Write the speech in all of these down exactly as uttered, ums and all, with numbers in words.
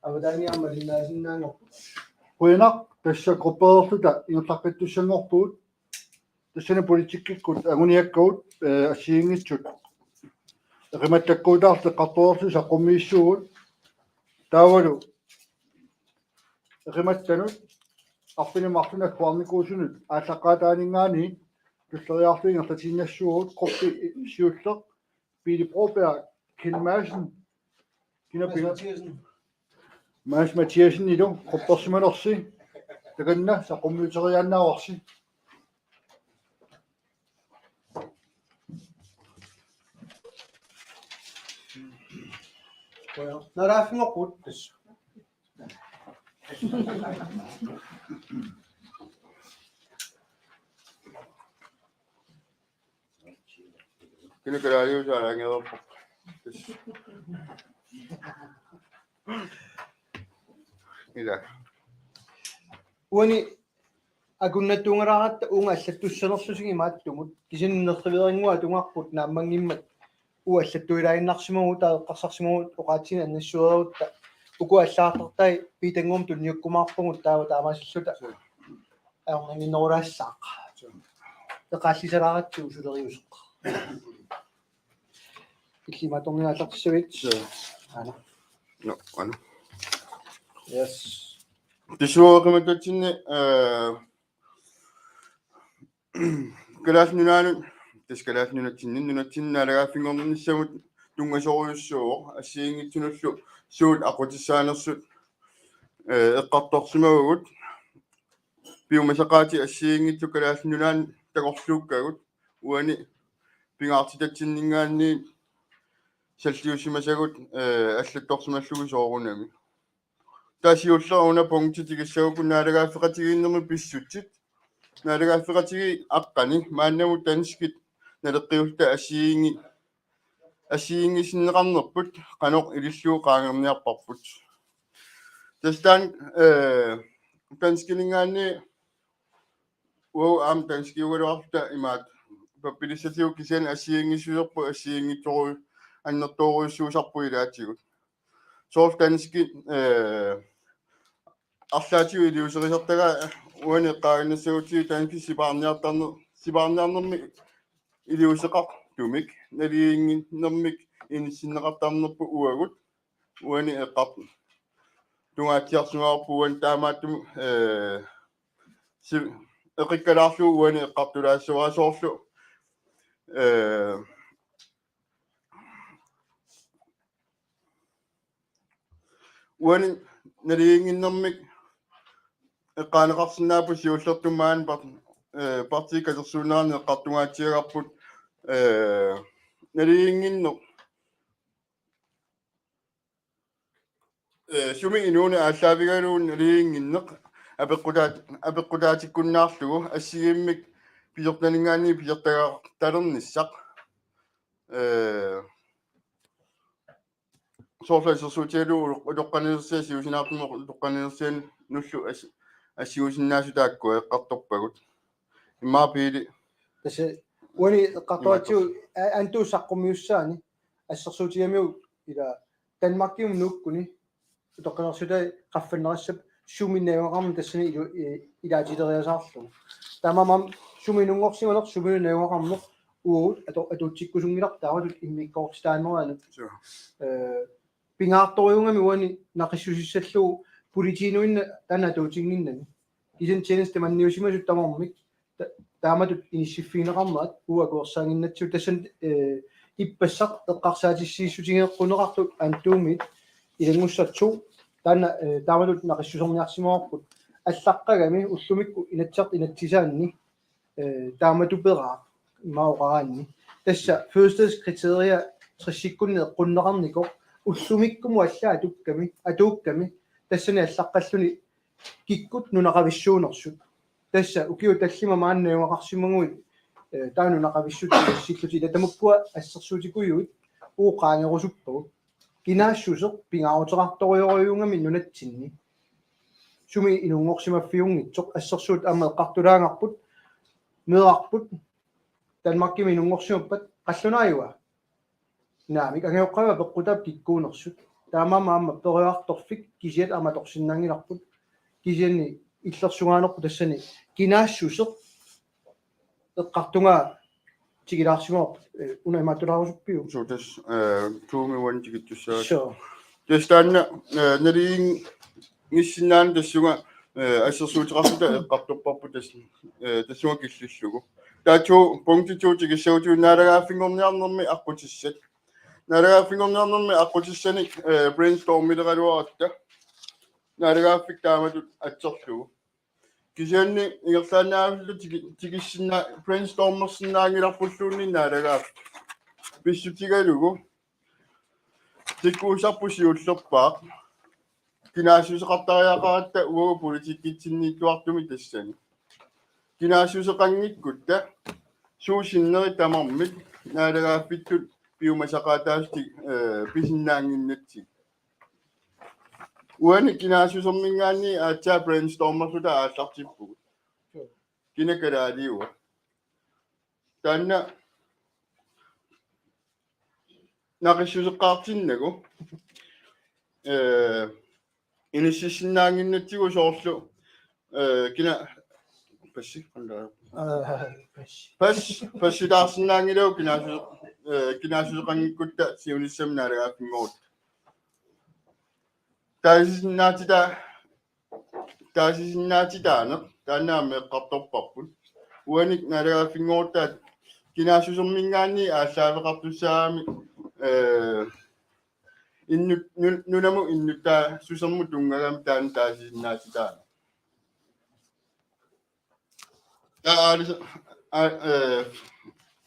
Aamma taanna aamma malinnaasinnaanerput. Qujanaq, tassa gruppeerluta ingerlaqqittussanngorpugut. Tassani politikkikkut anguniakkagut, eh, assigiinngitsut eqimattakkuutaartut eqqartoreersut saqqummiissuugut. Taavalu eqimattanut arfineq-marlunnik agguarnikuusunut aallaqqaataaninngaanniit tulleriiaarlugit ingerlatiinnassuugut. Quppi siulleq Pele Broberg, Kent Madsen, kina pinga-, Mads Mathiassen. Mads Mathiassenilu quppersimanersi takanna saqqummiuteriaannaavarsi. Qujanaq. Naalagaaffinngorpugut tassa. Kina kalaaliusaalaangeerpoq. Ila. Uani akunnattuungalaaratta uunga allattussanersutigit imaattumut. Kisianni nerriverinnguaq atugarput naammanngimmat uagut allattuilaaginnarsimavugut, taava eqqarsarsimavugut oqaatsinik annissuerutta. Uku allagartartai Piitannguamut tunniukkumaarpagut, taava taamaasilluta ajornannginnerulaassaaq. Eqaallisalaaratsigu suleriuseq. Illit imaattorniartartissavit? Joo. Aana. Nå, aana. Yes. Tassa uagut eqimattatsinni, eh, Kalaallit Nunaannut, tassa Kalaallit Nunatsinni, nunatsinni naalagaaffinngornissamut tunngasorujussuuvoq, assigiinngitsunullu suut aqqutissaanersut, eh, eqqartorsimavagut. Piumasaqaatit assigiinngitsut Kalaallit Nunaannut takorluukkagut, uani pingaartitatsinninngaanniit salliussimasagut, eh, allattorsimallugu soorunami. Taava siulleq una punkti tikissagukku naalagaaffeqatigiinnermi pissutsit. Naalagaaffeqatigiit aqqani maannamut danskit naleqqiulluta assigiinngi-, assigiinngisinneqarnerput qanoq ilillugu qaangerniarparput. Tassa taanna, eh, danskininngaanniit uagut aamma danskiugaluarluta imaattoq pappilissatigut, kisianni assigiinngissuserput assigiinngitsoru-, annertoorujussuusarput ilaatigut. Soorlu danskit, eh, arlaatigut iliuuserisartagaat uani eqqaaginnassagutsigit danskit sipaarniartarner-, sipaarniarnermik iliuuseqartumik naligiinnginnermik inissinneqartarnerput uagut uani eqqartut. Tungaatsiarsimavarput uani taamaattumik, eh, si-, eqikkalaarlugu uani eqqartulaassavara soorlu, eh, uani naligiinnginnermik eqqaaneqarsinnaapput siullertut maani par-, eh, Partii Katersuunnerani eqqartungaatsiagarput, eh, naligiinnginneq, eh, sumi inuuneq aallaavigalugu naligiinnginneq apeqqutaat-, apeqqutaatikkunnaarlugu assigiimmik pisortaninngaanniit pisortagaqartalernissaq. Eh, soorlu assersuutigalugu utoqqalinersiat siusinaartumik utoqqalinersianullu as-, assigusinnaasut taakku eqqartorpagut. Immaqa Piili. Tassa uani eqqartoratsigu a-, antu saqqummiussaani assersuutigamiuk ila Danmarkimut nuukkuni utoqqalinersiutai qaffannerissap sumi najugaqarnermik tassani ilu-, i-, ilaatileriasaarlugu. Taamaammat sumi inunngorsimaneq, sumi najugaqarneq uagut atu-, atuutsikkusunngilarput taamatut immikkoortitaaneranut. Suu. Eh, pingaartorujuugami uani naqissusissallugu politiinuinnaq taanna atuutinnginnami. Kisianni tjenestemandiusimasut tamarmik ta-, taamatut inissiffigineqarnerat uagut akuersaannginnatsigu tassani, eh, ippassaq eqqarsaatissiissutigeqquneqartoq Antuumiit ilanngussaq to taanna, eh, taamatut naqissuserniarsimavarput. Allaqqagami ullumikkut Inatsisartut inatsisaanni, eh, taamatut peraa immaqa oqaraanni. Tassa fødestedskriteria tressikkunni eqqunneqarnikoq ullumikkumut allaat atukkami, atuukkami, tassani allaqqalluni kikkut nunaqavissuunersut. Tassa ukiut tallimat maani najugaqarsimaguit, eh, taava nunaqavissut sillutit ila tamakkua assersuutikujuit uagut qaangerusuppagut. Kinaassuseq pingaaruteqartorujorujuugami nunatsinni. Sumi inunngorsimaffiunngitsoq assersuut aamma eqqartulaagarput, meerarput, Danmarkimi inunngorsimappat qallunaajua. Naamik, angajoqqaavik apeqqutaavoq kikkuunersut. Taamaammat aamma periartorfik kisiat aamma atorsinnaanngilarput. Kisianni illersugaanerput tassani kinaassuseq eqqartugaa tigilaarsimavarput, eh, una imaattulaarusuppiuk? Suu, tassa, eh, tuumi uani tikittussaasut. Suu. Tassa taanna, eh, naligiinngissinnaaneq tassunga, eh, assersuuteqarluta eqqartorparput tassa, eh, tassunga killillugu. Taava to, punkti to tikissagutsigit naalagaaffinngorniarnermi aqqutissat. Naalagaaffinngorniarnermi aqqutissanik, eh, brainstormileraluaratta. Naalagaaffik taamatut atserlugu. Kisianni ingerlaannaavilluta tigi-, tikissinnaa-, brainstormersinnaanngilarpulluunniit naalagaaffik. Pissutigalugu. Tikkuussarput siullerpaaq. Kinaassuseqartariaqaratta uagut politikkitsinniittuartumik tassani. Kinaassuseqanngikkutta suut sinneri tamarmik naalagaaffittut piumasaqaataasut, eh, pisinnaannginnatsigit. Uani kinaassuserminngaanniit aatsaat brainstormerluta aallartippugut. Kina kalaaliua. Taanna naqissuseqqaartinnagu, eh, inississinnaannginnatsigu soorlu, eh, kina-, passi, qandaa. Eh, passi. Pas-, passitaarsinnaanngilagut kinaassu-, eh, kinaassuseqanngikkutta siunissami naalagaaffinngorutta. Taasisinnaatita-, taasisinnaatitaaneq, taanna aamma eqqartorparput. Uani naalagaaffinngorutta kinaassuserminngaanniit aallaaveqartussaagami, eh, innut-, nu-, nunamut innuttaassusermut tunngagami taanna taasisinnaatitaaneq. Aa, aalisa-, aa, eh,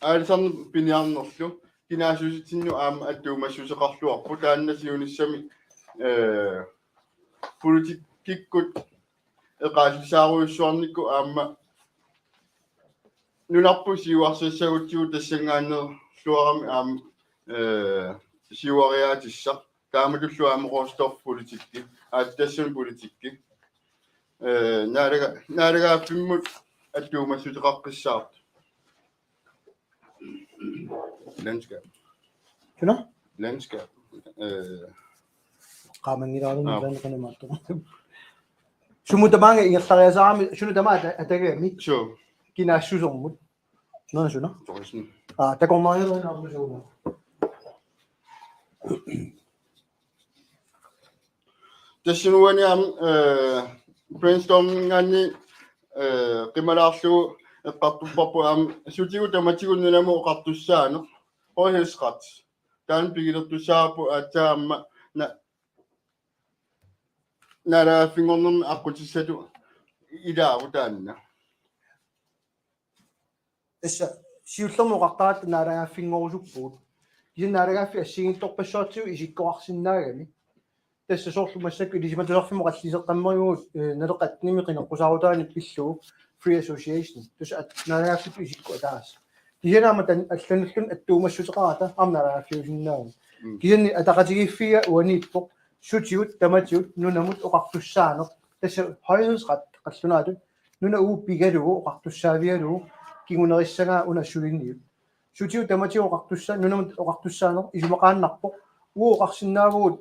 aalisarneq piniarnerlu kinaassutsitsinnut aamma attuumassuteqarluarpoq, taanna siunissami, eh, politikkikkut eqaallisaarujussuarnikkut aamma nunarput siuarsassagutsigu tassanngaanneerluarami aamma, eh, siuariaatissaq. Taamatullu aamma råstofpolitikki, aatsitassani politikki. Eh, naalaga-, naalagaaffimmut attuumassuteqaqqissaartut. Landskab. Suna? Landskab. Eh. Qaamanngilaarluni. Aa. Ilaanni qanoq imaattoq. Sumut tamaanga ingerlariasaarami, suna tamaat ata-, atagami. Suu. Kinaassusermut. Nå, suna. Tusind. Aa, takornariarluinnarlugu suna. Tassani uani aamma, eh, brainstormingaanni, eh, qimalaarlugu eqqartorparput aamma sutigut tamatigut nunamut oqartussaaneq. Højhedsret. Taanna pigilertussaavarput aatsaat aamma na-, naalagaaffinngornermi aqqutissatut ilaavoq taanna. Tassa siullermik oqartaratta naalagaaffinngorusuppugut. Kisianni naalagaaffik assigiinngitsorpassuartigut isikkoqarsinnaagami. Tassa soorlu massakkut Ilisimatusarfimmut oqalliseqqammerpugut, eh, Naleqqap attenimi qineqqusaarutaanut pillugu Free Association. Tassa at-, naalagaaffittut isikkoq ataaseq. Kisianni aamma taanna allanulluunniit attuumassuteqarata aamma naalagaaffiusinnaagami. Mm. Kisianni ataqatigiiffiga uaniippoq sutigut tamatigut nunamut oqartussaaneq. Tassa højhedsret qallunaatut nunap uagut pigalugu oqartussaavigalugu kingunerissagaa una suliniut. Sutigut tamatigut oqartussa-, nunamut oqartussaaneq isumaqaannarpoq. Uagut oqarsinnaavugut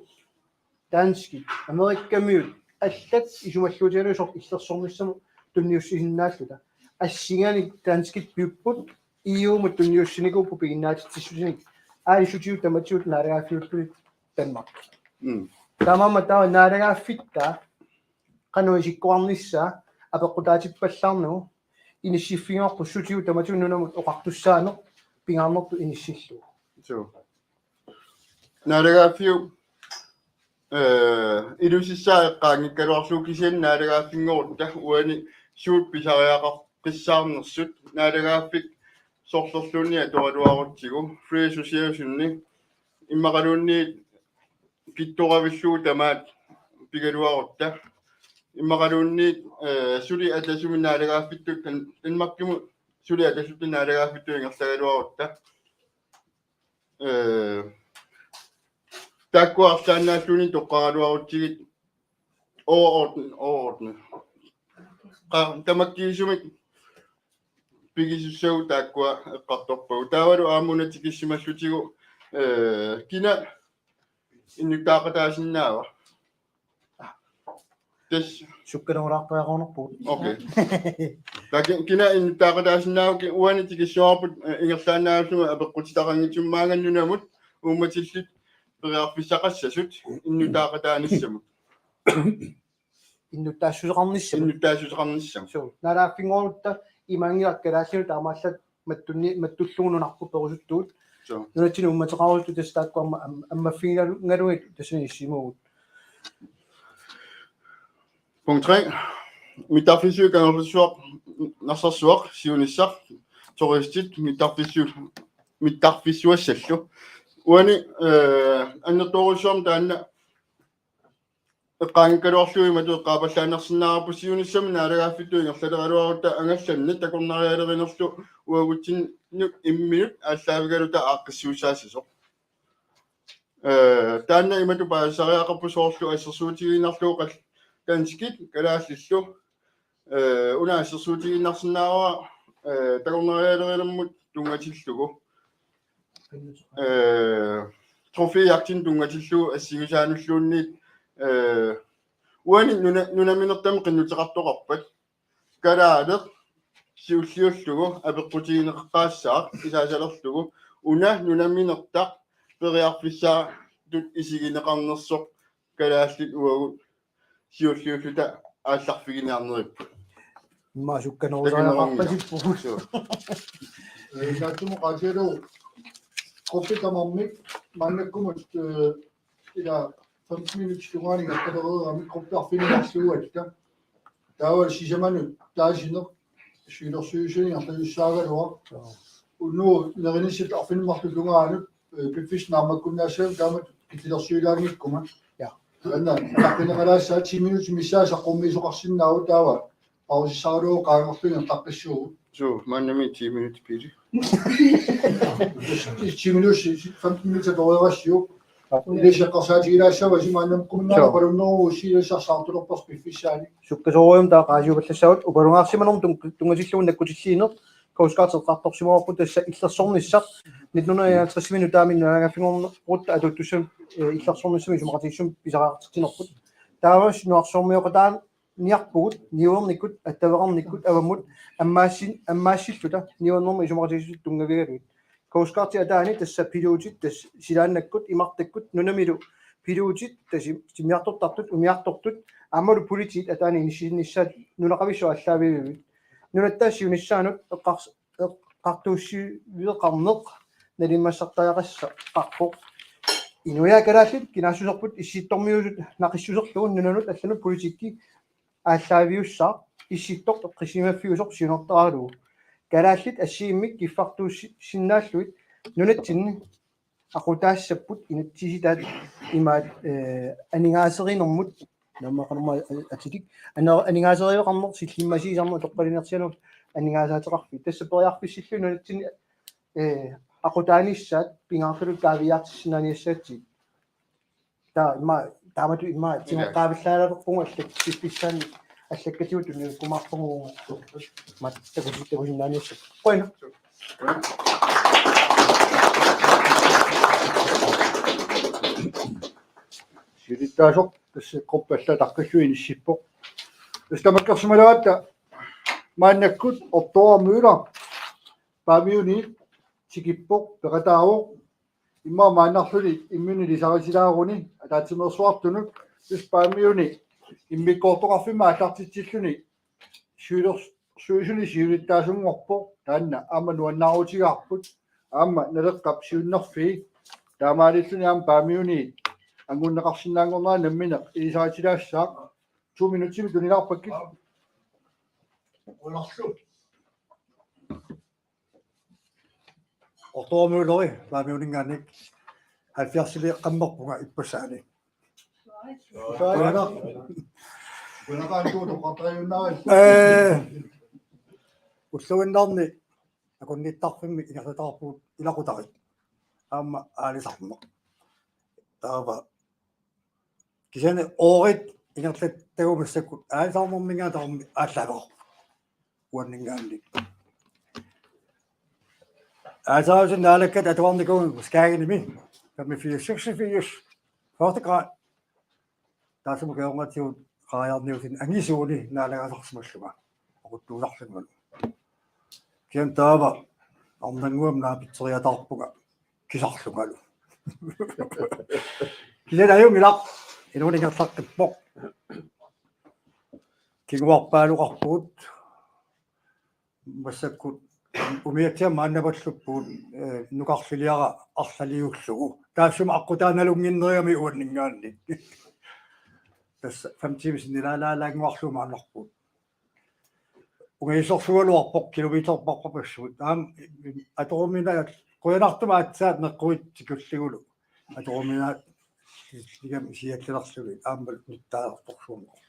danskit, amerikkamiut, allat isumalluutigalugit soorlu illersornissamut tunniussisinnaalluta. Assigiinngitsunik danskit piupput, E U-mut tunniussinikuupput piginnaatitsissusinik. Aali sutigut tamatigut naalagaaffiullutik Danmark. Mm. Taamaammat taava naalagaaffitta qanoq isikkoqarnissaa apeqqutaatippallaarnagu inissiffigivarput sutigut tamatigut nunamut oqartussaaneq pingaarnertut inissillugu. Suu. Naalagaaffiup, eh, ilusissaa eqqaanngikkaluarlugu kisianni naalagaaffinngorutta uani suut pisariaqaqqissaarnersut naalagaaffik sorlerluunniit atoraluarutsigu Free Associationi immaqaluunniit kittoravillugu tamaat pigaluarutta. Immaqaluunniit, eh, suli atasumik naalagaaffittut Dan-, Danmarkimut suli atasutut naalagaaffittut ingerlagaluarutta. Eh, taakkua arlaannaalluunniit toqqaraluarutsigit overordnet, overordnet. Qa-, tamakkiisumik pigisussagut taakkua eqqartorpagut. Taavalu aamma una tikissimallutigu, eh, kina innuttaaqataasinnaava? Tassa. Sukkanerulaartariaqarnerpugut. Okay. Taava kina innuttaaqataasinnaava? Uani tikissuarput ingerlaannaallugu apeqqutitaqanngitsumik maanga nunamut uummatillit periarfissaqassasut innuttaaqataanissamut. Innuttaassuseqarnissamut. Innuttaassuseqarnissamut. Suu. Naalagaaffinngorutta imaanngilaq kalaallinut taamaallaat mattuni mattullugu nunarput perusuttugut. Suu. Nunatsinni uummateqarusuttoq tassa taakku amma am- ammaffigigalugit tassani issimugut. Punkt tre. Mittarfissuit Kangerlussuaq, Narsarsuaq, siunissaq, turistit, mittarfissu mittarfissuassallu. Uani eh annertoorujussuarmik taanna eqqaanngikkaluarlugu imatut eqqaapallaanersinnaavarput siunissami naalagaaffittut ingerlaleraluarutta angallanneq takornarialerinerlu uagutsinnut imminut aallaavigaluta aaqqissuussaassasoq. Eh taanna imatut paasisariaqarpoq soorlu assersuutigiinnarlugu qal- danskit kalaallillu. Eh una assersuutigiinnarsinnaavara eh takornarialerinermut tunngatillugu. Eh trofæjagtinik tunngatillugu assigisaanulluunniit eh uani nuna- nunaminertamik qinnuteqartoqarpat. Kalaaleq siulliullugu apeqqutigineqaqqaassaaq isaasalerlugu una nunaminertaq periarfissaatut isigineqarnersoq kalaallit uagut siulliulluta aallarfiginiarneripput. Immaqa sukkanerulaarpasippugut. Suu. Eh, taassuma qaatigalugu gruppit tamarmik maannakkumut eh ila femten minutsit tungaanut ingerlalereeramik gruppi arfineq-marluugatta. Taava sisamanut taasineq siulersuisuni ingerlasussaagaluaq. Unnugu nerinissat arfineq-marluk tungaanut eh piffissaq naammakkunnaassagami taamatut killilersuilaanngikkuma. Ja. Taanna taqqineqalaassaaq ti minutsit missaat saqqummiisoqarsinnaavoq taava pausissaralugu qaangerlugu ingerlaqqissuugut. Suu, maannami ti minutsit piili. Ti minutsit, femten minutsit atoreerassiuk. Ilissi eqqarsaatigilaassavasi maannamut kommunaali Joo. Palunnerup ussiilassarsaartulerpers piffissaani. Sukkasoorujussuarmik taava qaasiupallassaagut upalungaarsimanermut tung- tunngatillugu nakkutilliineq Coast Guard eqqartorsimavarput tassa illersornissaq nitten hundrede og halvtreds-imi nutaamik naalagaaffinngorutta atuuttussat eh illersornissamut isumaqatigiissummik pisariaqartitsinerput. Taava nuarsuarmioqataa- niarpugut, niuernikkut, attaveqarnikkut, avammut, ammaassin-, ammaassilluta, niuernermut isumaqatigiissut tunngavigalugit. Coast Guardip ataani tassa piluutit, tassa silaannakkut, imartakkut, nunamilu piluutit, tassa timmiartortartut, umiartortut, aammalu politiit ataani inissiinissaat nunaqavissut aallaavigalugu. Nunatta siunissaanut eqqars-, eqqartuussiveqarneq nalimmassartariaqassaqarpoq. Inuiaat kalaallit kinaassuserput issittormiusut naqissuserlugu nunanut allanut politikki aallaaviussaaq issittoq eqqissisimaffiusoq siunertaralugu. Kalaallit assigiimmik kiffartuussinnaallugit nunatsinni aqutaassapput inatsisitaat imaat eh aningaaserinermut namaqarma atitik ana aningaaseriveqarneq sillimmasiisarneq utoqqalinersianermut aningaasaateqarfiit. Tassa periarfissillugu nunatsinni eh aqutaanissaat pingaartutut kaaviiaartissinnaaniassagatsigu. Taava immaqa taamatut immaqa tigoqqaavillaalerpunga allak piffissaani allakkatigut tunniukkumaarpunga. Mat takusi- takusinnaaniassat. Qujanaq. Siulittaasoq tassa gruppi allaat taqqillugu inissippoq. Tassa tamakkersimaleratta maannakkut Ortooraq Møller Paamiuni tikippoq peqataavoq immaqa maannarluni imminut ilisaritilaaruni ataatsimeersuartunut tassa Paamiuni immikkoortoqarfimmi aallartitsilluni siulers- suisuni siulittaasunngorpoq taanna aamma nuannaarutigaarput aamma Naleqqap siunnerfii taamaalilluni aamma Paamiuni angunneqarsinnaanngornera nammineq ilisaritilaassaaq to minutsimik tunilaarpakkit. Ortooraq Møller, Paamiuninngaanniit halvfjerdsili qammerpunga ippassaani. Ee, ulluinnarni akunnittarfimmi ingerlatarpugut ilaqutariit. Aamma aalisarneq. Taava kisianni oorit ingerlattagut massakkut aalisarnerminngaanniit aallaaveqarpoq. Uanninngaanniit. Aalisariuseq Naalakkat atuarnikuuvugut Skagenimi. Femogfirs seksogfirs. Første gang, taassuma kingornatigut qajarniutin angisuuni naalagaasarsimallunga. Aquttuusarlungalu. Kisianni taava arnannguamik naapitseriataarpunga kisarlungalu. Kisianni ajunngilaq, inuuneq ingerlaqqippoq. Kinguarpaaloqarpugut. Massakkut umiatsiamik maannapalluppugut, eh, nukarliliara arlaliullugu. Taassuma aqqutaani nalunnginnerigami uanninngaanniit. Tassa fem timer sinnilaalaalaannguarlugu maannarpugut. Ungajusorsugaluarpoq kilometerparpassuit. Aamma atoruminaat qujanartumik aatsaat neqquit tikulligulu. Atoruminaat ligam siallalerlugit aamma nittaalertorsuummut.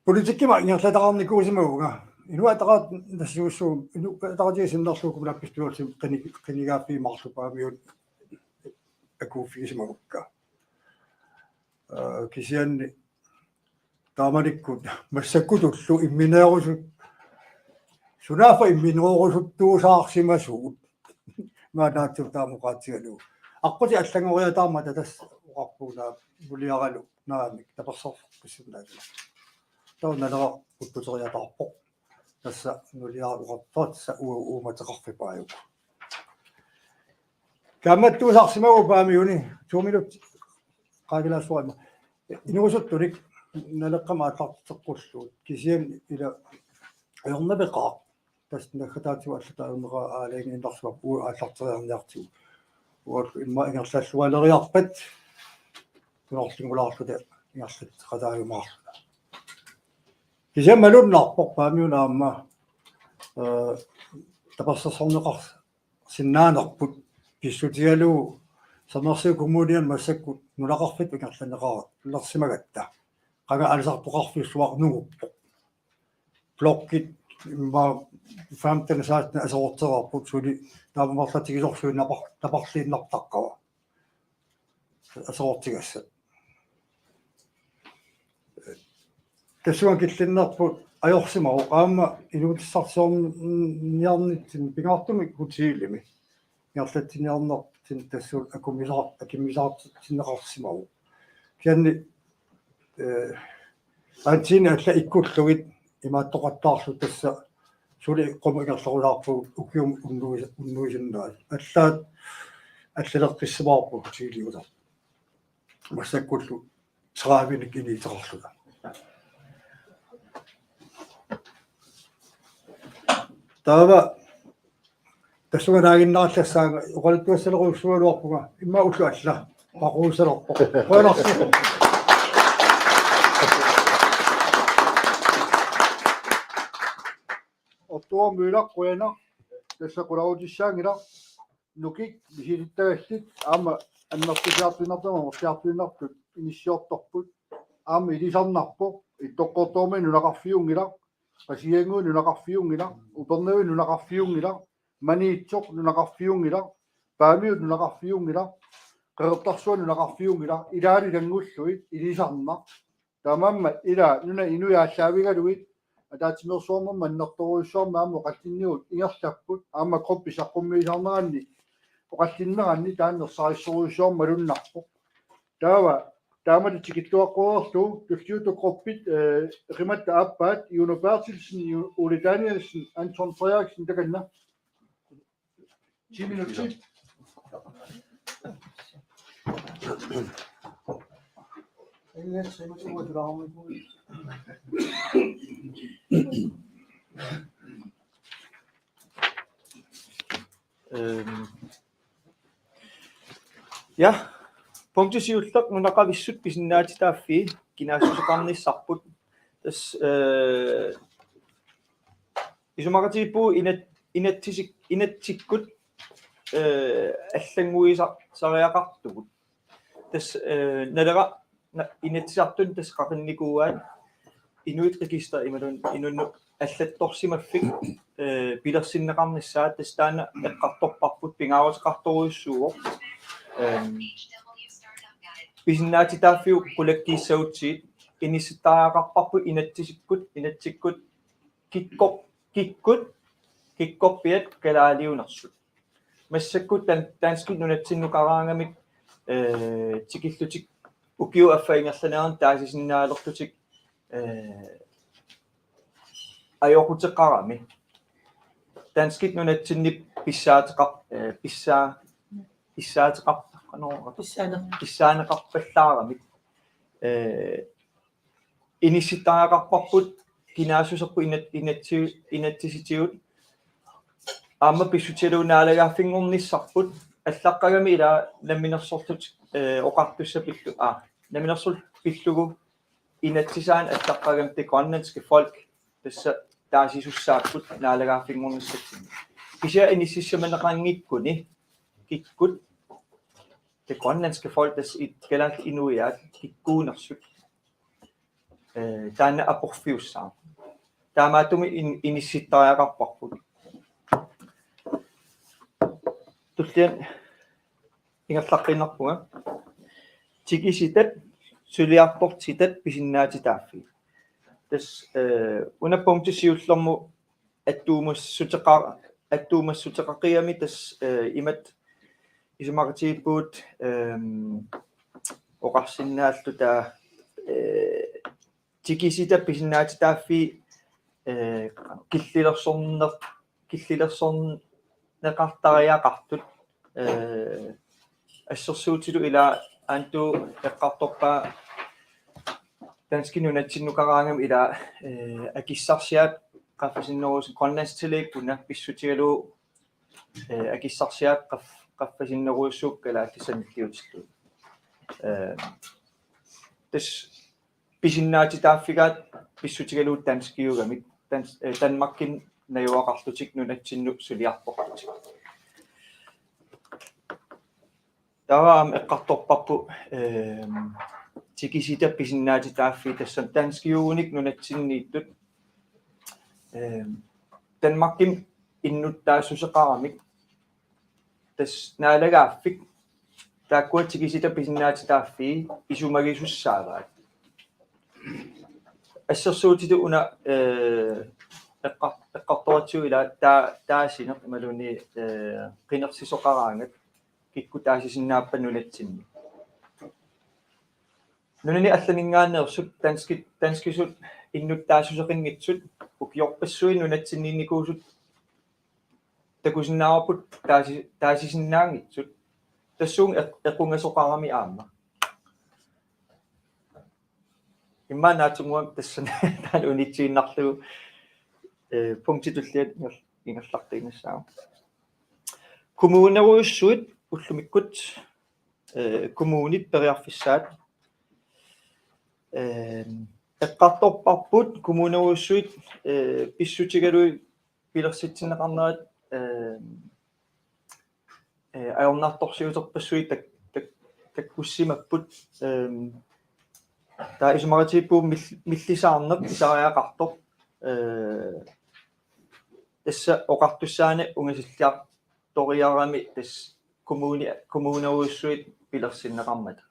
Politikkimut ingerlataqarnikuusimavunga. Inuit Ataqatigiit nassuussuum, Inuit Ataqatigiit sinnerlugu kommunalbestyrelsimi qini-, qinigaaffii marluk Paamiut akuuffigisimagukka. Aa, kisianni taamanikkut massakkutullu immineerusut, sunaaffa immineerusuttuusaarsimasugut. Maannaatsup taama oqaatsigalugu. Aqqutit allanngoriataarmata tassa oqarpunga nuliaralu naamik tapersersorpassuunnaat. Taava Naleraq uttuteriataarpoq. Tassa nuliaraq oqartartassa uu-, uumateqarfipaajuku. Kaammattuusaarsimavugut Paamiuni, to minut. Qaagilaassuarima. Inuusuttunik Naleqqamut aallarteqqullugu. Kisianni ila ajornaveqaaq. Tassa naggataatigut allatut ajorneqaaq aalajangiinnarsimavoq uagut aallarteriarniartigu. Uagut immaqa ingerlallualeriarpat tunorlingulaarluta ingerlatseqataajumaarluta. Kisianni malunnarpoq Paamiuna aamma, eh, tapersersorneqarsinnaanerput pissutigalugu Sermersuup Kommuniani massakkut nunaqarfittut ingerlanneqalersimagatta. Qanga aalisartoqarfissuaq nunguppoq. Blokkit immaqa femten seksten aserortereerput suli taama amerlatigisorsuit napar-, naparliinnartaqqava. Aserortigassat. Tassunga killinnerput ajorsimavoq aamma inuutissarsiorniarnitsinni pingaartumik hotelimi. Ingerlatsiniarnertsin tassuuna akummisaar-, akimmisaartinneqarsimavoq. Kisianni, eh, antiini alla ikkullugit imaattoqattaarlugu tassa suli qummut ingerlarusaarpugut ukiumut unnuisa-, unnuisinnaasut. Allaat allaleqqissimavarput hoteliusoq. Massakkullu tredivenik inuuteqarluta. Taava tassunga naaginnarallassaanga oqaluttuassalerujussuugaluarpunga immaqa ullut alla. Paquusalerpoq. Qujanarsi. Ottuormiulaq qujanaq. Tassa qularutissaanngilaq. Nukik misilittagallit aamma annertusiartuinnartut aamma orsiartuinnartut inissiortorput. Aamma ilisarnarpoq Ittoqqortoormiit nunaqarfiunngilaq, Qasigiannguit nunaqarfiunngilaq, Upernavik nunaqarfiunngilaq, Maniitsoq nunaqarfiunngilaq, Paamiut nunaqarfiunngilaq, Qeqertarsuaq nunaqarfiunngilaq, ilaalu ilanngullugit ilisarnaq. Taamaammat ila nunap inui aallaavigalugit ataatsimeersuarnermut annertoorujussuarmik aamma oqallinnigut ingerlapput aamma gruppit saqqummiisarneranni oqallinneranni taanna ersarissorujussuarmik malunnarpoq. Taava taamatut tikilluaqquareerlugu tulliuttut gruppit, eh, eqimatta aappaat Juno Berthelsen, Ju-, Ole Danielsen, Anton Frederiksen takanna. Ti minutter. Øhm. Ja, punktip siulleq nunaqavissut pisinnaatitaaffii kinaassuseqarnissarput. Tassa, øh, isumaqatigiippugut inat-, inatsisik-, inatsikkut, øh, allannguisa-, sariaqartugut. Tassa, øh, Naleraq na-, Inatsisartuni tassa qaqinnikuuaat Inuit Register imaluunniit inunnut allattorsimaffik, øh, pilersinneqarnissaa, tassa taanna eqqartorparput pingaaruteqartorujussuuvoq. Øhm, pisinnaatitaaffiup qulakkiissagutsigit inissittariaqarparput inatsisikkut, inatsikkut kikkor-, kikkut, kikkorpiaat kalaaliunersut. massakkut dan-, danskit nunatsinnukaraangamik, eh, tikillutik ukiup affaa ingerlanerani taasisinnaalerlutik, eh, ajoquteqarami. Danskit nunatsinni pissaateqar-, eh, pissaa-, pissaateqar-, qanoq-, Pissaaneq. pissaaneqarpallaaramik. Eh, inissittariaqarparput kinaassuserput inat-, inatsi-, inatsisitigut aamma pissutigalugu naalagaaffinngornissarput allaqqagami ilaa namminersorlutik, eh, oqartussat pillu-, aa, namminersorlutik pillugu inatsisaannik allaqqagami det grønlandske folk tassa taasisussaapput naalagaaffinngornissatsinni. Kisianni inissisimaneqanngikkuni kikkut det grønlandske folk tassa it-, kalaallit inuiaat kikkuunersut. Eh, taanna aporfiussaaq. Taamaattumik in-, inissittariaqarparput. Tulliani ingerlaqqiinnarpunga. Tikisitat suliartortitat pisinnaatitaaffii. Tassa, eh, una punktip siullermut attuumassuteqa-, attuumassuteqaqiami tassa, eh, imatut isumaqatigiippugut, ehm, oqarsinnaalluta, eh, tikisitat pisinnaatitaaffii, eh, killilersorneq-, killilersorneqartariaqartut, eh, assersuutigalugu ilaa Antu eqqartorpaa danskit nunatsinnukaraangamik ilaa, eh, akissarsiat qaffasinnerujussuupput Grønlandstillæg una pissutigalugu, eh, akissarsiat qaf-, qaffasinnerujussuupput kalaallit sanilliutillugu. Eh, tassa pisinnaatitaaffigaat pissutigalugu danskiugamik, dans-, eh, Danmarkimi najugaqarlutik nunatsinnut suliartorlutik. Taava aamma eqqartorparput, ehm, tikisitat pisinnaatitaaffii tassami danskiugunik nunatsinniittut. Ehm, Danmarkimi innuttaassuseqaramik tassa naalagaaffik taakkua tikisitat pisinnaatitaaffii isumagisussaavaat. Assersuutitut una, eh, eqqar-, eqqartoratsigu ilaa taa-, taasineq imaluunniit, eh, qinersisoqaraangat kikkut taasisinnaappat nunatsinni. Nunani allaninngaanneersut danskit, danskisut innuttaassuseqanngitsut ukiorpassuit nunatsinniinnikuusut takusinnaavarput taasi-, taasisinnaanngitsut. Tassuuna eq-, equngasoqarami aamma. Immaqa naatsunnguamik tassa taanna unitsiinnarlugu, eh, punktip tulliani inger-, ingerlaqqiinnassaaq. Kommunerujussuit ullumikkut, eh, kommunit periarfissaat. Eh, eqqartorparput kommunerujussuit, eh, pissutigalugit pilersitsinneqarnerat, eh, eh, ajornartorsiuterpassuit tak-, tak-, takkussimapput, ehm, taava isumaqatigiippugut mil-, millisaarneq pisariaqartoq, eh, tassa oqartussaaneq ungasilliartoriarami tassa kommuni-, kommunerujussuit pilersinneqarmata.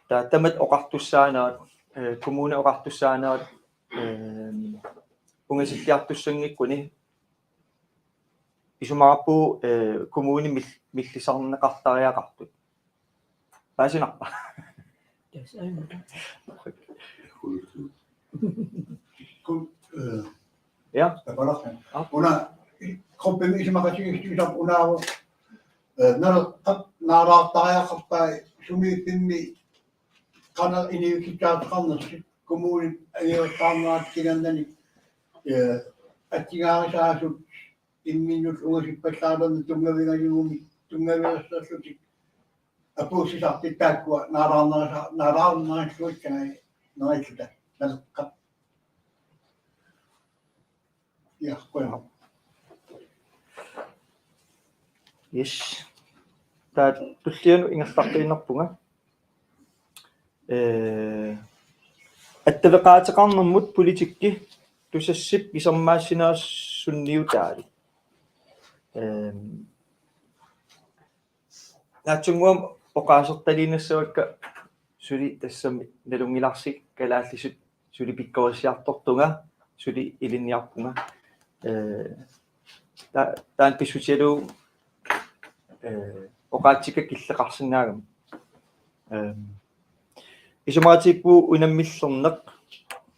Taava tamatta oqartussaanerat, eh, kommuni oqartussaanerat, ehm, ungasilliartussanngikkuni isumaqarpugut, eh, kommuni mil-, millisaarneqartariaqartut. Paasinarpa? Yes, I know. Kun, eh, Ja. Taparaq. Ah. Una, gruppimi isumaqatigiissutigisarput unaavoq, eh, naleqqap naalaartariaqarpai sumiiffimmi qanoq inuussutissaqarnersoq kommunip angiveqqaarnerata kingornani, eh, atsingaarisaasut imminnut ungasippallaarnermik tunngavigajugumik tunngavilersorlutik apuussisartik taakkua naalaarnerisa-, naalaarnerillutik neriilluta naleqqap. Ja, qujanaq. Yes. Taava tullianut ingerlaqqiinnarpunga. Eh, attaveqaateqarnermut politikki Tusassip isermaassineq sunniutaalu. Ehm, naatsunnguamik oqaasertaliinnassavakka suli tassami nalunngilarsi kalaallisut suli pikkorissiartortunga suli ilinniarpunga. Eh, Ta-, taanna pissutigalugu, eh, oqaatsikka killeqarsinnaagami. Ehm, isumaqatigiippugut unammillerneq,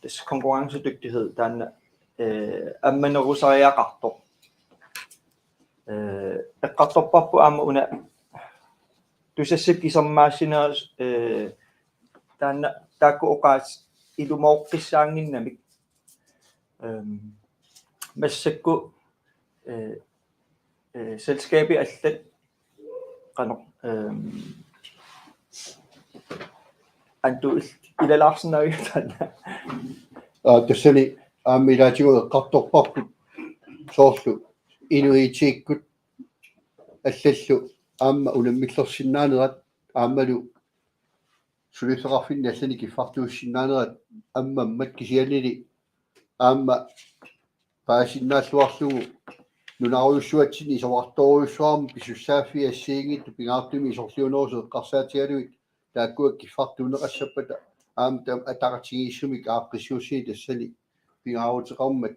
tassa konkurrencedygtighed, taanna, eh, ammanerusariaqartoq. Eh, eqqartorparput aamma una Tusassat kisermaassineq, eh, taanna taakku oqaatsit ilumooqqissaannginnamik. Ehm, massakkut, eh, eh, selskabit allat qanoq, ehm, Antu il-, ilalaarsinnaaviuk taanna? Aa, tassani aamma ilaatigut eqqartorparput soorlu inuiattut allallu aamma unammillersinnaanerat aammalu suliffeqarfinni allani kiffartuussinnaanerat ammammat kisiannili aamma paasinnaalluarlugu nunarujussuatsinni isorartorujussuarmik pisussaaffii assigiinngitsut pingaartumik isorliunerusut eqqarsaatigalugit taakkua kiffartuunneqassappata aamma taama ataqatigiissumik aaqqissuussineq tassani pingaaruteqarmat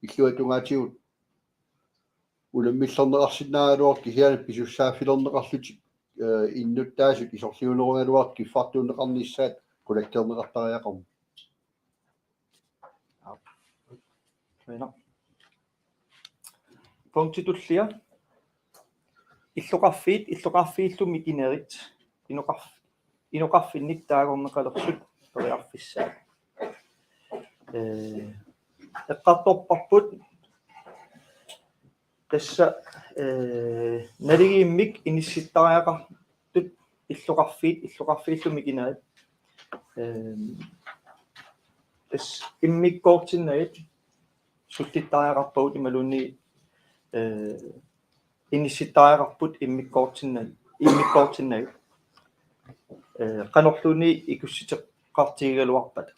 illuatungaatigut unammillerneqarsinnaagaluartut kisianni pisussaaffilerneqarlutik, eh, innuttaasut isorliunerugaluartut kiffartuunneqarnissaat qulakkeerneqartariaqarmat. Qujanaq. Punkti tullia. Illoqarfiit, illoqarfiillu mikinerit. Inoqarf-, inoqarfinnik taagorneqalersut periarfissaat. Eh, eqqartorparput tassa, eh, naligiimmik inissittariaqartut illoqarfiit, illoqarfiillu mikinerit. Eh, tassa immikkoortinnagit sullittariaqarpagut imaluunniit, eh, inissittariaqarput immikkoortinnagit, immikkoortinnagit. Eh, qanorluunniit ikussiteqqartigigaluarpata.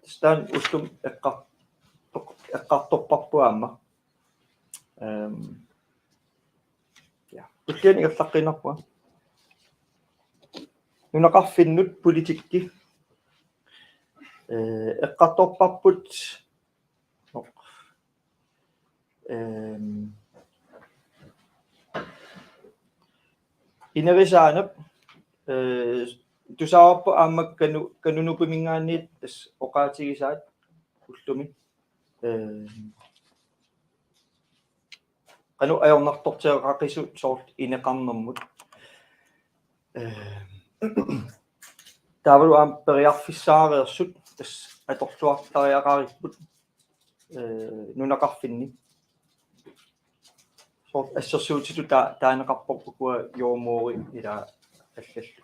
Tassa taanna ullumi eqqar-, eqqartorparput aamma. Ehm, ja, tulliani ingerlaqqiinnarpunga. Nunaqarfinnut politikki, eh, eqqartorparput, ehm, inerisaaneq, eh, tusaavarput aamma kanu-, Kanu Nupiminngaanniit tassa oqaatigisaat ullumi. Eh, qanoq ajornartortitaqisut soorlu ineqarnermut. Eh, taavalu aamma periarfissaareersut tassa atorluartariaqaripput, eh, nunaqarfinni. Soorlu assersuutitut taa-, taaneqarpoq ukua jordemoderit ila allallu.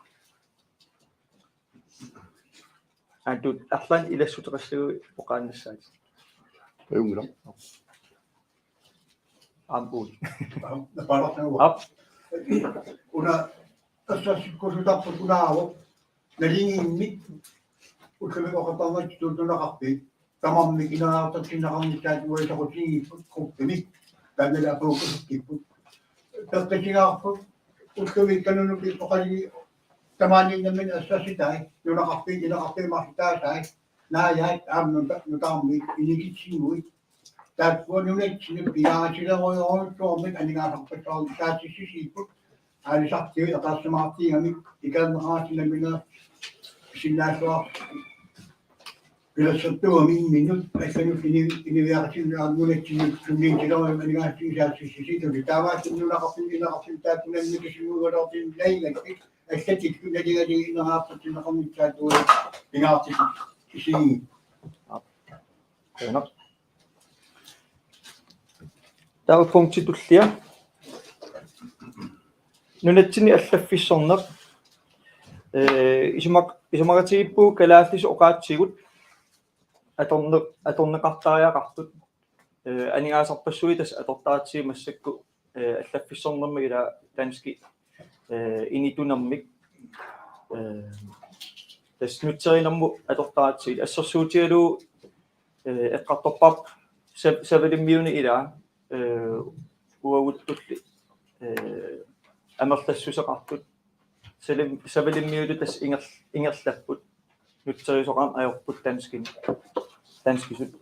Aamma tut arlaannik ilassuteqassaguit oqaannassaat. Ajunngilaq. Aamma uut. Aap, napaalaqagu. Aap. Una assersuukkusutarput unaavoq. Naligiimmik ullumi oqartarnertut nunaqarfiit tamarmik ineriartortinneqarnissaat uagut soqutigigipput gruppimik. Taannalu apuukkusukkipput. Peqqutigaarput ullumi Kanu Nupip oqaligi tamaaniinnamminut assersuutai, nunaqarfiit, ineqarfiit marluk taasai, naajaat aamma nuta-, nutaarmiit, inikitsinguit. Taakkua nunatsinni pingaarutilerujorujussuarmik aningaasarpassuarnik taasissutigipput, aalisartut eqaarsimaartigigamik, ikaanneqarsinnaamminut sinnaalluar pilersortuugami imminnut, allanut ini-, inuiaqatigiinnut aamma nunatsinnut sunniutilerujussuarmik aningaasatigisaat sussisituli. Taamaattumik nunaqarfinni, ineqarfinni taakkunannga kisinnguugaluartut naligakkit, allatillu naligalugit ineriartortinneqarnissaat uagut pingaartitut isigigipput. Qujanaq. Taava punkti tullia. Nunatsinni allaffissorneq. Eh, isumaq-, isumaqatigiippugut kalaallisut oqaatsigut atorne-, atorneqartariaqartut. Eh, aningaasarpassuit tassa atortaratsigu massakkut, eh, allaffissornermi ila danskit, eh, initunermik. Eh, tassa nutserinermut atortaratsigu assersuutigalugu, eh, eqqartorparput Sa-, Savalimmiuni ila, eh, uaguttulli, eh, amerlassuseqartut. Salim-, Savalimmiutut tassa inger-, ingerlapput. nutserisoqarneq ajorput danskit, danskisut.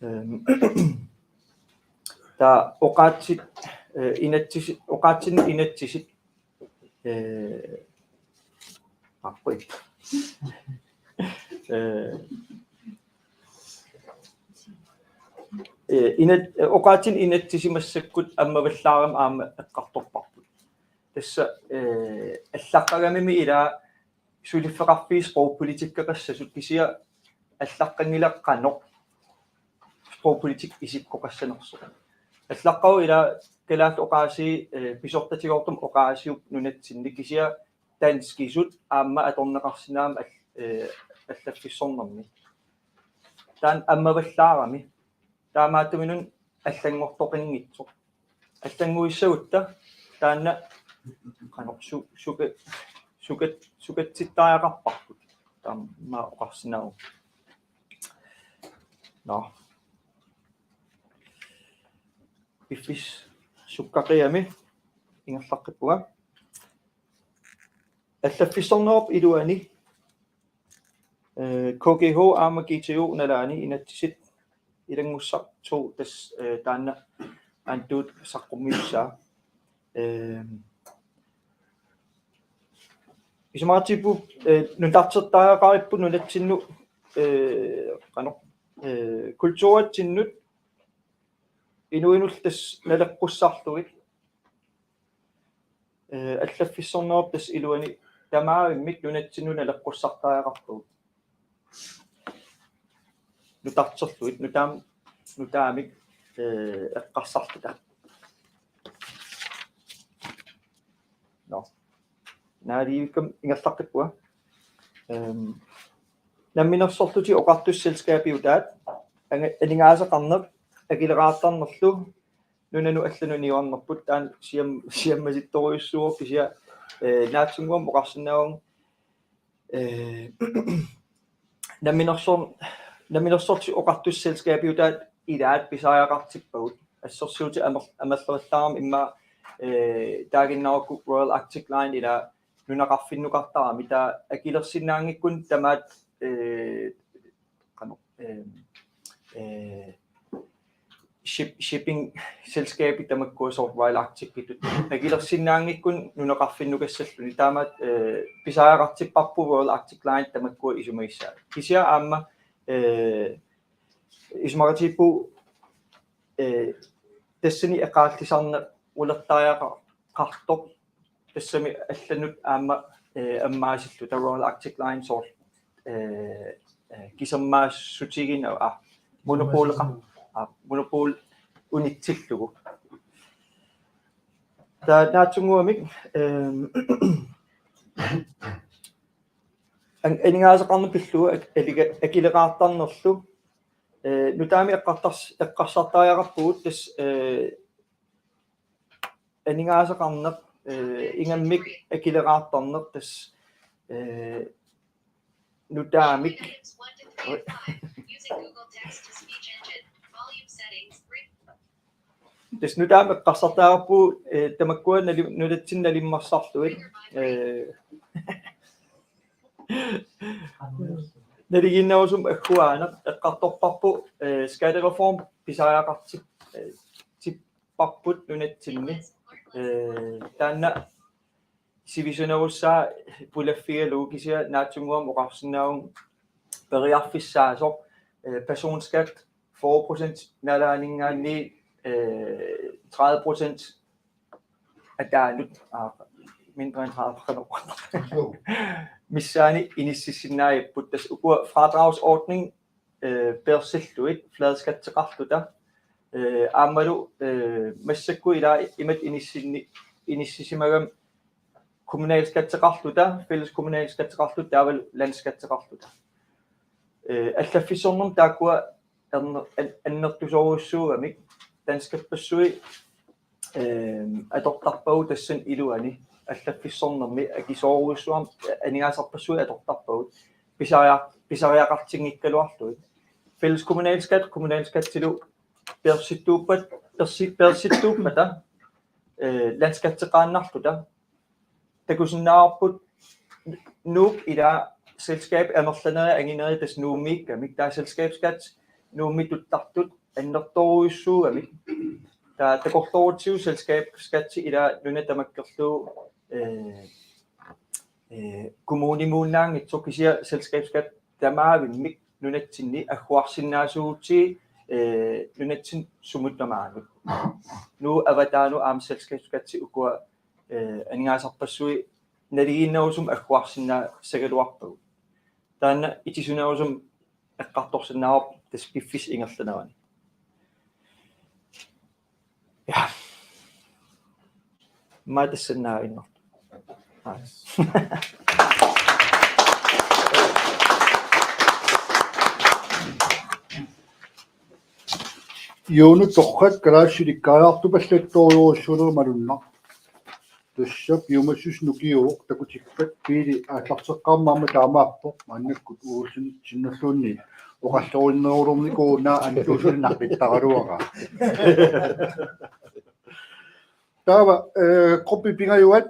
Ehm, taava oqaatsit, eh, inatsisi-, oqaatsinut inatsisit, eh, aqqui. Eh, eh, inat-, oqaatsinut inatsisimassakkut ammavallaarami aamma eqqartorparput. Tassa, eh, allaqqagamimi ilaa suliffeqarfiit sprogpolitikkeqassasut, kisianni allaqqanngilaq qanoq sprogpolitik isikkoqassanersoq. Allaqqavoq ilaa kalaallit oqaasii, eh, pisortatigoortumik oqaasiupput nunatsinni, kisianni danskisut aamma atorneqarsinnaammat al-, eh, allaffissornermi. Taanna ammavallaarami. Taamaattumik una allanngortoqanngitsoq. Allannguissagutta taanna qanoq su-, suka-, suka-, sukatsittariaqarparput. Taama oqarsinnaavugut. Nå. Piffissaq sukkaqiami ingerlaqqippunga. Allaffissornerup iluani, eh, K G H aamma G T O nalaani inatsisit ilanngussartut tassa, eh, taanna antuut saqqummiussaat. Ehm, isumaqatigiippugut, eh, nutartertariaqaripput nunatsinnut, eh, qanoq, eh, kulturitsinnut inuinullu tassa naleqqussarlugit, eh, allaffissornerup tassa iluani tamaavimmik nunatsinnut naleqqussartariaqarpagut. Nutarterlugit, nutaam-, nutaamik, eh, eqqarsarluta. Nå. Naaliivikkami ingerlaqqippunga. Ehm, namminersorlutik oqartusselskabiutaat, anga-, aningaasaqarneq akileraartarnerlu nunanut allanut niuernerput, taanna siam-, siammasittorujussuuvoq, kisianni, eh, naatsunnguamik oqarsinnaavunga, eh, namminersor-, namminersorlutik oqartusselskabiutaat ilaat pisariaqartippagut. Assersuutit amer-, amerlavallaarami immaqa, eh, taaginnarukku Royal Arctic Line ilaa nunaqarfinnukartarami, taava akilersinnaanngikkuni tamaat, eh, qanoq, eh, eh, ship-, shipping selskabit tamakkua soorlu Royal Arctic-itut akilersinnaanngikkuni nunaqarfinnukassalluni, taamaat, eh, pisariaqartipparput Royal Arctic Line tamakkua isumagissaat. Kisianni aamma, eh, isumaqatigiippugut, eh, tassani eqaallisarneq ulertariaqartoq, tassami allanut aamma, eh, ammaasilluta Royal Arctic Line soorlu, eh, eh, kisermaassutigineq, ah, monopoleqa-, ah, monopol unitsillugu. Taava naatsunnguamik, ehm, an-, aningaasaqarneq pillugu ak-, aliga-, akileraartarnerlu, eh, nutaamik eqqartars-, eqqarsartariaqarpugut tassa, eh, aningaasaqarneq, eh, ingammik akileraartarneq tassa, eh, nutaamik. Tassa nutaamik eqqarsartariaqarpugut, eh, tamakkua nali-, nunatsinni nalimmassarlugit, eh, naligiinnerusumik agguaaneq eqqartorparput, eh, skattereform pisariaqartip-, eh, tip-, parput nunatsinni. Eh, taanna sivisunerussaat pulaffigalugu, kisianni naatsunnguamik oqarsinnaavunga periarfissaasoq, eh, personskat fyrre procent nalaaninngaanniit, eh, tredive procent ataanut, ah, mindre end tredive, qanoq. Missaani inissisinnaagipput, tassa ukua fradragsordning, eh, peersillugit fladskatteqarluta, eh, aammalu, eh, massakkut ilaa imatut inissinni-, inissisimagami kommunalskatteqarluta, fælles kommunalskatteqarluta, taavalu landskatteqarluta. Eh, allaffissornermi taakkua anner-, an-, annertusorujussuugamik, danskerpassuit, ehm, atortarpagut tassani iluani, allaffissornermi akisoorujussuarmik aningaasarpassuit atortarpagut, pisariaq-, pisariaqartinngikkaluarlugit. Fælles kommunalskat, kommunalskattilu peersittuuppat-, peersi-, peersittuuppata, eh, landskatteqaannarluta, takusinnaavarput Nuuk ilaa selskabit amerlanerit anginerit tassa Nuummiikkamik, taava selskabsskat Nuummi tuttartut annertoorujussuugamik. Taava takorloorutsigu selskabsskat ila nuna tamakkerlugu, eh, eh, kommunimuunnaanngitsoq, kisianni selskabsskat tamaavimmik nunatsinni agguarsinnaasuugutsigit, eh, nunatsinni sumut tamarmik. Nuup avataanut aamma selskabsskat ukua, eh, aningaasarpassuit naligiinnerusumik agguarsinnaassagaluarpagut. Taanna itisunerusumik eqqartorsinnaavarput tassa piffissap ingerlanerani. Ja. Immaqa tassannaaginnartoq. Juunut torrak kalaallit ilikkariartupallattoorujussuunerup malunnaq. Tassa piumassuseq nukiuvoq, takutippat Pele aallarteqqaarmat aamma taamaappoq, maannakkut uulluunniit sinnulluunniit oqallorinnerulernikuuvoq, una antuusuli naqqittaraluaraa. Taava, eh, gruppit pingajuat: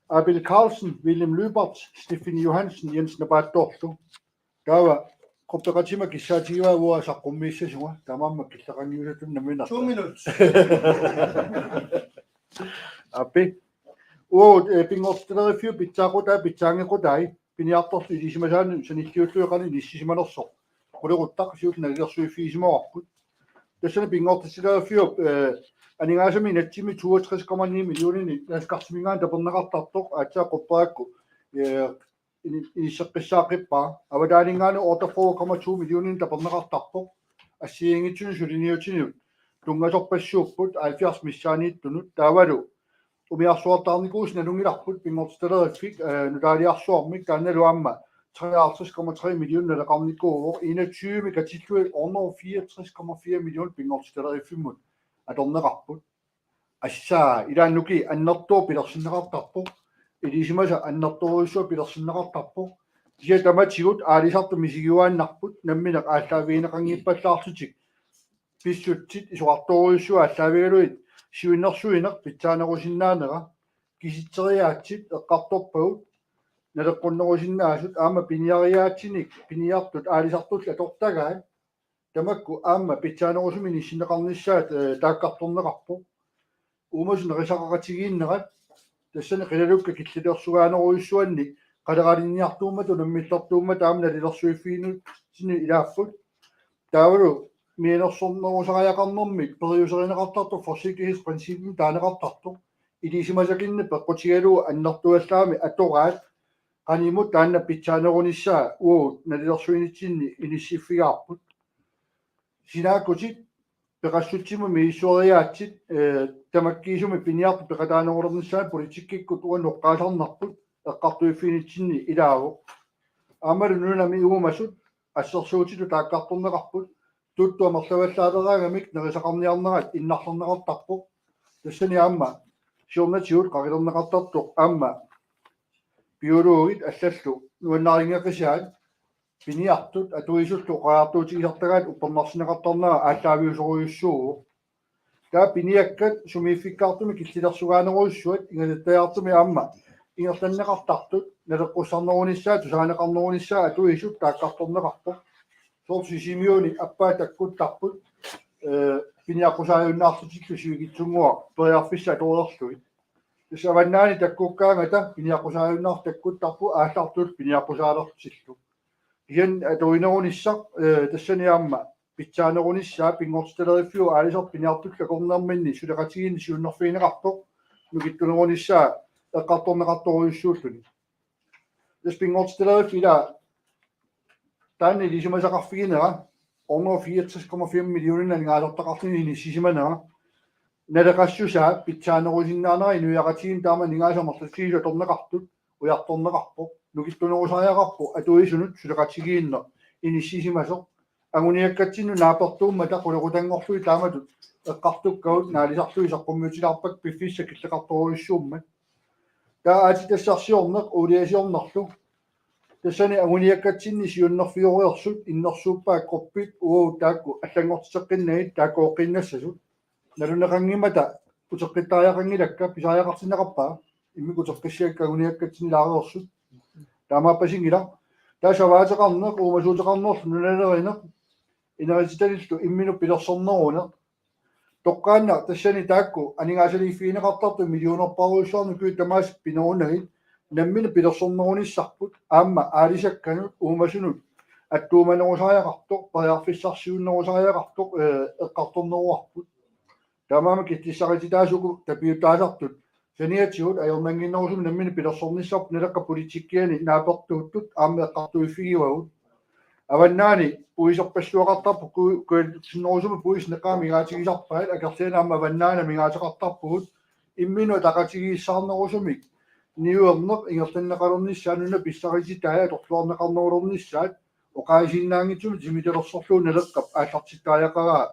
Abel Carlsen, William Lyberth, Steffen Johansen, Jens Napaattoorlu. Taava gruppeqatima kissaatigivaa uanga saqqummiissasunga, taamaammat killeqanngiusatut nammineq. Two minutes. Aap. Uagut, eh, pinngortitaleriffiup pitsaaqutai pitsaanngequtai piniartortut ilisimasaannut sanilliullugit qanoq inissisimanersoq qulequttaq siulleq nalilersuiffigisimavarput. Tassani pinngortitaleriffiup, eh, aningaasanik inatsimmi toogtres komma ni millioninik Landskartiminngaanniit taperneqartartoq aatsaat qupperakku, eh, ini-, inisseqqissaaqqippaat. Avataaninngaanniit otteogfyrre komma to millioninik taperneqartarpoq. Assigiinngitsunut suliniutinut tunngasorpassuupput halvfjerds missaaniittunut. Taavalu umiarsuartaarnikuusoq nalunngilarput pinngortitaleriffik, eh, nutaaliarsuarmik, taannalu aamma treoghalvtreds komma tre million naleqarnikuuvoq. Enogtyvemi katillugit hundrede fireogtres komma fire million pinngortitaleriffimmut atorneqarput. Assaa, ilaannuki annertooq pilersinneqartarpoq. Ilisimasaq annertoorujussuaq pilersinneqartarpoq. Kisianni tamatigut aalisartut misigiuaannarput, nammineq aallaavigineqanngippallarlutik. Pissutsit isorartoorujussuit aallaavigalugit siunnersuineq pitsaanerusinnaanera. Kisitseriaatsit eqqartorpagut naleqqunnerusinnaasut, aamma piniariaatsinik piniartut aalisartullu atortagaat. Tamakku aamma pitsaanerusumik inissinneqarnissaat, eh, taakkartorneqarpoq. Uumasut nerisaqaqatigiinnerat tassani qilalukkat killilersugaanerujussuanni qaleralinniartuummat unammillertuummat aamma nalilersuiffiginitsinni ilaapput. Taavalu mianersornerusariaqarnermik periuserineqartartoq forsigtighedsprincippimik taaneqartartoq. Ilisimasakinneq peqqutigalugu annertuallaamik atoraat, qanimut taanna pitsaanerunissaa uagut nalilersuinitsinni inissiffigaarput. Sinaakkutit peqassutsimut misissueriaatsit, eh, tamakkiisumik piniartut peqataanerulernissaat politikkikkut uannut oqqaasarnerput eqqartuiffiginitsinni ilaavoq. Aammalu nunami uumasut assersuutitut taakkartorneqarput, tuttut amerlavallaaleraangamik nerisaqarniarnerat innarlerneqartarpoq. Tassani aamma siornatigut qaqilerneqartartoq aamma biologit allallu nuannarinngeqisaat piniartut atuisullu oqariartuutigisartagaat uppernarsineqartarnera aallaaviusorujussuuvoq. Taava piniakkat sumiiffikkaartumik killilersugaanerujussuat ingasattajaartumik aamma ingerlanneqartartut naleqqussarnerunissaat tusaaneqarnerunissaat atuisut taakkartorneqarpoq. Soorlu Sisimiuni appaat takkuttarput, eh, piniaqqusaajunnaarlutillu sivikitsunnguaq periarfissat atoreerlugit. Tassa avannaani takkukkaangata piniaqqusaajunnaartut takkuttarput, aallartut piniaqqusaalerlutillu. Kisianni atuinerunissaq, eh, tassani aamma pitsaanerunissaa pinngortitaleriffiup aalisartut piniartullu akornerminni suleqatigiinneq siunnerfigineqartoq nukittunerunissaa eqqartorneqartorujussuulluni. Tassa pinngortitaleriffik ila taanna ilisimasaqarfiginera hundrede fireogtres komma fire millioner aningaasartaqarluni inissisimanera. Naleqassusaa pitsaanerusinnaanera inuiaqatigiinni taama aningaasat amerlatigisut atorneqartut ujartorneqarpoq. Nukittunerusariaqarpoq atuisunut suleqatigiinneq inissisimasoq. Anguniakkatsinnut naapertuummata qulequtanngorlugit taamatut eqqartukkagut naalisarlugit saqqummiutilaarpakka piffissaq killeqartorujussuummat. Taava aatsitassarsiorneq uuliasiornerlu. Tassani anguniakkatsinni siunnerfioreersut innersuuppaat gruppit uagut taakku allanngortiteqqinnagit taakkooqqinnassasut. Nalunneqanngimmata uteqqittariaqanngilakka, pisariaqartinneqarpaa immikkut uteqqissigakka anguniakkatsinni ilaareersut. Taamaappasinngilaq. Taava savaateqarneq, uumasuuteqarnerlu nunalerineq, inerititanillu imminut pilersorneruneq. Toqqaannaq tassani taakku aningaasaliiffigineqartartut millionerparujussuarnik ukiut tamaasa pinerunagit namminneq pilersornerunissarput aamma aalisakkanut uumasunut attuumanerusariaqartoq, periarfissarsiuunnerusariaqartoq, eh, eqqartorneruarput. Taamaammat killissaqartitaasut uku tapiutaasartut saniatigut ajornannginnerusumik namminneq pilersornissarput Naleqqap politikkiani naapertuuttut aamma eqqartuiffigivagut. Avannaani puiserpassuaqartarput ku-, kujaluttuinnarusumik puisit neqaamik amigaatigisarpaat, akerlianik aamma Avannaani amigaateqartarpugut imminut ataqatigiissaarnerusumik niuerneq ingerlanneqalernissaat, nunap pissarititai atorluarneqarnerulernissaat, oqaasiinnaanngitsumik timitalersorlugu Naleqqap aallartittariaqaraa,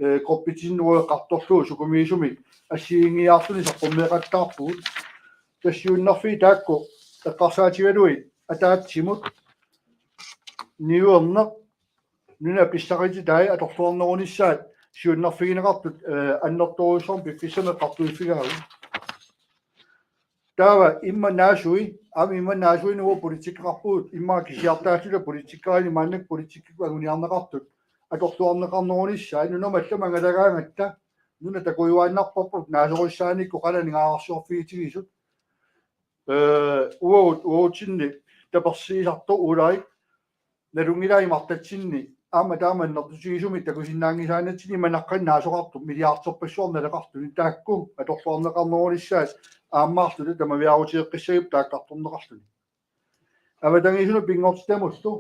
eh, gruppitsinnueqartorlugu sukumiisumik assigiinngiiaarluni saqqummeeqattaarpugut. Tassa siunnerfiit taakku eqqarsaatigalugit ataatsimut niuerneq, nunap pissarititai atorluarnerunissaat siunnerfigineqartut, eh, annertoorujussuarmik piffissami eqqartuiffigaagut. Taava immaqa naasui, aamma immaqa naasuineq uagut politikkeqarpugut, immaqa kisiartaassuta politikkerini maannakkut politikkikkut anguniarneqartut atorluarneqarnerunissaat, nunamut allamut angalagaangatta, nuna takujuaannarparput naasorissaanikkut qanoq aningaasarsiorfigitigisut. Eh, uagut, uagutsinni tapersiisartoq Ulrik, nalunngilai martatsinni aamma taama annertutigisumik takusinnaanngisaannatsinni manaqqan naasoqartoq milliarderpassuarnik naleqartuni, taakku atorluarneqarnerunissaat aammaarluta tamaviaarutigeqqissagipput taakkartorneqarluni. Avatangiisinut pinngortitamullu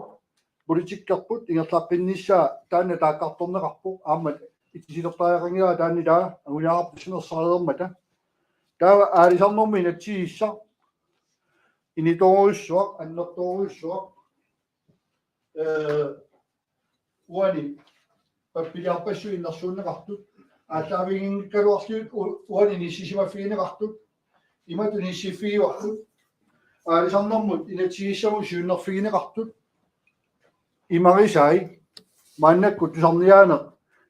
politikkerput ingerlaqqinnissaa taanna taakkartorneqarpoq, aamma itisilertariaqanngilaq taanna ilaa anguniarput sinersareermata. Taava aalisarnermut inatsisissaq, initoorujussuaq, annertoorujussuaq, eh, uani pappiliarpassuit innersuunneqartut, aallaaviginngikkaluarlugit u-, uani inissisimaffigineqartut, imatut inissiffigivarput, aalisarnermut inatsisissamut siunnerfigineqartut, imarisai, maannakkut tusarniaaneq,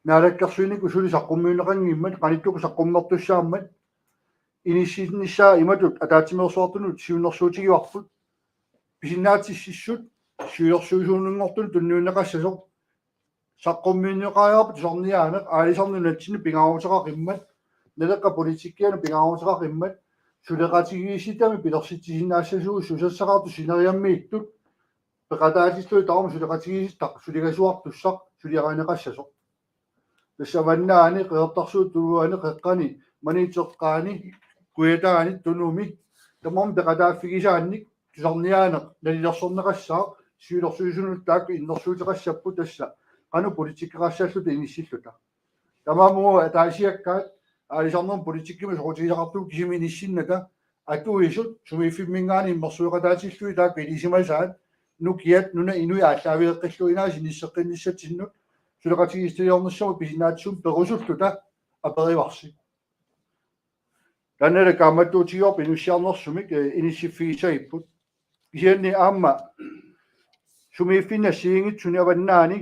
naalakkersuinikkut suli saqqummiunneqanngimmat, qanittukkut saqqummertussaammat, inissinnissaa imatut ataatsimeersuartunut siunnersuutigivarput, pisinnaatississut siulersuisunngortunut tunniunneqassasoq, saqqummiunneqariarpat tusarniaaneq, aalisarneq nunatsinni pingaaruteqaqimmat, Naleqqap politikkianut pingaaruteqaqimmat, suleqatigiissitami pilersitsisinnaassasugut susassaqartut sineriammiittut peqataatillugit tamarmik suleqatigiissitaq suligasuartussaq suliarineqassasoq. Tassa Avannaani, Qeqertarsuup Tuluani, Qeqqani, Maniitsoq eqqaani, Kujataani, Tunumi, tamarmik peqataaffigisaannik tusarniaaneq nalilersorneqassaaq, siulersuisunut taakku innersuuteqassapput tassa qanoq politikkeqassalluta inissilluta. Tamarmik ataasiakkaat aalisarnermut politikkimut soqutigisaqartugut kisimi inissinnata, atuisut sumiiffimminngaanniit immersueqataatillugit taakku ilisimasaat, nukiat nunap inui aallaavigeqqilluinnaasa inisseqqinnissatsinnut suleqatigiissitaliornissamut pisinnaatitsisumik perusulluta aperivarsi. Taanna kaammattuutigivarput inussiarnersumik, eh, inissiffigissagipput. Kisianni aamma sumiiffinni assigiinngitsuni Avannaani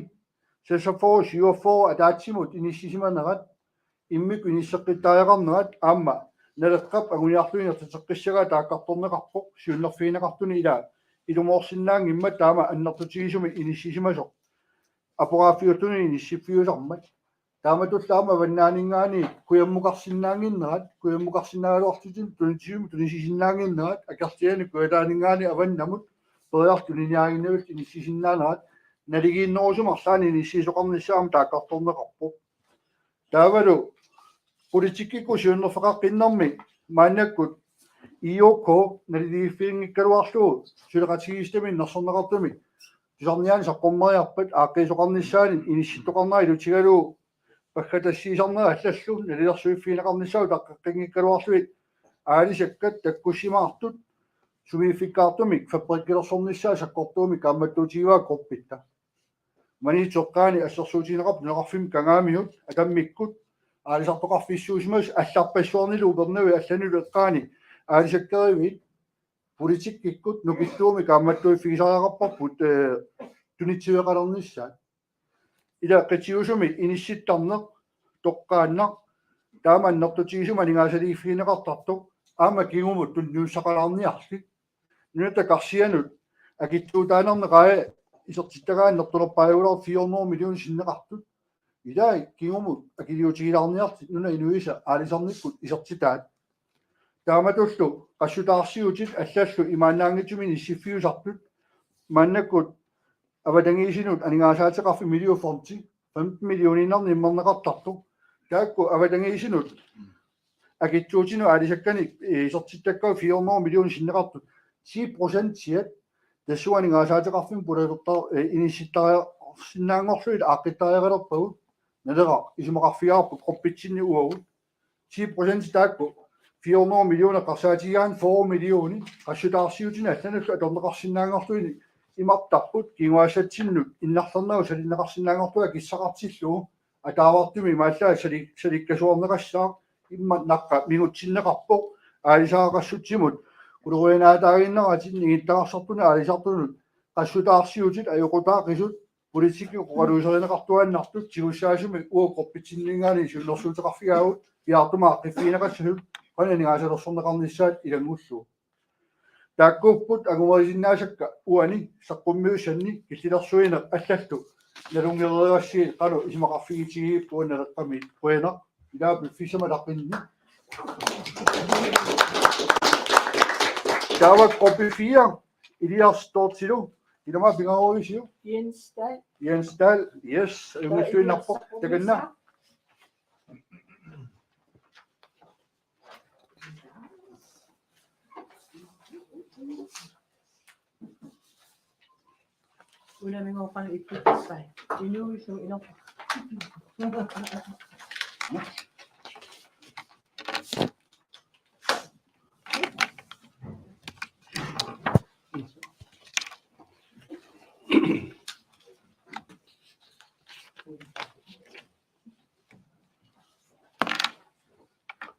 seksogfyrre syvogfyrre ataatsimut inissisimanerat, immikkut inisseqqittariaqarnerat aamma Naleqqap anguniarluni ingerlateqqissagaa taakkartorneqarpoq, siunnerfigineqartuni ilaa ilumoorsinnaanngimmat taama annertutigisumik inissisimasoq aporaaffiutunut inissiffiusarmat. Taamatullu aamma Avannaaninngaanniit kujammukarsinnaannginnerat, kujammukarsinnaagaluarlutit tunisium tunisisinnaannginnerat, akerlianik Kujataaninngaanniit avannamut periartut tuniniaaginnarlutik inissisinnaanerat, naligiinnerusumik arlaannik inissiisoqarnissaa aamma taakkartorneqarpoq. Taavalu politikkikkut siunnerfeqaqqinnermi maannakkut I O K naliliiffiginngikkaluarlugu suleqatigiissitami innersorneqartumi tusarniaaneq saqqummeriarpat aaqqiisoqarnissaannik inissittoqarnera ilutigalugu paggatassiisarnera allallu nalilersuiffigineqarnissaa utaqqeqqinngikkaluarlugit aalisakkat takkussimaartut sumiiffikkaartumik fabrikkilersornissaa sakkortuumik kaammattuutigivaa gruppitta. Maniitsoq eqqaani assersuutigineqarpoq nunaqarfimmi kangaamiut atammikkut aalisartoqarfissuusimasut allarpassuarnilu Upernavik allanilu eqqaani aalisakkeriviit politikkikkut nukittuumik kaammattuiffigisariaqarparput, eh, tunitsiveqalernissaat. Ila qitiusumik inissittarneq toqqaannaq taama annertutigisumik aningaasaliiffigineqartartoq aamma kingumut tunniussaqalaarniarli. Nunatta karsianut Akitsuutaanermi qaaja isertittagaanni nertulerpaajugaluartoq fire hundrede millioner sinneqartut. Ilai kingumut akiliutigilaarniartut nunap inuisa aalisarnikkut isertitaat. Taamatullu qassutaarsiutit allallu imaannaanngitsumik inissiffiusartut maannakkut avatangiisinut aningaasaateqarfik Miljøfondi femten millioniinnarnik immerneqartartoq. Taakku avatangiisinut akitsuutinut aalisakkanik, eh, isertittakkagut fire hundrede millioner sinneqartut ti procentiat tassunga aningaasaateqarfimmut pulalertar-, eh, inissittariaqarsinnaanngorlugit aaqqittariaqalerpagut. Naleraq isumaqarfigaarput gruppitsinni uagut. Ti procent taakku fire hundrede millioner eqqarsaatigigaanni fyrre millioner qassutaarsiutinik allanullu atorneqarsinnaanngorlugit imartarput kinguaassatsinnut innarlernagu salinneqarsinnaanngorlugu akissaqartillugu ataavartumik imaallaat sali-, salikkasuarneqassaaq immaqa naqqa mingutsinneqarpoq aalisagaqassutsimut qulerianaataaginnaratik ningittagassartunut aalisartunut qassutaarsiutit ajoqutaaqisut politikki oqaluuserineqartuaannartut tigussaasumik uagut gruppitsinninngaanniit siunnersuuteqarfigaagut piaartumik aaqqiffigineqassasut qanoq aningaasalersorneqarnissaat ilanngullugu. Taakkuupput angumerisinnaasakka uani saqqummiussanni killilersuineq allallu nalunngereerassigit qanoq isumaqarfigitigigipput uani Naleqqamiit. Qujanaq ilaa piffissami ataqqinni. Taava gruppe fire, Elias Stortilu, ilama pingaarusio? Jens Dahl. Jens Dahl, yes, ajunngilluinnarpoq. Takanna. Unamingooqan ikkutissaat. Inuusu ino.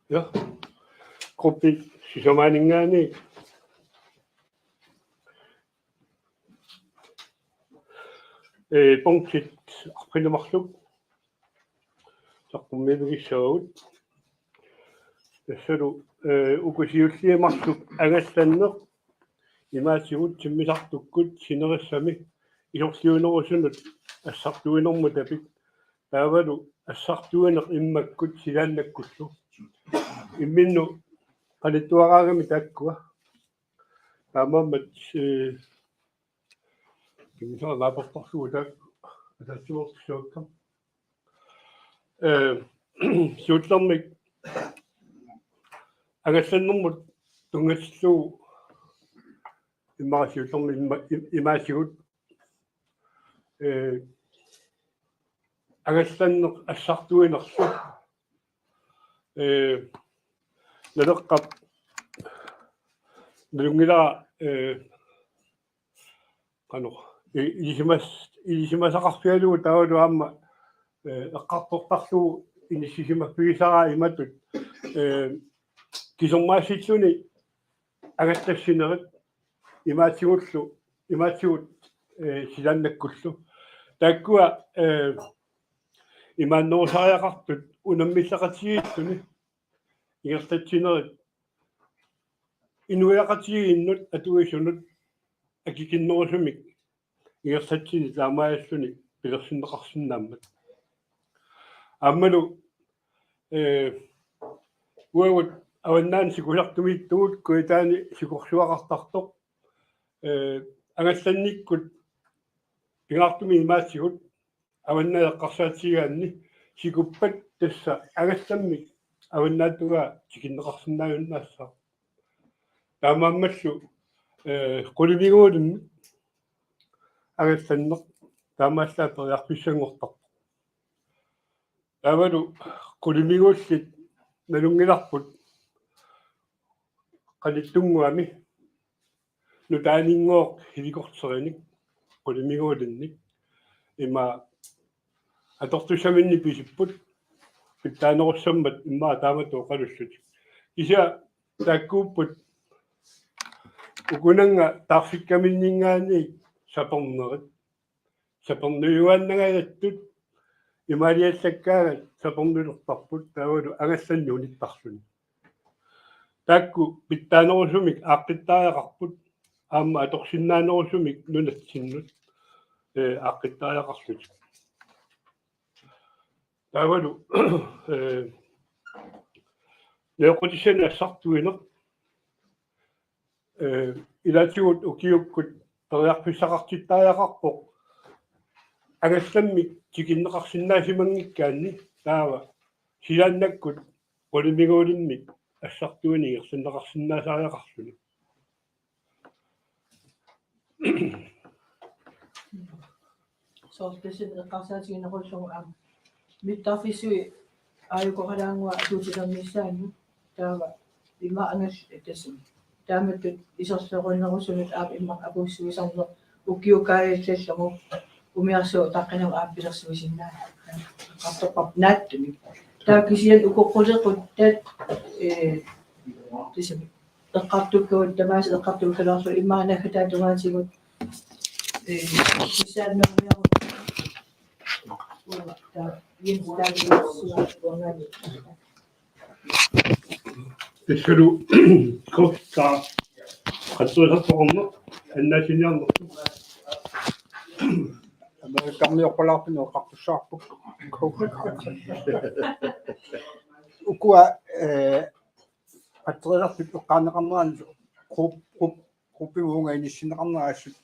Ja. Gruppit sisamaaninngaanniit. Eh, punktit arfineq-marluk saqqummiiffigissavarput. Tassalu, eh, uku siulliit marluk angallanneq imaatigut timmisartukkut sinerissami isorliunerusunut assartuinermut apit. Taavalu assartuineq immakkut silaannakkullu. Imminnut qanittuaraangami taakkua. Taamaammat, eh, timmisara naapertorlugu taakku ataatsimoortussavakka. Eh, siullermik angallannermut tunngatillugu immaqa siullermik imma-, im-, imaatigut, eh, angallanneq assartuinerlu. Eh, Naleqqap nalunngilara, eh, qanoq, i-, ilisimas-, ilisimasaqarfigalugu taavalu aamma, eh, eqqartortarlugu inissisimaffigisaraa imatut, eh, kisermaassilluni angallassinerit imaatigullu, imaatigut, eh, silaannakkullu. Taakkua, eh, imaannerusariaqartut unammilleqatigiilluni ingerlatsinerit inuiaqatigiinnut atuisunut akikinnerusumik ingerlatsineq taamaalilluni pilersinneqarsinnaammat. Aammalu, eh, uagut avannaani sikusartumiittugut Kujataani sikorsuaqartartoq, eh, angallannikkut pingaartumik imaatigut avannaani eqqarsaatigigaanni sikuppat tassa angallammik avannaatugaa tikinneqarsinnaajunnaassaaq. Taamaammallu, eh, qulimiguulimmik angallanneq taamaallaat periarfissanngortarpoq. Taavalu qulimiguullit nalunngilarput qanittunnguami nutaaninngooq helikopterinik qulimiguulinnik ima atortussaminnik pisipput pitsaanerussammat immaqa taamatut oqalussutik. Kisianni taakkuupput ukunannga taarsikkaminninngaanniit sapernerit. Sapernujuaannangajattut imaaliallakkaagat sapernulertarput taavalu angallanneq unittarluni. Taakku pitsaanerusumik aaqqittariaqarput aamma atorsinnaanerusumik nunatsinnut, ee, aaqqittariaqarlutik. Taavalu, ee, neeqqutissani assartuineq, ee, ilaatigut ukiukkut periarfissaqartittariaqarpoq angallammik tikinneqarsinnaasimanngikkaanni, taava silaannakkut qulimiguulimmik assartuineq ingerlanneqarsinnaasariaqarluni. Soorlu tassa eqqarsaatigineqarlugu aamma mittarfissuit aajukoqalaannguaq atuutilernissaannut, taava ima angal-, tassami taamatut iserlerunerusunut aamma immaqa apuussuisarneq ukiukkut kaajallallugu umiarsuaq utaqqineq aamma pilersuisinnaasoq eqqartorparput naattumik. Taava kisianni uku qulequttat, ee, tassami eqqartukkagut, tamaasa eqqartukkaluarlugu immaqa naggataata tungaatigut, ee, kisianni normiarut. Uanga taava Jens Davidsen uangaani. Tassalu Coast Guard qatserisartoqarneq annaasiniarnersoq. Amerikkarniorpalaartumik eqqartussavarput Coast Guard. Ukua, ee, qatserisartut eqqaaneqarneranni grup-, grup-, gruppimut uunga inissinneqarnera assut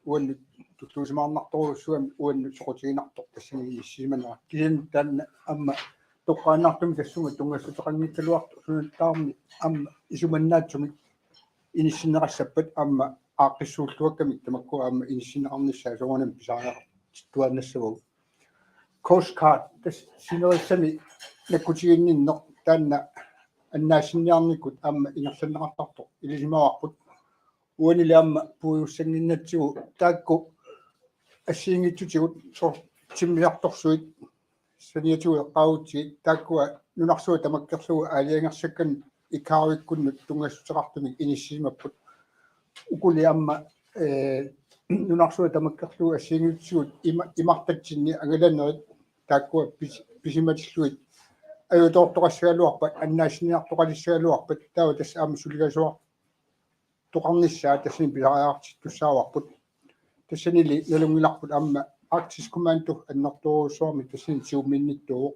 uannut tulluusimaarnartorujussuugami uannut soqutiginartoq tassani inissisimanera. Kisianni taanna aamma toqqaannartumik tassunga tunngassuteqanngikkaluartoq, sunattaarmi aamma isumannaatsumik inissinneqassappat aamma aaqqissuulluakkamik tamakku aamma inissinneqarnissaat soorunami pisariaqartittuaannassavagut. Coast Guard tassa sinerissami nakkutiginninneq taanna annaasiniarnikkut aamma ingerlanneqartartoq ilisimavarput. Uanili aamma puigussannginnatsigu taakku assigiinngitsutigut soorlu timmisartorsuit saniatigut eqqaagutsigit taakkua nunarsuaq tamakkerlugu aalajangersakkanik ICAO-ikkunnut tunngassuteqartumik inissisimapput. Ukuli aamma, ee, nunarsuaq tamakkerlugu assigiinngitsutigut ima-, imartatsinni angalanerit taakkua pis-, pisimatillugit ajutoortoqassagaluarpat, annaasiniartoqalissagaluarpat, taava tassa aamma suligasoqartoqarnissaa tassani pisariaqartittussaavarput. Tassanili nalunngilarput aamma Arktisk Kommando annertoorujussuarmik tassani siummiinnittuuvoq.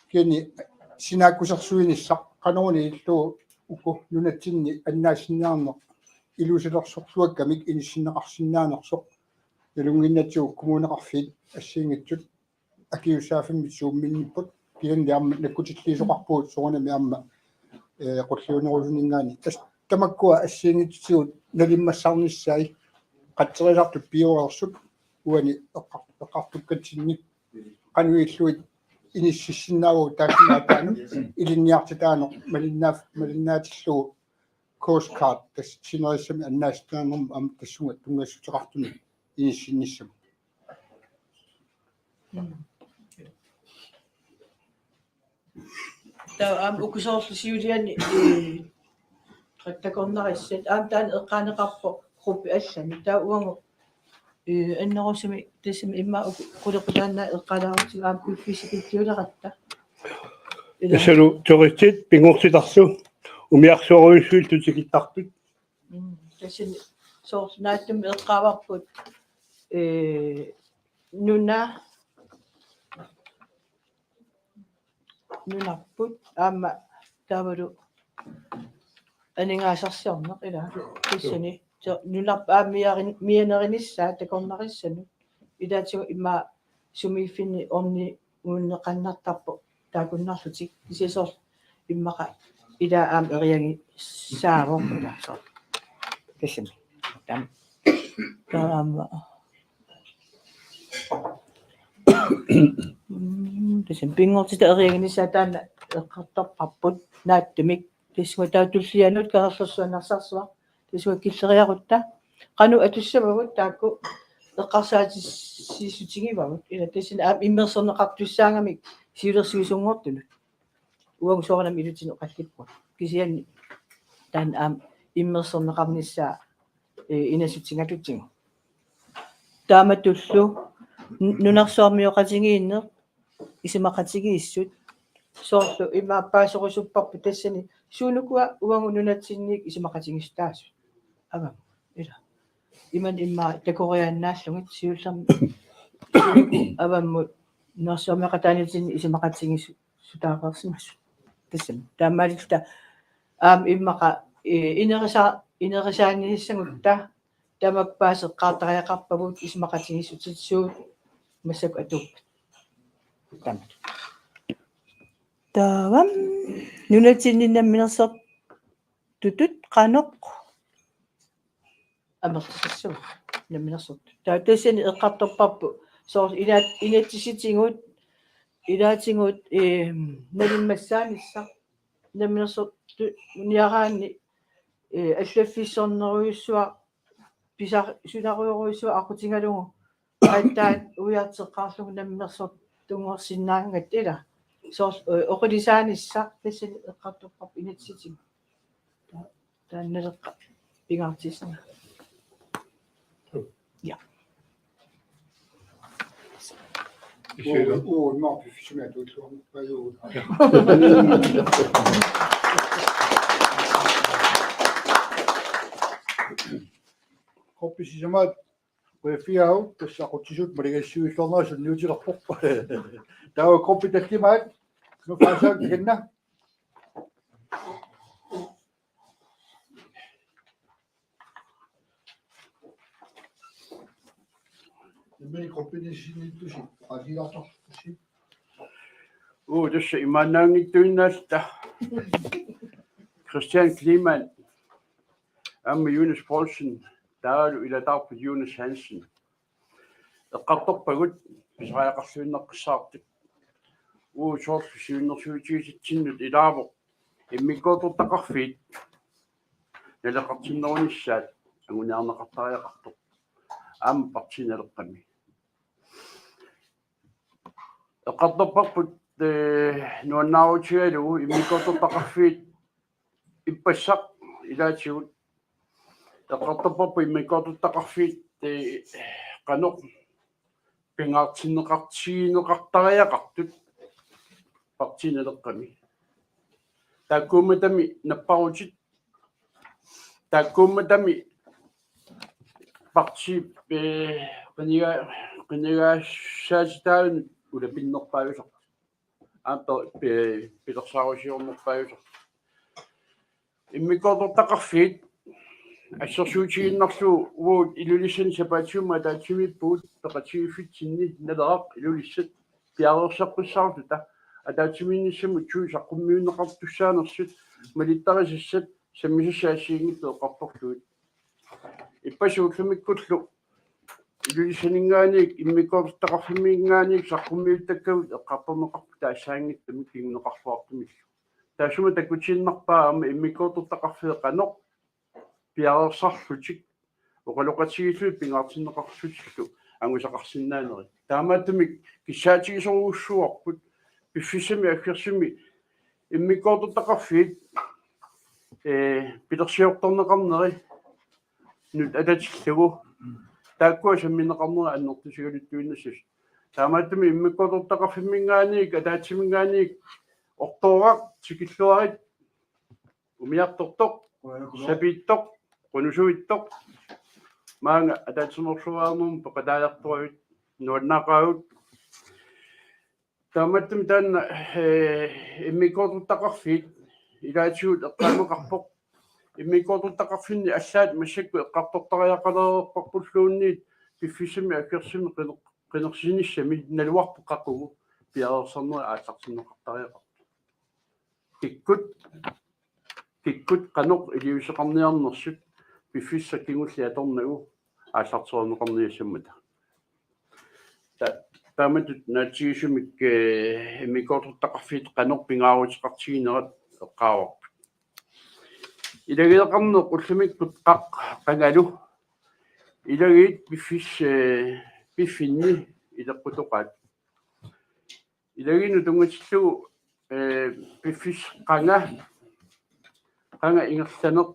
Kisianni sinaakkusersuinissaq qanoruna ilillugu uku nunatsinni annaasiniarneq ilusilersorluakkamik inissinneqarsinnaanersoq nalunnginnatsigu kommuneqarfiit assigiinngitsut akisussaaffimmik siummiinnipput, kisianni aamma nakkutilliisoqarpugut soorunami aamma, ee, qulliunerusuninngaanniit. Tassa tamakkua assigiinngitsutigut nalimmassarnissaat qatserisartut pioreersut uani eqqar-, eqqartukkatsinni qanoq ilillugit inississinnaavagut taassuma ataanut ilinniartitaaneq malinnaaf-, malinnaatillugu Coast Guard tassa sinerissami annaasitaanermut aamma tassunga tunngassuteqartumik inissinnissamut. Mm. Taava aamma uku soorlu siuliani, ee, takornarissat aamma taanna eqqaaneqarpoq gruppi allani. Taava uagut, ee, annerusumik tassami immaqa uku qulequtaannaat eqqaalaarutsigu aamma kuiffiisikilliuleratta. Ila. Tassalu turistit pinngortitarlu umiarsuarujussuillu tikittartut. Mm, tassani soorlu naatsumik eqqaavarput, ee, nuna-, nunarput aamma taavalu aningaasarsiorneq ila. Tassani so-, nunarput aamma miarin-, mianerinissaa takornarissanut. Ilaatigut immaqa sumiiffinni orni- -unneqannartarpoq taakkunnarlutik, kisianni soorlu immaqa ila aamma eriagissaavoq ila soorlu. Tassami. Taam-, taava aamma. Mm, tassami pinngortitaq eriaginissaa taanna eqqartorparput naatsumik. Tassunga taava tullianut Kangerlussuaq Narsarsuaq. Tassunga killeriarutta. Qanoq atussavagut taakku eqqarsaatissiissutigivagut. Ila tassani aamma immersorneqartussaagamik siulersuisunngortunut. Uagut soorunami ilutinik oqallippugut. Kisianni taanna aamma immersorneqarnissaa, ee, inassutigalutsigu. Taamatullu nu-, nunarsuarmioqatigiinneq isumaqatigiissut. Soorlu ima paaserusupparput tassani suunukua uagut nunatsinniit isumaqatigiissutaasut. Aamma, ila. Imannak immaqa takoriaannaallugit siullermik avammut nunarsuarmioqataaniitinni isumaqatigiissutaareersimasut. Tassami taamaalilluta aamma immaqa, eh, inerisa-, inerisaaniissagutta tamakku paaseqqaartariaqarpagut isumaqatigiissutit suut massakkut atuuppat. Taamaat. Taava nunatsinni namminersortutut qanoq amerlisassavat namminersortut. Taava tassani eqqartorparput soorlu inaat-, inatsisitigut, ilaatigut, eem, nalimmassaanissaq namminersortuniaraanni, eh, allaffissornerujussuaq pisa-, sunarujorujussuaq aqqutigalugu aatsaat uiarteqqaarlugu namminersortunngorsinnaangatta ila. Soorlu, eh, oqilisaanissaq tassani eqqartorparput inatsisitigut. Taanna Naleqqap pingaartissimasoq. Ja. Uu, uu, nå, vi finder ud af det. Quppisisamaat P F-iau tassa aqutsisut maligassiuilluarnerat sunniutilerpoq. Taava quppi tallimaat. Nu faasaak tikinna. Immini quppinissinniittusi, qaasilaartartusi. Uu, tassa imaannaanngittuinnaalluta. Christian Kleemann, aamma Jonas Poulsen, taavalu ilataarput Jonas Hansen. Eqqartorpagut pisariaqarluinnaqqissaartut. Uu, soorlu siunnersuutigisatsinnut ilaavoq immikkoortortaqarfiit naleqartinnerunissaat anguniarneqartariaqartoq. Aamma Partii Naleqqami. Eqqartorparput, eh, nuannaarutigalugu immikkoortortaqarfiit ippassaq ilaatigut. Eqqartorparput immikkoortortaqarfiit, eh, qanoq pingaartinneqartigineqartariaqartut Partii Naleqqami. Taakkuummatami napparutit. Taakkuummatami partii, eh, qiniga-, qinigaassaatitaanut ulapinnerpaajusarput. Aamma pe-, pilersaarusiornerpaajusarput. Immikkoortortaqarfiit assersuutigiinnarlugu uagut Ilulissani sapaatip-akunneri ataatsimiippugut peqatigiiffitsinni Naleraq Ilulissat piareersaqqissaarluta ataatsimiinnissamut saqqummiunneqartussaanersut malittarisassat sammisassat assigiinngitsut eqqartorlugit. Ippassaq ullumikkullu Ilulissaninngaanniit immikkoortortaqarfimminngaanniit saqqummiuttakkavut eqqartorneqarput taassaanngitsumik kinguneqarluartumillu. Taassuma takutiinnarpaa aamma immikkoortortaqarfiit qanoq piareersarlutik oqaloqatigiillugit pingaartinneqarlutillu angusaqarsinnaanerit. Taamaattumik kissaatigisorujussuuarput piffissami aggersumi immikkoortortaqarfiit, eh, pilersiortarneqarneri nut atatillugu. Taakkua sammineqarneri annertusigaluttuinnassasut. Taamaattumik immikkoortortaqarfimminngaanniit, ataatsiminngaanniit ortooraq tikilluarit, umiartortoq, sapiittoq, qunusuittoq, maanga ataatsimeersuarnermut peqataajartoravit, nuannaaqaagut. Taamaattumik taanna, eh, immikkoortortaqarfiit ilaatigut eqqaaneqarpoq. Immikkoortortaqarfinni allaat massakkut eqqartortariaqalereerparpulluunniit piffissami aggersumi qiner-, qinersinissami naluarput qaqugu piareersarnerit aallartinneqartariaqartut. Kikkut, kikkut qanoq iliuuseqarniarnersut piffissaq kingulleq atornagu aallartereerneqarniassammata. Ta-, taamatut naatsigisumik, eh, immikkoortortaqarfiit qanoq pingaaruteqartiginerat eqqaavarput. Ilagiiaqarneq ullumikkut qaq qangalu. Ilagiit piffis-, eh, piffinni ileqqutoqaat. Ilagiinut tunngatillugu, eh, piffissaq qanga, qanga ingerlaneq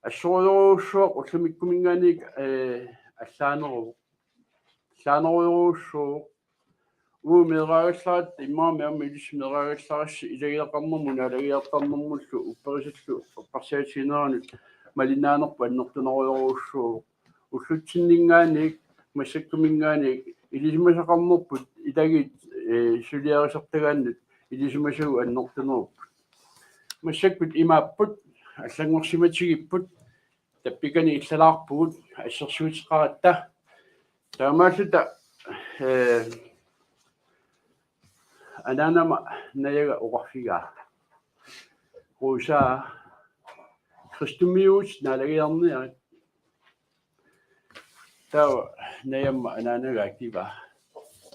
assorujorujussuaq ullumikkuminngaanniit, eh, allaaneruvoq. Allaanerujorujussuuvoq. Uagut meeraagallaratta imaammi aamma ilissi meeraagallarassi ilagiiaqarnermut naalagiartarnermullu upperisallu eqqarsaatigineranut malinnaanerput annertunerujorujussuuvoq. ullutsinninngaanniit massakkuminngaanniit ilisimasaqarnerput ilagiit, eh, suliarisartagaannut ilisimasagut annertunerupput. Massakkut imaapput, allanngorsimatigipput, tappikani illalaarpugut, assersuuteqaratta. Taamaalluta, eh, anaanama najaga oqarfigaa: Rosa, kristumiuutit naalagiarniarit. Taava najamma anaanaga akivaa: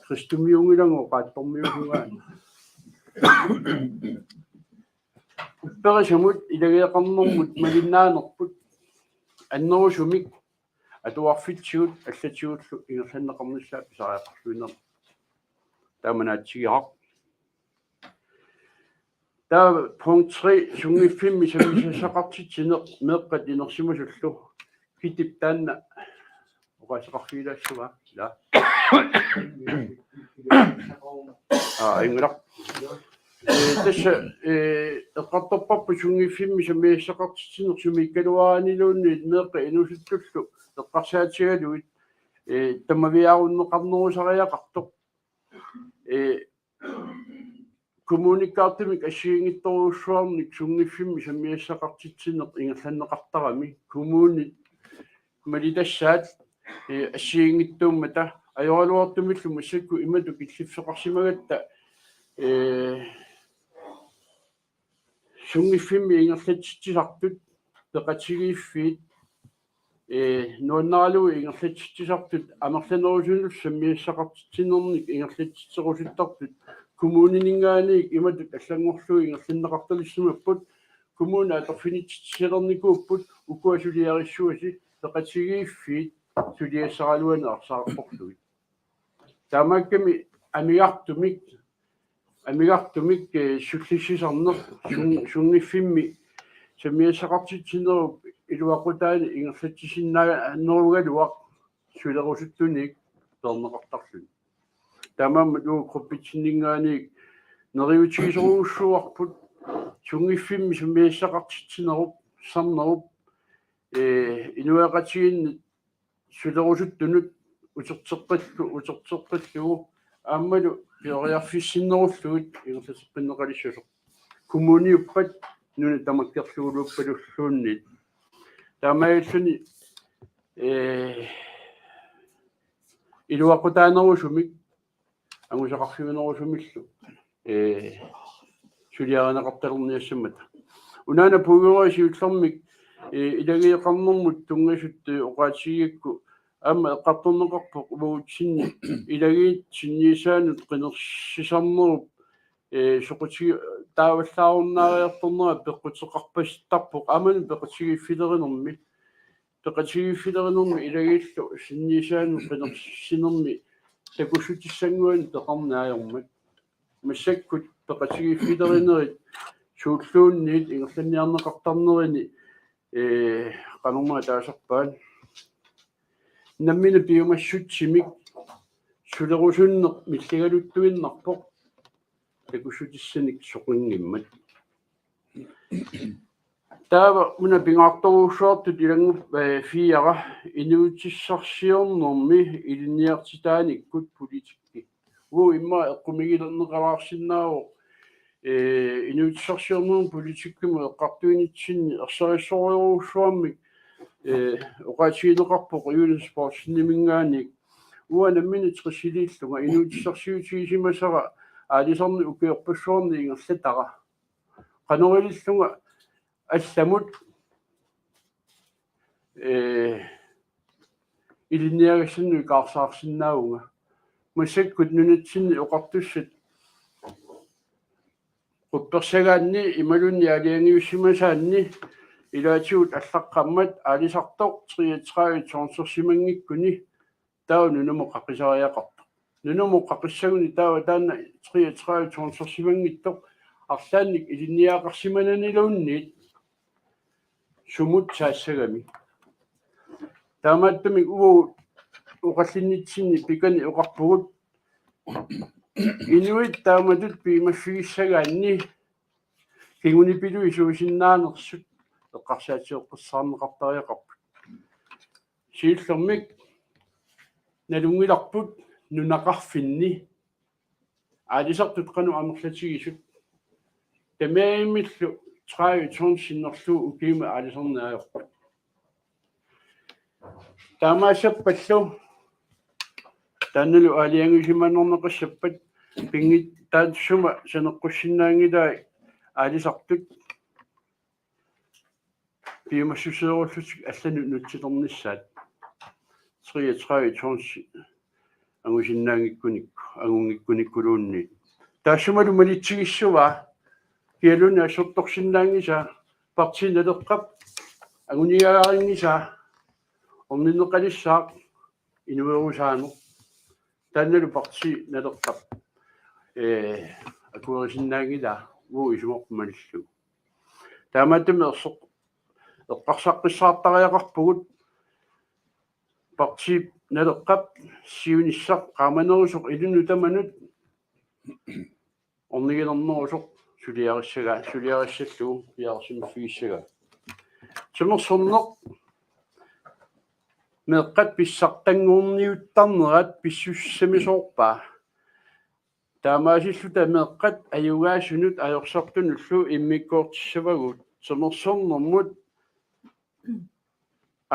Kristumiunngilagut, qaattormiuusunga. Upperisamut ilageeqarnermut malinnaanerput annerusumik atuarfitsigut allatigullu ingerlanneqarnissaat pisariaqarluinnarpoq. Tamanna atsigiaq. Taava punkt tre, sunngiffimmi sammisassaqartitsineq meeqqat inersimasullu. Kitip taanna oqaaseqarfigilaassavaa. Ila. Aa, inngilaq. Eh, tassa, eh, eqqartorparput sunngiffimmi sammisassaqartitsineq sumiikkaluaraanniluunniit meeqqat inuusuttullu eqqarsaatigalugit, eh, tamaviaarunneqarnerusariaqartoq. Eh, kommunikkaartumik assigiinngitsorujussuarnik sunngiffimmi sammisassaqartitsineq ingerlanneqartarami, kommunit malitassaat, eh, assigiinngitsuummata. Ajoraluartumillu massakkut imatut killiffeqarsimagatta, eh, sunngiffimmi ingerlatsitsisartut peqatigiiffiit, eh, nuannaralugu ingerlatsitsisartut amerlanerusunut sammisassaqartitsinernik ingerlatsitserusuttartut kommunininngaanniit imatut allanngorlugit ingerlanneqartalissimappat: Kommuni atorfinitsitsisalernikuupput ukua suliarissuasi, peqatigiiffiit suliassaraluanik arsaqarporlugit. Taamaakkami amigartumik, amigartumik, eh, sullissisarneq sun-, sunngiffimmi sammisassaqartitsinerup iluaqutaani ingerlatsisinnaanerugaluaq sulerusuttunik peerneqartarluni. Taamaammat uagut gruppitsinninngaanniit neriuutigisorujussuuarput sunngiffimmi sammisassaqartitsinerup, -sarnerup, eh, inuiaqatigiinni sulerusuttunut uterteqqillu-, uterteqqillugu aammalu periarfissinnerullugit ingerlateqqinneqalissasoq. Kommuniuppat nuna tamakkerluguluuppalulluunniit. Taamaalilluni, eh, iluaqutaanerusumik angusaqarfiunerusumillu, eh, suliarineqartalerniassammata. Unaana puigorui siullermik, eh, ilageeqarnermut tunngasut, eh, oqaatigigakku aamma eqqartorneqarpoq uagutsinni ilagiit sinniisaanut qinersisarnerup, eh, soqutigi-, taavallaarunnaariartornera peqquteqarpasittarpoq aamma peqatigiiffilerinermi. Peqatigiiffilerinermi ilagiillu sinniisaanut qinersinermi takussutissannguanik peqarneq ajormat. Massakkut peqatigiiffilerinerit suulluunniit ingerlanniarneqartarnerini, eh, qanormaa taasarpaat. Nammineq piumassutsimik sulerusunneq milligaluttuinnarpoq takussutissanik soqanngimmat. Taava una pingaartorujussuartut ilanngup, eh, fire, inuutissarsiornermi ilinniartitaanikkut politikki. Uagut immaqa eqqumiigilerneqalaarsinnaavoq, eh, inuutissarsiornermi politikkimut eqqartuinitsinni ersarissorujussuarmik, eh, oqaatigineqarpoq Jens Poulseniminngaanniit. Uanga nammineq tressiliillunga inuutissarsiutigisimasara aalisarneq ukiorpassuarni ingerlatara. Qanoq ilillunga allamut, eh, ilinniagassannut ikaarsaarsinnaavunga. Massakkut nunatsinni oqartussat quppersagaanni imaluunniit aalajangiussimasaanni ilaatigut allaqqammat aalisartoq treogtredive tonsersimanngikkuni taava nunamut qaqisariaqartoq. Nunamut qaqissaguni taava taanna treogtredive tonsersimanngitsoq arlaannik ilinniagaqarsimananiluunniit sumut saassagami. Taamaattumik uagut oqallinnitsinni pikani oqarpugut inuit taamatut piumaffigissagaanni kingunipilui suusinnaanersut eqqarsaatigeqqissaarneqartariaqarput. Siullermik nalunngilarput nunaqarfinni aalisartut qanoq amerlatigisut. Tamarmillu tredive tons sinnerlugu ukiumut aalisarneq ajorput. Taamaassappallu taannalu aalajangiusimanerneqassappat pinngit taassuma saneqqussinnaanngilai aalisartut piumassuseerullutik allanut nutsilernissaat treogtredive tons angusinnaanngikkunikku, angunngikkunikkulluunniit. Taassumalu malitsigissavaa kialuunniit assortorsinnaanngisaa, Partii Naleqqap anguniagarinngisaa orninneqalissaaq inuerusaaneq. Taannalu Partii Naleqqap, ee, akuerisinnaanngilaa uagut isumaqarpunga malillugu. Taamaattumik ersoq-, eqqarsaqqissaartariaqarpugut Partii Naleqqap siunissaq qaamanerusoq ilinnut tamanut ornigilernerusoq suliarissagaa, suliarissallugu piareersimaffigissagaa. Timersorneq meeqqat pissartanngorniuttarnerat pissusissamisoorpaa. Taamaasilluta meeqqat ajugaasunut ajorsartunullu immikkoortissavagut. Timersornermut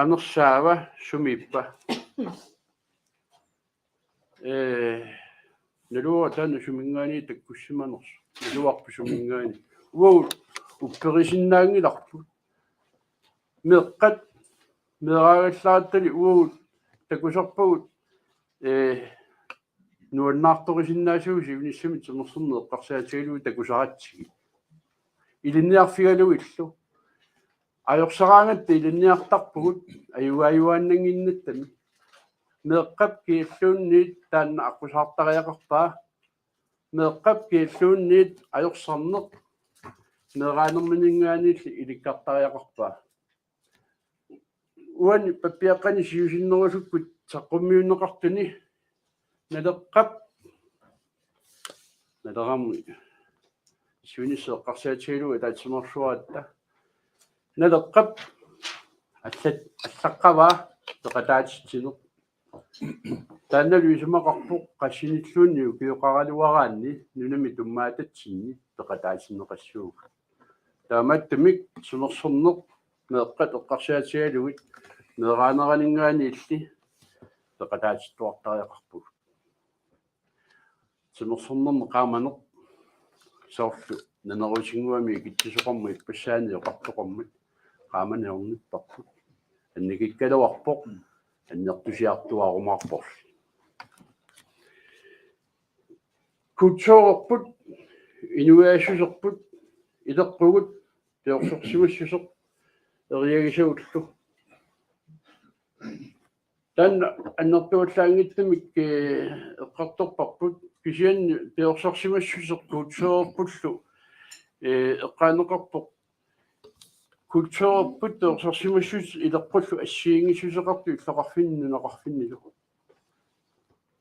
anersaava sumiippa? Ee, naluara taanna suminngaanniit takkussimanersoq. Naluarput suminngaanniit. Uagut upperisinnaanngilarput. Meeqqat meeraagallarattali uagut takusarpagut, ee, nuannaartorisinnaasagut siunissami timersorneq eqqarsaatigalugu takusaratsigit. Ilinniarfigalugillu. Ajorsaraangatta ilinniartarpugut ajugaajuaannannginnattami. Meeqqap kialluunniit taanna aqqusaartariaqarpaa. Meeqqap kialluunniit ajorsarneq meeraanerminngaanniilli ilikkartariaqarpaa. Uani pappiaqqani siusinnerusukkut saqqummiunneqartuni Naleqqap, Nalerami siunissaq eqqarsaatigalugu ataatsimeersuaratta, Naleqqap allat-, allaqqavaa peqataatitsineq. Taannalu isumaqarpoq qassinilluunniit ukioqaraluaraanni nunami tummaatatsinni peqataatinneqassuugut. Taamaattumik timersorneq meeqqat eqqarsaatigalugit meeraanerminngaanniilli peqataatittuartariaqarpugut. Timersornermi qaamaneq soorlu naneruutinnguamik ikitsisoqarmat ippassaani oqartoqarmat qaamaneq ornipparput. Annikikkaluarpoq, annertusiartuaarumaarporli. Kulturerput, inuiassuserput, ileqqugut, piorsarsimassuseq eriagisagullu. Taanna annertuallaanngitsumik, ee, eqqartorparput, kisianni piorsarsimassuseq kulturerpullu, ee, eqqaaneqarpoq. Kulturerput piorsarsimassuseq ileqqullu assigiinngissuseqartut illoqarfinni nunaqarfinnilu.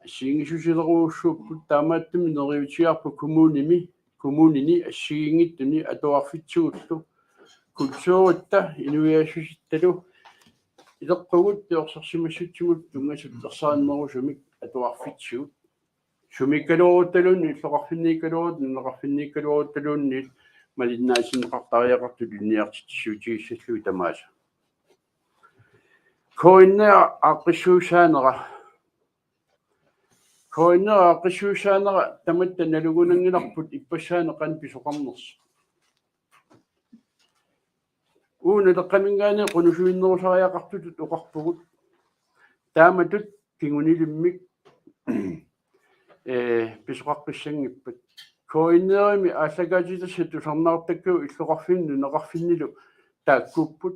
Assigiinngissusilerujussuupput, taamaattumik neriuutigaarput kommunimi, kommunini assigiinngitsuni atuarfitsigullu. Kulturitta inuiassusittalu ileqqugut piorsarsimassutsimut tunngasut ersarinnerusumik atuarfitsigut. Sumiikkaluaruttaluunniit, illoqarfinniikkaluaruttaluunniit, nunaqarfinniikkaluaruttaluunniit malinnaatinneqartariaqartut ilinniartitsissutigissallugu tamaasa. K N R aaqqissuussaanera. K N R aaqqissuussaanera tamatta nalugunanngilarput ippassaani qanoq pisoqarnersoq. Uagut Naleqqaminngaanniit qunusuinnerusariaqartutut oqarpugut. Taamatut kingunilimmik, ee, pisoqaqqissanngippat. K N R-imi aallakaatitassat tusarnaartakkagut illoqarfinni nunaqarfinnilu taakkuupput.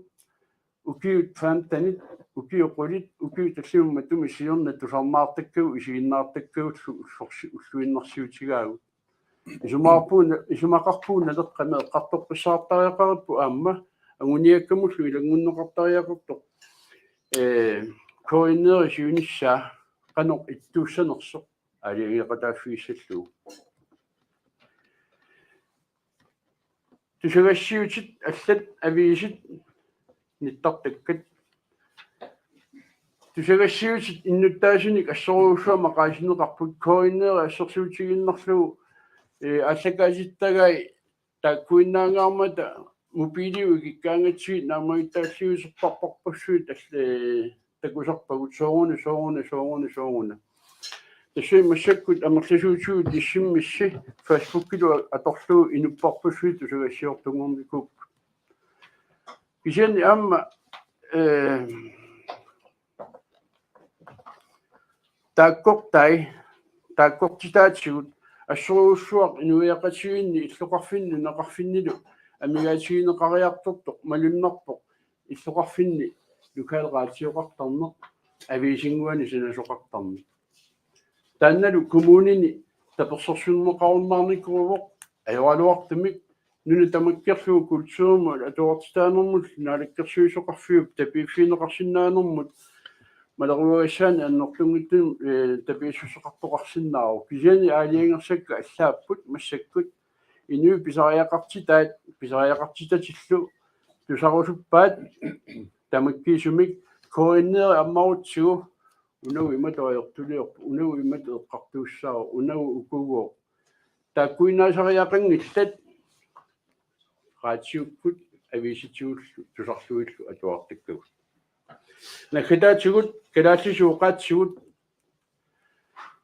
Ukiut femtenit, ukiut qulit, ukiut tallimat matuma siorna tusarnaartakkagut isiginnaartakkagullu ullorsi-, ulluinnarsiutigaagut. Isumaqarpunga, isumaqarpunga Naleqqami eqqartoqqissaartariaqarpoq aamma anguniakkamullu ilanngunneqartariaqartoq, ee, K N R-ip siunissaa qanoq ittuussanersoq aalajangeeqataaffigissallugu. Tusagassiuutit allat aviisit nittartakkat. Tusagassiuutit innuttaasunik assorujussuaq maqaasineqarput, K N R assersuutigiinnarlugu, eh, aallakaatittagai taakkuinnaangaarmata mobiiliukkut ikikkaangatsigit naammagittaalliuuserparparpassuit alle takusarpagut sooruna, sooruna, sooruna, sooruna. Tassa massakkut amerlasuutigut issimmissi Facebookilu atorlugu inupparpassuit tusagassiortunngornikuupput. Kisianni aamma, eh, taakkortai, taakkortitaatigut assorujussuaq inuiaqatigiinni illoqarfinni nunaqarfinnilu amigaatigineqariartortoq malunnarpoq illoqarfinni lokalraatioqartarneq, aviisinnguani sanasoqartarneq. Taannalu kommunini tapersersorneqarunnaarnikuuvoq ajoraluartumik nuna tamakkerlugu kulturimut atuartitaanermut naalakkersuisoqarfiup tapiiffigineqarsinnaanermut maleruagassaanik annertunngitsumik, eh, tapiissuseqartoqarsinnaavoq. Kisianni aalajangersakka allaapput massakkut inuit pisariaqartitaat, pisariaqartitatillu tusarusuppaat tamakkiisumik K N R ammarutsigu unagu imatut ajortuliorpoq, unagu imatut eqqartuussaavoq, unagu ukugooq. Taakkuinnaasariaqanngillat raatiukkut aviisitigullu tusarlugillu atuartakkagut. Naggataatigut kalaallisut oqaatsigut,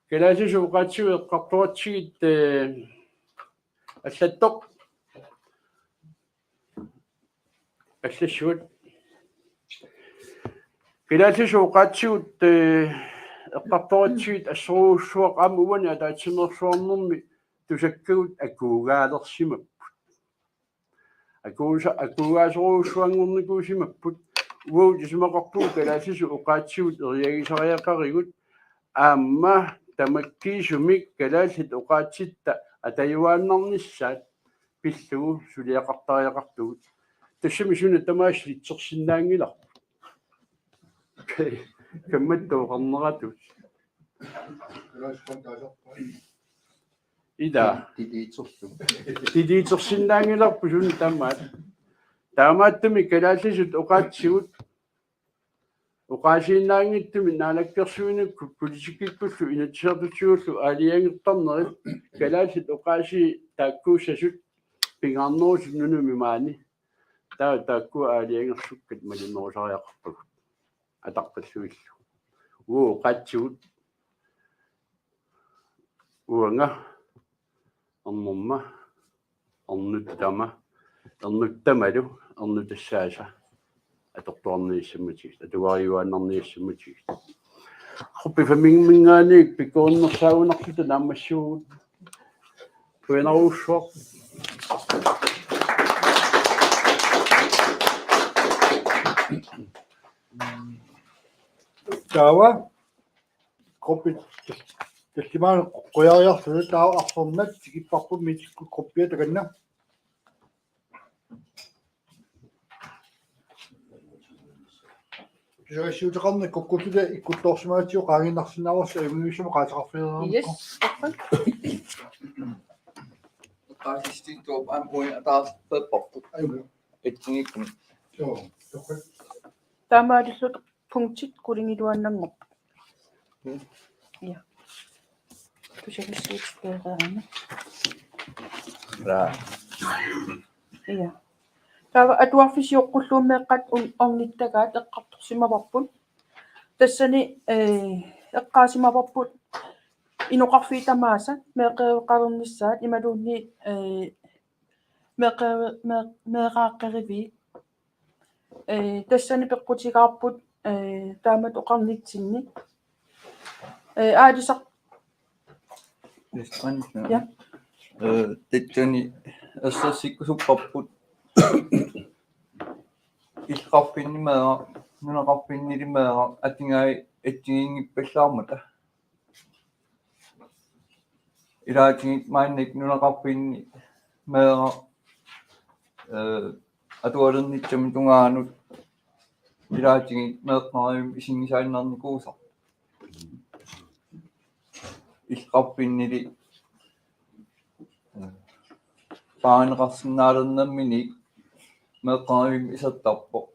kalaallisut oqaatsigut eqqartoratsigit, eh, allattoq. Allassuat. Kalaallisut oqaatsigut, eh, eqqartoratsigit assorujussuaq aamma uani ataatsimeersuarnermi tusakkagut akuugaalersimapput. Akuusa-, akuugaasorujussuanngornikuusimapput. Uagut isumaqarpugut kalaallisut oqaatsigut eriagisariaqarigut aamma tamakkiisumik kalaallit oqaatsitta atajuaannarnissaat pillugu suliaqartariaqartugut. Tassami suna tamaasa litsersinnaanngilarput. Kammattooqarneratut. Ida. Tiliitsorlu. Tiliitsorsinnaanngilarput suna tamaat. Taamaattumik kalaallisut oqaatsigut oqaasiinnaanngitsumik naalakkersuinikkut politikkikkullu inatsisartutigullu aalajangertarnerit kalaallit oqaasii taakkuussasut pingaarnerusut nunami maani. Taa-, taakku aalajangersukkat malinnerusariaqarpagut. Ataqqillugillu. Uagut oqaatsigut. Uanga. Ernerma. Ernuttama. Ernuttamalu. Ernutassaasa. Atortuarniassammatigit. Atuariuaannarniassammatigit. Gruppe femiminngaanniit pikkorinnersaagunarluta naammassivugut. Qujanarujussuaq. Taava gruppit tallimaanut qujariarluta taava arfernat tikipparput Miitikkut gruppia takanna. Tusagassiuuteqarneq kukkulluta ikkulloorsimagatsigu qaangiinnarsinnaavarsi ajunngivissumik oqaaseqarfigereernikku. Yes, perfect. Oqaasissutigittut aamma uani ataaseq peerparput. Ajunngilaq. Itsingikkumi. Joo, perfect. Taamaalilluta punktit qulingiluaannanngorput. Mm. Ja. Tusagassiuutit peereerama. Ja. Ja. Taava atuarfissioqqullugu meeqqat un-, ornittagaat eqqartorsimavarput. Tassani, eh, eqqaasimavarput inoqarfiit tamaasa meeqqeriveqalernissaat imaluunniit, eh, meeqqeri-, mee-, meeraaqqeriviit. Eh, tassani peqqutigaarput, eh, taamatut oqarnitsinni. Eh, aalisar-, Vestgrønland. Ja. Eh, tassani assersuukkusupparput. Illoqarfinni meeraq, nunaqarfinnili meeraq, atugai assigiinngippallaarmata. Ilaatigut maannakkut nunaqarfinni meeraq, eh, atualernissami tungaanut ilaatigut meeqqerivimmik isigisaannarnikuusarput. Illoqarfinnili, eh, paarineqarsinnaalernermini meeqqerivimmik isertarpoq.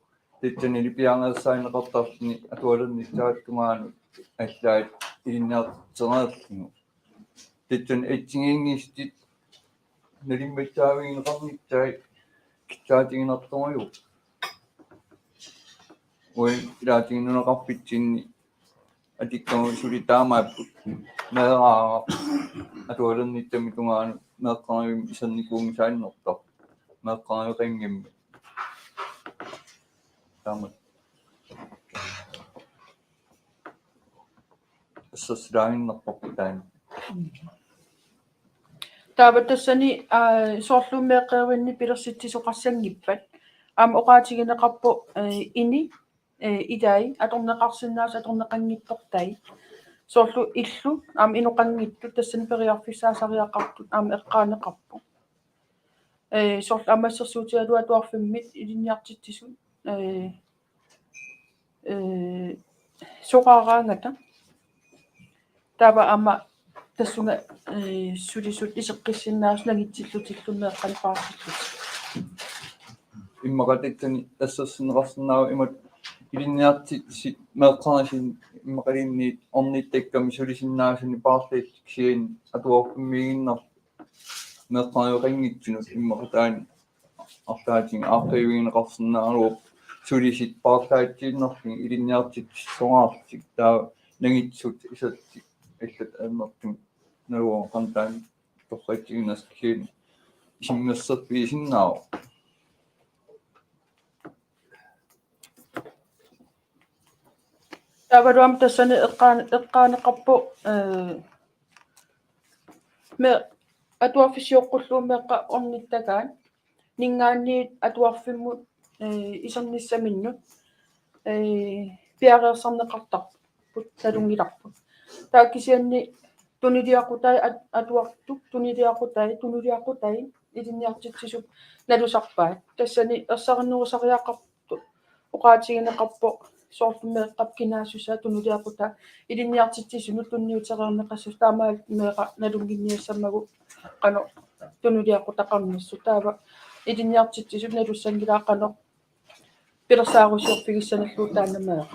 Tassani piareersaagineqartarluni atualernissaata tungaanut allaat ilinniartitseriarlugu. Tassani assigiinngitsut nalimmassaavigineqarnissaat kissaatiginartorujuuvoq. Uagut ilaatigut nunaqarfitsinni atikkagut suli taamaapput. Meeraagaq atualernissami tungaanut meeqqerivimmi isernikuunngisaannersoq. Meeqqeriveqanngimmat. Taamatut. Assersilaaginnarparput taanna. Taava tassani, aa, soorlu meeqqerivinni pilersitsisoqassanngippat. Aamma oqaatigineqarpoq, ee, ini, ee, ilai, atorneqarsinnaasut atorneqanngitsortai. Soorlu illut, aamma inoqanngitsut, tassani periarfissaasariaqartut, aamma eqqaaneqarpoq. Ee, soorlu aamma assersuutigalugu atuarfimmit ilinniartitsisut, ee, ee, soraaraangata. Taava aamma tassunga, ee, sulisut iseqqissinnaasut nangitsillutillu meeqqanik paarsillutik. Immaqa tassani assersorneqarsinnaavoq imatut ilinniartitsisut meeqqerisinni immaqaluunniit ornittakkami sulisinnaasunik paarlaalluni kisianni atuarfimmiiginnarluni meeqqeriveqanngitsunut immaqa taanna arlaatigut aaqqiivigineqarsinnaagaluarpoq sulisut paarlaatsiinnarlugit ilinniartitsisut soraarlutik taava nangitsut iserlutik allat ajornartumik naluara qanoq taanna torratsiginersoq kisianni isummersorfigisinnaavoq. Taavalu aamma tassani eqqaan-, eqqaaneqarpoq, ee, me-, atuarfik sioqqullugu meeqqat ornittagaat, ninngaanniit atuarfimmut, ee, isernissaminnut, ee, piareersarneqartarput, nalunngilarput. Taava kisianni tunuliaqutai at-, atuartut, tunuliaqutai, tunuliaqutai, ilinniartitsisut nalusarpaat. Tassani ersarinnerusariaqartut oqaatigineqarpoq soorlu meeqqap kinaassusaa tunuliaqutaa ilinniartitsisunut tunniutereerneqassasoq taamaalillutit meeraq nalunnginniassammagu qanoq tunuliaqutaqarnersut. Taava ilinniartitsisut nalussanngilaat qanoq pilersaarusiorfigissanillugu taanna meeraq.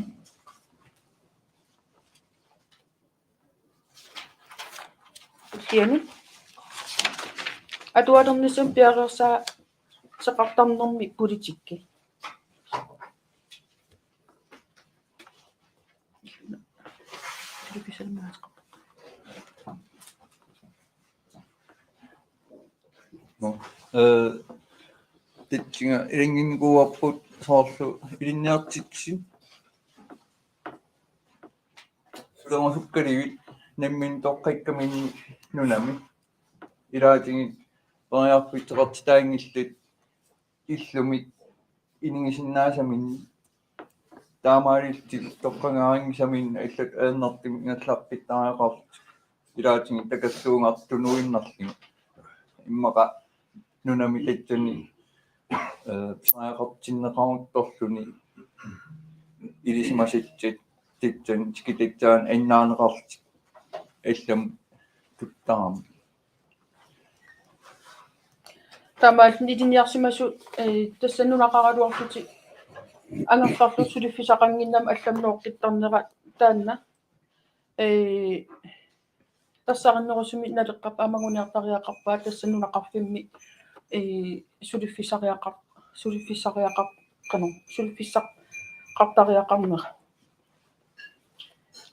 Ulluinnarni atualernissami piareersaateqartarnermi politikki. Nå, ee, tassani ilanngunnikuuarput soorlu ilinniartitsisut sulerusukkaluit nammineq toqqakkaminni nunami. Ilaatigut periarfissaqartitaanngillat illumit inigisinnaasaminnik taamaalillutillu toqqagaanngisaminnik allat ajornartumik ingerlaqqittariaqarlutik ilaatigut takorluugartunuinnarlugit. Immaqa nunami tassani, ee, pisariaqartinneqaruttorluni ilisimasat tassani tikitassaanik annaaneqarlutik allamut tuttarami. Taamaalilluni ilinniarsimasut, ee, tassa nunaqaraluarlutik angerlarlutik suliffissaqannginnami allamut nooqqittarnerat taanna. Ee, ersarinnerusumik naleqqap aamma anguniartariaqarpaat tassa nunaqarfimmi, ee, suliffissariaqar-, suliffissariaqar-, qanoq, suliffissaqartariaqarnera.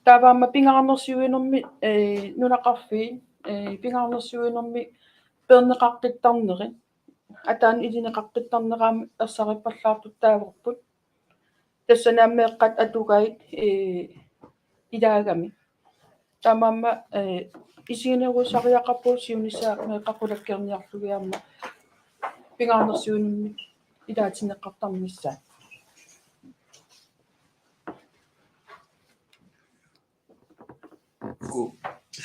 Taava aamma pingaarnersiuinermi, ee, nunaqarfiit, ee, pingaarnersiuinermi peerneqaqqittarneri, ataanut ilineqaqqittarneri aamma ersarippallaartut taavarput. Tassani aamma meeqqat atugaat, ee, ilaagami. Taamaammat, ee, isiginerusariaqarpugut siunissaa meeqqat qulakkeerniarlugit aamma pingaarnersiuinermi ilaatinneqartarnissaat. Ku-,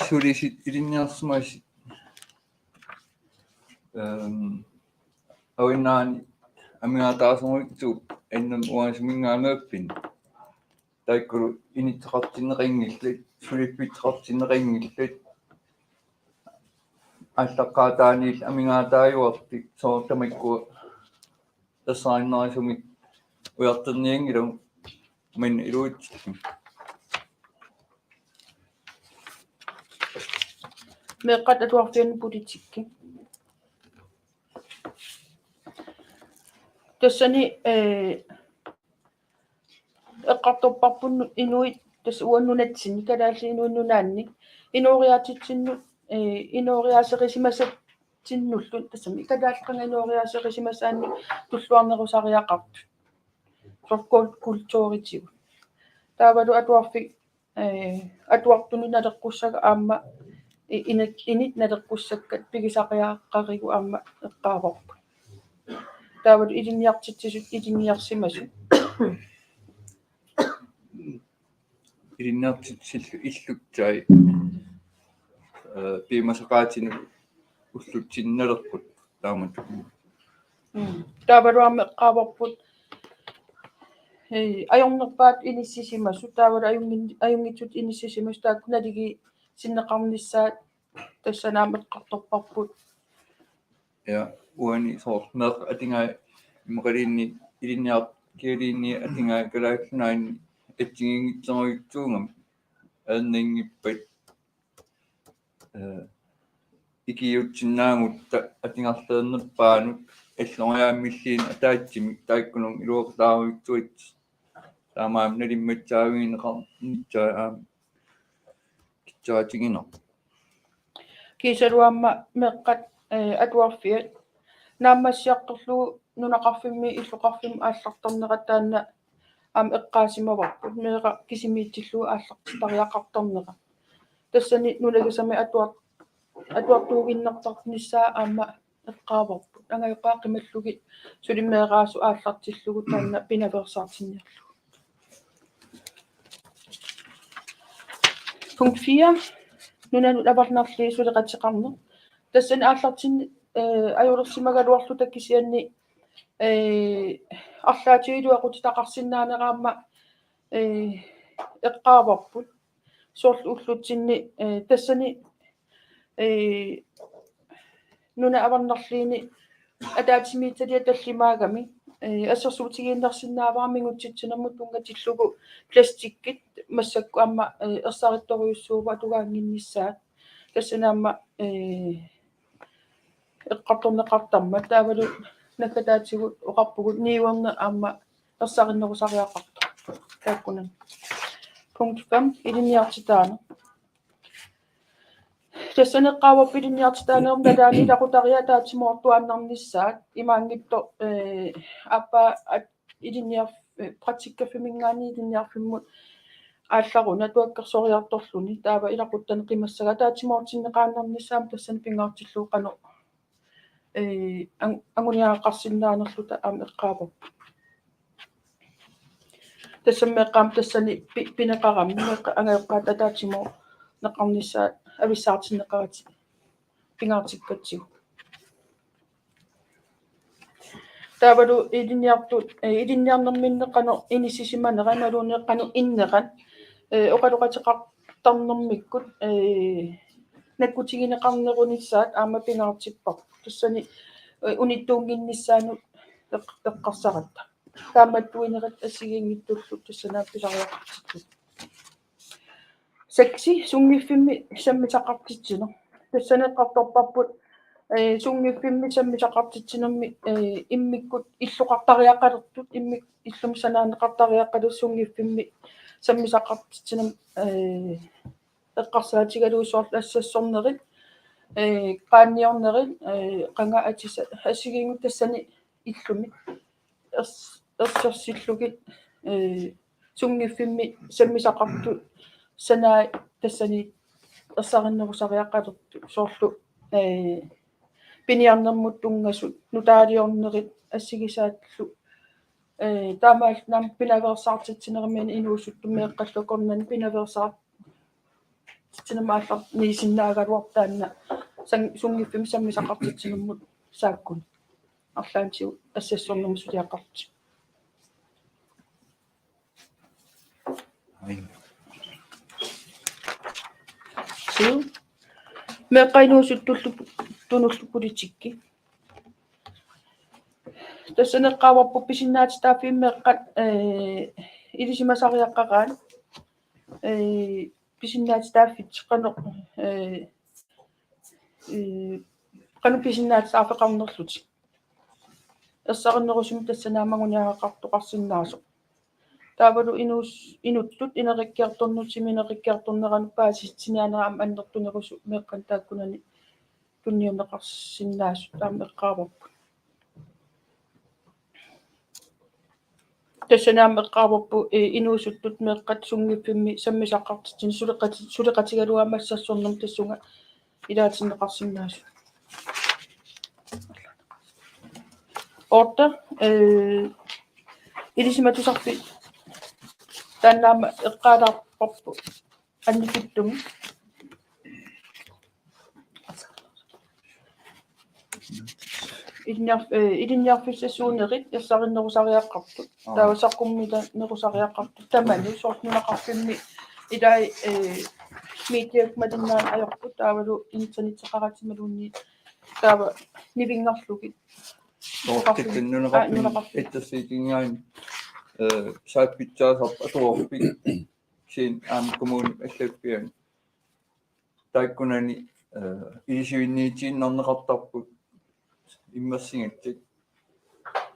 sulisut ilinniarsimasut, ehm, avinngaanniit amigaataasorujussuupput, innama uanga suminngaanneerput. Taakkulu inissaqartinneqanngillat, suliffissaqartinneqanngillat. Aallaqqaataaniillu amigaataajuartut soorlu tamakkua ersarinnerusumik ujartornianngilagut, men iluitsikki. Meeqqat atuarfiannut politikki. Tassani, eh, eqqartorparput inuit, tassa uani nunatsinni, kalaallit inuit nunaanni, inooriaatsitsinnut, eh, inooriaaserisimasatsinnullu, tassami kalaallit qanga inooriaaserisimasaannut tulluarnerusariaqartut. Soorlu kul-, kulturitigut. Taavalu atuarfik, eh, atuartunut naleqqussakkat aamma i-, init, init naleqqussakkat pigisariaqarigut aamma eqqaavarput. Taavalu ilinniartitsisut ilinniarsimasut. Ilinniartitsisut illutsai, eh, piumasaqaatinut ullutsinnalerput taamatut. Mm. Taavalu aamma eqqaavarput, eh, ajornerpaatut inissisimasut, taavalu ajunngin-, ajunngitsutut inissisimasut, taakku naligiissineqarnissaat tassani aamma eqqartorparput. Ja, uani soorlu meeqqat atugaat immaqaluunniit ilinniar-, kialuunniit atugaat Kalaallit Nunaanni assigiinngitsorujussuugamik ajornanngippat, eh, ikiuutsinnaagutta atugarliornerpaanut alloriarfimmiilluunniit ataatsimik taakkununnga iluaqutaarujussuit. Taamaammat nalimmassaavigineqarnissaa aamma kissaatigineq. Kiisalu aamma meeqqat, eh, atuarfiat naammassiartorlugu nunaqarfimmi illoqarfimmi aallartarnerat taanna aamma eqqaasimavarput, meeraq kisimiitsillugu aallartittariaqartarnera. Tassani nunagisamik atuar-, atuartuuginnartarnissaa aamma eqqaavarput. Angajoqqaat qimallugit suli meeraasut aallartillugu taanna pinaveersaartinniarlugu. Punkt fire. Nunanut avannarliit suleqateqarneq. Tassani aallartin-, eh, ajulersimagaluarluta kisianni, eh, arlaatigut iluaqutitaqarsinnaanera aamma, eh, eqqaavarput. Soorlu ullutsinni, eh, tassani, eh, nunat avannarliini ataatsimiititaliat tallimaagami, eh, assersuutigiinnarsinnaavara mingutsitsinermut tunngatillugu plastikkit massakkut aamma, eh, ersarittorujussuuvoq atugaannginnissaat. Tassani aamma, eh, eqqartorneqartarmat taavalu naggataatigut oqarpugut niuerneq aamma ersarinnerusariaqartoq. Taakkunani. Punkt fem, ilinniartitaaneq. Tassani eqqaavarput ilinniartitaanermi nalaani ilaqutariit ataatsimoortuaannarnissaat imaanngitsoq, eh, aappaa at-, ilinniarf-, eh, praktikkaffimminngaanniit ilinniarfimmut aallaruni atuakkersoriartorluni taava ilaquttanik qimassagaa ataatsimoortinneqaannarnissaa aamma tassani pingaartillugu qanoq, eh, ang-, anguniagaqarsinnaanerluta aamma eqqaavarput. Tassami meeqqat aamma tassani pi-, pineqarami meeqqat angajoqqaat ataatsimoorneqarnissaat avissaartinneqaratik pingaartikkatsigu. Taavalu ilinniartut, eh, ilinniarnerminni qanoq inissisimanera imaluunniit qanoq innerat, eh, oqaloqateqartarnermikkut, eh, nakkutigineqarnerunissaat aamma pingaartipparput. Tassani, eh, unittuunnginnissaanut eq-, eqqarsaratta. Taamaattuinerit assigiinngitsullu tassani pisariaqartittut. Seksi, sunngiffimmi sammisaqartitsineq. Tassani eqqartorparput, eh, sunngiffimmi sammisaqartitsinermi, eh, immikkut illoqartariaqalertut, immik-, illumi sanaarneqartariaqalertut sunngiffimmi sammisaqartitsinermi, eh, eqqarsaatigalugu soorlu assassornerit, eh, qaanniornerit, eh, qanga atisat assigiinngitsut tassani illumi ers-, ersersillugit, eh, sunngiffimmi sammisaqartut sanaat tassani ersarinnerusariaqalertut soorlu, eh, piniarnermut tunngasut nutaaliornerit assigisaallu, eh, taamaalilluni pinaveersaartitsinermi inuusuttut meeqqallu akornanni pinaveersaar-, titsinermut aallarniisinnaagaluarpoq taanna san-, sunngiffimmi sammisaqartitsinermut saakkuni. Arlaatigut assassornermut suliaqartut. Ai. Suu. Meeqqat inuusuttullu tunullu politikki. Tassani eqqaavarput pisinnaatitaaffimmi meeqqat, ee, ilisimasariaqqaraat, ee, pisinnaatitaaffik qanoq, ee, ee, qanoq pisinnaatitaaffeqarnerlutik. Ersarinnerusumik tassani aamma anguniagaqartoqarsinnaasoq. Taavalu inuus-, inuttut ineriartornerusumik ineriartorneranut paasisitsiniaanerat aamma annertunerusumik meeqqanut taakkunani tunniunneqarsinnaasut aamma eqqaavarput. Tassani aamma eqqaavarput, ee, inuusuttut meeqqat sunngiffimmi sammisaqartitsineq suleqati-, suleqatigalugu aamma assassornermut tassunga ilaatinneqarsinnaasut. Otte, ee, ilisimatusarfik taanna aamma eqqaalaarparput annikitsumik. Ilinniar-, ee, ilinniarfissasuunerit ersarinnerusariaqartut. Aa. Taava saqqummiinerusariaqartut. Tamanna soorlu nunaqarfimmi ilai, ee, mediat malinnaaneq ajorput taavalu internetteqaratsigu imaluunniit taava nivingarlugit. Soorlu nunaqarfimmi, aa, nunaqarfimmi. Itsassiitingaani, ee, saappitsaasarput atuarfik kisianni aamma kommunip allappiani. Taakkunani, ee, ilisivinniitiinnarneqartarput immersingatsit.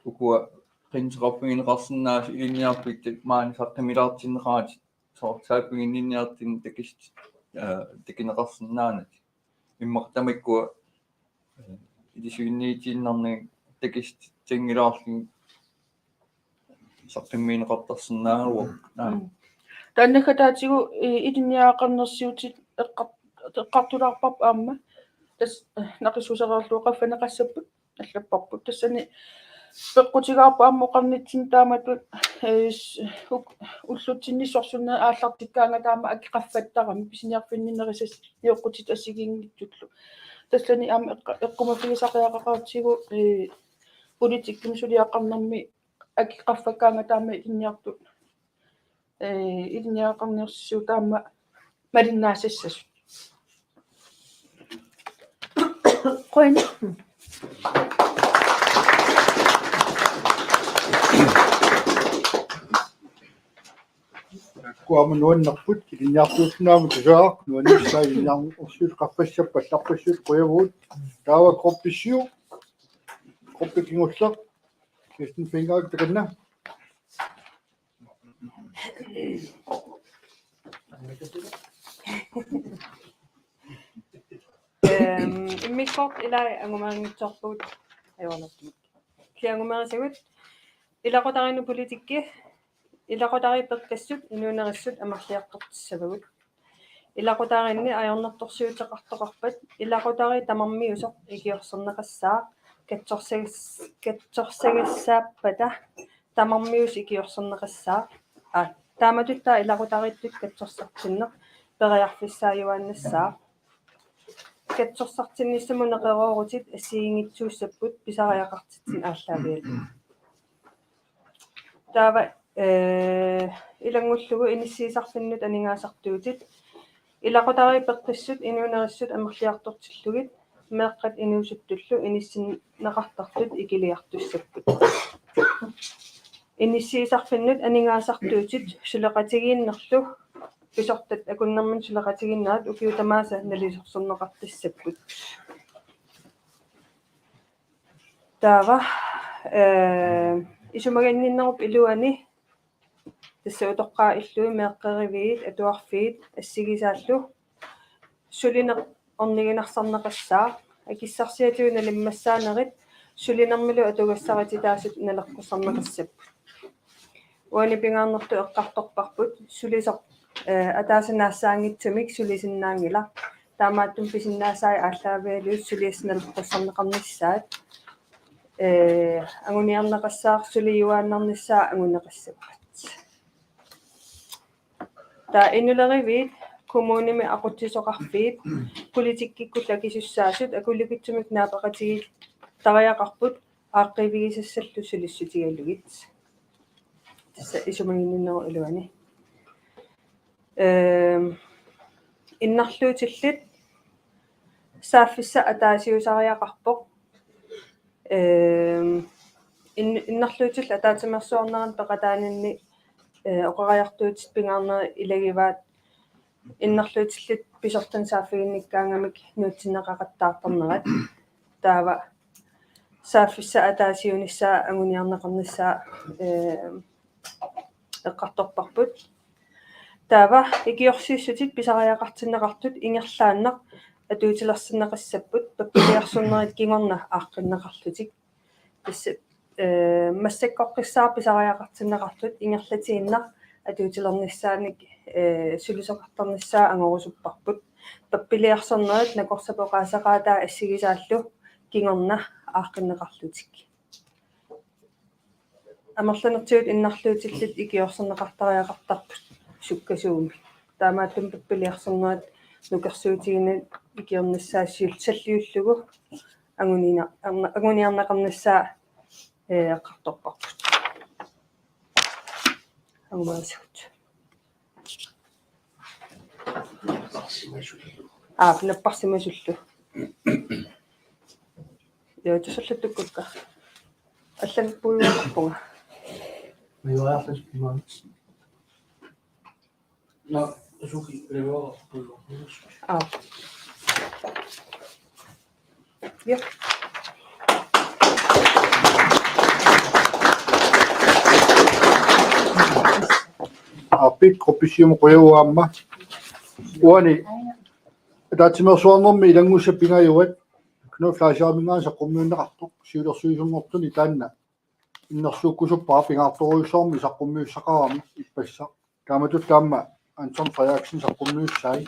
Ukua qinnuteqarfigineqarsinnaasut ilinniarfittut maani saqqummilaartinneqaratik soorlu saaffiginninniartut takis-, ee, takuneqarsinnaanatik. Immaqa tamakkua, ee, ilisivinniitiinnarnagit takis-, takunngilaarlugit saqqummiunneqartarsinnaagaluarput. Aa. Mm. Taanna naggataatigut, ee, ilinniagaqarnersiutit eqqar-, eqqartulaarparput aamma. Tassa, ee, naqissusereerlugu qaffanneqassapput allapparput. Tassani peqqutigaarput aamma oqarnitsinni taamatut, ee, s-, uk-, ullutsinni sorsunnerit aallartikkaangatta aamma akit qaffattarami pisiniarfinni nerisassanik nioqqutit assigiinngitsutlu. Tassani aamma eqqa-, eqqumaffigisariaqaqaatigut, ee, politikkimi suliaqarnermi akit qaffakkaangatta aamma ilinniartut, ee, ilinniagaqarnersiut aamma malinnaassassasut. Qujan. Taakku aamma nuannerput, ilinniartuussinnaammata tusarnaaq, nuannissaa ilinniarnersiut qaffassapput, allarpassuit qujavugut, taava gruppe syv, gruppe kingulleq, Kirsten Fingeraak takanna. Ehm, immikkoortut ilai angumerinngitsoorpugut ajoraluartumik. Kingumerisagut ilaqutariinnut politikki, ilaqutariit peqqissut inuunerissut amerliartortissavagut. Ilaqutariinni ajornartorsiuteqartoqarpat ilaqutariit tamarmiusoq ikiorserneqassaaq, katsorsagas-, katsorsagassaappata tamarmiusoq ikiorserneqassaaq. Aa, taamatutta ilaqutariittut katsorsartinneq periarfissaajuaannassaaq. Katsorsartinnissamut neqeroorutit assigiinngitsuussapput pisariaqartitsineq aallaavigalugu. Taava, ee, ilanngullugu inissiisarfinnut aningaasartuutit. Ilaqutariit peqqissut inuunerissut amerliartortillugit meeqqat inuusuttullu inissinneqartartut ikiliartussapput. Inissiisarfinnut aningaasartuutit suleqatigiinnerlu pisortat akunnermini suleqatigiinnerat ukiut tamaasa nalilersorneqartassapput. Taava, ee, isumaginninnerup iluani tassa utoqqaat illui meeqqeriviit atuarfiit assigisaallu sulineq orniginarsarneqassaaq, akissarsiatigut nalimmassaanerit sulinermilu atugassarititaasut naleqqussarneqassapput. Uani pingaarnertut eqqartorparput sulisoq, ee, ataaseq naassaanngitsumik sulisinnaanngilaq. Taamaattumik pisinnaasai aallaavigalugit suliassaq naleqqussarneqarnissaat, ee, anguniarneqassaaq sulijuaannarnissaa anguneqassappat. Taava inuleriviit, kommunimi aqutsisoqarfiit, politikkikkullu akisussaasut, akulukitsumik naapeqatigiittariaqarput, aaqqiivigisassallu sulissutigalugit. Tassa isumaginninnerup iluani. Ehm, innarluutillit saaffissaq ataasiusariaqarpoq. Ehm, In-, innarluutillit ataatsimeersuarneranut peqataaninni, eh, oqariartuutit pingaarnerit ilagivaat innarluutillit pisortanit saaffiginnikkaangamik nuutsinneqaqattaartarnerat. Taava saaffissaq ataasiunissaa anguniarneqarnissaa, eh, eqqartorparput. Taava ikiorsiissutit pisariaqartinneqartut ingerlaannaq atuutilersinneqassapput pappiliarsornerit kingorna aaqqinneqarlutik. Tassa, eh, massakkorpiaq pisariaqartinneqartut ingerlatiinnaq atuutilernissaannik, eh, sulisoqartarnissaa angorusupparput. Pappiliarsornerit nakorsapoq oqaaseqaataa assigisaallu kingorna aaqqinneqarlutik. Amerlanertigut innarluutillit ikiorserneqartariaqartarput sukkasuumik. Taamaattumik pappiliarsornerit nukersuutigineq ikiornissaa siullersalliullugu anguniar-, anguniarneqarnissaa, eh, eqqartorparput. Angumaasagut. Aap, napparsimasullu. Joo, tusullattukkakka. Allan puiuarpunga. Puiuarpunga. Nå, suki, det var. Aap. Ja. Aap, gruppisiumut qujanaq aamma. Uani ataatsimeersuarnermi ilanngussat pingajuat Knud Fleischeriminngaanniit saqqummiunneqartoq siulersuisunngortuni taanna innersuukkusuppara, pingaartorujussuarmik saqqummiussaqarami ippassaq. Taamatut taama Anton Frederiksen saqqummiussai,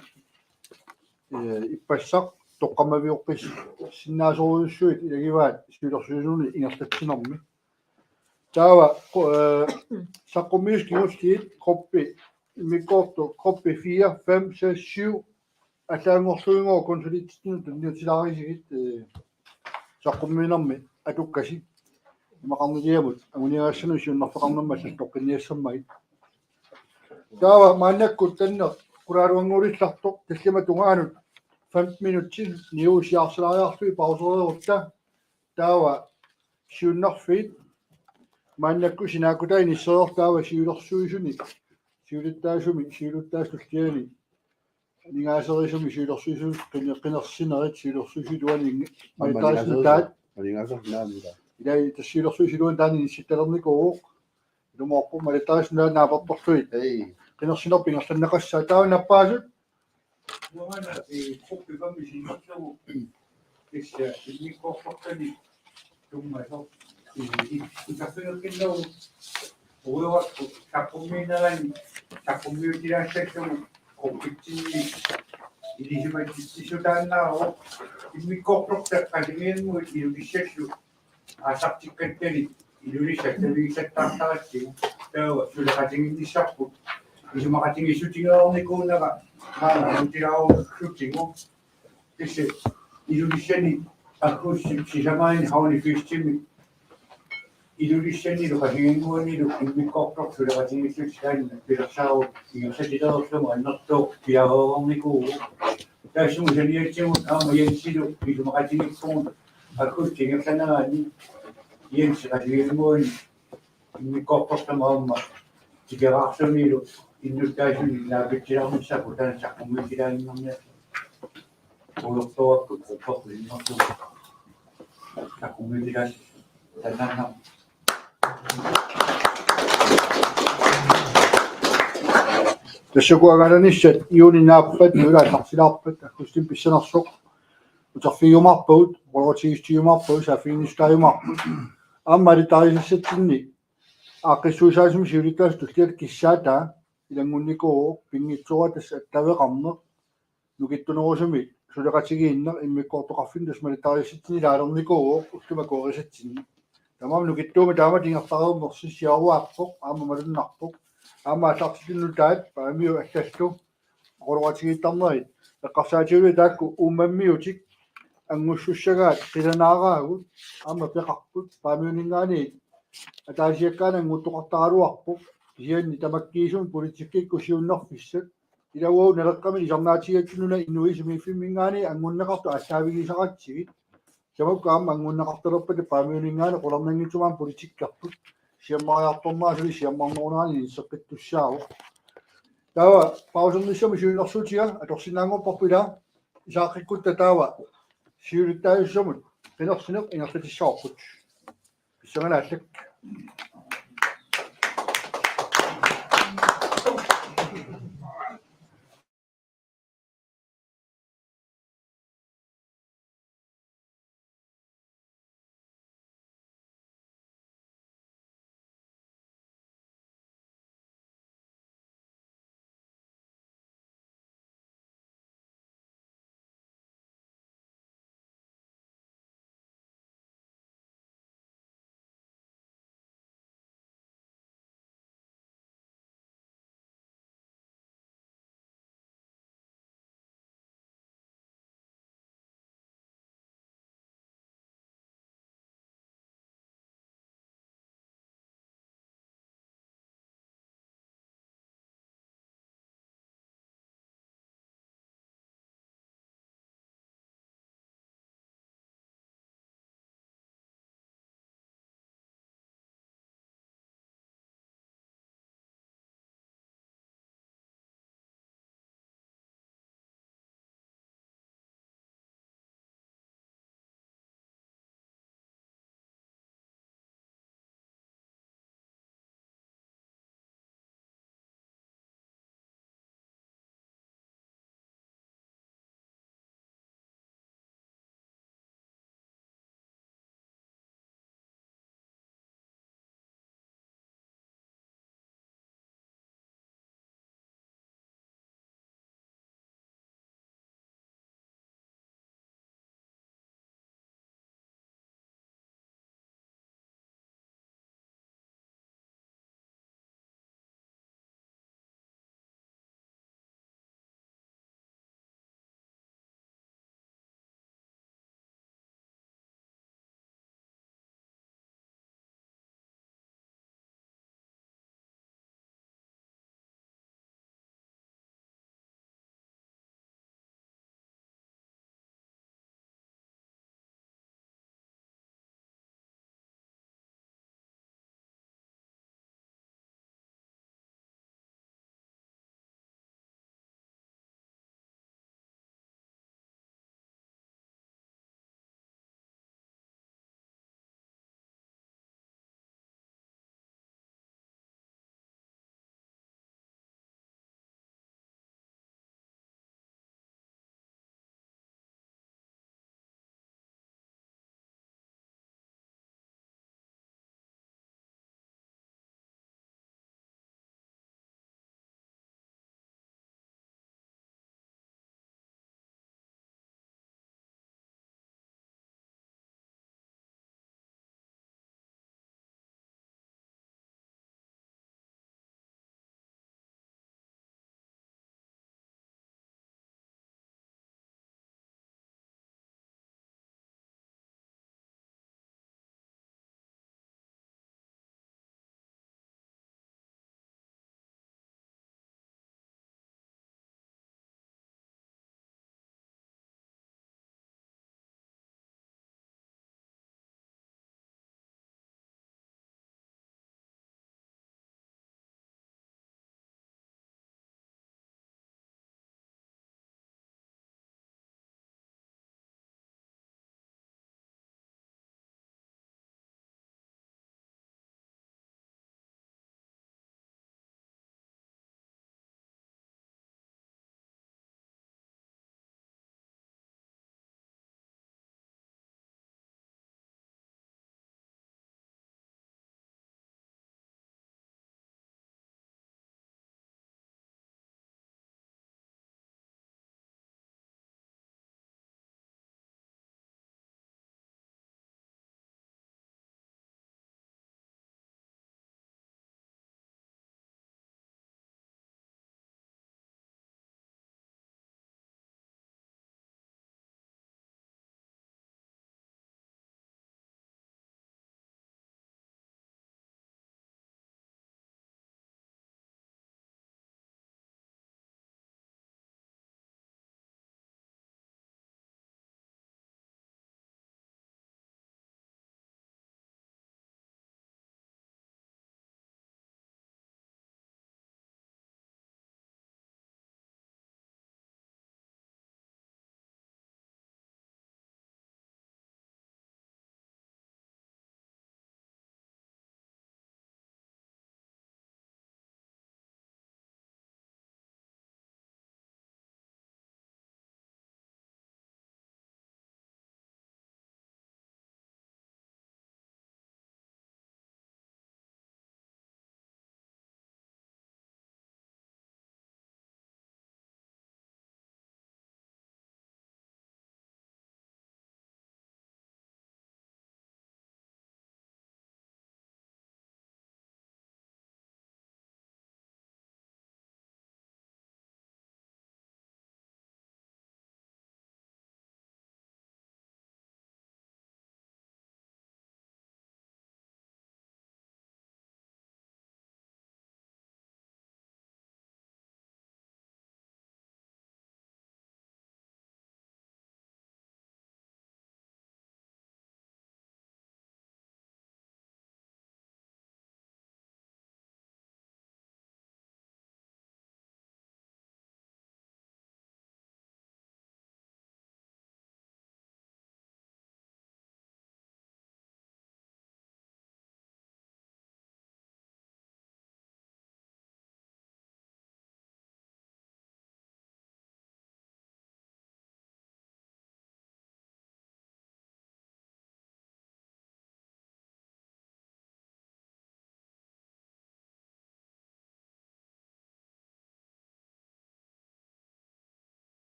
eh, ippassaq toqqammaviorpissinnaasorujussuit ilagivaat siulersuisunut ingerlatsinermi. Taava, eh, saqqummiussat kingulliit gruppi, immikkoortut gruppi fire, fem, seks, syv allaanngorluinnarlugu konsulitsinnut tunniutilaarisigit, eh, saqqummiinermi atukkasi. Imaqarniliamut anguniagassanut siunnerfeqarnermut allattoqqinniassammagit. Taava maannakkut tanneq qulaaluannguulillartoq tallimat tungaanut femten minutsit niusiarsilaariarlugit pausereerutta. Taava siunnerfiit maannakkut sinaakkutai inissereerput, taava siulersuisuni siulittaasumi siulittaasup tulliani aningaaserisumi siulersuisut qine-, qinersinerit siulersuisut uani malittarisinnaat. Aningaasernaamita. Ilai tassa siulersuisut uani taanna inissittalernikuuvoq. Ilumoorpoq malittarisinnaat naapertorlugit. Ei. Qinersinerput ingerlanneqassaaq, taava nappaasut. Nuanna i gruppi femmi sinnerlugu. Tassa immikkoortortani tummasoq. Iserfigeqqinnagu uiuakku saqqummiinerani saqqummiutilaassallugu gruppitsinni ilisimatitsissutaannaavoq. Immikkoortortat qasigiannguit Ilulissallu aallartikkattani Ilulissat tavigisattaartaratsigu, taava suleqatigiinnissarput isumaqatigiissutigereernikuunera maanga nuutilaarusutigu. Tassa Ilulissani aggustip sisamaanni Havnefestimi Ilulissanilu Qasigiannguanilu immikkoortortut suleqatigiissutaanni pilersaarut ingerlatilereerlugu annertooq piareernikuuvoq. Taassuma saniatigut aamma Jensilu isumaqatigiippugut aggustip ingerlanerani Jensi Qasigiannguani immikkoortortama aamma tikeraarlunilu innuttaasuni naapitsilaarnissaat taanna saqqummiutilaaginnarniarlugu. Uiortorakkut qupperlinnerlugu. Saqqummiutilaassaaq taanna. Tassukuagananissat juuni naappat, juulaallarsilaarpat, aggustimi pissanersoq. Uterfigiumaarpagut, oqaloqatigiissutigiumaarpagut, saaffiginnissutaajumaarput. Aamma alittarisassatsinni aaqqissuissaasumi siulittaasup tulliata kissaataa ilanngunnikuuvoq, pinngitsooraq tassa attaveqarneq, nukittunerusumik suleqatigiinneq immikkoortoqarfinni tassa malittarisassatsinni ilaalernikuuvoq ullumi akuerisatsinni. Tamanna nukittuumik taamatut ingerlareernersissiaruaappoq, aamma malunnarpoq. Aamma aallartitut nutaat Paamiut allallu oqaloqatigiittarnerit eqqarsaatigalugit taakku uummammiutik angussussagaat qilanaaraagut aamma peqarput. Paamiuninngaanniit ataasiakkaanut annguttoqartaraluarpoq, kisianni tamakkiisumik politikkikkut siunnerfissat. Ilaa uagut Naleqqami isornaatigigatsigu nunap inui sumiiffimminngaanniit angunneqartut aallaavigisaratsigit. Tamakku aamma angunneqartalerpata Paamiuninngaanniit qularnanngitsumik aamma politikkerput. Siammariartornera suli siammarnerunerani inisseqqittussaavoq. Taava pausernissamut siunnersuutiga atorsinnaanngorparput, ilaa, isaaqqikkuttaaq taava siulittaasuusamut qinersineq ingerlatissavarput. Pissanganaq allak.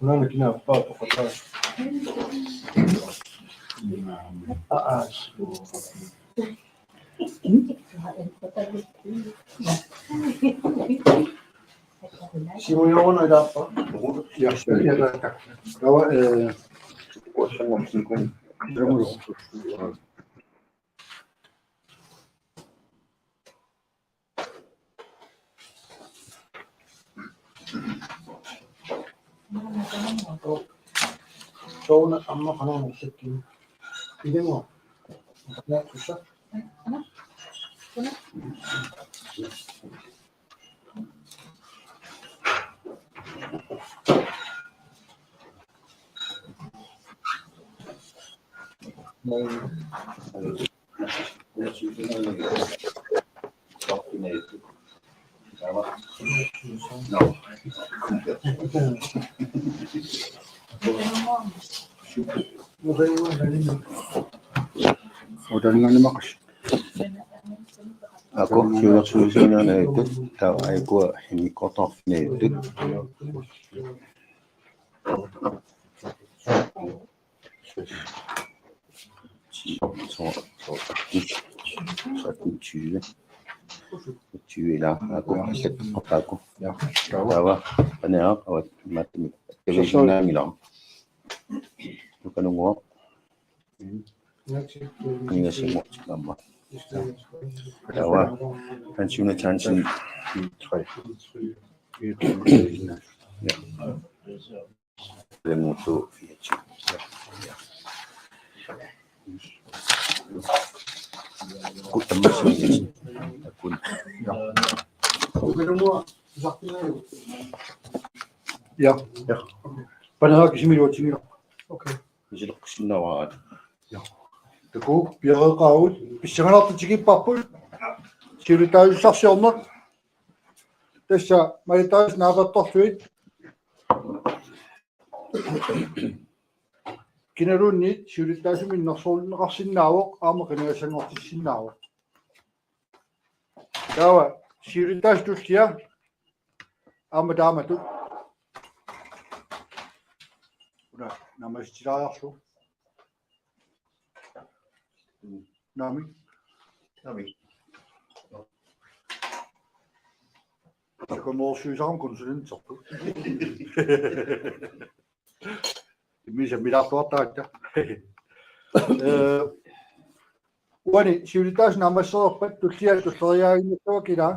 Unaana kinaappa toqataa. Aa, aa. Simulioruna ilaappa. Ja, ja, ja. Taava, eh, Sooruna aamma qanoq nallattugu. Ilannguaq. Naatsussa. Utalnganimaqas. Aaku, siulersuisuunaanngitsut, taava aajuku immikkoortorfinnaajuttut. Ti, tolv, tretten, tyve. Tyve ilaa, aaku, allat, aaku. Ja, taava. Taava, aniaq, avat, matmi. Tavisinnaanngilaq. Nukanunguaq. Qinigassanngortikkamma. Taava, Hans June Hansen. Ja. Lemutu. Kuttammassuit. Kun. Ja. Ja, ja. Panera kisimiluatsinngilaq. Okay. Misileqqusinnaavara. Ja. Takuuk, piareeqqaagut, pissanganartut tikipparput. Siulittaasussarsiorneq. Tassa malittarisassat naapertorlugit. Kinaluunniit siulittaasumik innersuunneqarsinnaavoq, aamma qinigassanngortissinnaavoq. Taava siulittaasup tullia aamma taamatut. Una naammassitilaariarlugu. Naamik. Naamik. Takumoorsuisarama konsulenterput. Imminut sammilaartuartaratta. Eh, uani siulittaasup naammassereerpat tullia tulleriiaaginnassavat ilaa.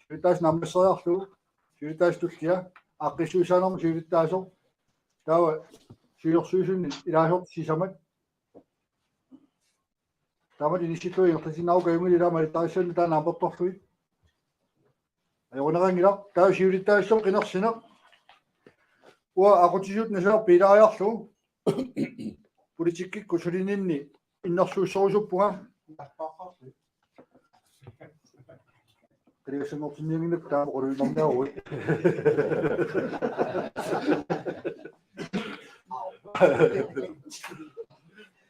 Siulittaasup naammassereerlugu, siulittaasup tullia, aaqqissuussaanermut siulittaasoq. Taava siulersuisunit ilaasortat sisamat. Taamatut inissillugu ingerlatinnaavoq, kajungili ilaa malittarissannik taanna naapertorlugit. Ajoraluarnanngilaq, taava siulittaasup qinersineq. Uanga aqutsisut nassaarpilaariarlugu. Politikkikkut sulininni innersuussorusuppunga. Qinigassanngortinniannginnakku taama quluinnarniaruit.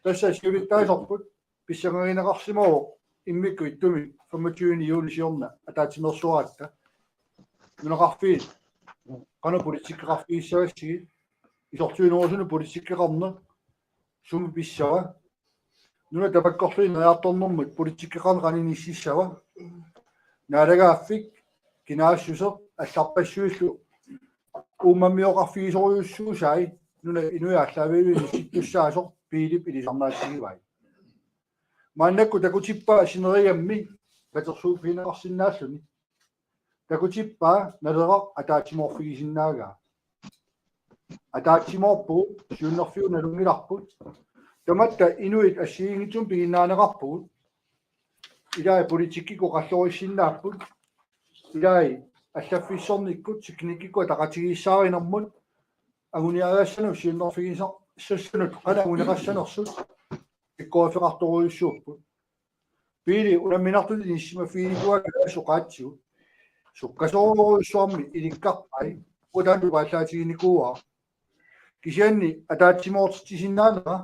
Tassa siulittaasorput pissangagineqarsimavoq immikkut ittumik femogtyvende juni siorna ataatsimeersuaratta. Nunaqarfiit qanoq politikkeqarfigissagassigit, isorliunerusunut politikkeqarneq sumi pissava? Nunat tamakkorluinnariartornermut politikkeqarneq qanoq inississava? Naalagaaffik, kinaassuseq, allarpassuillu uummammioqarfigisorujussuusai nunap inuit aallaavigalugit inissittussaasoq Piilip ilisarnaatsigivai. Maannakkut takutippaa sineriammi katersuuffigineqarsinnaalluni. Takutippaa Naleraq ataatsimoorfigisinnaagaa. Ataatsimoorpugut, siunnerfigut nalunngilarput. Tamatta inuit assigiinngitsumik piginnaaneqarpugut. Ilai politikkikkut qallorissinnaapput. Ilai allaffissornikkut, teknikkikkut ataqatigiissaarinermut anguniagassanut siunnerfigisassanut qanoq anguneqassanersut pikkoriffeqartorujussuupput. Piili unamminartutut inissisimaffiginikuuakka sukkaatsigut. Sukkasoorujussuarmik ilikkarpai, uanga taanna tupaallaatiginikuuara. Kisianni ataatsimoortitsisinnaanera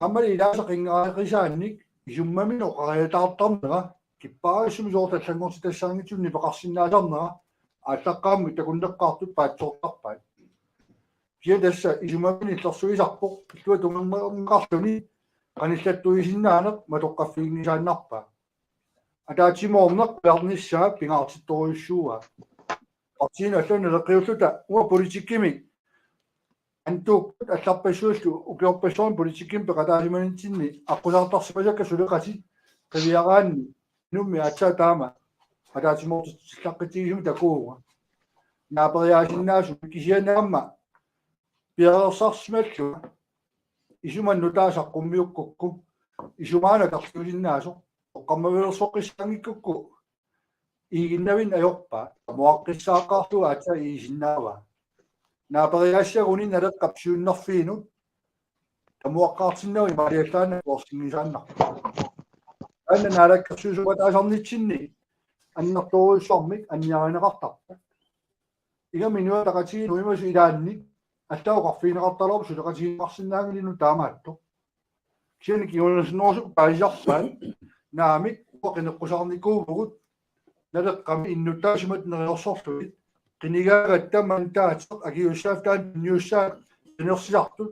Aammali ilaasa qinngareqisaannik isummaminik oqariataartarnera, kipparissummik soorlu allanngortitassaanngitsunik nipeqarsinnaasarnera, aallaqqaammut takunneqqaartut paatsoortarpaat. Kisianni tassa isummaminik illersuisarpoq, illuatungerneqarluni qanillattuisinnaaneq matoqqaffiginngisaannarpaa. Ataatsimoorneq piarnissaa pingaartittorujussuuaa. Partiinut allanut naleqqiulluta uanga politikkimi antuukkut allarpassuillu ukiorpassuarni politikkimi peqataasimanitsinnit aqqusaartarsimasakka suleqatit qiviaraanni inummi aatsaat taama ataatsimoortitsilaqqitsigisumik takuuvunga. Naaperiaasinnaasumik kisianni aamma piareersarsimallunga isumannu taasaqqumiukkukku isumaana tarliusinnaasoq oqqammavilersoqqissaanngikkukku iiginnavin ajorpaa, tamuaqqissaaqaarlugu aatsaat iisinnaavaa. Naaperiaassaguni Naleqqap siunnerfiinut tamuaqqaartinnagu imaaliallaannaq uorsinngisaannarpoq. Taanna naalakkersuisuup ataasarnitsinni annertoorujussuarmik anniarineqartarpoq. Ingammik Inuit Ataqatigiit nuimasut ilaanni allaat oqarfigineqartaraluarput suleqatigineqarsinnaanngilaq inuk taamaattoq. Kisianni kingunersinerusut paasisarpaat naamik uanga qineqqusaarnikuuvugut Naleqqami innuttaasimasut neriorsorlugit qinigaagatta mandaatit akiuussaaffiit tunniussaat qinersisartut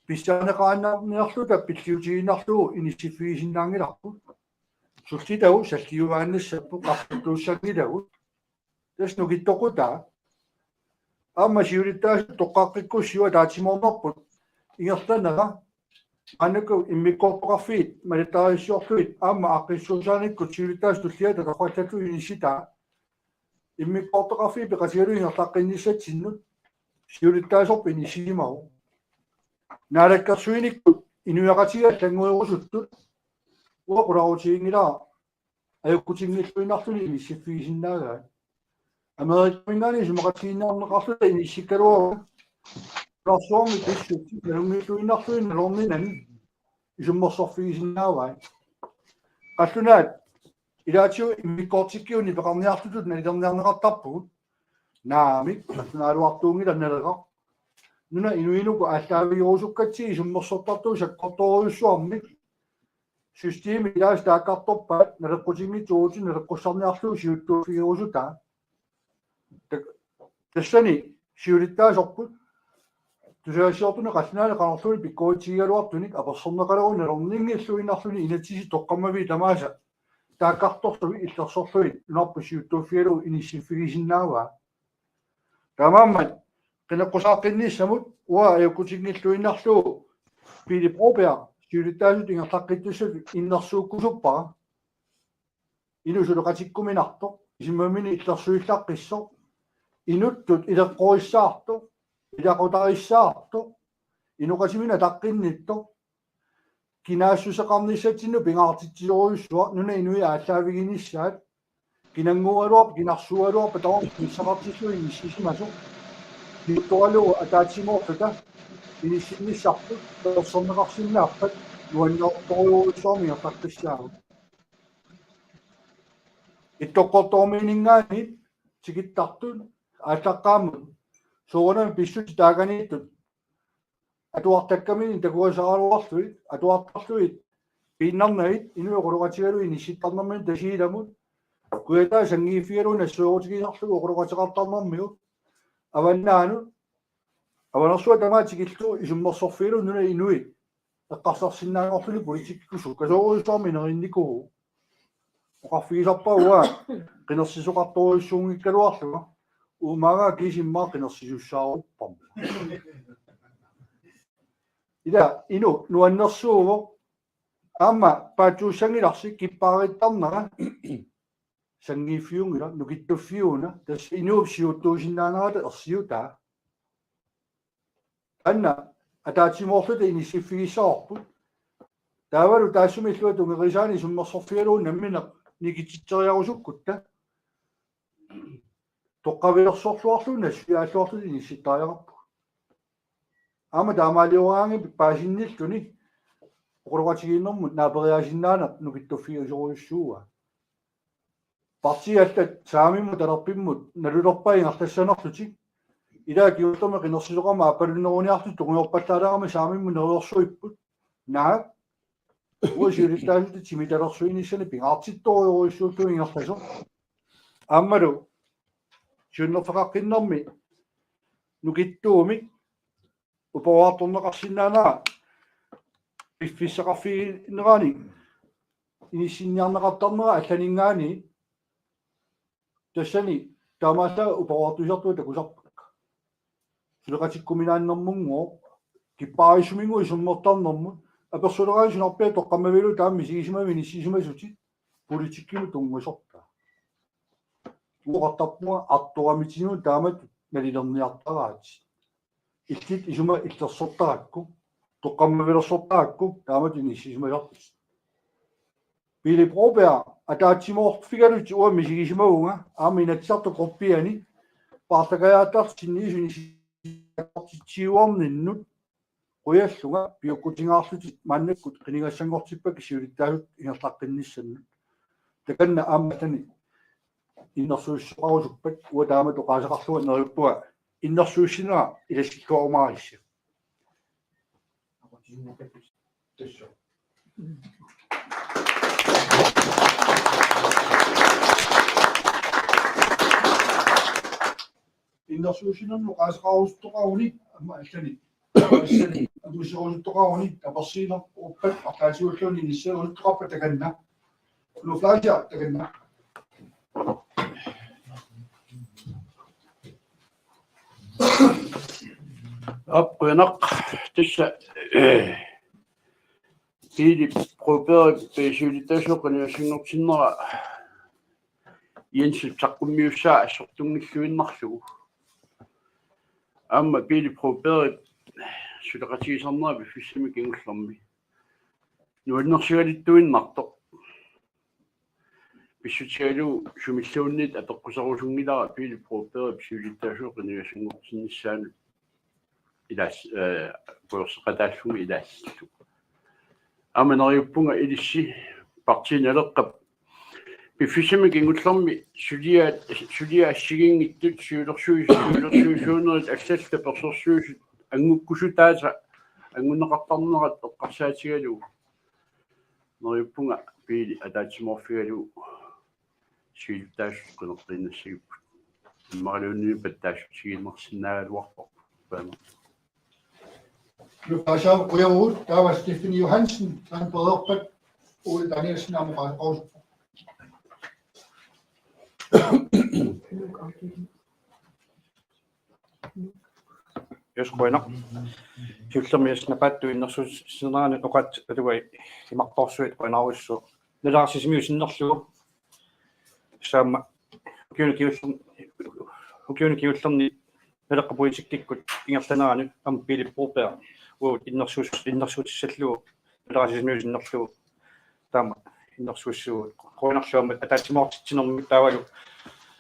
pissaaneqaannarniarluta pilliutigiinnarlugu inissiffigisinnaanngilarput. Sullitagut salliuaannassapput qarluttuussanngilagut. Tassa nukittoqutaa. Aamma siulittaasut toqqaqqikkussiuk ataatsimoornerput ingerlanera maannakkut immikkoortoqarfiit malittarissiorlugit aamma aaqqissuussaanikkut siulittaasut tulliata toqqallallugu inissitaa. Immikkoortoqarfiit peqatigalugit ingerlaqqinnissatsinnut siulittaasorput inissisimavoq. Naalakkersuinikkut inuiaqatigiit allannguerusuttut uanga qularutiginngilara ajukkutinngilluinnarluni inissiffigisinnaagaat. Amerikaminngaanniit isumaqatigiinniarneqarluta inissikkaluarutta. Nunarsuarmi pissutsit nalunngilluinnarlugit nalorninani isummersorfigisinnaavaat. Qallunaat ilaatigut immikkoortikkigut nipeqarniartutut nalilerniarneqartarpugut. Naamik, qallunaaluartuunngilaq Naleraq. Nunap inuinuku aallaavigerusukkatsigit isummersortartut sakkortoorujussuarmik systemi ilaasa taakkartorpaat naleqqutinngitsuutit naleqqussarniarlugu siuttuuffigerusutaa. Tak-, tassani siulittaasorput tusagassiortunik qallunaanit qanorluunniit pikkoritsikkigaluartunik apersorneqaleruni nalorninngilluinnarluni inatsisit toqqammaviit tamaasa taakkartorlugit illersorlugit nunarput siuttuuffigalugu inissiffigisinnaavaa. Taamaammat qineqqusaaqqinnissannut uanga ajukkutinngilluinnarlugu Pele Broberg siulittaasutut ingerlaqqittussatut innersuukkusuppara. Inuk suleqatikkuminartoq, isummaminik illersuillaqqissoq, inuttut ileqqorissaartoq, ilaqutarissaartoq, inoqatiminut ataqqinnittoq, kinaassuseqarnissatsinnut pingaartitsisorujussuaq, nunap inui aallaaviginissaat, kinannguugaluarpat, kinarsuugaluarpat tamarmik inissaqartillugu inissisimasoq, niuttoralugu ataatsimoorluta inissinnissarput tapersersorneqarsinnaappat nuannertorujussuarmik ingerlaqqissaagut. Ittoqqortoormiininngaanniit tikittartut aallaqqaammut soorunami pissutsit taakaniittut atuartakkaminnik takugassaraluarlugit, atuartarlugit piinnarnagit inuit oqaloqatigalugit inissittarnerminni Tasiilamut, Kujataani sanngiiffigalugu nassuerutigisarlugu oqaloqateqartarnermigut, avannaanut, Avanersuaq tamaat tikillugu isummersorfigalugu nunap inuit eqqarsarsinnaanngorluni politikkikkut sukkasoorujussuarmik inerinnikuuvoq. Oqarfigisarpara uanga qinersisoqartorujussuunngikkaluarlunga, uumaagaa kiisa immaqa qinersisussaarupparma. Ila inuk nuannersuuvoq, aamma paatsuussanngilarsi kippaarittarnera sanngiiffiunngilaq, nukittuffiuna, tassa inuup siuttuusinnaanerata ersiutaa. Taanna ataatsimoorluta inissiffigissavarput. Taavalu taassuma illuatungerisaani isummersorfigalugu nammineq nikitsitseriarusukkutta toqqavilersorluarlugu nassuiaalluarluta inissittariaqarpugut. Aamma taamaalioraangamik paasinnilluni oqaloqatigiinnermut naaperiaasinnaaneq nukittuffigisorujussuuaa. Partiit allat saamimmut talerpimmut nalulerpaat ingerlassanerlutik. Ilaa kingullermik qinersisoqarmat aappalunneruniarlutik tungujorpallaalaaramik saamimmut neriorsuipput. Naak, uanga siulittaasup timitalersuinissani pingaartittorujussuullugu ingerlasoq. Aammalu siunnerfeqaqqinnermi nukittuumik uperiartorneqarsinnaanera piffissaqarfiginerani inissinniarneqartarnera allaninngaanniit tassani taamaallaat uperiartuisartut takusarpakka. Suleqatikkuminaannermunngooq, kipparissuminnguit isummertarnermut, apersuleraasunarpiaq toqqammavigalugu taama misigisimavit inissisimasutit, politikkimut tunngasortaa. Uoqartarpunga artoramitinnut taamatut nalilerniartaraatit. Illit isuma illersortarakku, toqqammavilersortarakku taamatut inissisimasarputit. Pele Broberg ataatsimoorfigalutit uanga misigisimavunga aamma Inatsisartut gruppiani paarlakaajaattartut sinniisuni siakortitsiuarninnut qujallunga piukkutingaarlutit maannakkut qinigassanngortippakka siulittaasut ingerlaqqinnissannut. Takanna aamma tani innersuussoqarusuppat uanga taamatut oqaaseqarlunga neriuppunga innersuussinera ilassilluarumaarissi. Innersuussinermut oqaaseqarusuttoqaruni aamma allani. Assani atusserusuttoqaruni tapersiinerput uppat arlaatigulluunniit inisseerusuttoqarpat takanna. Knud Fleischer takanna. Aap, qujanaq, tassa, eh, Pele Broberg, eh, siulittaasuat qinigassanngortinnera Jensillu saqqummiussaa assortunngilluinnarlugu. Aamma Pele Broberg suleqatigisarnera piffissami kingullermi nuannersualittuinnartoq. Pissutigalugu sumilluunniit apeqquserusunngilara Pele Brobergip siulittaasuat qinigassanngortinnissaanut ilaas-, eh, puiorseqataallunga ilaallugu. Aamma neriuppunga ilissi Partii Naleqqap piffissami kingullermi suliaat, suliat assigiinngitsut siulersuisut, siulersuisuunerit allallu tapersersuisut anngukkusutaasa anguneqartarnerat eqqarsaatigalugu. Neriuppunga Pele ataatsimoorfigalugu siulittaasut qineqqiinnassagipput. Immaqaluunniit pattaassusiinnarsinnaagaluarpoq. Taama. Nukaasau qujavugut, taava Steffen Johansen, taanna pereerpat Ole Danielsen aamma oqaaseqarusuppoq. Yes, qujanaq. Siullermik yes napaattut innersuussinerani oqaatsit atugai imartoorsuit qujanarujussuaq. Nalagarissisimiut sinnerlugu. Tassami ukiuni kingullerni, ukiuni kingullerni naleqqap politikkikkut ingerlanerani aamma Pele Broberg uagut innersuus-, innersuutissallugu nalagarissisimiut sinnerlugu taama innersuussisugut. Qujanarlu aamma ataatsimoortitsinermik taavalu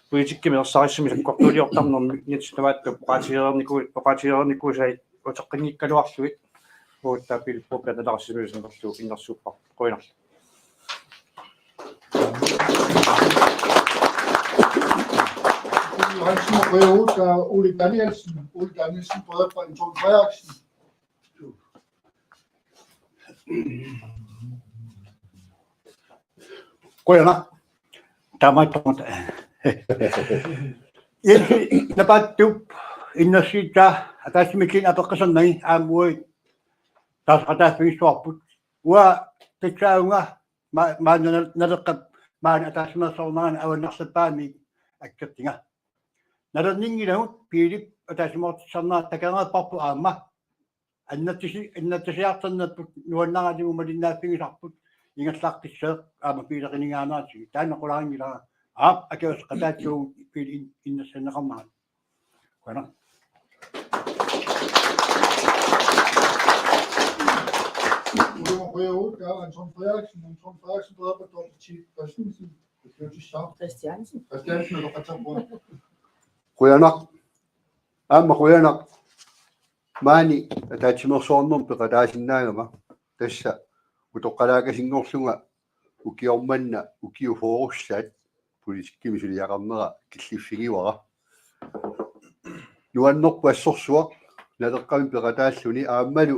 politikkimi ersarissumik sakkortuuliortarnermik nitsinavaattu oqaatigereerniku-, oqaatigereernikuusai uteqqinngikkaluarlugit. Uagut taava Pele Broberg nalagarissisimiut sinnerlugu innersuupparput. Qujanarlu. Johansen, qujavugut, taava Ole Danielsen, Ole Danielsen, pereerpat Anton Frederiksen. Qujanaq. Taamaattumik. Yes, napaattut innersuussaa ataassimilluunniit apeqqusernagit aamma uagut taasaqataaffigissuarput. Uanga tassaavunga ma-, maanna Naleqqap maani ataatsimeersuarnerani avannarlerpaamik akkertunga. Nalerninngilagut Pelep ataatsimoortitsisarnera takoreerparput aamma. Annertusi-, annertusiartornerput nuannaralugu malinnaaffigisarput ingerlaqqissaaq aamma Peleqinninngaanniit taanna qularinngilaa aap akiuusseqataassuugut Pele in-, innersuunneqarnerat. Qujanaq. Qujanaq, qujanaq, Anton Frederiksen, Anton Frederiksen, Dorthe Christiansen. Christiansen. Christiansen, Christiansen, Christiansen. Qujanaq. Aamma qujanaq. Maani ataatsimeersuarnermut peqataasinnaagama tassa utoqqalaakasinngorlunga ukioq manna ukiut fyrressaat politikkimi suliaqarnera killiffigivara. Nuannerpoq assorsuaq Naleqqami peqataalluni aammalu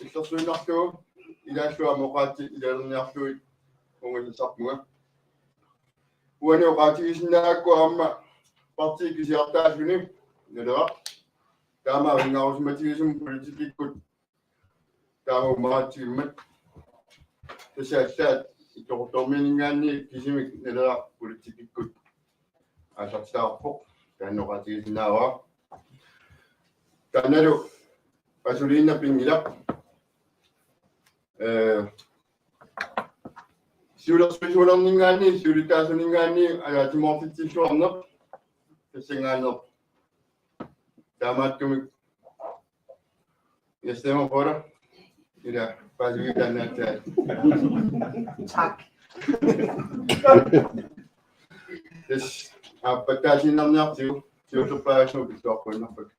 illersuinnarlugu ilaallugu aamma oqaatsit ilaalerniarlugit ungasassarpunga. Uani oqaatigisinnaagakku aamma partiit kisiartaasuni Naleraq taama avinngarusimatigisumik politikikkut taama umaatsigimmat. Tassa allaat Ittoqqortoormiininngaanniit kisimik Naleraq politikikkut aallartitaqarpoq, taanna oqaatigisinnaavara. Taannalu asuliinnaq pinngilaq. Ee, siulersuisuulerninngaanniit, siulittaasuninngaanniit ataatsimoortitsissuarneq, tassanngaanneerpoq. Taamaattumik jeg stemmer på dig. Ila, paasivigit taanna aatsaat. Tak. Yes. Aappaatsiinnarniartigu, siullerpaassuup pilluaqquinnarpakka.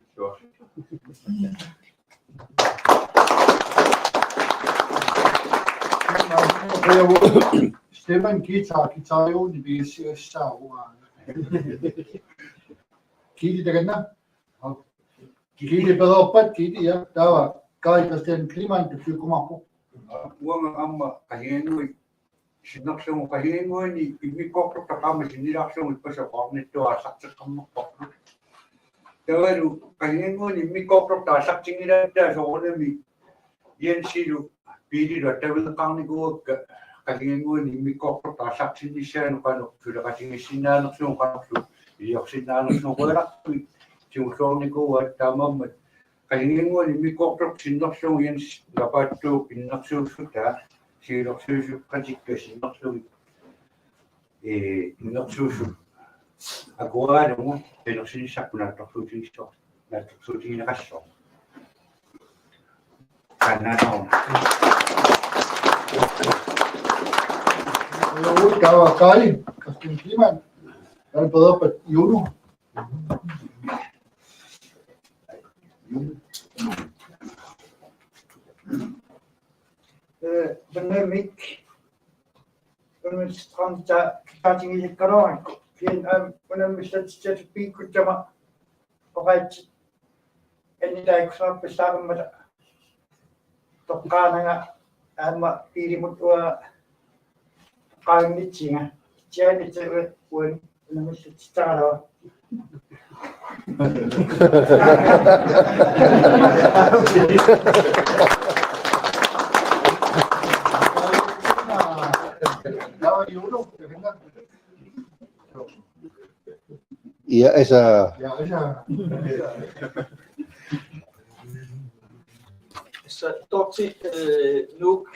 Stefan guitar, guitar jo, det bliver sikkert. Kiili takanna? Kiili pereerpat, Kiili, ja, taava Kai Kristian Kleemann, tulliukkumaarpoq. Uanga aamma qajangannguit sinnerlugu qajangannguani immikkoortortaq aamma sinnilaarlugu ippassaq oqarnittua aallarteqqammerparput. Taavalu qajangannguani immikkoortortaq aallartinngilattaaq soorunami Jensilu Piililu attaveqarnikuuakka qajangannguani immikkoortortaq aallartinnissaanut qanoq suleqatigiissinnaanerlugu qanorlu iliorsinnaanerlugu qujanartumik tigulluarnikuuaat. Taamaammat qajangannguani immikkoortortaq sinnerlugu Jens Napaattooq innersuussutaa siulersuisuutikka sinnerlugit, ee, innersuussut akuerigalugu qinersinissakkut naatsorsuutigisoq, naatsorsuutigineqassaaq. Kananao. Taava Kai Kristian Kleemann, taava pereerpat Juno. Ee, pandemik. Unammisaqarnitsa taatigilikkaluarakku. Kisianni aamma unammillatitsisut pikkutsit tamaasa oqaatsit annilaakkusaarpassaaqammata toqqaannanga aamma Piilimut uanga toqqaanngitsiga. Tianitsa uani unammillatitsisaralua. Ja, altså. Ja, altså. Så, Dorthe, øh, Nuuk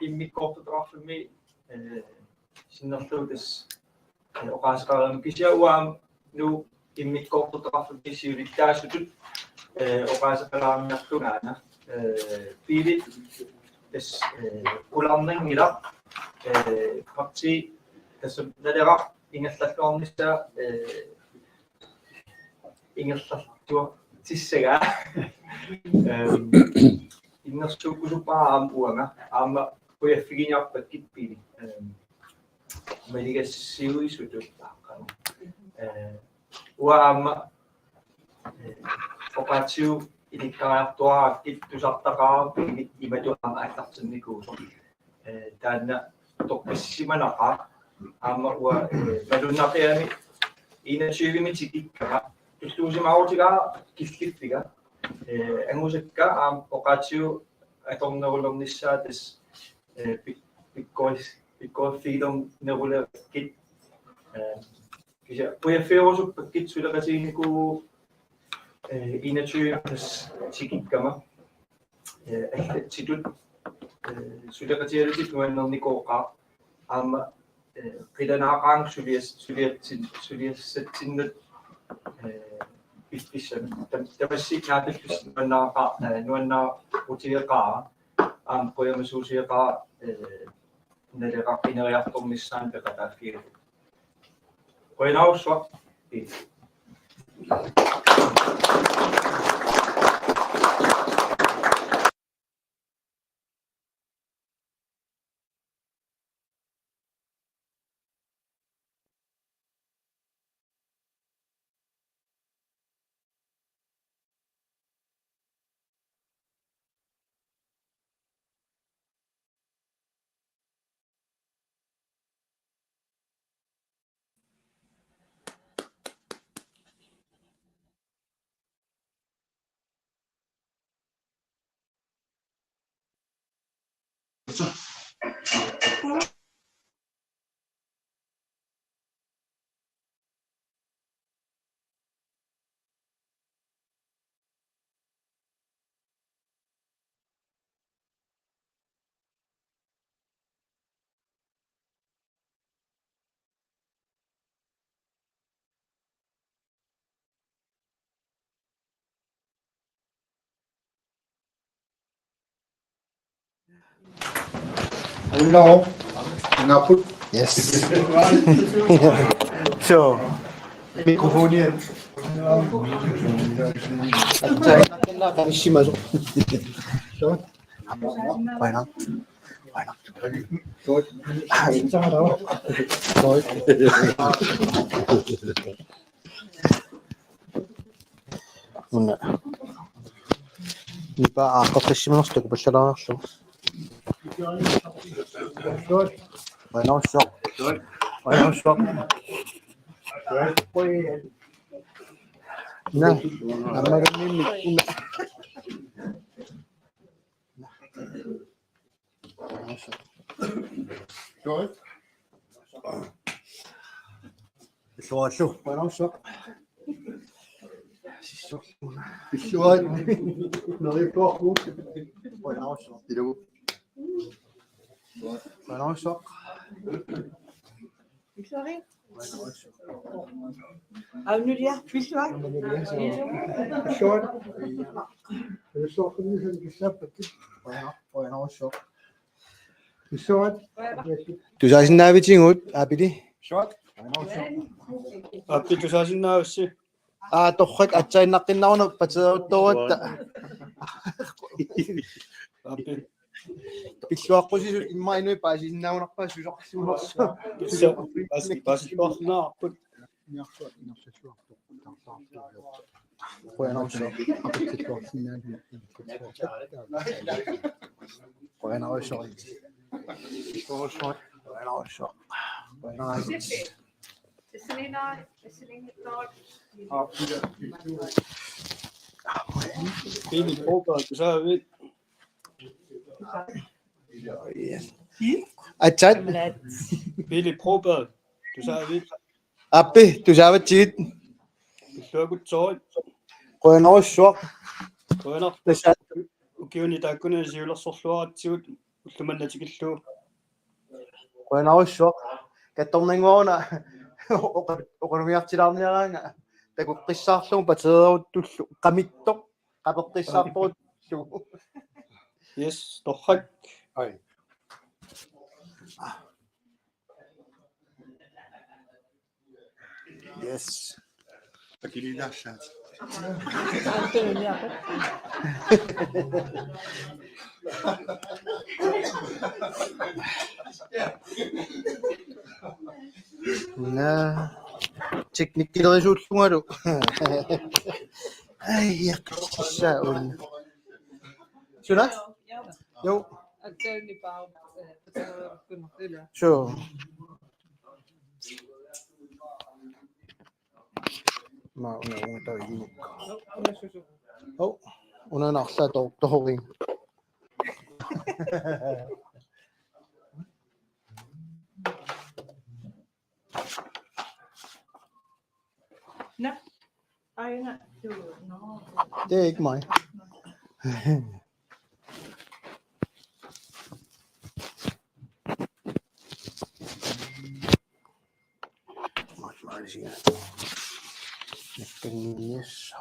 immikkoortortaqarfimmi, øh, sinnerlugu tassa, øh, oqaaseqarami, kisianni uanga Nuuk immikkoortortaqarfimmi siulittaasutut, øh, oqaaseqalaarniartungaana, øh, Piili tassa, øh, qularnanngilaq, øh, partii tassa Naleraq ingerlalluarnissaa, øh, ingerlalluartissagaa. Øhm, innersuukkusuppara aamma uanga, aamma qujaffiginiarpakkit Piili. Øhm, maligassiuisutut. Øh, uanga aamma, øh, oqaatsigut ilikkariartuarakkit tusartaqaara Piili imatut aamma aallartinnikuusoq. Øh, taanna toqqissisimanaqaaq aamma uanga, øh, malunnarpiaami enogtyve-mi tikikkama tulluusimaarutigaara killiffiga. Øh, angusakka aamma oqaatsigut atornerulernissaat tassa, øh, pik-, pikkoris-, pikkoriffigilernerulerakkit. Øh, kisianni qujaffigerusuppakkit suleqatiginikuuvugut, øh, enogtyve-mi tikikkama. Øh, allatsitut, øh, suleqatigalugit nuannarnikooqaaq aamma, øh, qilanaaqaanga sulias-, suliatsin-, suliassatsinnut, øh, piffissami. Tam-, tamassi naapillus nuannaaqaa-, øh, nuannaarutigeqaara aamma qujamasuusigeqaara, øh, Naleraq ineriartornissaanut peqataaffigalugu. Qujanarsuaq. Hello. Ngaput. Yes. So, mikrofoni. Acha, kanisimasoq. So. Bueno. Bueno. Una. Nipa aaqqeqqissimanersoq takupallalaarlugu. Qujanarsuaq. Qujanarsuaq. Na, aamma una. Illuarallu. Qujanarsuaq. Illuat. Neriuppuarput. Qujanarsuaq. Ilugu. Qujanarsuaq. Illuarit. Aunnulia, pilluaq. Illuat. Illuat. Qujanarsuaq. Illuat. Tusaasinnaavitigut, Aapili. Illuat. Aappi tusaasinnaavissi. Aa, torrak, aatsaannaqqinnaruna pateeruttoruatta. Aappi. Pilluaqqusisut immaqa inuit paasisinnaagunarpaat susoqarsimanersoq. Pissa-, pas-, pasittuarsinnaavarput. Qujanarsuaq. Qujanarsuaq. Qujanarsuaq. Pele Broberg, tusaavit? Atsat. Pele Broberg, tusaavit? Aappi, tusaavatsigit. Illuakutsorit. Qujanarsuaq. Qujanaq. Tassa. Ukiuni taakkunani siulersorluaratsigu ullumimut tikillugu. Qujanarsuaq. Kattornannguaruna oqa-, oqalugiartilaarniaraanga takoqqissaarlugu pateeruttullu qamittoq qapeqqissaartorutullu. Yes, torrak. Ai. Yes. Akiliilaassaat. Naa, teknikkilerisuullungalu. Ai, ja, tassa una. Suna? Jo. Sure. Maa una unga taujimukka. Oh, una narla to-, tohorin. Nå. Ej, nej. Det var, nå. Det er ikke mig. Yes.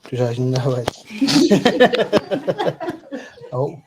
Tusaasinnaavaat. Au.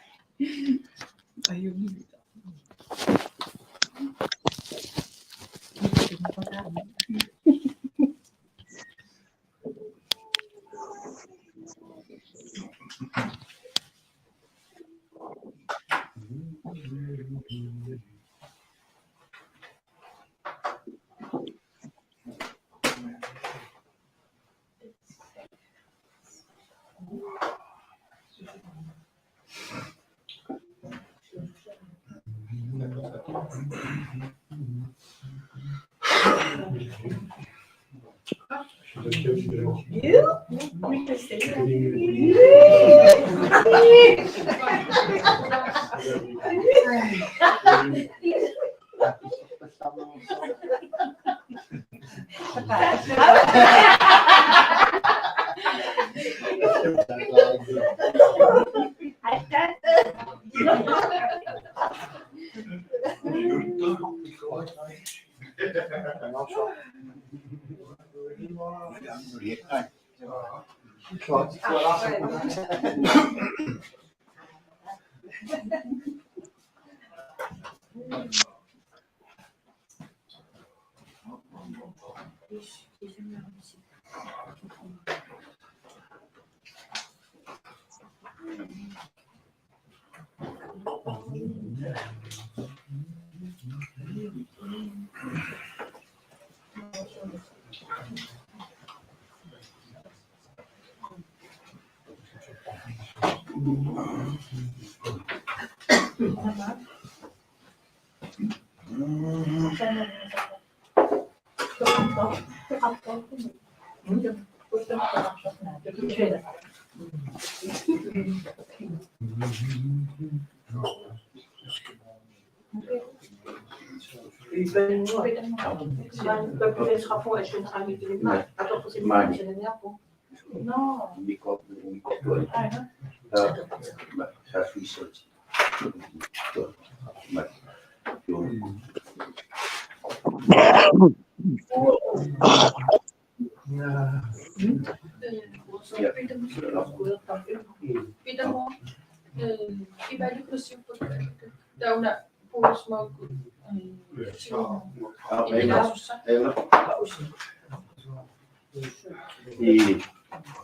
Ii.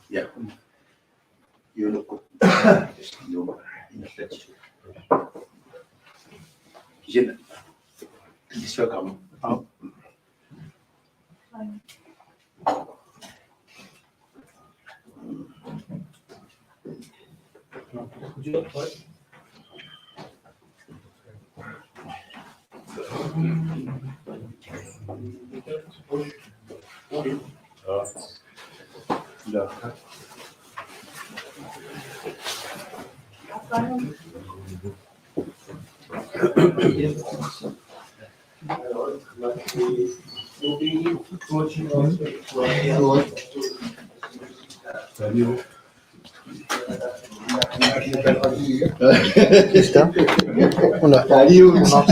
Ja. Juulukkut. Juuma. Ingerlatsisoq. Kisianni. Kisianni. Mistä? Una. Una.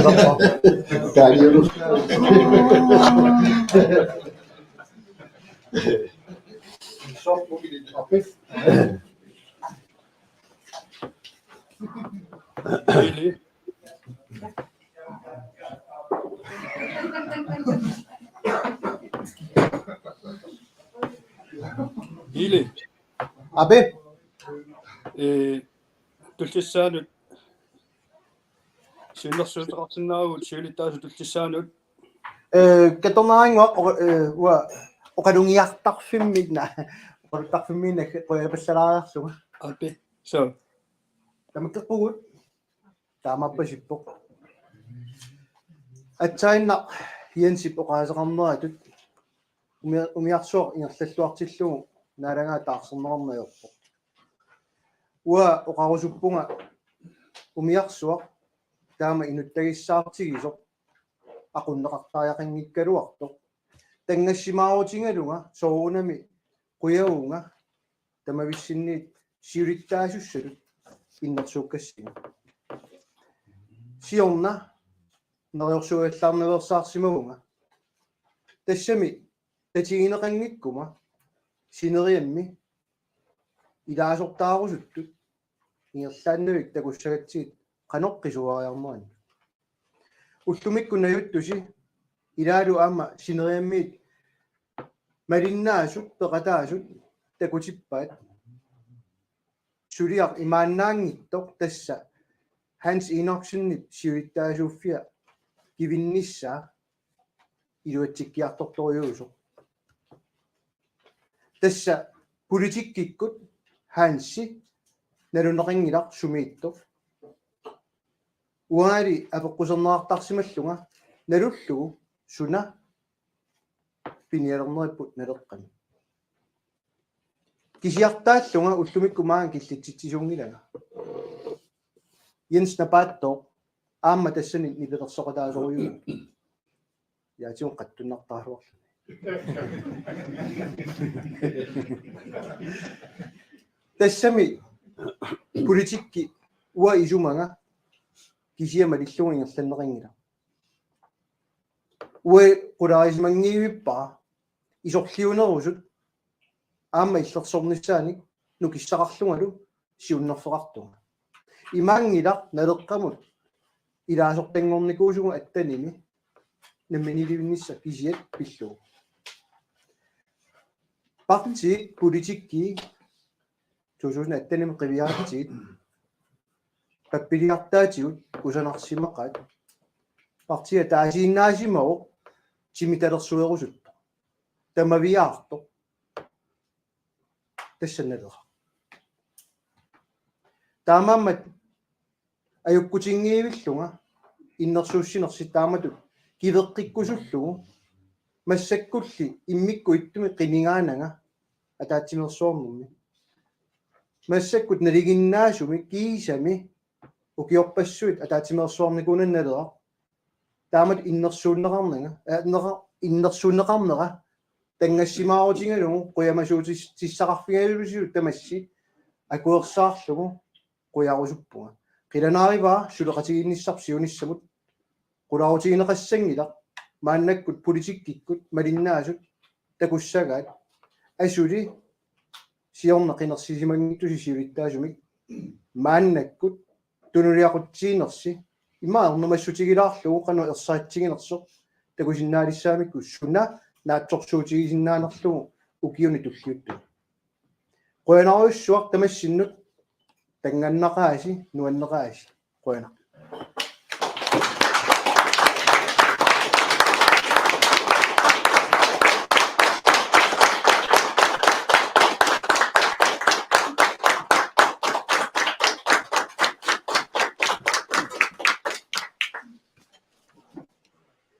Ili. Ape. Eh, tullissaanut siunnersuuteqarsinnaavugut siulittaasut tullissaanut. Eh, katornaannguaq, eh, uanga oqalugiartarfimmi-, na-, oqaluttarfimmiinnaq qujapallalaariarlunga. Ape. So. Tamakkeqqugut. Taamaappasippoq. Aatsaannaq Jensip oqaaseqarneratut umia-, umiarsuaq ingerlalluartillugu naalagaat taarserneqarneq ajorpoq. Uanga oqarusuppunga umiarsuaq taama inuttagissaartigisoq aqunneqartariaqanngikkaluartoq. Tanngassimaarutigalunga soorunami qujavunga tamavissinniit siulittaasussatut innersuukkassinnut. Siorna neriorsuallaarnaveersaarsimavunga. Tassami tatigineqanngikkuma sineriammi ilaasortaarusuttut ingerlaannavik takussagatsigit qanoq qisuariarnerannut. Ullumikkut najuttusi ilaalu aamma sineriammiit malinnaasut peqataasut takutippaat. Suliaq imaannaanngitsoq tassa Hans Enoksenip siulittaasuuffia kivinnissaa iluatsikkiartortorujuusoq. Tassa politikkikkut Hansi nalunaqanngilaq sumiittoq. Uangali apeqquserneqartarsimallunga nalullugu suna pinialerneripput Naleqqami. Kisiartaallunga ullumikkut maanga killitsitsisuunngilanga. Jens Napaattooq aamma tassani nipilersoqataasorujuuvoq. Jaatiun qattunnartaraluarluni. Tassami politikki uanga isumanga kisiat malillugu ingerlanneqanngilaq. Uagut qularisimanngivippara isorliunerusut aamma illersornissaanik nukissaqarlungalu siunnerfeqartunga. Imaanngilaq Naleqqamut ilaasortanngornikuusugut attenimi namminiilivinnissaq kisiat pillugu. Partiit politikki to tusind attenimi qiviaratsigit pappiliartaatigut kusanarsimaqaat. Partiit ataasiinnaasimavoq timitalersuerusuttoq. Tamaviaartoq. Tassa Naleraq. Taamaammat ajukkutinngiivillunga innersuussinersi taamatut kiveqqikkusullugu massakkulli immikkut ittumik qinigaananga ataatsimeersuarnermi. Massakkut nalinginnaasumik kiisami ukiorpassuit ataatsimeersuarnikuunani Naleraq taamatut innersuunneqarnanga, eh, neqa-, innersuunneqarnera tanngassimaarutigalugu qujamasuutissaqarfigalusilu tamassi akuersaarlugu qujarusuppunga. Qilanaarivara suleqatigiinnissarput siunissamut. Qularutigineqassanngilaq maannakkut politikkikkut malinnaasut takussagaat asuli siorna qinersisimanngitsusi siulittaasumik maannakkut tunuliaqutsiinersi ima ernumassutigilaarlugu qanoq ersaritsiginersoq takusinnaalissagamikku suna naatsorsuutigisinnaanerlugu ukiuni tulliuttuni. Qujanarujussuaq tamassinnut, tanngannaqaasi, nuanneqaasi. Qujanaq.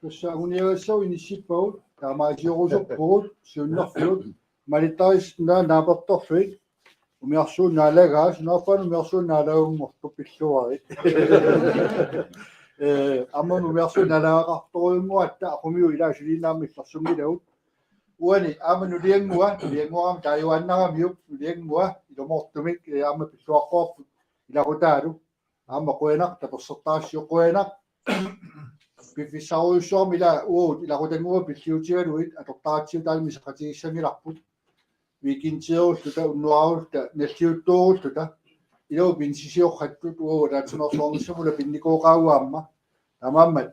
Tassa anguniagassagut inissippagut, taamaasiorusupput, siunnerfigut, malittarissutaa naapertorfik, umiarsuut naalagaat, sunaaffa umiarsuut naalaganngortut pilluarit. Eh, aamma umiarsuut naalagaqartorujussuugatta aqumiu ilaa suliinnaammi illersunngilagut. Uani aamma nuliannguaq, nuliannguarami taajuaannaramiuk, nuliannguaq ilumoortumik, eh, aamma pilluaqqaarput ilaqutaalu. Aamma qujanaq, tapersersortarassiuk qujanaq. Piffissarujussuarmik ilaa uagut ilaqutannguaq pilliutigalugit atortaratsigu taanna iseqatigiissanngilarput. Weekendeerulluta, unnuarulluta, nalliuttoorulluta. Ilaa pinisiorhattut uagut ataatsimeersuarnissamut ulapinnikuugaluarput aamma. Taamaammat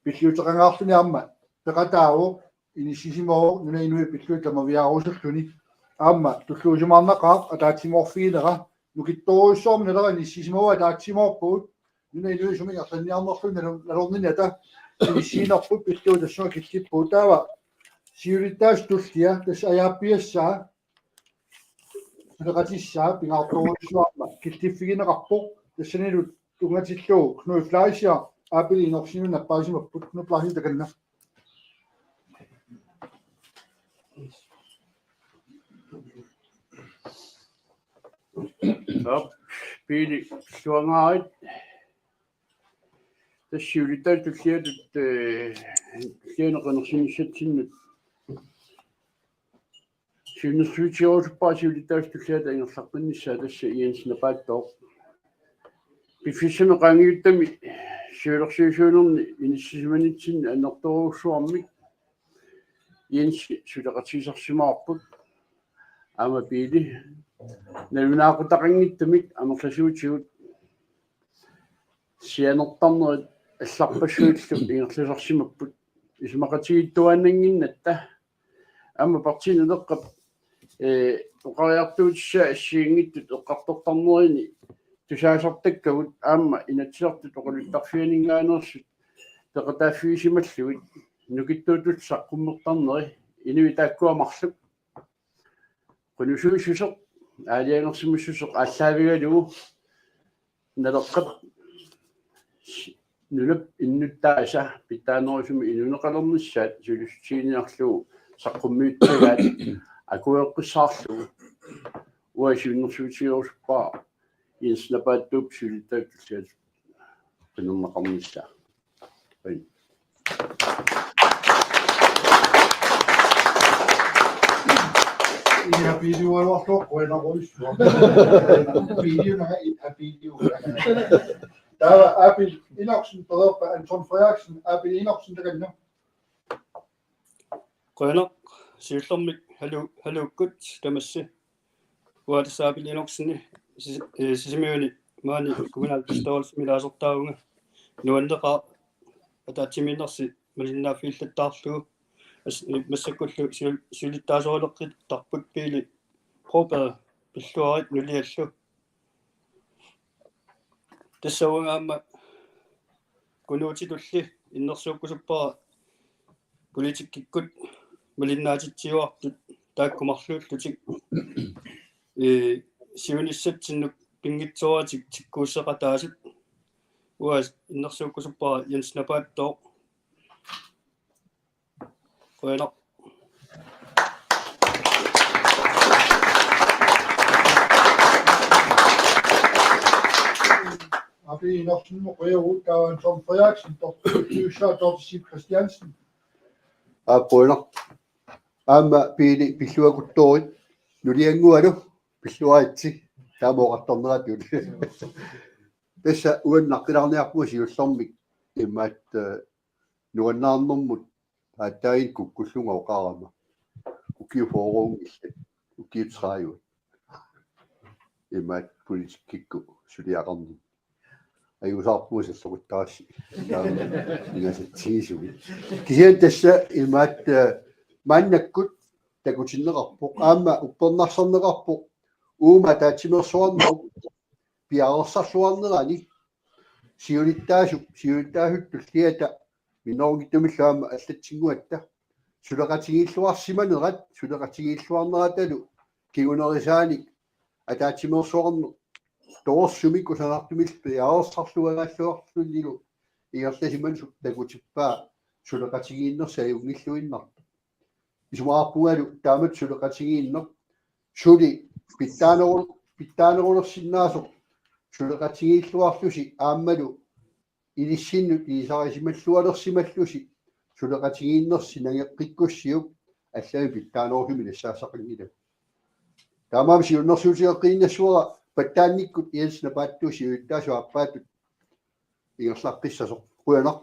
pilliuteqangaarluni aamma peqataavoq inissisimavoq nunap inui pillugit tamaviaarusulluni. Aamma tulluusimaarnaqaaq ataatsimoorfiginera, nukittoorujussuarmik Naleraq inissisimavoq ataatsimoorpugut. Nunap inui sumik ingerlanniarnerluni nalor-, nalorninata inissiinerput pillugu tassunga killippugut. Taava siulittaasup tullia tassa ajaappiassaa suleqatissaa pingaartorujussuarmik killiffigineqarpoq, tassanilu tunngatillugu Knud Fleischer Aapili Enoksenimut nappaasimapput. Knud Fleischer, takanna. Aap, Piili, suangaarit. Tassa siulittaasup tulliatut, eh, tullianut qinersinissatsinnut siunnersuutigerusuppara siulittaasup tulliata ingerlaqqinnissaa, tassa Jens Napaattooq. Piffissami qaangiuttumi siulersuisuunerni inissisimanitsinni annertoorujussuarmik Jens suleqatigisarsimavarput. Aamma Piili, nalunaaqutaqanngitsumik amerlasuutigut sianertarnerit allarpassuillu ingerlasarsimapput. Isumaqatigiittuaannannginnatta aamma Partii Naleqqap, eh, oqariartuutissaa assigiinngitsut eqqartortarnerini tusaasartakkagut aamma Inatsisartut oqaluttarfianinngaanneersut peqataaffigisimallugit nukittuutut saqqummertarneri inuit taakkua marluk qunusuissuseq, aalajangersimassuseq aallaavigalugu Naleqqap nunap innuttaasa pitsaanerusumik inuuneqalernissaat siulissutiginiarlugu saqqummiussagaat akueqqissaarlugu uanga siunnersuutigerusuppara Jens Napaattuup siulittaasup tulliatut qinerneqarnissaa. Ui. Inga Piiliugaluartoq qujanarujussuaq. Piiliunanga Inga Piiliu. Taava Aapil Enoksen, pereerpa Anton Frederiksen, Aapil Enoksen, takanna. Qujanaq, siullermik Halu-, Haluukkut tamassi. Uanga tassa Aapil Enoksen, Sis-, eh, Sisimiuni maani kommunalbestyrelsimi ilaasortaavunga. Nuanneqaaq ataatsimiinnersi malinnaaffigillattaarlugu. As-, eh, massakkullu siul-, siulittaasualeqqittarput. Pele Broberg, pilluarit nuliallu. Tassa uanga aamma Kunuutitulli innersuukkusuppara politikkikkut malinnaatitsiuartut taakku marluullutik, ee, siunissatsinnut pinngitsooratik tikkuusseqataasut. Uanga innersuukkusuppara Jens Napaattooq. Qujanaq. Aapil Enoksen, qujanaq. Taava Tom Frederiksen, Dorthe, Dorthe Sip Christiansen. Aap, qujanaq. Aamma Pele pilluakkuttorit, nulianngualu pilluaritsi, taama oqartarneratut. Tassa uanga naqqilaarniarpunga siullermik imaattoq, eh, nuannaarnermut aatsaat kukkullunga oqarama. Ukiut fyrreuunngillat, ukiut tredive. Imaattoq politikkikkut suliaqarnermi. Ajuusaarpunga salloqittarassi. Taama ingasatsigisumik. Kisianni tassa imaattoq, eh, maannakkut takutinneqarpoq. Aamma uppernarsarneqarpoq. Uuma ataatsimeersuarnerup piareersarluarnerani siulittaasup, siulittaasup tulliata minnerunngitsumillu aamma allatsinnguatta suleqatigiilluarsimanerat, suleqatigiilluarneratalu kingunerisaanik ataatsimeersuarneq torersumik kusanartumillu piareersarluagaalluarlunilu ingerlasimasoq takutippaa suleqatigiinnersi ajunngilluinnartoq. Isumaqarpungalu taamatut suleqatigiinneq suli pitsaaneru-, pitsaanerulersinnaasoq suleqatigiilluarlusi aammalu ilissinnut ilisarisimallualersimallusi suleqatigiinnersi nangeqqikkussiuk allamik pitsaanerusumik nassaassaqanngilagut. Taamaammat siunnersuutigeqqiinnassuara patsaannikkut Jens Napaattooq siulittaasup aappaatut ingerlaqqissasoq. Qujanaq.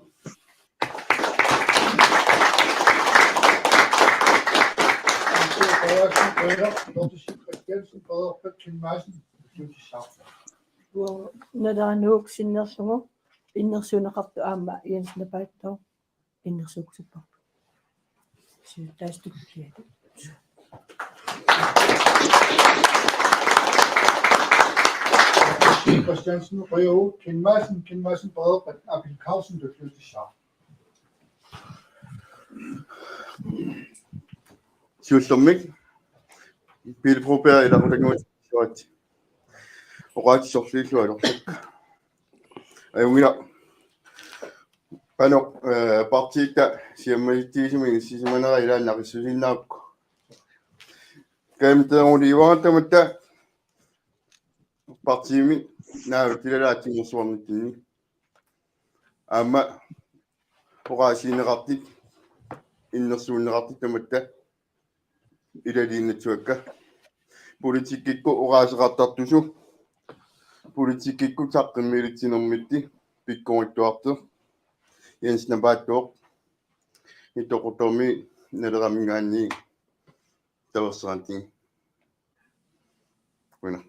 Qujanaq, Dorthe Sip Christiansen, Frederik Kim Madsen. Uanga Naleraq Nuuk sinnerlugu innersuunneqartoq aamma Jens Napaattooq innersuukkusupparput. Siulittaasup tulliata. Christiansen, qujanaq. Kim Madsen, Kim Madsen, Frederik Abil Carlsen, tulliutissaaq. Siullermik Pele Broberg ilaqutannguit suat. Oqaatsit sorliillu atorlugit. Ajunngilaq. Qanoq, eh, partiitta siammaritsigisumik inissisimanera ilaanni naqissusiinnarukku. Kaammatip taanguliuaratamatta partiimi naavitsilalaartinngersuarnitsinni. Aamma oqaasiineqartut, innersuunneqartut tamatta ilaliinnassavakka. Politikkikkut oqaaseqartartussat, politikkikkut saqqummiilitsinermittut pikkorissaartoq Jens Napaattooq, Qaqortormiit Naleraminngaanniit taverseqanngilaq. Qujanaq.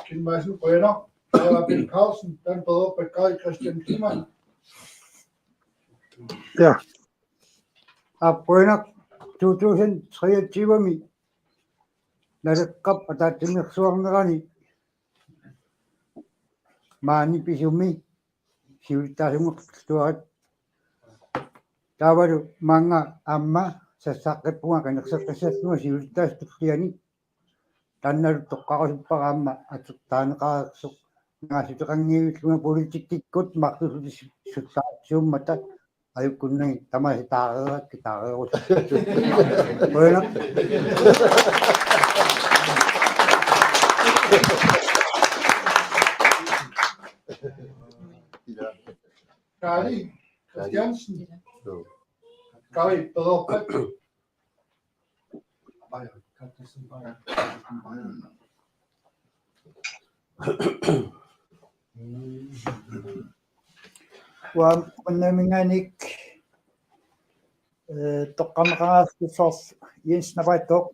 Kim Madsen, qujanaq. Abil Carlsen, Dan Pederiksen, Christian Kleemann. Ja. Aap, qujanaq, to tusind treogtyve-mi Naleqqap ataatsimeersuarnerani maani pisumi siulittaasunngoqqilluarit. Taavalu maanga aamma sassaqqippunga qinerseqqissallunga siulittaasup tulliani. Taannalu toqqarusuppara aamma atortarineqareersoq. Naassuteqanngivillunga politikkikkut marluulluta sullaarsuummata ajukkunnagit tamaasa taareerakkit taareerusuppugut. Qujanaq. Kari Christiansen. Kari Pedersen. Uanga unnaamingaanniit, eh, toqqarneqarsimasoq Jens Napaattooq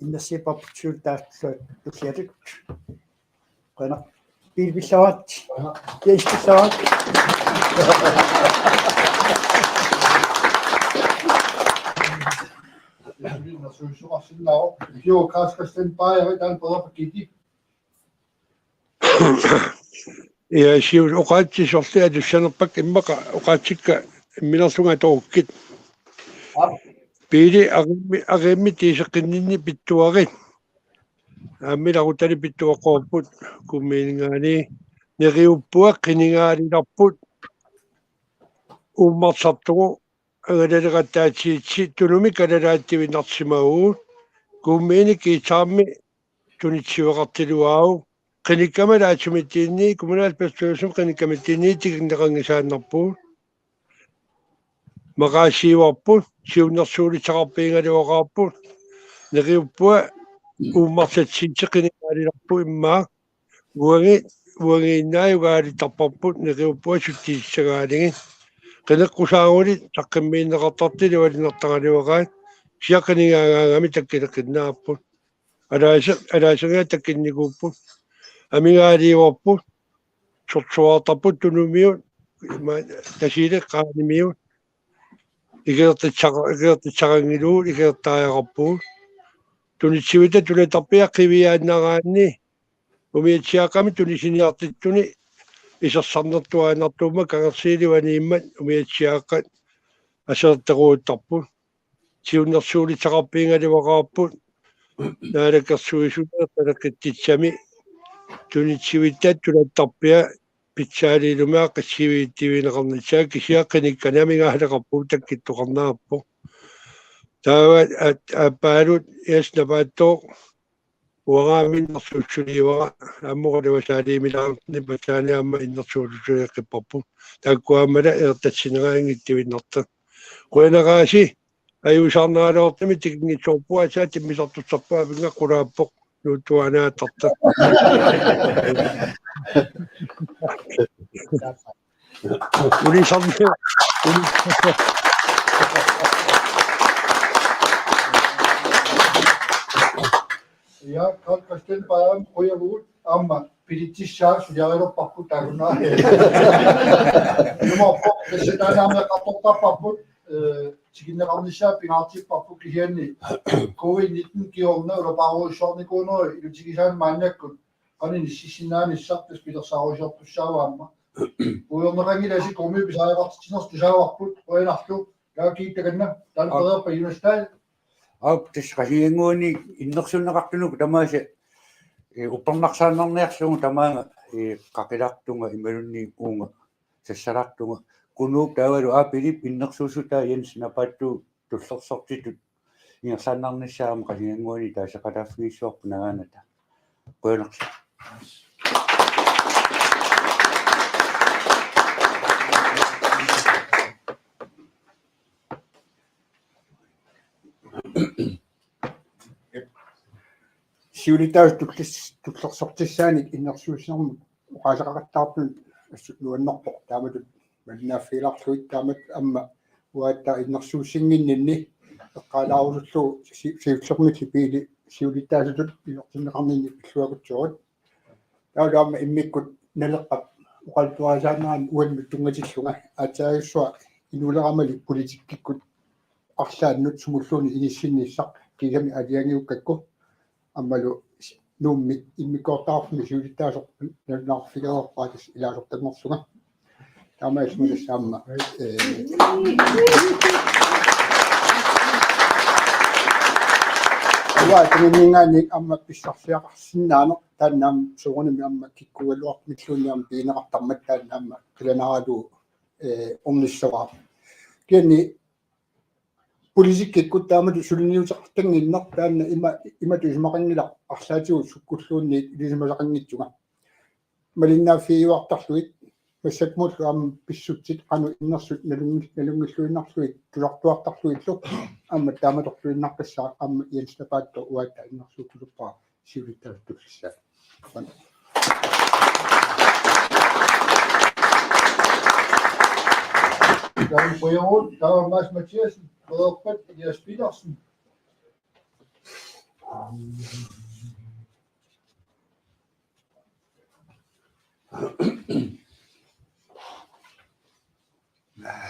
innersuupparput siulittaasutut tulliatut. Qujanaq. Piili pillavaat. Jens pillavaat. Innersuussuarsinnaavoq. Joo, Carl Christian Bager, Dan Brødre Birgitte. Ja, siu oqaatsit sorliat atussanerpakka immaqa oqaatsikka imminerlunga atorukkit. Aap. Piili aqiimmi-, aqiimmi tiiseqqinninni pittuarit. Aamma ilaqutani pittuaqqaarput Kuummiuninngaanniit. Neriuppunga qinigaalilerput uummartartugu angalaleqattaatsigitsi tunumik kalaalaatit tivinnarsimavugut. Kuummiuni kiisaarmi tunitsiveqartiluaavoq. Qinikkama ataatsimiittuunit, kommunalbestyrelsimi qinikkamittuunit tikinneqanngisaannarpugut. Maqaasiivarput, siunnersuulissaqarfigigaluaqaarput, neriuppunga uummartatsigitsi qinigaalilerput immaqa, uangi-, uangiinnaajugaalittarparput, neriuppunga sutsissagaanagit. Qineqqusaaruni saqqummiunneqartartut ilualunnartaraluaqaat, kisianni qinigaagaangami takkuteqqinnaapput. Alaase-, alaaseriga takkunnikuupput. Amigaaliivarput. Sorsuartarput tunumiut, ima, Tasiilaq Qaanimiut. Ikiortissaqa-, ikiortissaqanngilagut, ikiortariaqarpugut. Tunitsivitta tulatarpiaq qiviaannaraanni umiatsiaaqqami tunisiniartittuni isersarnertuaannartuummat kangersiilu aniimmat umiatsiaaqqat aserorteruttarput. Siunnersuulissaqarfigigaluaqaarput Naalakkersuisuni taleqqittussami tunitsivitta tulatarpiaq pitsaaliillumiit qissiviittivigineqarnissaa kisianni qinikkani amigaaleqarpugut takkuttoqarnerarpoq. Taava at-, aappaalu Jens Napaattooq uanga aamma innersuussuniuara aamma oqaluasaaliimilaarni passaani aamma innersuussuseqqipparput. Taakku aammala eertassineraanngittuinnartoq. Qujanaqaasi, ajuusaarneraloortumik tikinngitsoorpunga aatsaat timmisartussarput avinnga qulaappoq nuuttuaanaattartoq. Ulisarni. Ja, Carl Christian Bager, qujavugut, aamma bilitsissaaq suliarilerparput taagunnaa. Nummer four, tassa taanna aamma eqqartortarparput, eh, tikinneqarnissaa pingaartipparput kisianni covid nitten kingorna ulapaarujussuarnikuuneruvoq ilutigisaanik maannakkut qanoq inississinnaanissaa tassa pilersaarusiortussaavoq aamma. Puigorneqanngilasi Kuummiut pisariaqartitsinersi tusaavarput, qujanarlu, Jaaki takanna, taanna Aap. Pereerpa Jonas Dahl. Aap, tassa Qasigiannguani innersuunneqartunut tamaasa, eh, uppernarsaannarniarlugu tamaanga, eh, qaqilaartunga imaluunniit uunga sassalaartunga. Kunuup taavalu aapilip innersuussutaa Jens Napaattooq tullersortitut ingerlaannarnissaa aamma Qasigiannguani taaseqataaffigissavarput nagaanata. Qujanarlu. Siulittaasup tullis-, tullersortissaanik innersuussinermut oqaaseqaqattaartunut assut nuannerpoq taamatut malinnaaffigilaarlugit taamatut aamma uatta innersuussinnginninni eqqaalaarusullugu si-, siullermilli Piili siulittaasutut pisortinneqarninni pilluakutsigut. Taavalu aamma immikkut Naleqqap oqaluttuarisaanerani uannut tunngatillunga aatsaajussuaq inuuleramali politikkikkut arlaannut sumulluunniit inissinnissaq kiisami aalajangiukkakku aammalu Nuummi immikkoortortaqarfimmi siulittaasoq nalunaarfigereerpaa tassa ilaasortanngorlunga. Taamaasillunga tassa aamma, eh, uanga tunininngaanniit aamma pissarsiaqarsinnaaneq taanna aamma soorunami aamma kikkuugaluartumilluunniit aamma pigineqartarmat taanna aamma qilanaaralugu, eh, ornissavara. Kisianni politikkikkut taamatut suliniuteqartannginneq taanna ima, imatut isumaqanngilaq arlaatigut sukkulluunniit ilisimasaqanngitsunga. Malinnaaffigiuartarlugit massakkumullu aamma pissutsit qanoq innersut nalunngil-, nalunngilluinnarlugit tusartuartarlugillu aamma taamatorluinnarpassaaq aamma Jens Napaattooq uatta innersuussuttussavara siulittaasup tullissaa. Taava Mads Mathiassen, Frederik Elias Petersen.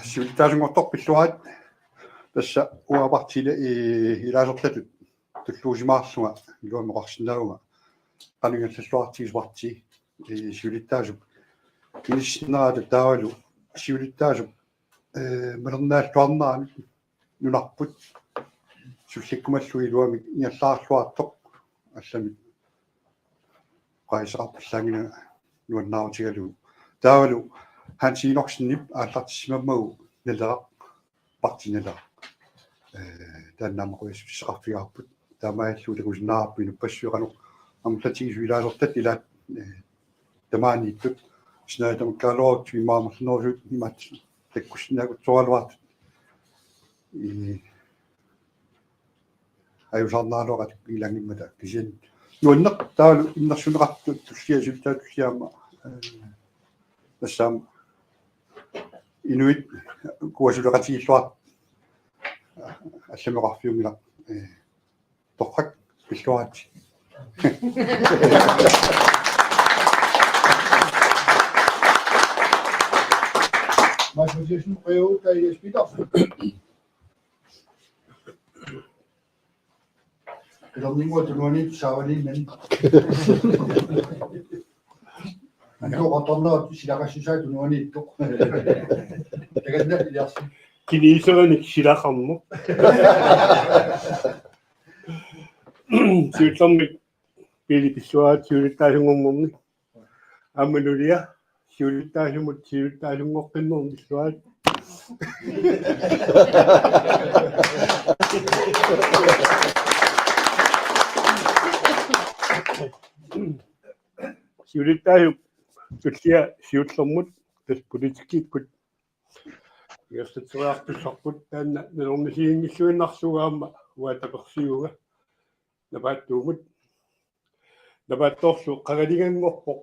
Siulittaasunngortoq pilluarit, tassa uanga partiili i-, ilaasortatut tulluusimaarlunga iluamik oqarsinnaavunga qanoq ingerlalluartigisoq partii, i-, siulittaasup inissinnerata taavalu siulittaasup, ee, malernaalluarnerani nunarput sullikkumallugu iluamik ingerlaarluartoq allamik oqaaseqarpallaanngilanga nuannaarutigalugu. Taavalu Hans Enoksenip aallartissimammagu Naleraq, Partii Naleraq. Ee, taanna aamma qujassuteqarfigaarput. Taamaalilluta takusinnaavarput inuppassuit qanoq amerlatigisut ilaasortat ilaat, ee, tamaaniittut. Sinaata tamakkaluarutsigit immaqa amerlanerusukkut imaattoq takkussinnaakutsoraluartut. Ee, ajuusaarnaraluaqaat ilaanngimmata kisianni. Nuanneq taavalu innersuunneqartut tullia siulittaasup tullia aamma, ee, tassa aamma inuit kuasuleqatigiilluartut allamik oqarfiunngilaq, ee, torrak pilluarit. Mads Mathiassen, Frederik Elias Petersen. Ilanninngua tunuaniit saavaniinnani. Antoqartarnerat silaqassusaa tunuaniittoq. Takanna iliarsi. Kineserenik silaqarneq. Siullermik Pele pilluarit siulittaasunngornerni. Aamma nulia siulittaasumut siulittaasunngoqqinnermi pilluarit. Siulittaasup tullia siullermut tassa politikkikkut ingerlatseriartussarput taanna nalornisiginngilluinnarlugu aamma uanga tapersiivunga Napaattuumut. Napaattoorlu qangalinganngorpoq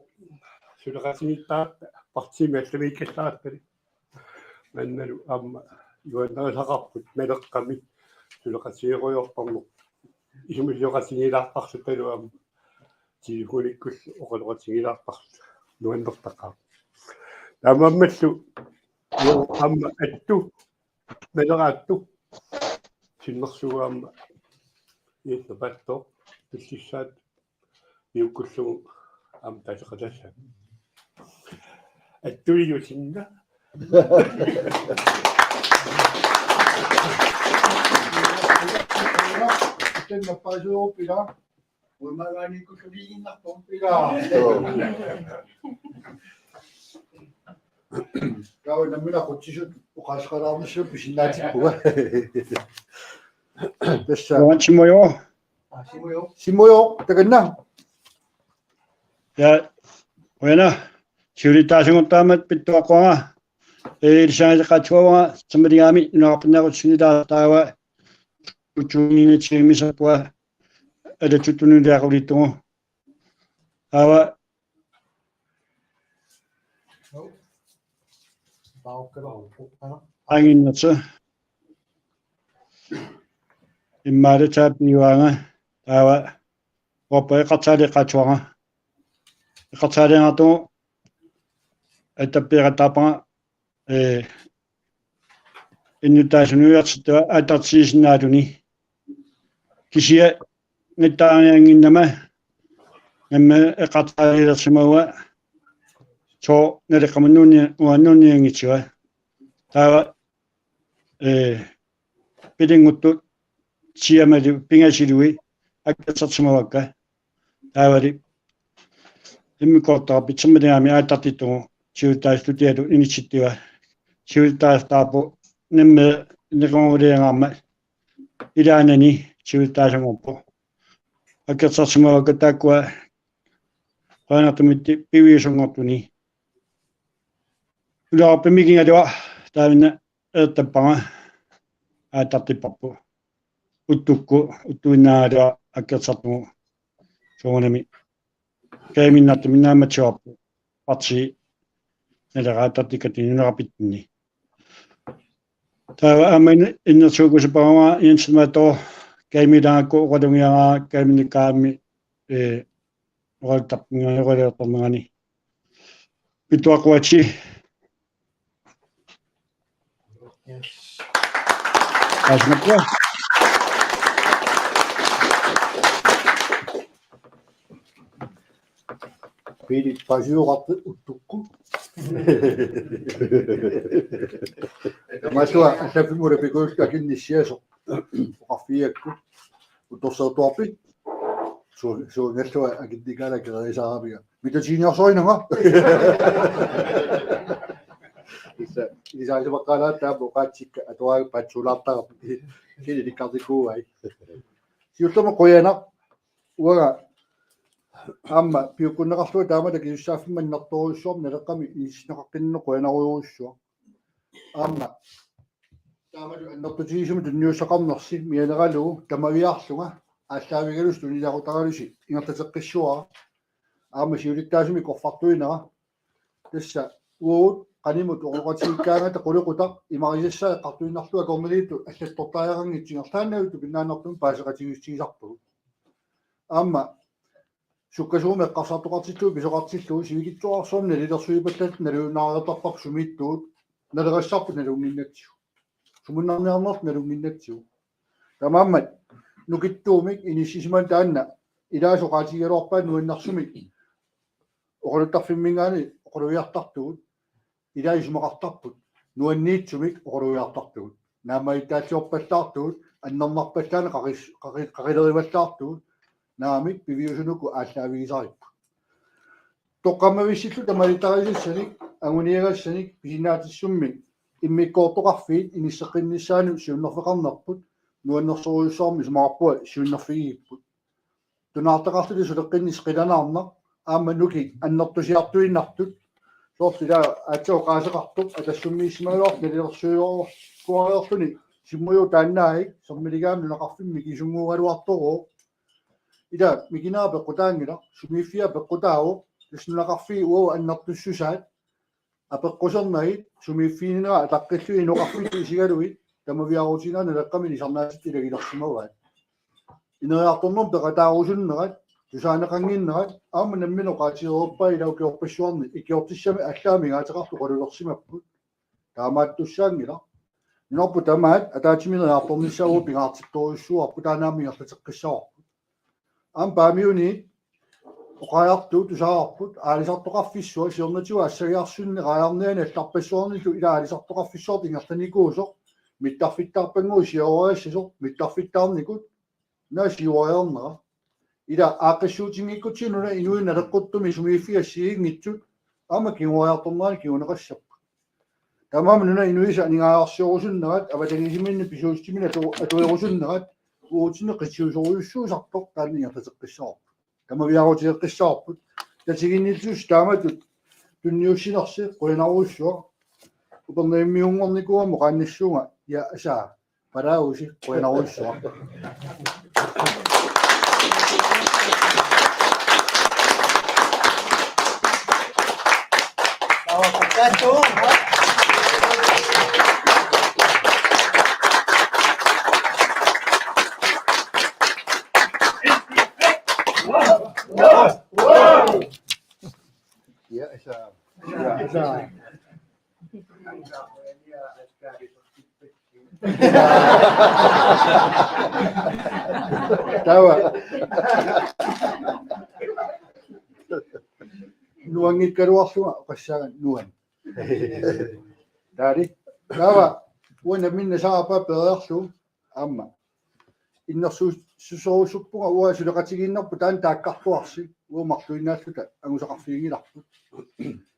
suleqatigiittaratta partiimi allamiikkallaarattali. Maannalu aamma nuannarisaqarput Naleqqami suleqatigeerujoortarneq. Isumaqatigiilaartarlutalu aamma telefonikkullu oqaloqatigiilaartarluta nuannertaqaaq. Taamaammallu aamma Attu, Naleraq Attu sinnersuuvoq aamma Napaattoq pillissaat piukkullugu aamma taseqataassaaq. Attuiusinna. Tenna paasuuppila. Uimaagaaniikkulluinnarpum ila. Taava nammineq aqutsisut oqaaseqalaarnissaat pisinnaatippunga. Tassa. Uanga Timoorooq. Timoorooq, takanna. Ja, uanga siulittaasunngortoq aamma pittuaqquvara. Ee, ilisariaqaatsuavara, samaligaami nunaqarfinni aqutsisunilaa taava utuunginitsigimmisappua alatuttuniliaqulittugu. Taava aanginnersu. Immaqa taappiuaanga taava uanga eqqarsaaleqaatsuara. Eqqarsaaleqaatsuara atappiaqattaarpara, ee, innuttaasunik ujartittua aallartissinnaaluni. Kisianni nittaariannginnama nammineq eqqarsaalereersimavunga sooq Naleqqamut nuunni-, uanga nuunnianngitsiga. Taava, ee, pilinnguttu siamali pingasilui akkersersimavakka. Taavali immikkoortorpit samaligaami aallartittugu siulittaasutut inissittiga. Siulittaasutaavoq nammineq neqeroruliangaarmat ilaanani siulittaasunngorpoq. Akkersersimavakka taakkua qujanartumik piviusunngortuni. Ulaarpimmikingaluaq taavinna eertappara aallartipparput. Uttukkut, uttuinnaagaluaq akkersartugut soorunami. Kajuminnartumik naammassivarput. Partii Naleraq aallartikkatta nunaqarfitsinni. Taava aamma in-, innersuukkusupparama Jens Mato, kaimilaakku oqalugiaraa kaiminikkaami, ee, oqaluttarpunga-, oqalugiartornerani. Pituaquatsi. Yes. Taasimakkua. Pili pasioqartoq uttukku. Masua, allaffimmi ulapikuulluta akinnissiasoq. Oqarfigiakku. Uttorsaartuarpi? Su-, suunngallua akinnikkaangat kererisaaramigit. Mitatiginngiarsuarina. Isa, isaasimaqqaalaat taama oqaatsikka atuagaq paatsuulaartarami. Kini nikkartikuuai. Siullermik qujanaq. Uanga aamma piukkunneqarlunga taamatut akisussaaffimmi annertoorujussuarmik Naleqqami inissinneqaqqinneq qujanarujussuaq. Aamma taamatut annertutigisumik tunniussaqarnersi mianeralugu tamaviaarlunga aallaavigalusi tunisassaqaralusi ingerlateqqissuara. Aamma siulittaasumik qorfartuinera. Tassa uagut qanimut oqaloqatigiikkaangata qulequtaq imarisassaa eqqartuinnarlugu akornanniittut allattortariaqanngitsoq ingerlaannavittoq pinnaannartumik paaseqatigiissigisarpagut. Aamma sukkasuumik eqqarsartoqartillugu pisoqartillugu sivikitsuararsuarmik nalilersuipallattut nalunaariartarparput sumiittugut naleqassarput nalunnginnatsigu. Sumunnarniarnerlu nalunnginnatsigu. Taamaammat nukittuumik inissisimaneq taanna ilaasa oqaatigigaluarpaat nuannersumik oqaluttarfimminngaanniit oqalugiartartugut. Ilai isumaqartarput nuanniitsumik oqalugiartartugut. Naammagittaalliorpallaartugut, annernarpallaarneq qaqis-, qaqi-, qaqilerivallaartugut, naamik piviusunuku aallaavigisaripput. Toqqammavissilluta malittarisassani, anguniagassanik, pisinnaatissummi, immikkoortoqarfiit, inisseqqinnissaanut siunnerfeqarnerput, nuannersorujussuarmik isumaqarpunga siunnerfigigipput. Tunaartaqarluta suleqqinnissaq qilanaarnaq, aamma nukik annertusiartuinnartut, soorlu ilaa aatsaat oqaaseqartoq, atassummiissimagaluartoq nalilersuisoruarluni, Simmujuup taannaagik, sermiligaamik nunaqarfimmi mikisunnguugaluartoruuvoq. Ilaa mikinera peqqutaanngilaq, sumiiffia peqqutaavoq, tassa nunaqarfiit uagut annertussusaat, apeqqusernagit, sumiiffiginera ataqqillugit inoqarfittut isigalugit, tamaviaarutiginerat Naleqqami ilisarnaatitta ilagilersimavaat. Ineriartornermut peqataarusunnerat, tusaaneqannginnerat, aamma nammineq oqaatigereerpai ilaa ukiorpassuarni, ikiortissamik allaat amigaateqartut oqalulersimapput. Taamaattussaanngilaq. Nunarput tamaat ataatsimiineriartornissaa uagut pingaartittorujussuuarput taanna aamma ingerlateqqissavarput. Aamma Paamiuni oqariartuut tusaavarput aalisartoqarfissuaq siornatigut assagiarsuarni raajarniani allarpassuarnillu ilaa aalisartoqarfissuartut ingerlanikuusoq mittarfittaarpannguit siuariassasoq mittarfittaarnikut naasiuariarnera. Ilaa aaqqissuutinngikkutsigu nunap inui naleqquttumi sumiiffiit assigiinngitsut aamma kinguariartornerani kinguneqassapput. Taamaammat nunap inuisa aningaasarsiorusunnerat, avatangiisiminni pisuussutiminni atu-, atuerusunnerat, uagutsinnut qitiusorujussuusartoq taanna ingerlateqqissavarput. Tamaviaarutigeqqissavarput. Tatiginnillusi taamatut tunniussinersi qujanarujussuaq. Upernavimmiunngornikuugama oqaannassuunga, ja, asaa. Palausi, qujanarujussuaq. Ja, asaa. Ja, asaa. Taava. Nuanngikkaluarlunga oqassaagut nuann. Taali. Taava. Uanga minna saapa periarlu. Aamma. Innersuussorujussuupput uanga suleqatigiinnerput taanna taakkartuarsi, uagut marluinnaalluta angusaqarfiginngilarput.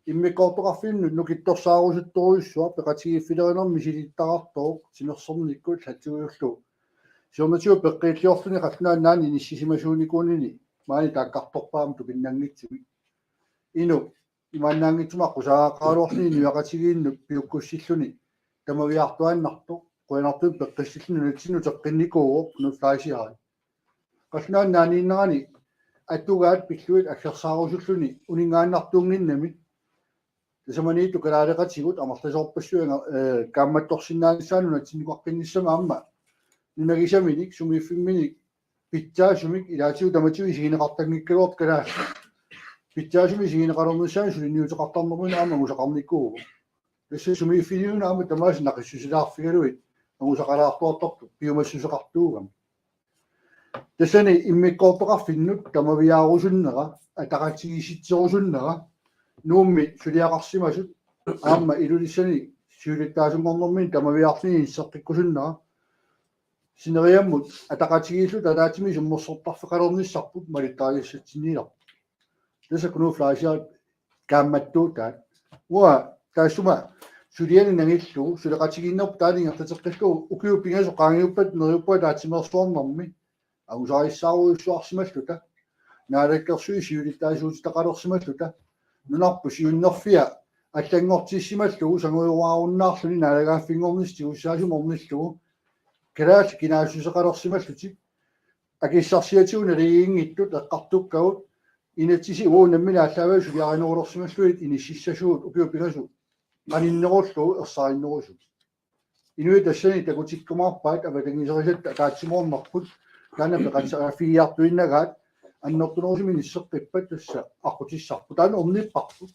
Immikkoortoqarfinnut nukittorsaarusuttorujussuaq peqatigiiffilerinermi misilittagaqartoq timersornikkut allatsigujullugu. Siornatigut peqqiilliorluni qallunaat nunaanni inissisimasuunikuunini maani taakkartorpaa aamma tupinnanngitsumik. Inuk imaannaanngitsumik aqqusaagaqaraluarluni nuiaqatigiinnut piukkussilluni tamaviaartuaannartoq, qujanartumik peqqissilluni nunatsinnut uteqqinnikuuvoq, nutaasiarit. Qallunaat nunaanniinnerani atugaat pillugit aggersaarusulluni uninngaannartuunnginnami. Tasamaniittoq kalaaleqatigut amerlasoorpassuit, eh, kaammattorsinnaanissaannut nunatsinnukaqqinnissamut aamma nunagisaminik, sumiiffimminik, pitsaasumik, ilaatigut tamatigut isigineqartanngikkaluartoq kalaallit. Pitsaasumik isigineqalernissaanut suliniuteqartarnermini aamma angusaqarnikuuvoq. Tassa sumiiffiliuna aamma tamaasa naqissusilaarfigalugit angusaqalaartuartartut piumassuseqartuugami. Tassani immikkoortoqarfinnut tamaviaarusunnera, ataqatigiissitserusunnera, Nuummi suliaqarsimasut, aamma Ilulissani siulittaasunngornermini tamaviaarluni seqqikkusunnera, sineriammut ataqatigiilluta ataatsimik summersortarfeqalernissarput malittarisassatsinniilerpoq. Tassa Knud Fleischer kaammattuutaat. Uanga taassuma suliani nangillugu, suleqatigiinnerput taanna ingerlateqqillugu, ukiut pingasut qaangiuppata neriuppunga ataatsimeersuarnermi angusarissaarujussuarsimalluta, Naalakkersuisut siulittaasuutitaqalersimalluta, nunarput siunnerfia allanngortissimallugu, sangujuaarunnaarluni naalagaaffinngornissaq tigussaasumik ornillugu, kalaallit kinaassuseqalersimallutik, akissarsiatigut naligiinngitsut eqqartukkagut, inatsisit uagut nammineq aallaavigalugit suliarinerulersimallugit inississasugut ukiut pingasut qaninnerullugu ersarinnerusut. Inuit tassani takutikkumaarpaat avatangiiserisatta ataatsimoornerput, taanna peqataaffiginiartuinnagaat, annertunerusumik inisseqqippat tassa aqqutissarput. Taanna ornipparput.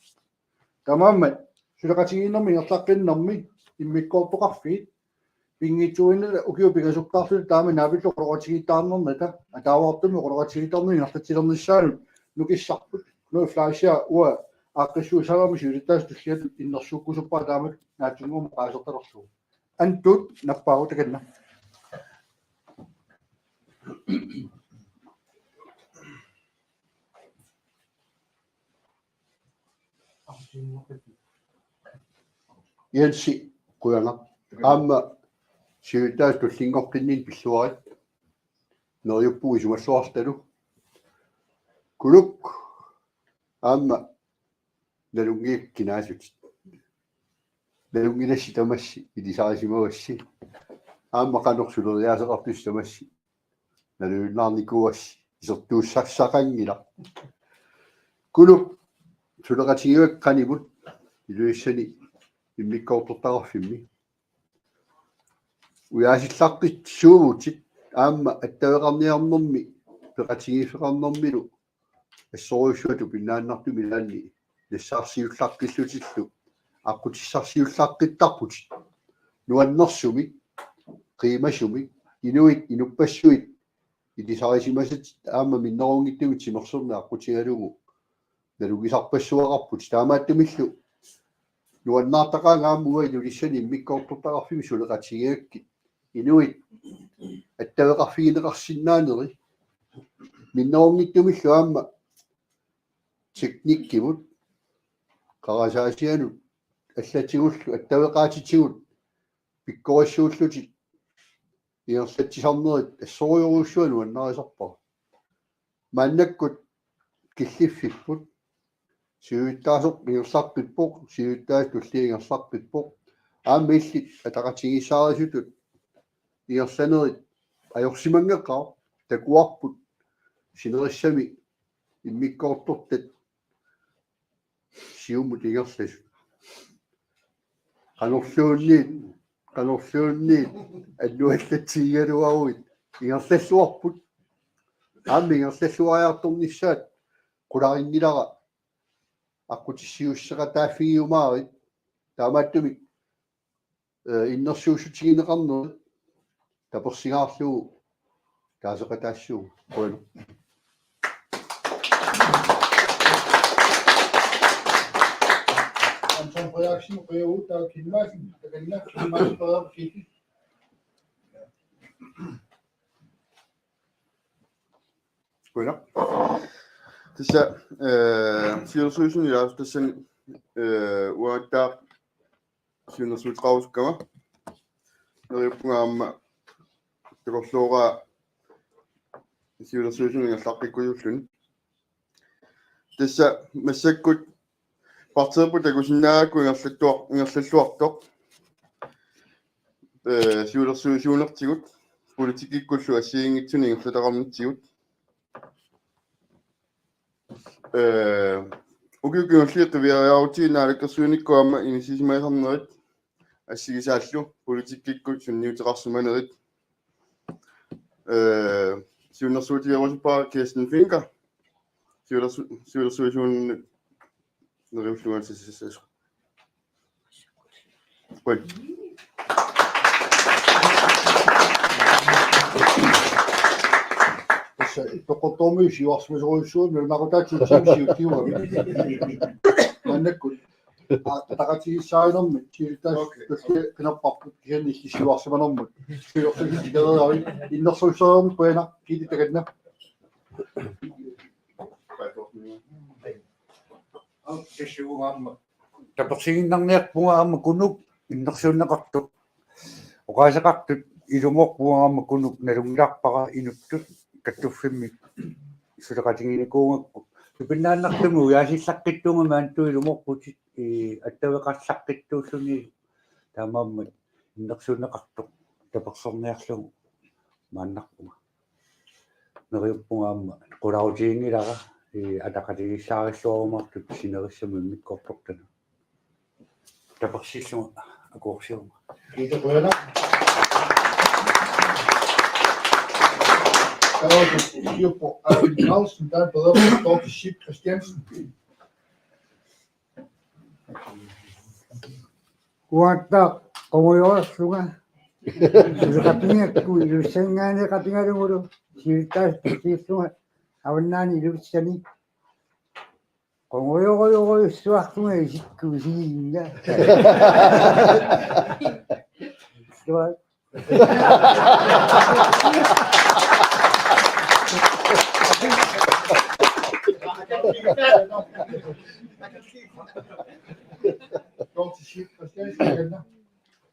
Taamaammat suleqatigiinnermi ingerlaqqinnermi immikkoortoqarfiit pinngitsuuinnata ukiut pingasukkaarluta taama naapillu oqaloqatigiittaarnernata, ataavartummi oqaloqatigiittarneq ingerlatsilernissaanut nukissarput. Knud Fleischer uanga aaqqissuussaanermi siulittaasup tulliatut innersuukkusuppara taamatut naatsunnguamik oqaasertalerlugu. Antut nappaarutakanna. Jensi, qujanaq. Aamma siulittaasup tullinngoqqinninni pilluarit. Neriuppugut isumalluartalu. Kuluk. Aamma nalunngikkit kinaassutit. Nalunngilassi tamassi, ilisarisimavassi. Aamma qanoq suleriaaseqartussi tamassi. Nalujunnaarnikuuassi, isertuussassaqanngilaq. Kuluk, suleqatigivakkit qanimut Ilulissani immikkoortortaqarfimmi. Ujaasillaqqissuuvutit aamma attaveqarniarnermi peqatigiiffeqarnermilu assorujussuaq tupinnaannartumik ilaanni nassaarsiullaqqillutillu aqqutissarsiullaqqittarputit. Nuannersumik, qiimasumik, inuit inuppassuit ilisarisimasatit aamma minnerunngitsumik timersorneq aqqutigalugu nalugisarpassuaqarputit. Taamaattumillu nuannaartaqaanga aamma uanga Ilulissani immikkoortortaqarfimmi suleqatigigakkit inuit attaveqarfigineqarsinnaaneri. Minnerunngitsumillu aamma teknikkimut, qarasaasianut allatigullu attaveqaatitigut pikkorissuullutik ingerlatsisarnerit assorujorujussuaq nuannarisarpara. Maannakkut killiffipput, siulittaasoq ingerlaqqippoq, siulittaasup tullia ingerlaqqippoq. Aamma illit ataqatigiissaarisutut ingerlanerit ajorsimanngeqaaq, takuarput sinerissami immikkoortortat siumut ingerlasut. Qanorluunniit, qanorluunniit annuallatsigigaluaruit ingerlalluarput. Aamma ingerlalluariartornissaat qularinngilara aqqutissiuussaqataaffigiumaarit. Taamaattumik eh, innersuussutigineqarnerit tapersingaarlugu taaseqataassuugut. Qujanaq. Anton Frederiksen, Rio, der er Kim Madsen, der kan lide Kim Madsen, der er Fiffi. Qujanaq. Tassa, eh, siulersuisuni ilaasortassani, eh, uangattaaq siunnersuuteqarusukkama. Neriuppunga aamma takorlooraa siulersuisuni ingerlaqqikkusulluni. Tassa massakkut partiipput takusinnaagakku ingerlattuar-, ingerlalluartoq. Eh, siulersuisuunertigut, politikkikkullu assigiinngitsunik ingerlataqarnitsigut. Eh, Ukiut kingulliit qiviariarutsigu naalakkersuinikkut aamma inissisimasarnerit assigisaallu politikkikkut sunniuteqarsimanerit. Eh, siunnersuutigerusuppara Kirsten Fencker, siulersu-, siulersuisuun neriullunga S S S. Qujan. Tassa Ittoqqortoormiut siuarsimasorujussuuvoq, nalunaaquttaatsiartumik siulliugamik. Maannakkut. Aa, ataqatigiissaanermi, siulittaasut. Okay. Tassa qinerparput, kisianni illit siuarsimanermut. Siuarsimasorujussuuvoq, innersuussereermat qujanaq, kiitti takanna. Tapersiinnarniarpunga aamma Kunuk innersuunneqartoq. Oqaaseqartut ilumoorpunga aamma Kunuk nalunngilarpara inuttut kattuffimmik suleqatiginikuugakku. Tupinnaannartumik ujaasillaqqittuunga maannakkut ilumoorputit, ii, attaveqallaqqittuulluni taamaammat innersuunneqartoq tapersersorniarlugu maannarpunga. Neriuppunga aamma qularutiginngilara, ii, ataqatigiissaarilluarumaartut sinerissami immikkoortortana. Tapersersorlunga akuersiuvunga. Kiitti qujanaq. Taava ukiorput Arvin Carlsen, taanna Pedersen, Dorthe Schiødte Christiansen. Uattaaq qungujoorlunga. Suleqatigiigakku Ilulissaninngaanniit qatigalugulu siulittaasut patsiullunga avannaani Ilulissani. Qungujorujorujussuarlunga isikku isigiinnga. Suaq.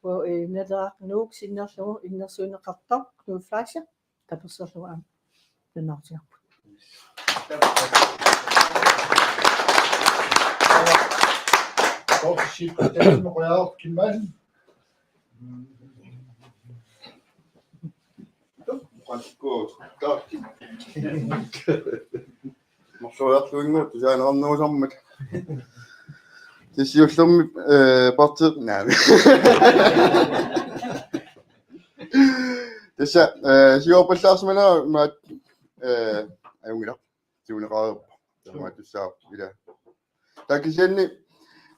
Uagut, eh, Naleraq Nuuk sinnerlugu innersuunneqartoq Knud Fleischer tapersersorlugu aamma nuannaarutigaarput. Uagut, Sif Christiansen, Royal Kim Madsen. Marloriarluinnguut tusaaneqarnerusarmata. Tassa siullermik, eh, parti-, naami. Tassa, eh, siuarpallaarsimanera maat, eh, ajunngilaq. Siuneqareerpoq. Taamaattussaavoq ila. Taava kisianni,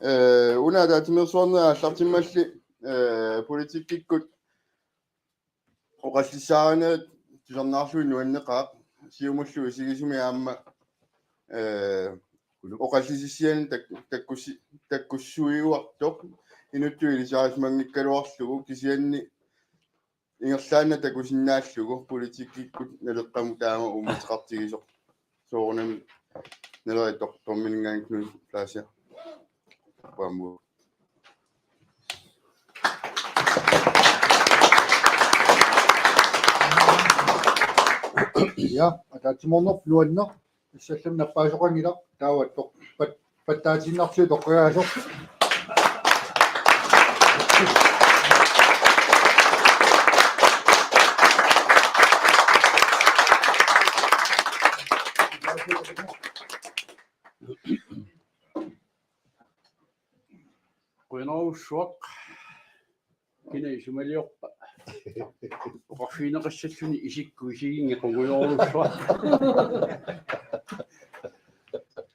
eh, una ataatsimeersuarneq aallartimmalli, eh, politikkikkut oqallissaarinerit tusarnaarlugit nuanneqaaq, Siumullu isigisumik aamma, eh, oqallisissianik tak-, takkussi-, takkussuiuartoq inuttut ilisarisimanngikkaluarlugu, kisianni ingerlaannaq takusinnaallugu politikkikkut Naleqqamut taama uummateqartigisoq. Soorunami Naleraq Ittoqqortoorminngaanniit Knud Fleischer. Paamua. Ja, ataatsimoornerput nuanneq. Tassallumi nappaasoqanngilaq, taava attoq pat-, pattaatiinnartigu toqqagaasoq. Qujanarujussuaq. Kina isumaliorpa? Oqarfigineqassalluni isikku isiginnga, qungujorujussuaq.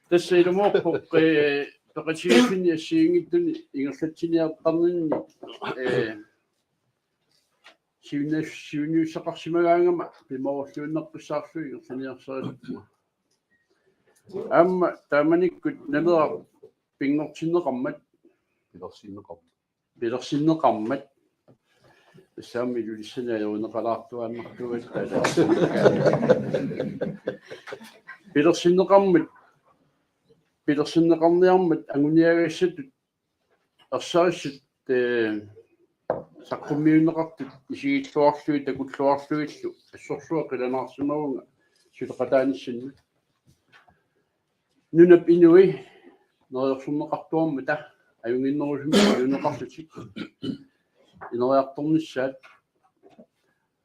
Tassa ilumoorpoq, eh, peqatigiiffinni assigiinngitsuni ingerlatsiniartarninni, eh, siunna-, siunniussaqarsimagaangama pimoorluinnartussaarlugu ingerlaniarsarilerpunga. Aamma taamanikkut Naleraq pinngortinneqarmat. Pilersinneqarmat. Pilersinneqarmat. Tassami Ilulissani ajorineqalaartuaannartuugatta. Pilersinneqarmat. Pilersinneqarniarmat anguniagassatut ersarissat, eh, saqqummiunneqartut isigilluarlugit takulluarlugillu assorsuaq qilanaarsimavunga suleqataanissamut. Nunap inui neriorsorneqartuarmata ajunnginnerusumik ajuneqarlutik ineriartornissaat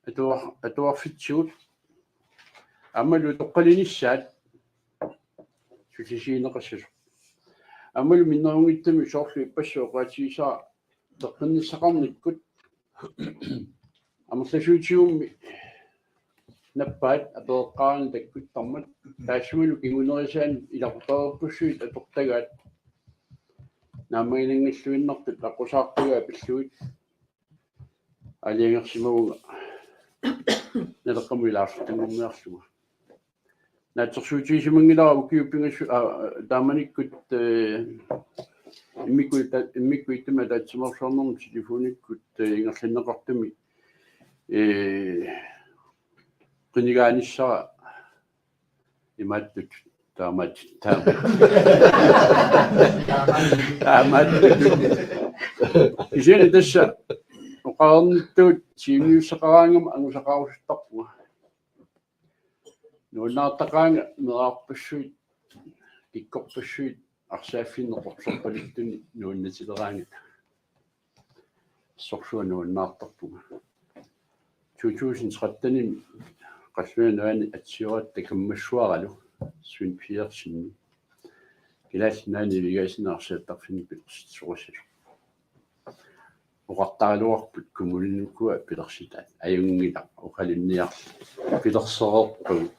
atuar-, atuarfitsigut aammalu utoqqalinissaat sullisigineqassasoq. Aammalu minnerunngitsumik soorlu ippassaq oqaatigisara peqqinnissaqarnikkut amerlasuutigummi nappaat apereqqaarani takkuttarmat taassumalu kingunerisaanni ilaqutariippassuit atortagaat naammaginanngilluinnartut aqqusaartagaat pillugit aalajangersimavunga Naleqqamut ilaasortanngorniarlunga. Naatsorsuutigisimanngilara ukiut pingasut, aa, taamanikkut, ee, immikkut ta-, immikkut ittumik ataatsimeersuarnermut telefonikkut, ee, ingerlanneqartumik, ee, qinigaanissara imaattut, taamatut, taamatut. Taamatut. Kisianni tassa oqarnittut siunniussaqaraangama angusaqarusuttarpunga. Nuannaartaqaanga meerarpassuit, kikkorpassuit arsaaffiinik qorsorpaluttunik nuannatileraangata. Sorsuaq nuannaartarpunga. To tusind tretten-imi Qallunaat Nunaanni atsioratta kammassuaralu Svend Pedersenimit Kalaallit Nunaanni Navigaasinnut Arsaattarfinni pilersitsisorisassasoq. Oqartaraluarput kommunit ukua pilersitaat. Ajunngilaq, oqalunniarli pilersereerpagut.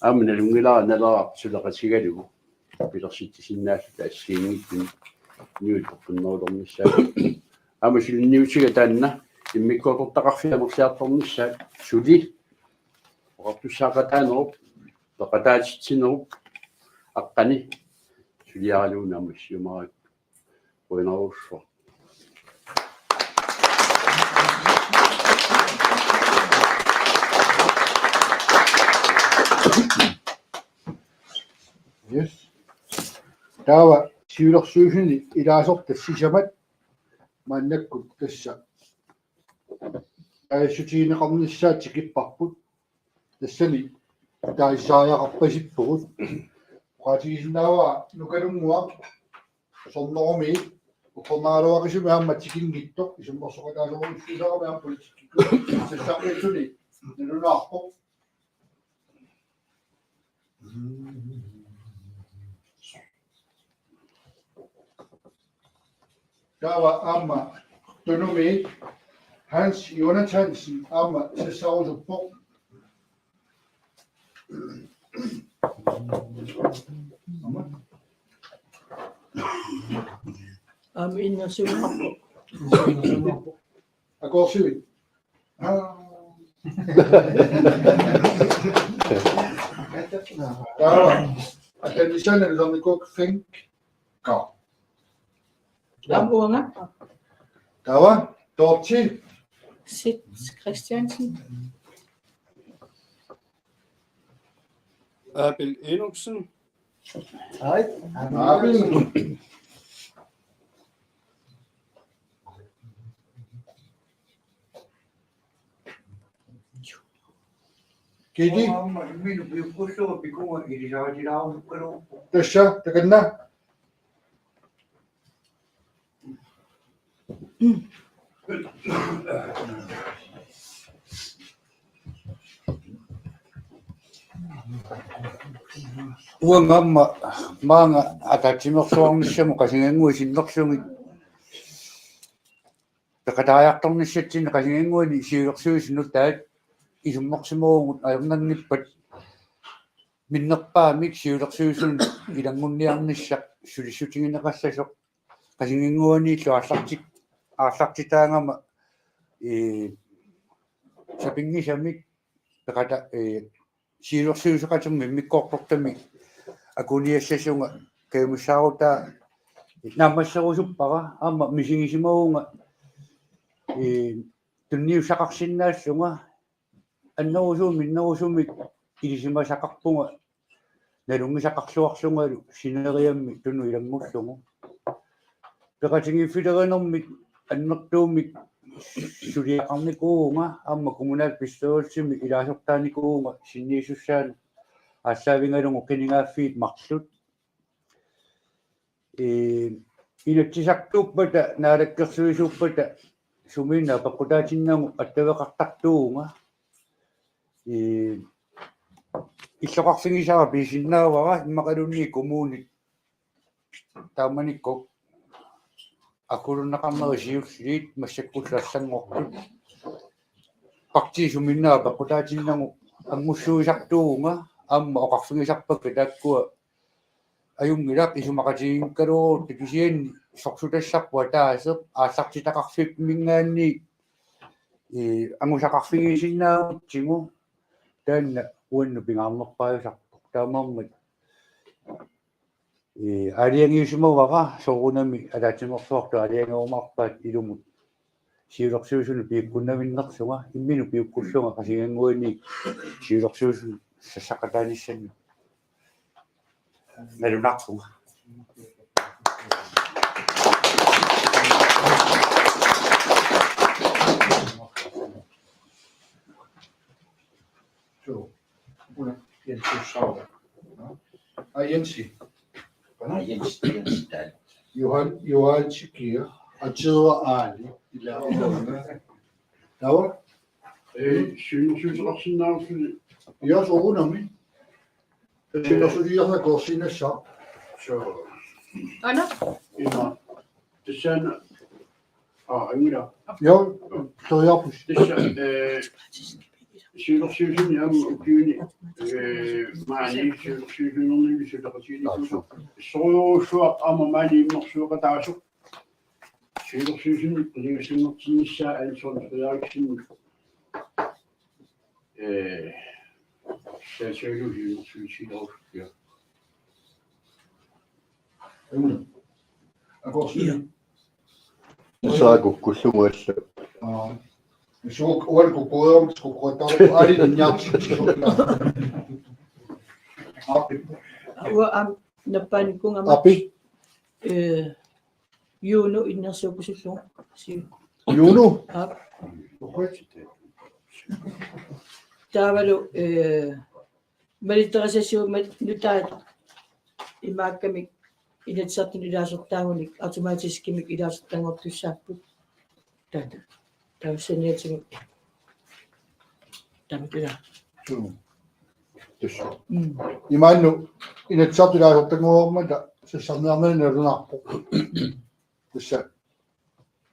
Aamma nalunngilara Naleraq suleqatigalugu pilersitsisinnaalluta assigiinngitsunik inuit peqqinnerulernissaat. Aamma suliniutiga taanna immikkoortortaqarfiit amerliartornissaat suli oqartussaaqataanerup peqataatitsinerup aqqani suliaralugu naammassiumaarput. Qujanarsuaq. Yes. Taava siulersuisuni ilaasortat sisamat maannakkut tassa taasissutigineqarnissaat tikipparput. Tassani taasisariaqarpasippugut. Oqaatigisinnaavara Nukalunnguaq Sornerumiit, upernaaraluaqisumik aamma tikinngitsoq, isummersoqataasorujussuusarami aamma politikkikkut sassarniussuni nalunaarpoq. Taava aamma Tunumiit Hans Jonathansen aamma sassarusuppoq. Aamma innersuussaqarpoq. Akorsivik. Aa. Taava. Akannissaanut ilannikuk Fink. Ka. Aamma uanga. Taava. Dorthe. Sit Christiansen. Abel Enoksen. Hej. Abel. Kidi. Tassa, takanna. Uanga aamma maanga ataatsimeersuarnissamut Qasigiannguit sinnerlugit peqataajartornissatsinni Qasigiannguani siulersuisut nutaat isummersimavugut ajornanngippat minnerpaamik siulersuisuni ilanngunniarnissaq sulissutigineqassasoq Qasigiannguaniillu aallartit-, aallartitaagama, ee, sapinngisamik peqata-, ee, siulersuisoqatigiimmik immikkoortortamik akuliassasunga kajumissaarutaat naammasserusuppara aamma misigisimavunga, ee, tunniussaqarsinnaallunga annerusumik minnerusumik ilisimasaqarpunga nalunngisaqarluarlungalu sineriammi Tunut ilanngullugu. Peqatigiiffilerinermik annertuumik suliaqarnikuuvunga aamma kommunalbestyrelsimi ilaasortaanikuuvunga sinniisussaanut aallaavigalugu qinigaaffiit marluk. Ee, Inatsisartuuppata, Naalakkersuisuuppata sumiinneq apeqqutaatinnagu attaveqartartuuvunga. Ee, illoqarfigisara pisinnaavara immaqaluunniit kommunit taamanikkut agguluunneqarneri siulliit massakkullu allanngortut. Partiit suminnaapput peqqutaatinnagu anngussuisartuuvunga aamma oqarfigisarpakka taakkua ajunngilaq isumaqatigiikkaluarutta kisianni sorsutassarput ataaseq aallartitaqarfimminngaanniit, ee, angusaqarfigisinnaagutsigu taanna uannut pingaarnerpaajusarpoq. Taamaammat ee, aalajangiusimavara soorunami ataatsimeersuartut aalajangerumaarpaat ilumut siulersuisunut piukkunnavinnersunga, imminut piukkullunga Qasigiannguani siulersuisunut sassaqataanissamut nalunarpunga. Joo. Una Jens Saul. Nå? Aa, Jensi. Nå, Jens, Jens Dahl. Johan, Johan Sikir. Atsera aali. Ila. Taava? Ee, siunnersuisoqarsinnaarlusi. Ja, soorunami. Siunnersuisoqarsinnaarlusi. Joo. Aana? Ima. Tassa una. Aa, angila. Joo, toriarpus. Tassa, ee, siulersuisuni aamma ukiuni, ee, maani siulersuisunernimi suleqatiginikuusoq. Sorujussuaq aamma maani immersueqataasoq. Siulersuisuni qinigassanngortinnissaa Anton Frederiksen. Ee, saassuilu siulersuisilerusukkiga. Akorsi. Saakukkullugu alla. Aa. Suuk uan kukuurum kukuuttaru ali ninjaartik. Api. Uanga aamma nappaanikkungama. Api. Ee, Juno innersuukkusullugu. Si-, Juno? Aap. Taavalu, ee, malittarisassiuummat nutaat imaakkamik Inatsisartuni ilaasortaagunik automatiskimik ilaasortanngortussaapput. Taava. Taava saniatigut. Tamakku ilaa. Suu. Tassa. Mm. Imaannut Inatsisartut ilaasortanngoreermata sassarniarneri nalunarpoq. Tassa.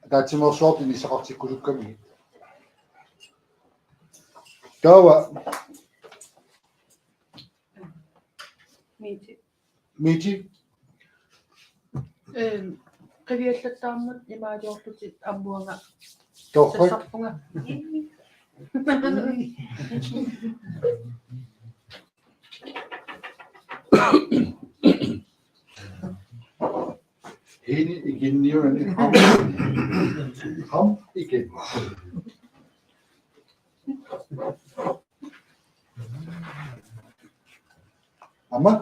Ataatsimeersuartut inissaqartikkusukkamigit. Taava. Miiti. Miiti. Ehm, qiviallattaarmat imaaliorlutit aamma uanga. Torrak. Sassarpunga. Hende ikinniunani ham. Ham igen. Aamma.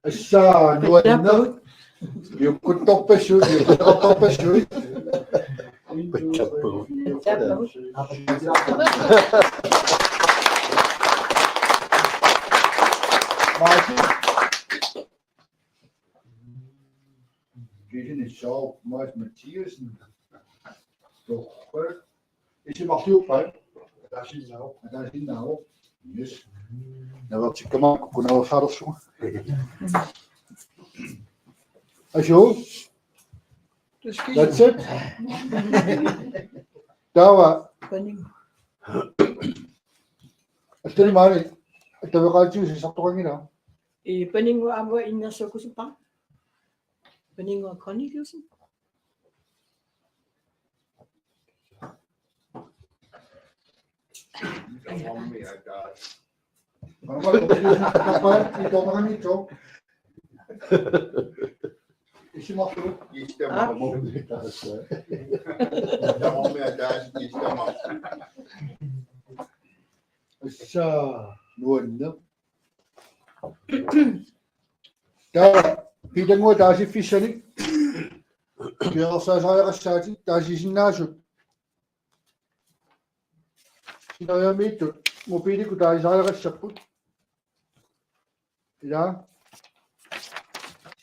Assa nuanneq. Piukkuttorpassuit, piukkuttorpassuit. Maati. Kisianni Saul Mads Mathiassen. Torrak. Isumarluuppai. Ataasinnaavoq. Ataasinnaavoq. Yes. Navertikkama kunaversaalersunga. Asuu. That's it. Taava. Paning. Astani maani. Taveqaatigut sassartoqanngilaq. Ee, Paninnguaq aamma innersuukkusuppara. Paninnguaq Corneliussen. Assa nuanneq. Taava, Piitannguaq taasiffissanik. Piareersaasariaqassaatit taasisinnaasut. Sineriammiittut mobiilikkut taasisariaqassapput. Ilaa.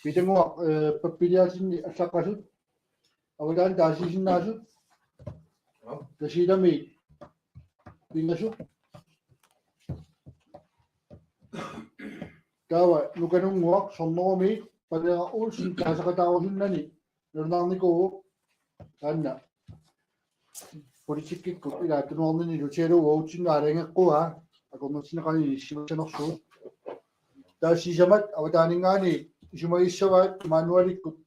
Piitannguaq, eh, pappiliaatinni allaqqasut. Avataani taasisinnaasut. Tasiilami pingasut. Taava Nukannunnguaq Sornerumiit Pavera Olsen taasaqataarusunnani nalunaarnikuuvoq, taanna politikkikkut ila tunuarnini ilutigalugu uatsinnut aalajangeqquaa akornartinneqarani inissimassanersugut. Taava sisamat avataaninngaanniit isumagissavaat manualikkut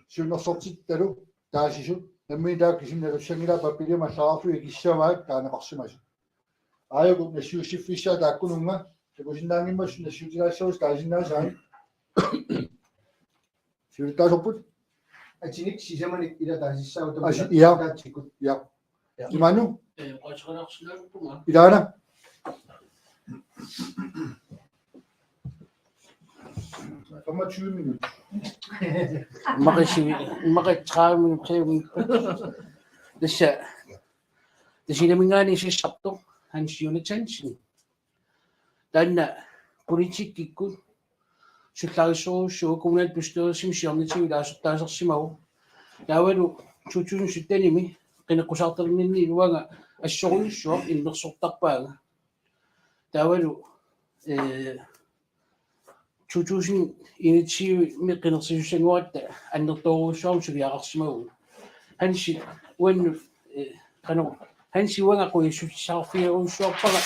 siunnersortittalu taasisut, nammineq taakku kisianni nalussanngilaat pappiliama allagarsuit ikissavaat taaneqarsimasut. Aajuku nassiussiffissaat taakkununnga takusinnaanngimmata nassiutilaassavasi taasinnaasai. Siulittaasorput. Atinik sisamanik ila taasissaavoq. Asi-, ja. Taatsikkut. Ja. Ja. Imaanngilaq? Ee, oqaaseqalaarsinnaavunga. Ilaana. Femogtyve minutter. Maqisivi, maqit tredive minutter, tre minutter. Tassa, Tasiilaminngaanniit sassartoq Hans Jonathansen. Taanna politikkikkut sullarissorujussuuvoq, kommunalbestyrelsimi siornatigut ilaasortaasersimavoq. Taavalu to tusind syttenimi qineqqusaartalerninni uanga assorujussuaq innersortarpaanga. Taavalu, eh, to tusind enogtyve-mi qinersisussanngorutta annertoorujussuarmik suliaqarsimavugut. Hansi uannut, eh, qanoq, Hansi uanga qujassutissaarfigerujussuarpara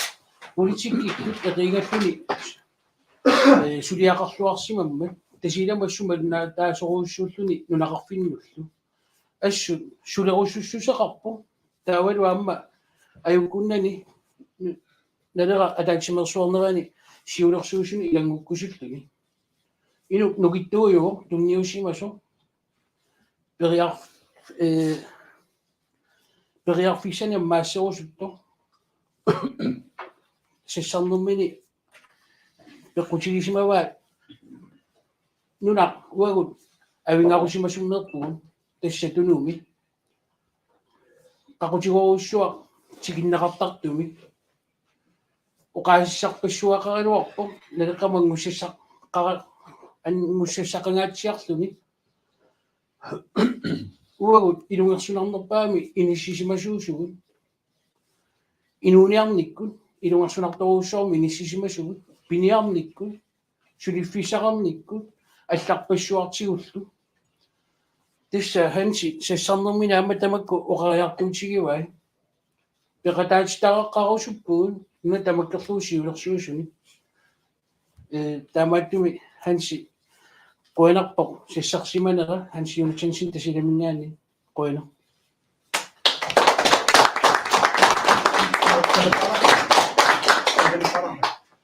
politikkikkut eqiigalluni, eh, suliaqarluarsimammat, Tasiilami assut malunnaasorujussuulluni nunaqarfinnullu. Assut sulerusussuseqarpoq, taavalu aamma ajukunnani Naleraq ataatsimeersuarnerani siulersuisuni ilanngukkusulluni. Inuk nukittuujuvoq tunniusimasoq. Periar-, eh, periarfissanik ammaasserusuttoq. Sassarnermini peqqutigisimavaat nunaq uagut avinngarusimasunneerpugut tassa Tunumi. Qaqutigorujussuaq tikinneqartartumi. Oqaasissarpassuaqaraluarpoq Naleqqamut angussassaqa-, angussassaqangaatsiarluni. Uagut ilungersunarnerpaamik inissisimasuusugut. Inuuniarnikkut ilungersunartorujussuarmik inissisimasugut. Piniarnikkut, suliffissaqarnikkut, allarpassuartigullu. Tassa Hansi sassarnermini aamma tamakku oqariartuutigivai. Peqataatitaqarusuppugut una tamakkerlugu siulersuisuni. Eh, taamaattumik Hansi qujanarpoq sassarsimanera, Hans Jonathansen Tasiilaminngaanniit. Qujanaq.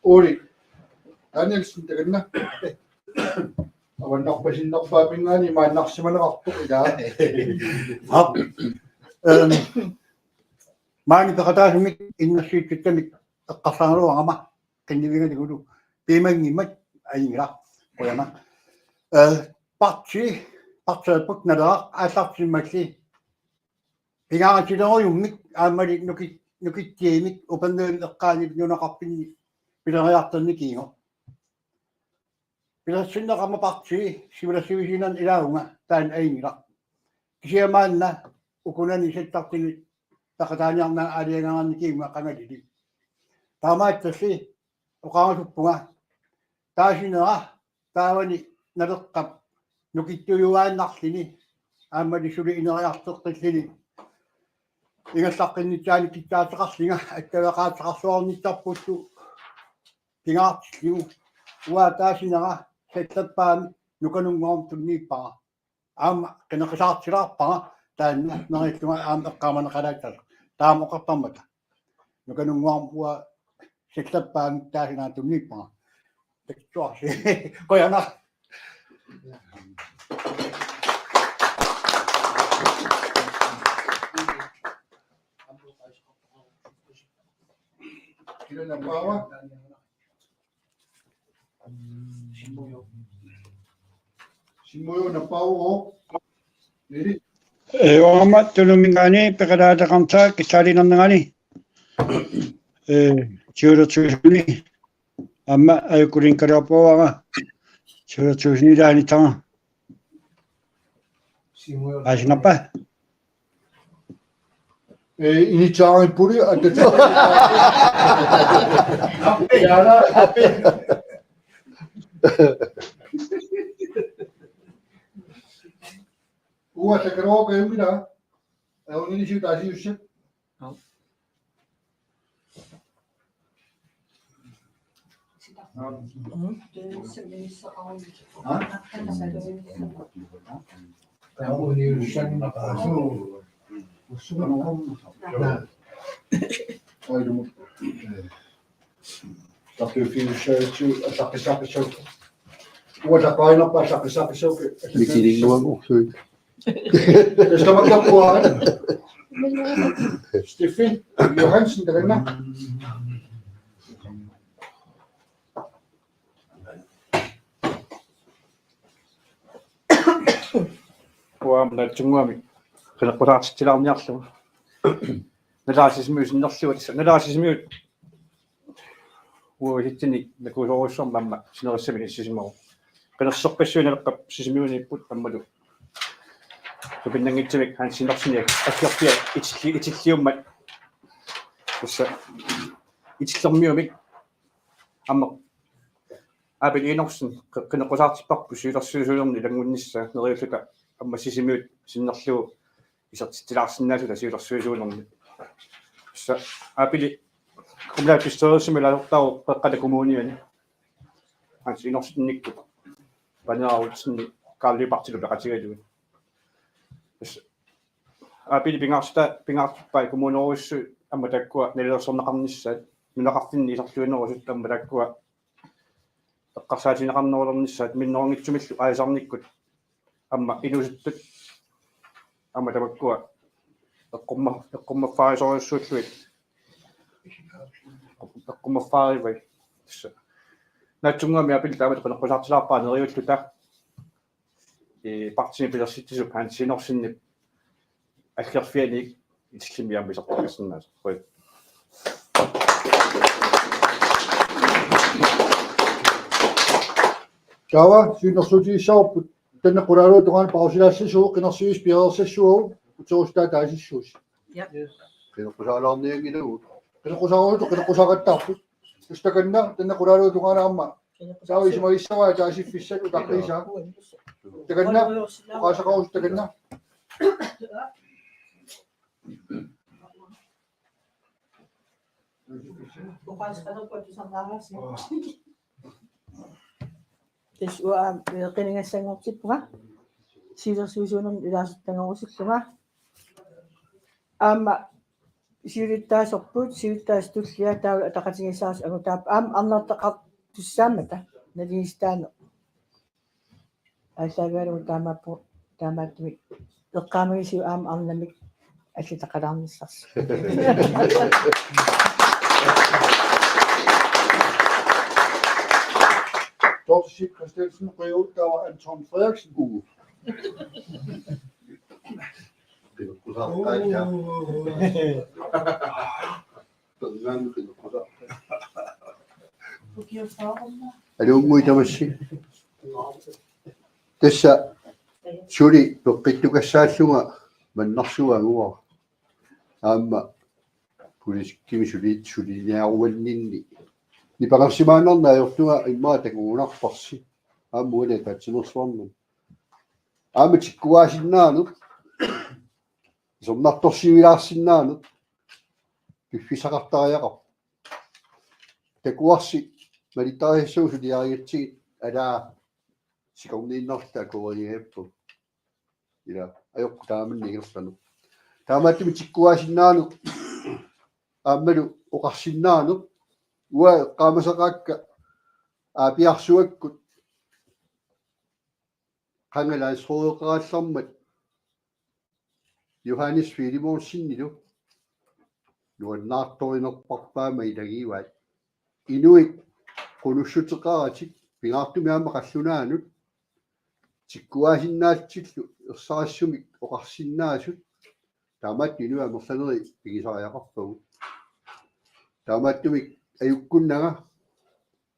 Ole Danielsen, takanna. Avannarpasinnerpaaminngaanniit maannarsimaneqarpoq ilaa. Aap. Ehm, maani peqataasumik innersuussutsimik eqqarsaraluarama qinnuigalugu piumanngimmat ajunngilaq. Qujanaq. Eh, parti, partiipput Naleraq aallartimmalli pingaarutilerujummik aammali nuki-, nukitsiumik Upernavimmi eqqaani nunaqarfinni pileriartornikiinnarpoq. Pilersinneqarmat partii siulersuisuinermi ilaavunga taanna ajunngilaq. Kisianni maanna ukunani sassartuni peqataaniarnanga aalajangereernikiinnarpunga qangalili. Taamaattorli oqarusuppunga taasinera taavani Naleqqap nukittuujuaannarluni aammali suli ineriartoqqilluni ingerlaqqinnitsaani kissaateqarlunga attaveqaateqarluarnissarpullu pingaartillugu. Uanga taasinera sallappaamik Nukannunnguamut tunniuppara. Aamma qineqqusaartilaarpara taanna neriullunga aamma eqqaamaneqalaassasoq. Taama oqartarmata. Nukannunnguamut uanga sallappaamik taasinera tunniuppara. Takkuarsi. Qujanaq. Kina nappaava? Simmuyo nappaavoq. Nili. Ee, uanga Tunuminngaanniit peqataateqarnera kissaalinerngaanniit. Ee, siulersuisuni. Aamma ajukkuninngaluarpara siulersuisuni ilaanitara. Simmuyo. Aasinnarpa? Ee, initsaarippuli atatsu. Jaana, api. Takarooka imila. Ajornarisiuk taasiussat. Takufiussaassuu, allaqqissaaqissaaq. Uanga takuinnarpara allaqqissaaqissaaq. Mikilinnguagut, suu. Tamakkuupput. Steffi Johansen, takanna. Uanga Naatsunnguamik qineqqusaartitsilaarniarlugu. Nalaat Sisimiut sinnerlugu, nalaat Sisimiut uagutsinnit nakuusorujussuarmik aamma sinerissami inissisimavoq. Qinersisorpassuit Naleqqap Sisimiuniipput aammalu tupinnanngitsumik Hans Sinersenip aggerfiat itilli-, itilliummat. Tassa Itillermiumik aamma Aapili Enoksen qi-, qineqqusaartipparput siulersuisuunerni ilanngunnissaa neriulluta aamma Sisimiut sinnerlugu isertitsilaarsinnaasuta siulersuisuunerni. Tassa Aapili kommunalbestyrelsimi ilaasortaavoq Qeqqata Kommuniani. Hans Enoksenikkut Paneeraq Olsenip Karl Lyberthillu peqatigalugit. Tassa Aapili pingaartitaa, pingaartippai kommunerujussuit aamma taakkua nalilersorneqarnissaat, nunaqarfinni iserluinerusut aamma taakkua eqqarsaatigineqarnerulernissaat minnerunngitsumillu aalisarnikkut aamma inuusuttut aamma tamakkua eqqumma-, eqqummaffarisorujussuullugit eqqummaffarivaat. Tassa Naatsunnguamik Aapili taamatut qineqqusaartilaarpara neriulluta. Ee, partiimi pilersitsisup Hans Sinorsenip aggerfianit itillimmi aamma isertitaqarsinnaasoq. Qujan. Taava siunnersuutigissavarput. Taanna qulaaluup tungaanut pausilaassasugut, qinersiviup piareersassuagut, uterussutaa taasissuusi. Ja. Qineqqusaalaarnianngilagut. Qineqqusaarutut qineqqusaaqattaarput. Tassa takanna, taanna qulaaluup tungaanut aamma. Taava isumagissavaa taasiffissat utaqqiisaa. Takanna, oqaaseqarussi takanna. Tassa uanga, ee, qinigassanngortippunga. Siulersuisuunermi ilaasortanerusullunga. Aamma siulittaasorput, siulittaasup tullia taavalu ataqatigiissaarsup angutaapput. Aamma arnartaqartussaammata naligiissitaaneq. Aallaavigalugu taamaappoq, taamaattumik eqqaamagisiuk aamma arnamik allataqalaarnissarsi. Dorthe Schick Christiansen, Rio, taava Anton Frederiksen. Uu. Aluunnguit tamassi. Tassa suli peqqittukassaallunga mannarsuanguara. Aamma politikkimi suli-, suliniaruanninni. Nipangersimaannarneq ajortunga immaqa takugunarparsi. Aamma uani ataatsimeersuarnermi. Aamma tikkuaasinnaaneq. Isornartorsiuilaarsinnaaneq. Piffissaqartariaqarpoq. Takuarsi malittarisassat suliarigatsigit alaa sikorniinnarluta akuerigaappagut. Ila ajoqu taamanna ingerlaneq. Taamaattumik tikkuaasinnaaneq aammalu oqarsinnaaneq. Uanga eqqaamasaqaakka Aapiarsuakkut qanga landsrådeqarallarmat Johannes Filemonsenilu nuannaartorinerparpaama ilagivaat. Inuit qunussuteqaratik pingaartumik aamma qallunaanut tikkuaasinnaallutillu ersarissumik oqarsinnaasut taamaattumik inuit amerlanerit pigisariaqarpagut. Taamaattumik ajukkunnanga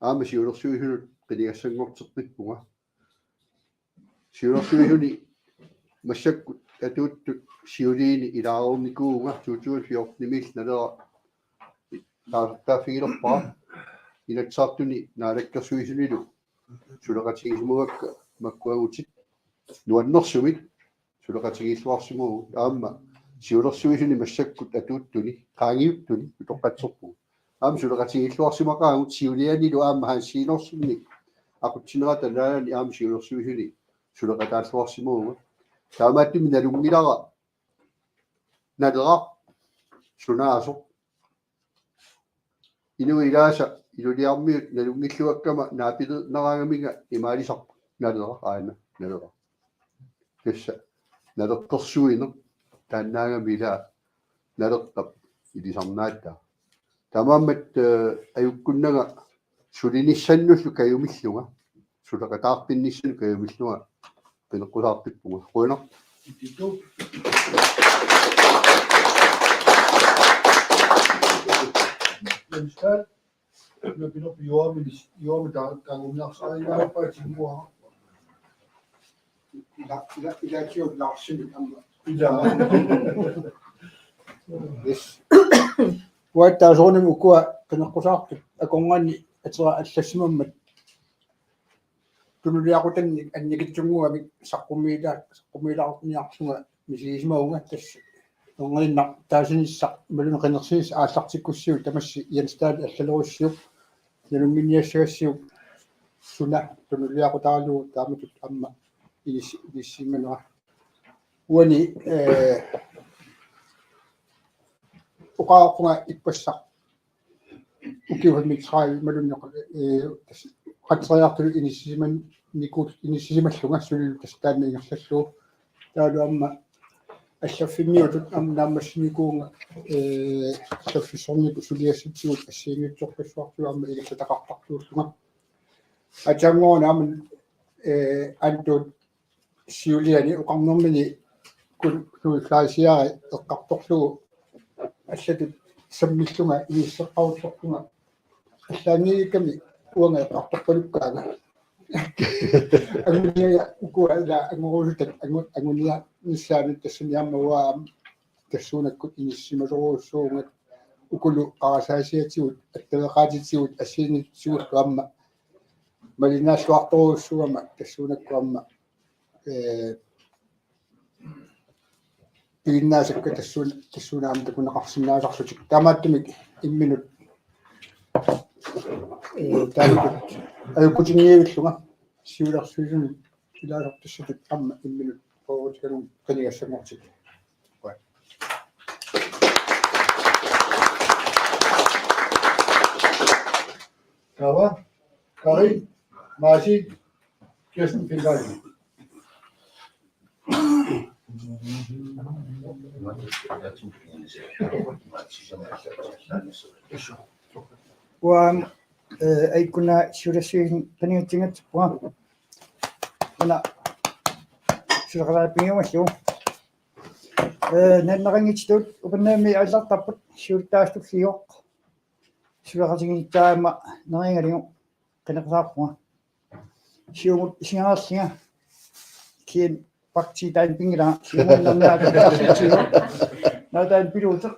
aamma siulersuisunut qinigassanngorteqqippunga. Siulersuisuni massakkut atuuttut siuliini ilaareernikuuvunga to tusind fjorten-imiilli Naleraq taarsertaaffigilerpara. Inatsisartuni naalakkersuisunilu suleqatigisimavakka makkuagutit nuannersumik suleqatigiilluarsimavugut aamma siulersuisuni massakkut atuuttuni, qaangiuttuni utoqqatserpugut. Aamma suleqatigiilluarsimaqaagut siulianilu aamma Hans Enoksenip aqutsinerata naalani aamma siulersuisuni suleqataalluarsimavugut. Taamaattumik nalunngilara Naleraq sunaasoq. Inuit ilaasa Ilulissarmiut nalunngilluakkama naapilerneraangaminga imaalisarput. Naleraq aana, Naleraq. Tassa naleqqersuineq taannaagami ilaa Naleraq ilisarnaattaa. Taamaammat, eh, ajukkunnanga sulinissannullu kajumillunga, suleqataartinnissannut kajumillunga qineqqusaartippunga. Qujanaq. Ila, ila, ila, ila, ila, ila, ila, Laarsip aamma. Ila. Yes. Uattaaq soorunami ukua qineqqusaartut akornanni atera allassimammat tunuliaqutannik annikitsunnguamik saqqummiila-, saqqummiilaarniarlunga misigisimavunga tassa. Erniinnaq taasinissaq imaluunniit qinersinissaq aallartikkussiuk tamassi Jens Dahl allalerussiuk nalunnginniassagassiuk suna tunuliaqutaralugu taamatut aamma inis-, inissimanera. Uani, eh, oqareerpunga ippassaq ukiut femogtredive imaluunniit, eh, qatseriartulu inissisimanikuul-, inissisimallunga sulilu tassa taanna ingerlallugu. Taavalu aamma allaffimmiutut aamma naammassinikuuvunga, eh, allaffissornikkut suliassatsigut assigiinngitsorpassuartigut aamma ingerlataqartartuullunga. Aatsaannguaq aamma, eh, Antut siuliani oqarnermini kun-, kunullaasiari eqqartorlugu allatut sammillunga inisseqqaruttorpunga allaanngikkakkami uanga eqqartorpalukkaanga. Anguniagaq ukua ila angorusutat angu-, anguniarnissaanut tassani aamma uanga aamma tassuunakkut inissisimasorujussuuvunga ukulu qarasaasiatigut attaveqaatitigut assigiinngitsutigullu aamma malinnaalluartorujussuugama tassuunakkut aamma, eh, piginnaasakka tassuun-, tassuuna aamma takuneqarsinnaasarlutik. Taamaattumik imminut, eh, taamatut ajukkutinngiivillunga siulersuisunut ilaasortassatut aamma imminut qoorutikannut qinigassanngortikkama. Taava, Kari, Maasi, Kirsten Finlay. Uanga, eh, aajukua siulersuisuni paniatsinngatippunga. Una suleqataapigiumallugu. Eh, nalunaqanngitsutut Upernavimmi aallartarput siulittaasutulli. Suleqatigiinnissaa aamma neriugalugu qineqqusaarpunga. Siumut isigaarlunga. Kisianni bakti taanna pinngilaa. Siumut nannaa taanna piluuteq.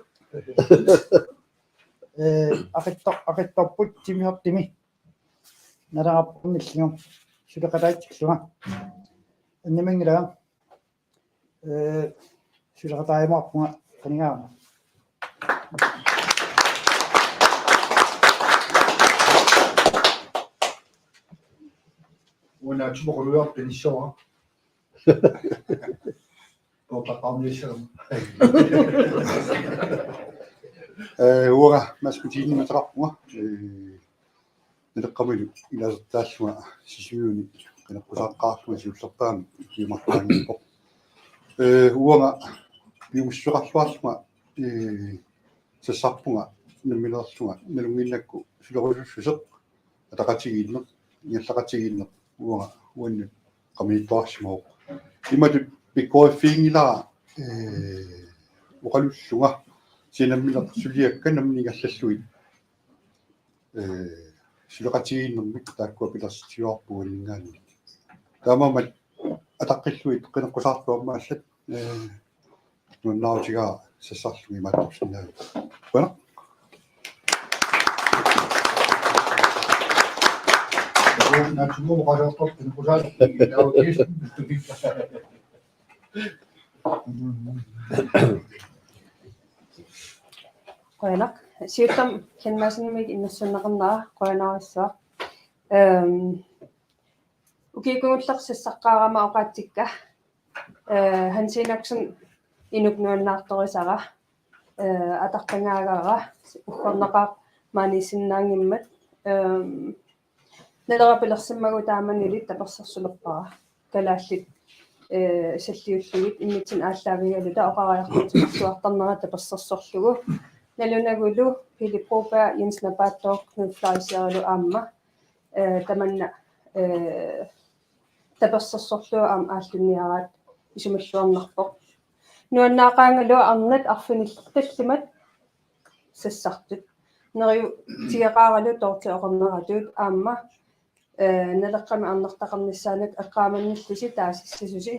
Eh, aqittor-, aqittorput timmisartumi. Naleraq pornillugu. Suleqataatillunga. Annimanngilanga. Eh, suleqataajumaarpunga qanigaarama. Una tumoquluarpinissoa. Poortaqarniassaram. Eh, uanga maskutiinimut ateqarpunga. Eh, Naleqqamilu ilaasortaallunga Sisimiuni qineqqusaqqaarlunga siullerpaamik ikiumartaanngippoq. Eh, uanga piumassuseqarluarlunga, eh, sassarpunga nammineerlunga nalunnginnakku sulerusussuseq ataqatigiinneq, ingerlaqatigiinneq uanga uannut qaminiittuarsimavoq. Imatut pikkoriffiginngilara, eh, oqalullunga kisianni nammineq suliakka nammineq ingerlallugit. Eh, suleqatigiinnermik taakkua pilersitsiuarput uaninngaanniit. Taamaammat ataqqillugit qineqqusaartut aamma allat, eh, nuannaarutigaara sassarlunga imaattorsinnaavugut. Qujanaq. Naatsunnguuvoq oqaaseqartartoq qineqqusaartut. Qujanaq. Siullermik Kennaasinimik innersuunneqarnera qujanarsuaq. Ehm, ukiut kingulleq sassarama oqaatsikka. Eh, Hans Enoksen inuk nuannaartorisara. Eh, ataqangaagara uggornaqaaq maaniissinnaanngimmat. Ehm, Nalera pilersimmagu taamanilu tapersersulerpara. Kalaallit, eh, salliullugit immitsinnut aallaavigaluta oqariartuutipersuartarnera tapersersorlugu. Nalunagulu Philip Broberg, Jens Napaattooq, Knud Fleischerlu aamma, eh, tamanna, eh, tapersersorlugu aamma aallunniaraat isumalluarnarpoq. Nuannaaqaangalu arnat arfinillit tallimat sassartut. Neriuutigeqaaralu toortioqarneratut aamma, eh, Naleqqami arnartaqarnissaanut eqqaamannillusi taasissasusi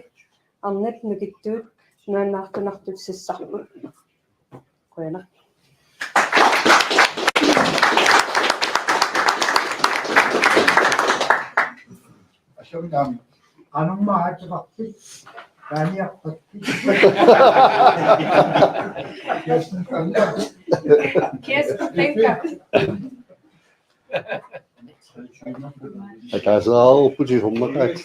arnat nukittuut nuannaartunartut sassarput. Qujanaq. Assumigaanni. Qanormaa ateqarpit? Taaniarpakki. Kias, tenka. Ataaseqarputit sumaqaat.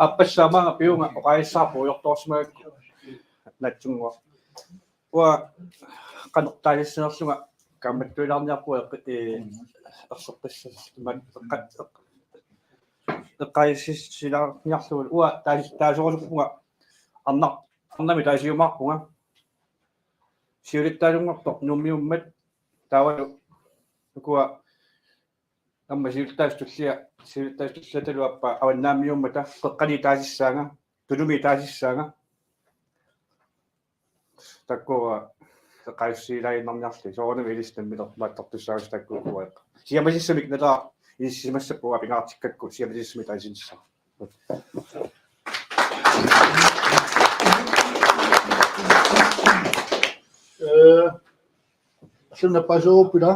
Aappassaammat piunga oqaasissara puigortoorsimagakku. Natsunnguaq. Uanga qanoq taasissinerlunga kaammattuilaarniarpunga eqqi-, ee, erseqqissas-, imaat eqqa-, eq-, eqqaasissilaarniarlugu uanga taas-, taasorusuppunga arnar-, arnamik taasiumaarpunga. Siulittaasunngortoq Nuummiummat taavalu ukua aamma siulittaasup tullia, siulittaasup tulliatalu aappaa Avannaamiummata qeqqani taasissaanga, Tulumi taasissaanga. Takuuk eqqaasillaaginnarniarli soorunami ilissi nammineq maattortussaagussi takuuk uaeqqa. Siamasissumik nalaa ilisimassapput uanga pingaartikkakku siamasissumik taasinissaa. Eh, Allanut nappaaserupput ila.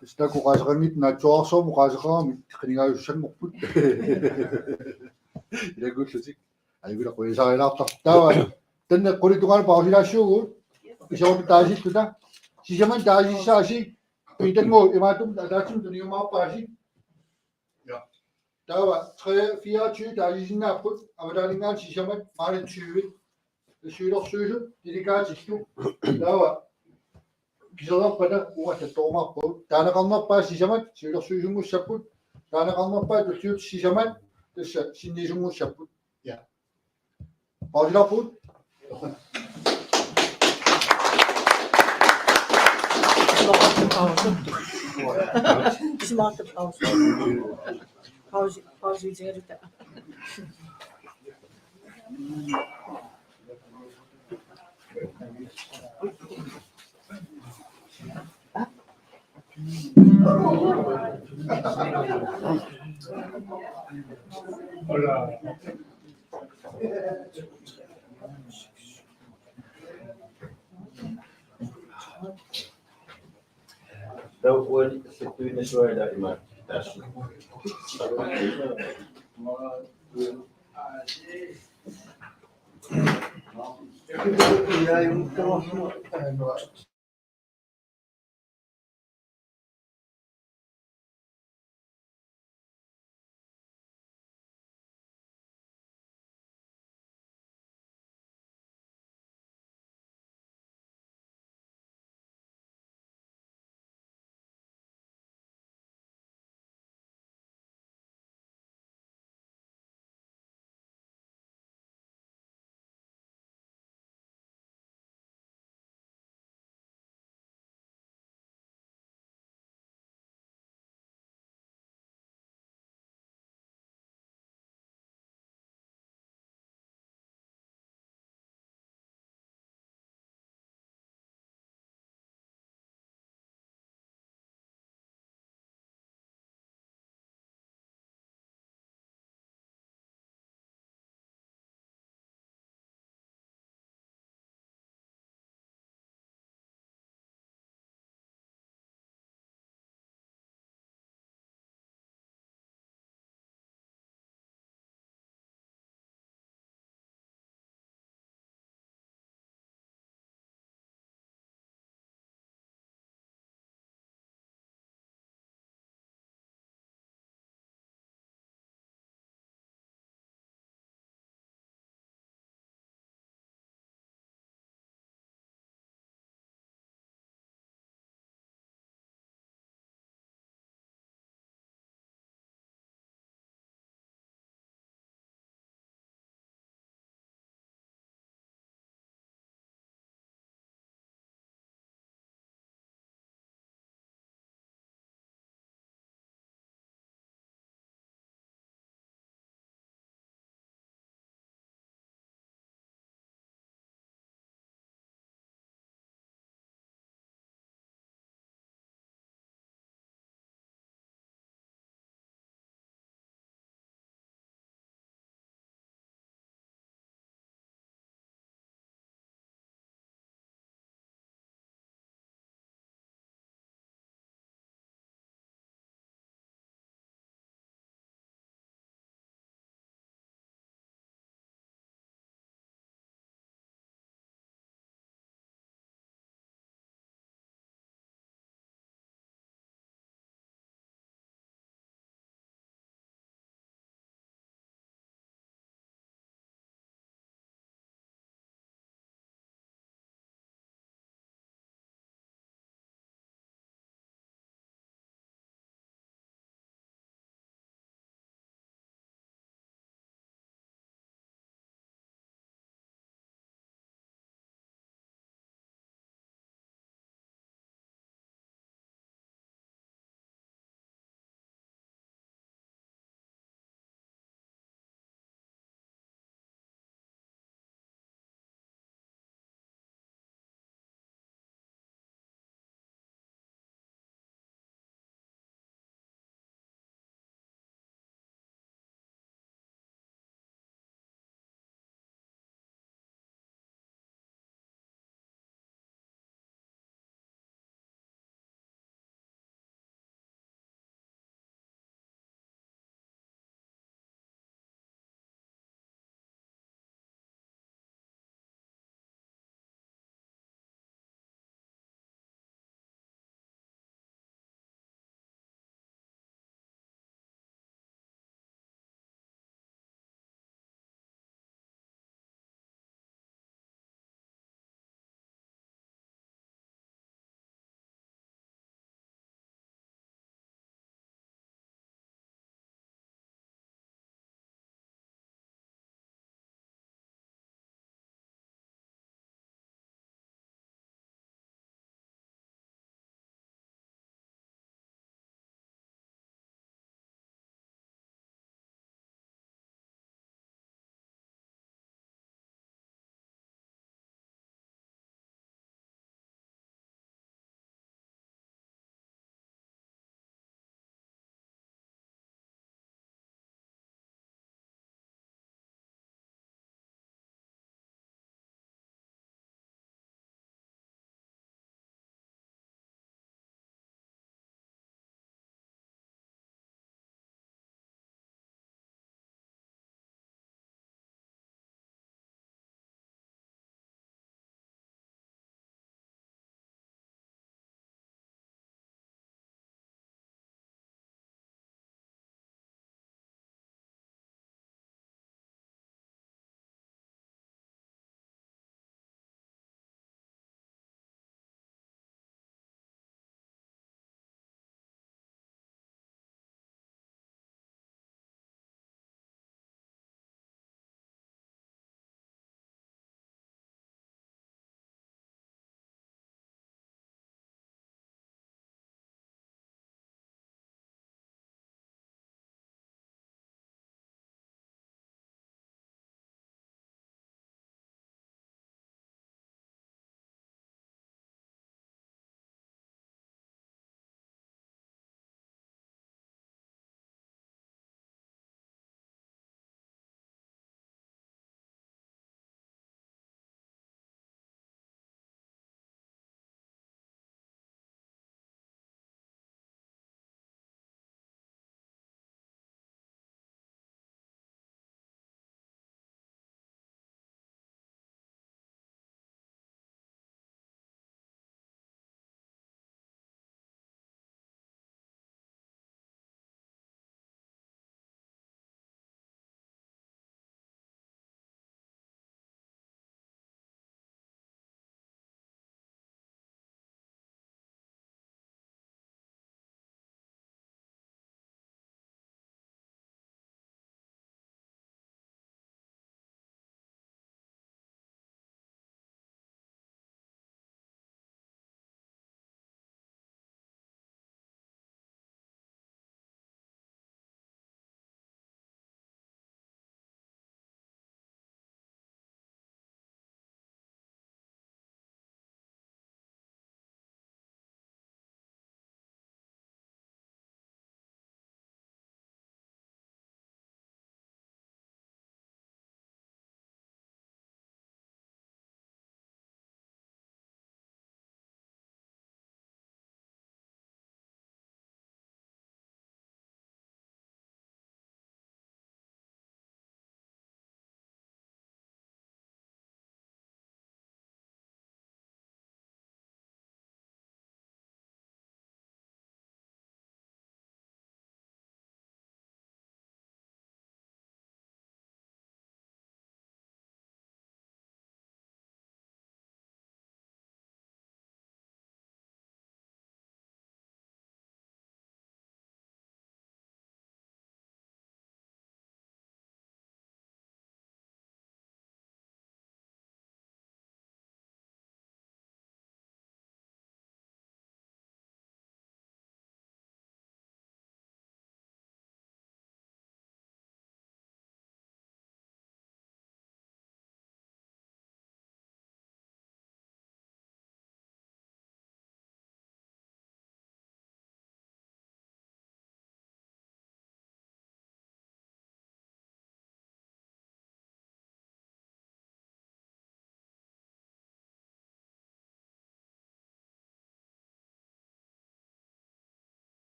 Tassa taakku oqaaseqanngitsut naatsuararsuarmik oqaaseqaramik qinigaasussanngorput. Ilakkullutik. Ajukula qujasarilaartarpoq. Taava. Taanna qulit tungaanut pausilaassaagut. Isertut taasissuta. Sisamat taasissaasi. Piitanngu imaattumik ataatsimik tuniumaarpaasi. Ja. Taava tre fireogtyve taasisinnaapput, avataaninngaanniit sisamat maani tyve. Siulersuisut delegaatillu. Taava kiserarpata uattattoorumaarpagut. Taaneqarnerpaat sisamat siulersuisunnguussapput. Taaneqarnerpaat tulliuttut sisamat tassa sinniisunnguussapput. Ja. Pausilaarpugut. Pause. Pause. Pause. Pause.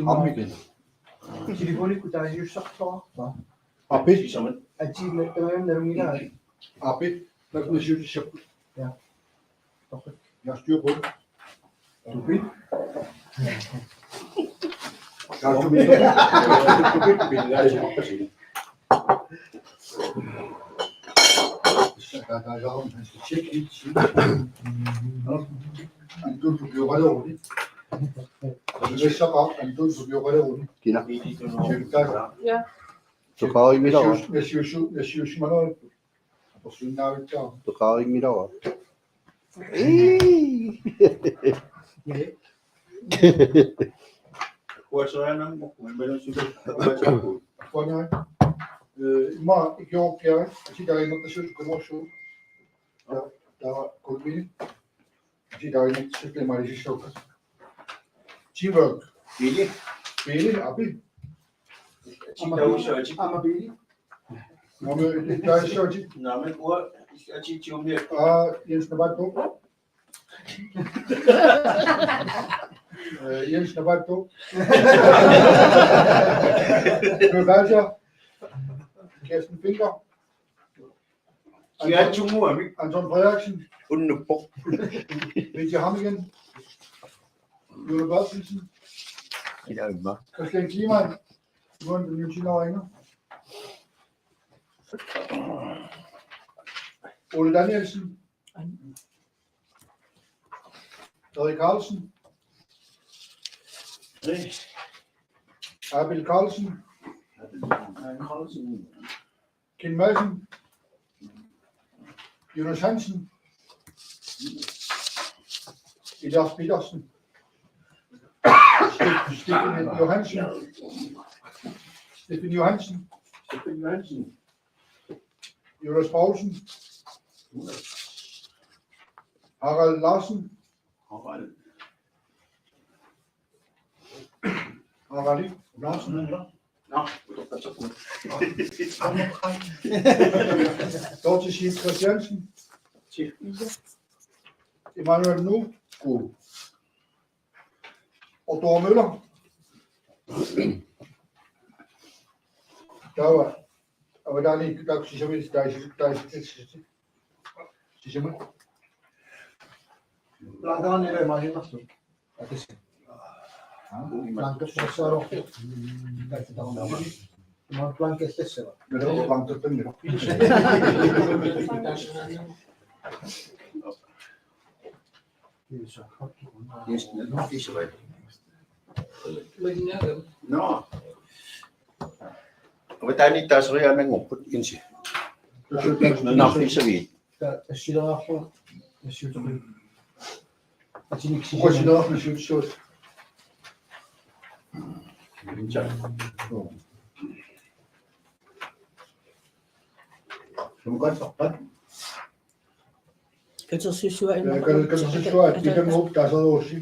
Ammik. Telefonikkut taasiussarpara. Api. Atii, tamanna nalunngilara. Api. Takusiutissapput. Ja. Torrak. Jeg har styr på det. Tupi. Jeg har styr på det. Tupi, tupi, tupi. Der, der, der, han skal tjekke hele tiden. Han, du, du bliver ret rolig. Og så, så bare, han, du, du bliver ret rolig. Kina. Tjek, der. Ja. Så bare i middag. Jeg synes, jeg synes, jeg synes, man har Aporsuinnaavittaa. Toqaarinngilara. Ii. Uasorianam uimalusu. Uasorianam. Eh, ima ikiorukkiarit, atit tarimaqasut kumorsuu. Ta-, ta-, kulmini. Atit tarimaqasut imaalisissuakka. Teamwork. Pili. Pili, api. Aamma Pili. Aamma Pili. Naamik, taassuutit. Naamik, uanga atitsiummi. Aa, Jens Nabatto. Eh, Jens Nabatto. Knud Balcher. Kirsten Pinker. Kiatsunguami. Anton Frederiksen. Unnuppoq. Peter Hammingen. Jule Berthelsen. Kina imma. Christian Kliemann. Juan Valentino Reiner. Ole Danielsen. Erik Carlsen. Abel Carlsen. Carlsen. Kim Madsen. Jonas Hansen. Elias Petersen. Ste-, Stefan Johansen. Stefan Johansen. Stefan Johansen. Jonas Paulsen. Harald Larsen. Harald. Harald Larsen, ja. Nå, Dorthe Schiøtz Christiansen. Emanuel Nuku. Otto Møller. Taava, avataaniit taakku sisamat taas-, taas-, sisamat. Blankaanile maasinnarsu. Atas. Blanka tassaro. Blanka tassaro. Blanka tassaro. Yes, no, no, this way. No. Avataaniit taaseriaannanngorput insi. Nunarfigisaviit. Ta-, tassilaarlu, tassiutoqi. Atinik sisima. Uasilaarlu siutsuut. Sumukatsarpat. Katersussua. Ja, imma. Katersussua, ata-, ata-, ikamut taasarussi.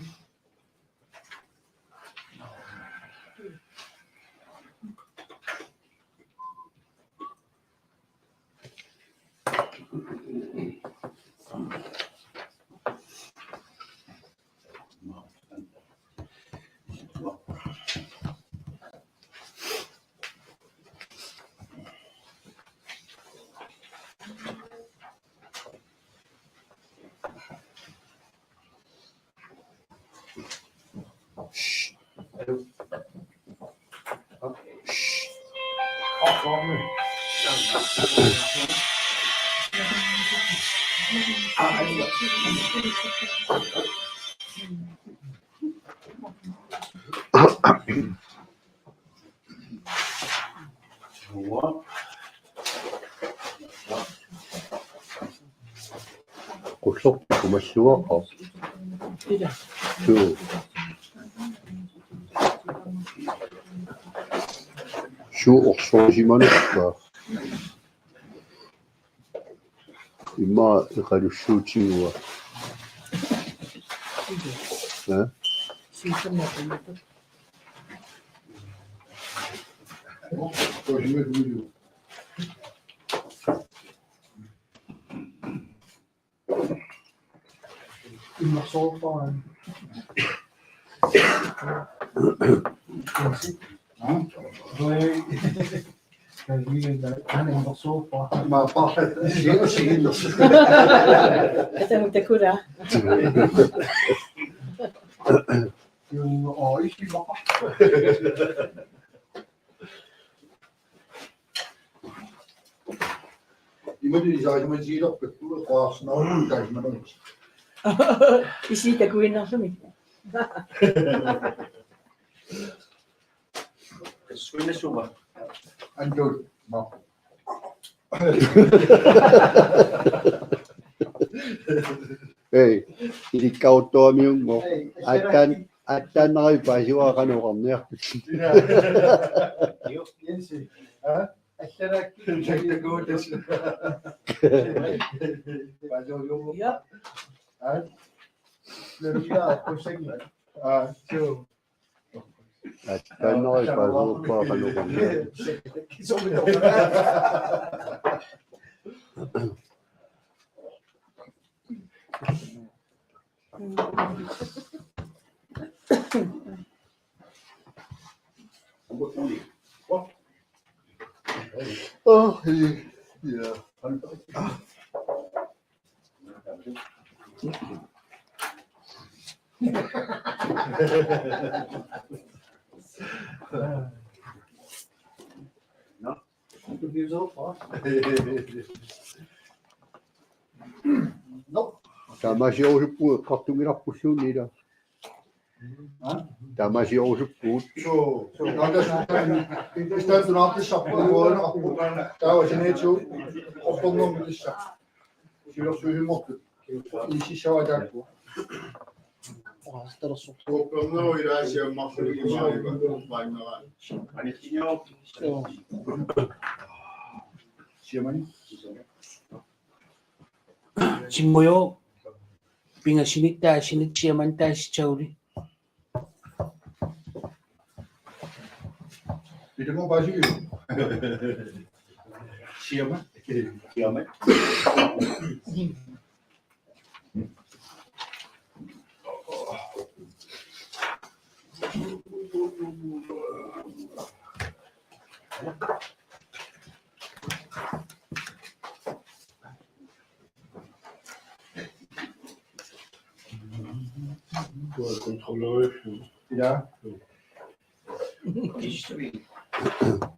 Qulluq kumalluaqaaq. Suu. Suu orsorisimanarpaa. Immaqa eqalussuutigua. Ha? Immersuuppara. Ha? Ui. Kan vi vente? Han immersuuppara. Ma pa. Sigu sigu. Atamu takura. Jun o isi mapa. Imatut isaasimasiilerpakka qaarsinarlu taasimanagit. Isi takuinnarluni. Suinasuma. Antul. Ma. Ei, ilikkaruttuamiunngooq. Ei, attaan, attaannarami paasivara qanoq oqarniartut. Jensi. Ha? Allaraakki. Takuutas. Paasivara. Ja. Ha? Leriga, kusangi. Ah, so. Attaannarami paasivara qanoq oqarniartut. Oh, yeah. Taamaasiorusuppugut eqqartunngilarpulluunniit ila. Ha? Taamaasiorusuppugut. Suu, suu. Taava tassa, tassa tunaartissarput, taava saniatigut ortornermut tassa. Siulersuisunngortut. Inississavaa taakku. Ortornerup ilaasiammarluni imaaliva maannera. Anissiniaruk. Suu. Siamani. Timmujo, pingasinit taasinit siamani taasitaguli. Pitamo paasigiuk. Siama. Siama. Ila.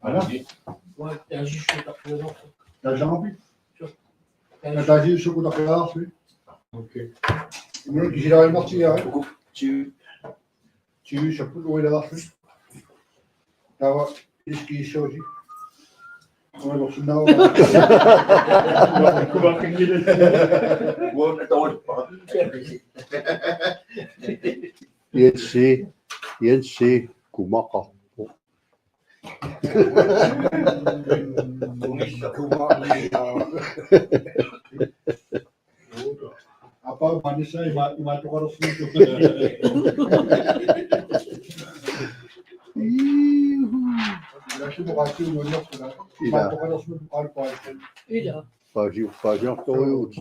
Ala. Taasissukutakkiarlusi. Taasissukutakkiarlusi. Okay. Imminut kisilaarinnartigaa. Tyve. Tyve sapput uilaarluni. Taava iskissuusi. Uilersinnaavara. Jensi, Jensi, kumaqarpoq. Apa manisa ima, imaattoqalersimasuuvoq. Iihu. Ilaassutoqaatigut nuannerpara. Ila. Imaattoqalersimasuuvoq qalpaat. Ila. Paasi-, paasiartorujuuvugut.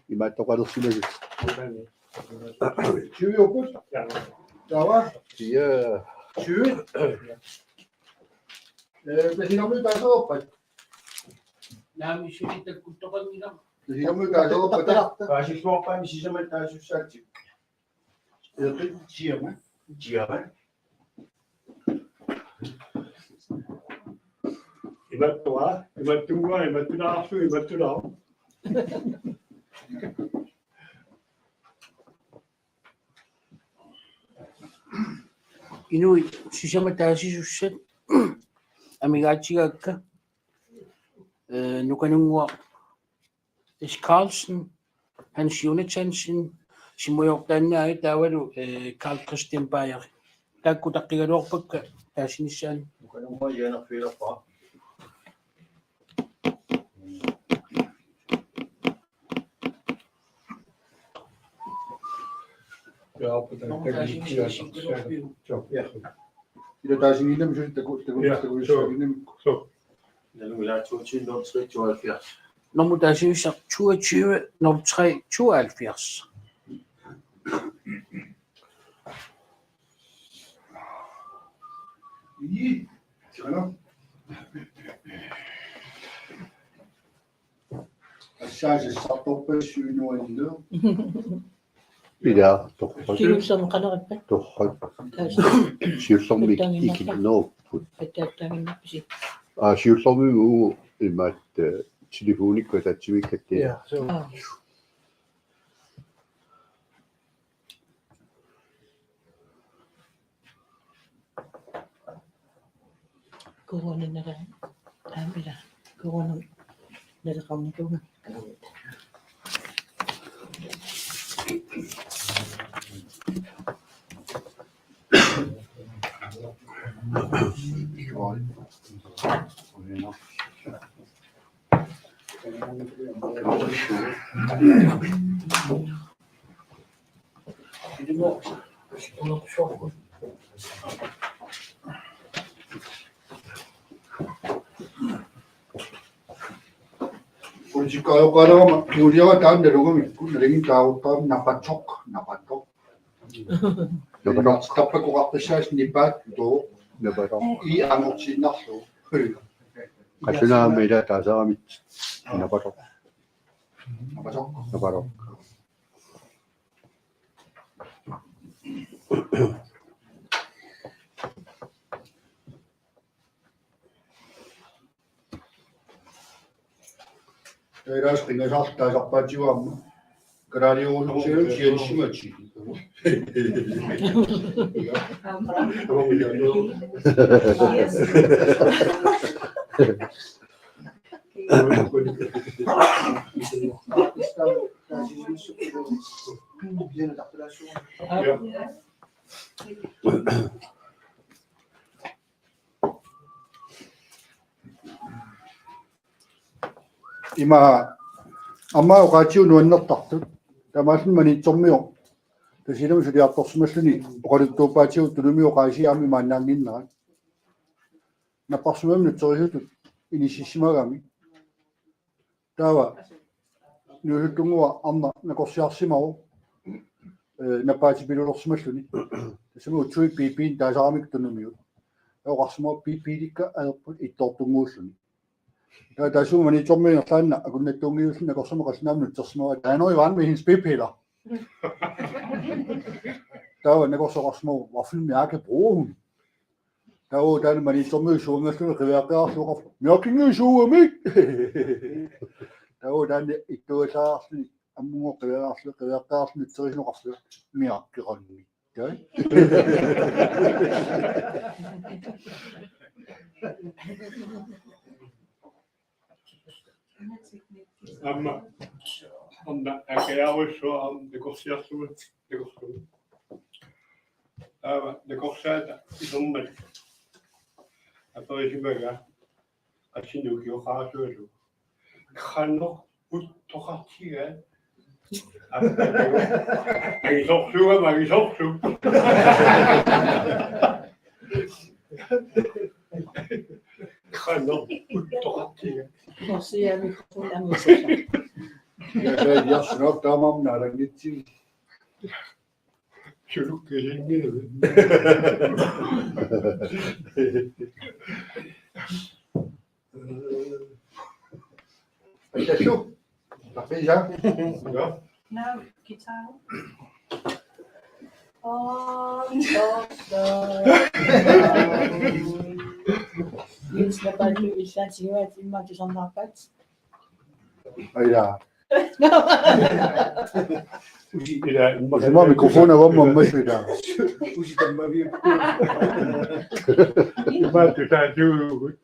Imaattoqalersimasut. Siujupput. Taava. Ja. Siu. Eh, Tasiilamut taasereerpat? Naamik suli takkuttoqanngilaq. Tasiilamut taasereerpat? Paasilluarpaami sisamat taasussaapput. Eqi, siama. Siama. Imattua, imattunnguaq, imattunaarlu, imattunaaq. Inuit sisamat taasisussat amigaatigaakka, eh, Nukanunnguaq S. Carlsen, Hans Jonathansen, Simujortaannaai taavalu, eh, Karl Christian Bayer. Taakku utaqqigaluarpakka taasinissaanut. Nukanunnguaq Jan Federer. Ila taasinnginnami suli taku-, taku-, ja, taku-, suu. Suu. Nanu ila to tusind og treoghalvfjerds. Nummer, der synes jeg, toogtyve nul tre tooghalvfjerds. Ii, tjena. Assaasissartorpassuit nuanneq. Ila, torrak. Siullermik qanoq ippat? Torrak. Taas. Siullermik ikinnerput. Attattaannginnarpisi. Aa, siullermik uagut imaattoq, eh, telefonikkut ataatsimik kattia. Ja, så. Aa. Corona nere-, aamma ila. Corona nereqarnikuuvunga. Politikkeqarama, Julia taanna nalugami, kun ringin taavuttaa napatoq, napatoq. Napatoq. Tappakoqarpassaas nipaat too. Napatoq. I angortiinnarlugu. Qassunaami ila taasaramit. Napatoq. Napatoq. Napatoq. Tairaas qingasaartaasarpaatigut aamma. Kalaaliurutsigu siansimati. Ima aamma oqaatsigut nuannertartut. Taamaalluni Maniitsormiut. Tasiilami suliartorsimalluni oqaluttuuppaatigut Tunumiut oqaasii aamma imaannaannginnerat. Napparsimmavimmut nutserisutut inississimagami. Taava Nuusuttunnguaq arnaq nakorsiarsimavoq, eh, nappaatipilulersimalluni. Tassami utsuit piipiin taasaramik Tunumiut. Taava oqarsimavoq piipiilikka ajorput ittoortunnguulluni. Taava taassuma Maniitsormiut ingerlaannaq akunnattuunngilluinnarluni nakorsamut qallunaamut nutsersimavaat. Der er noget i vejen med hendes p-piller. Taava nakorsaq oqarsimavoq, hvilken mærke bruger hun? Taava taanna Maniitsormiut suanngalluni qiviaqqaarlugu oqarpoq: Mærkingit suugamik! Taava taanna ittuallaarluni ammut qiviaqqaarlu-, qiviaqqaarluni nutserisunik oqarlugu: Mærkeqarnitta. Aamma, aamma, akajaarujussuaq aamma nakorsiarlugu, nakorlugu. Aamma, nakorsaata isermat. Aperisimagaa, qassinik ukioqarasuugalugu. Qanoq uttoqartigaa? Angisoorsuugama, angisoorsuup. Qanoq uttoqartigaa? Morsiami kun amusa. Ja, ja, ja, snart taamaammat naalanngitsigit. Sulukkilinngilaq. Assallu. Taqiisa. Ja. Naa, guitar. Om, om, om. Niels, hvad gør du i slags, jo, at I må til sådan noget. Aja. Usi ila imma mikrofon avamma massuita. Usi tammaviuk. Imma tutaatigut.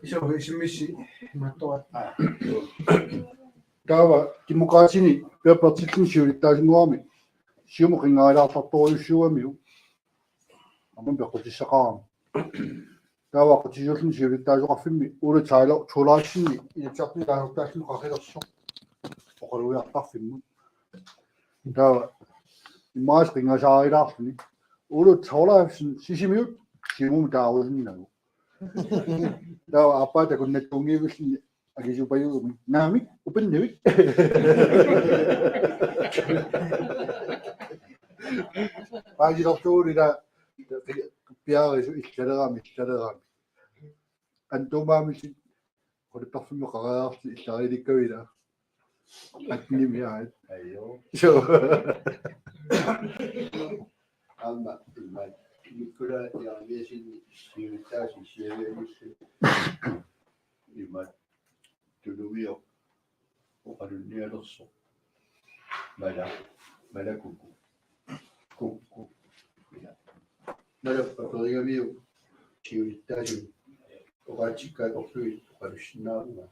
Iso, isimmissi mattorat. Taava Demokraatini Per Berthelsen siulittaasunngoramik. Siumut qinngalaartartorujussuugamiuk. Aamma peqqutissaqarami. Taava qutisullugu siulittaasoqarfimmi Ole Taylor Thorleifsenip Inatsisartuni aasortaalluni qaqilersoq oqalugiartarfimmut. Taava imaas qingasaarilaarluni Ole Thorleifsen Sisimiut Siumut taarusinnagu. Taava aappaa takunnattuunngivilluni akisupajuugami. Naamik, upernavik. Paasilertuuli taava piareersut illalerami, illalerami. Antumaamisi qulipparfimmi qaraarsi illariilikkavila. Atnimi aat. Ajo. So. Aamma, immaqa, Nikolaj Jeremiassenip siulittaasup siavialussani. Immaqa, Tulumioq oqalunnialersoq. Mala, Mala Kukku. Kukku. Ila. Mala paperigamiu siulittaasup oqaatsikkaat orlugit oqalussinnaavunga.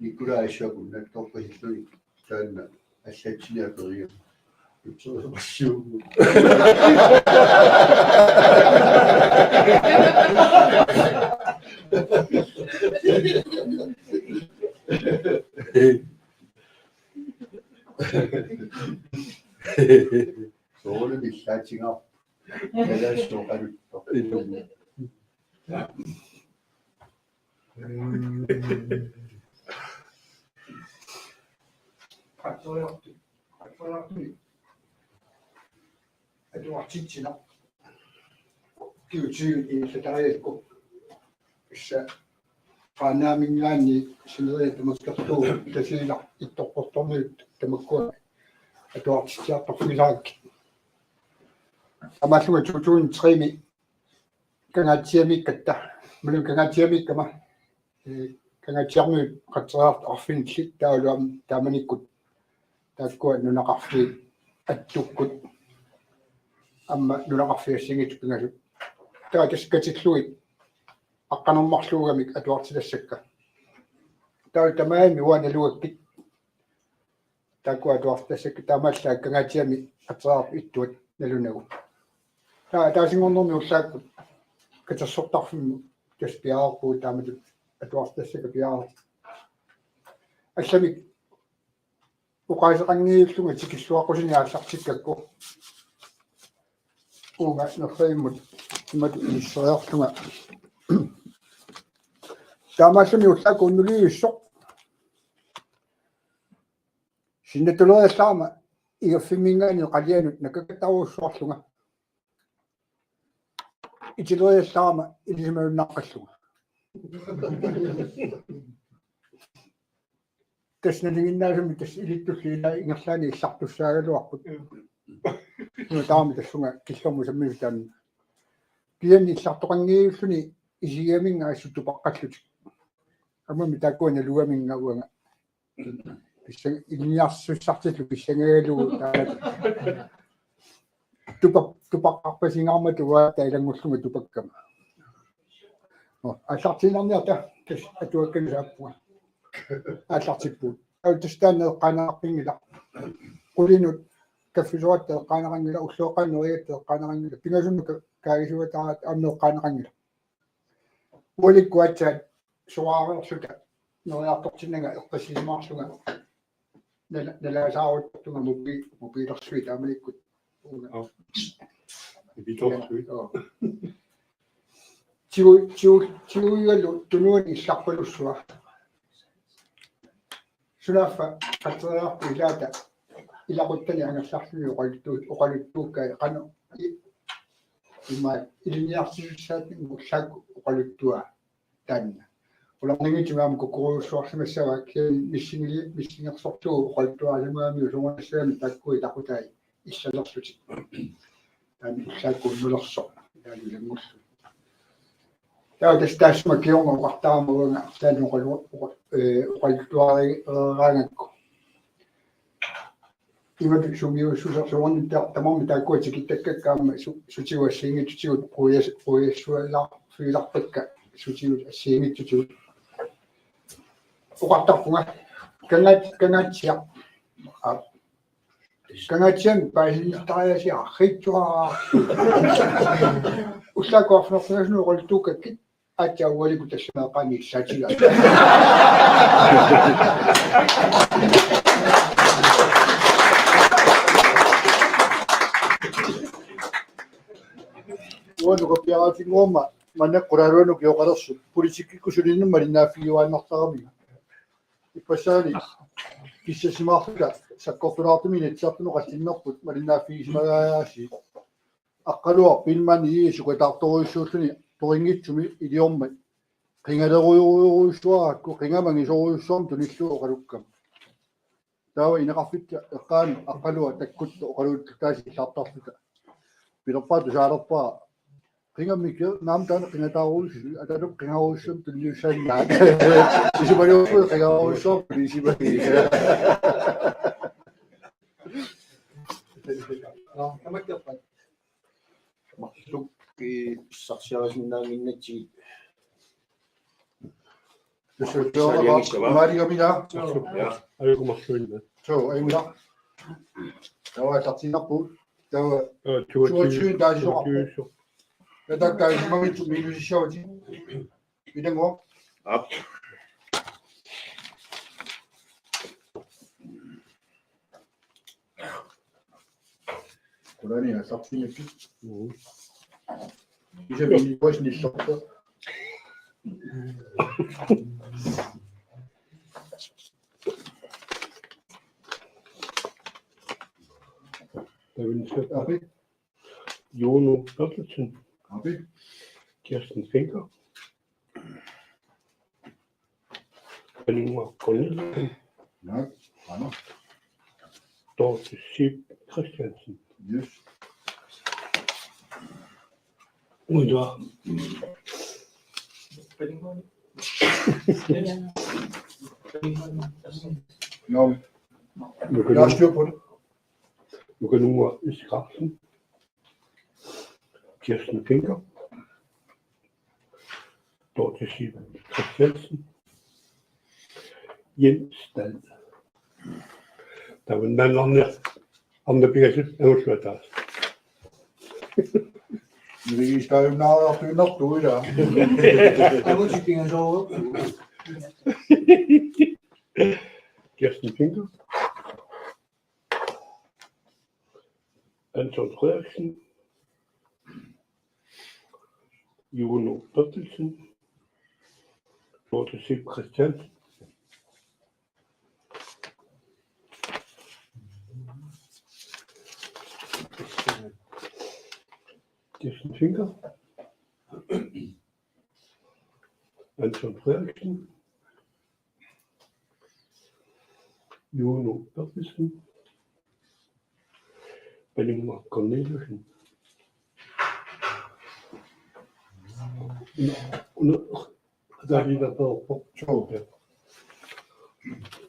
Nikolaj issuakunnattorpasilluni taanna allatsinia periga. Utsorusuqassiugu. Soorlu illaatigaarput. Kalaallisut oqaluttoq. Qattoriartu-, qattoriartuni atuartitsineq. Q tyve ingerlatariakku. Tassa Qaanaaminngaanniit sineriak tamakkerlugu Tasiilaq Ittoqqortoormiut tamakkua atuartitsiartorfigisarakkit. Taamaallunga to tusind tre-mi Kangaatsiamiikkatta, imaluunniit Kangaatsiamiikkama, ee, Kangaatsiarmiut qatserisartut arfinillit taavalu aamma taamanikkut taakkua nunaqarfiit attukkut aamma nunaqarfiit assigiinngitsut pingasut. Taava tassa katillugit aqqaneq-marluugamik atuartitassakka. Taava tamarmik uanga nalugakkit taakkua atuartitassakka, taamaallaat Kangaatsiami qatserisartut ittuat nalunagu. Taava ataasinngornermi ullaakkut katersortarfimmut tassa piareerpugut taamatut atuartitassakka piareerput. Allamik oqaaseqanngilluinnarlunga tikilluaqqusineq aallartikkakku. Uunga nerrivimmut imatut inisseriarlunga. Taamaallumi ullaakkut unnulivissoq. Sinnattuleriallarama igaffimminngaanniit qalianut nakakattarujussuarlunga. Itileriallarama ilisimalunnaqqallunga. Tassa nalinginnaasumik tassa ilittulli ila ingerlaannaq illartussaagaluarput. Una taama tassunga killormut sammisut taanna. Kisianni illartoqanngilluinnarluni isigigaminnga assut tupaqqallutik. Aammami taakkua nalugaminnga uanga. Pissan-, ilinniartitsissartillu pissangagalugu taanna. Tupa-, tupaqqarpasingaarmat uanga taava ilanngullunga tupakkama. Nå, aallartiinnarniarta, tassa atuakkanik saappunga. Aallartippugut. Taava tassa taanna eqqaaneqarpinngilaq. Qulinut kaffisoratta eqqaaneqanngilaq, ulloqeqqanut nerigatta eqqaaneqanngilaq. Pingasunut ka-, kaagisuataaratta aamma eqqaaneqanngilaq. Ualikkut aatsaat soraarerluta neriartortinnanga eqqissisimaarlunga. Nala-, nalaasaaruttortunga mobi-, mobilersuit taamanikkut. Aa. Mobilersuit. Aa. Tigu-, tigu-, tiguigalu tunuani illarpalussua. Sunaaffa qatserisartut ilaata ilaquttani angerlarluni oqaluttu-, oqaluttuukkai qanoq i-, immaqa ilinniartitsissaatigut ullaakkut oqaluttuaa taanna. Qularnanngitsumik aamma kukkurujussuarsimassavaat kisianni missingili-, missingersorlugu oqaluttuarisimagamiuk soorunami taakku ilaqutai illalerlutik. Taanna ullaakkut unnulersoq. Taanna ilanngulluni. Taava tassa taassuma kingorna oqartarama uanga taanna oqalu-, oqa-, ee, oqaluttuareeraangakku. Imatut sungiussusersuarnit ta-, tamarmik taakkua tikittakkakka aamma su-, sutigut assigiinngitsutigut qujas-, qujassualaarfigilarpakka sutigut assigiinngitsutigut. Oqartarpunga Kangaat-, Kangaatsiaq. Aa, Kangaatsiami paasinittariasi arriitsuararsuuvoq. Ullaakkut arfineq-pingasunut oqaluttuukkakkit aatsaat ualikkut tassunga eqqaani illaatigaat. Uanga nukappiaraatinnguama maanna qulaaluanut ukioqalersut politikkikkut sulinnut malinnaaffigiuaannartaramigit. Ippassaani kissassimaarluta sakkortulaartumik Inatsisartunut oqallinnerput malinnaaffigisimagaasi. Aqqaluaq Biilmann Egede sukataartorujussuulluni torinngitsumi iliormat qingalerujorujussuarakku qingamangisorujussuarmik tunillugu oqalukkama. Taava ineqarfitta eqqaanut Aqqaluaq takkuttoq oqaluullutaasillaartarluta. Pilerpaa tusaalerpaa. Qingamik naamik taanna qingataarujussuuvoq, ataatama qingarujussuarmik tunniussaannaat. Isumaliorluta qingarujussuarmik tunniussimagiga. Marluk, eh, pissarsiarisinnaannginnatsigit. Tussuttuaraq maaligamila. Ja. Ajuku marluinna. So, ajuku. Taava aallartiinnarpugut. Taava toogtyve taasisoqarpoq. Toogtyve. Ja, taakku taasisimavitsut minusissavatit. Ilannguaq. Aap. Qulaani aallartiinnarpit. Mhm. Isami inuusunnillerpoq. Tavinskab. Aap. Juno Berthelsen. Aap. Kirsten Fencker. Paninnguaq Corneliussen. Ja, aana. Dorthe Zeeb Christiansen. Yes. Uja. Nå. Nuka-, jeg har styr på det. Nukanunga Isaksen. Kirsten Fencker. Dorthe Zeeb Christiansen. Jens Dahl. Taava naanarniarneq pingasut angullugu ataaseq. Niligistaajunnaariartuinnartuuvoq ilaa. Angutip pingasoorujuk. Kirsten Fencker. Anton Frederiksen, Juno Berthelsen, Dorthe Zeeb Christiansen, Kirsten Fencker, Anton Frederiksen, Juno Berthelsen, Paninnguaq Corneliussen. Una, una, taanna peerpoq. Joo.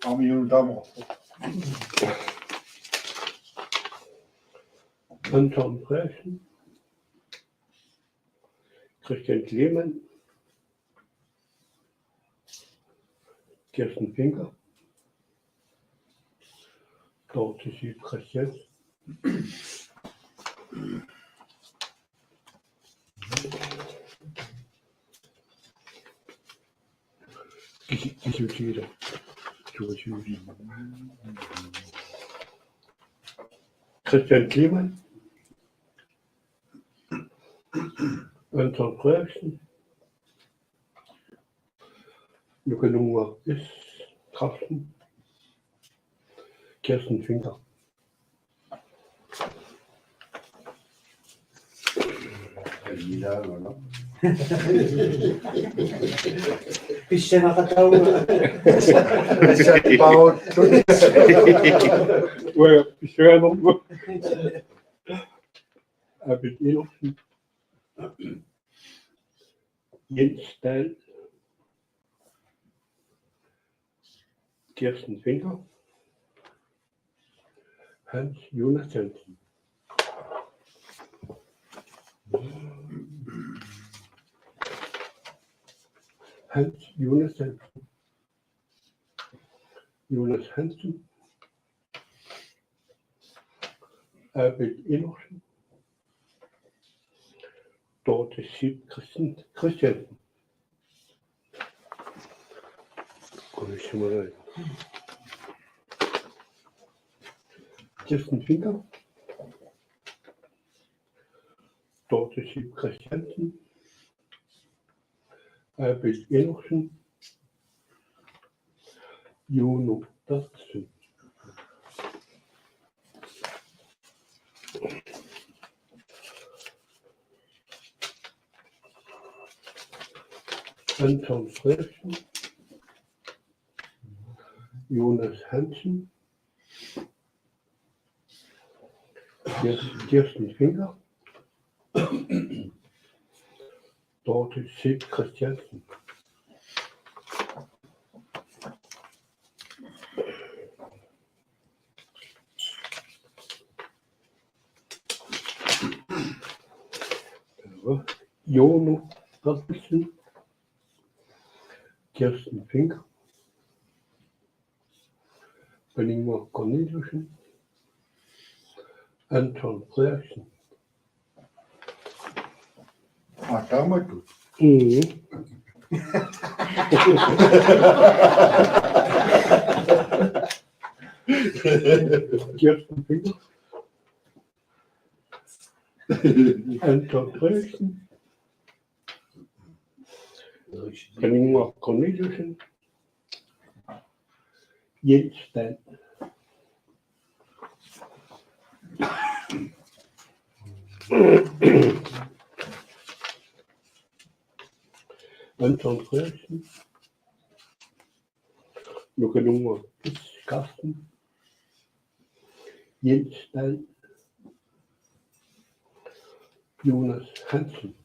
Aamma Juno taama. Anton Frederiksen. Christian Kleemann. Kirsten Fencker. Dorthe Zeeb Christiansen. Kisi-, kisiutigilaat. Toogtyve. Christian Kleemann. Anton Frederiksen. Nukanunga S. Carlsen. Kirsten Fencker. Pissanaqataavunga. Pissanaqataavunga. Uanga pissangaanermut. Abid Enoksen. Jens Dahl. Kirsten Fencker. Hans Jonas Hansen. Hans Jonas Hansen. Jonas Hansen. Abid Enoksen. Dorte Sip Christian, Christiansen. Kunissimagaat. Kirsten Finger. Dorte Sip Christiansen. Abel Enoksen. Juno Berthelsen. Anton Frederiksen. Jonas Hansen. Kir-, Kirsten Finger. Dorte Sip Christiansen. Jono Berthelsen. Kirsten Finger. Paninnguaq Corneliussen. Anton Frederiksen. Aa, taamatut. Mm. Kirsten Finger. Anton Frederiksen. Paninnguaq Corneliussen. Jens Dahl. Anton Frederiksen. Nukanunguaq Chris Carsten. Jens Dahl. Jonas Hansen.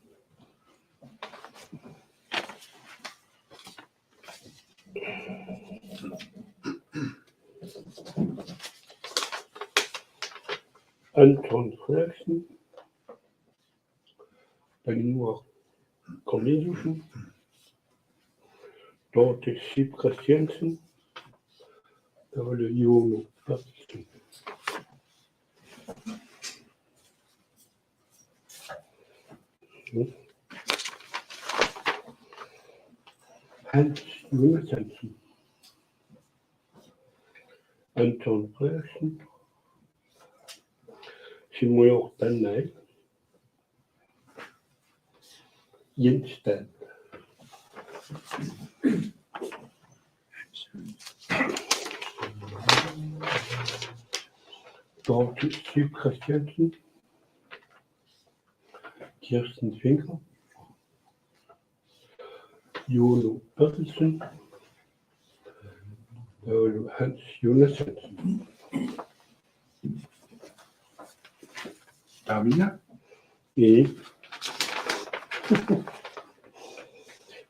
Anton Frederiksen. Paninnguaq Corneliussen. Dorte Sip Christiansen. Taavalu Juno Berthelsen. Hans Jonathansen. Anton Frederiksen. Simujortanai. Jens Dahl. Dorte Sip Christiansen. Kirsten Finger. Juno Berthelsen. Taavalu Hans Jonas Hansen. Taamina? Ii.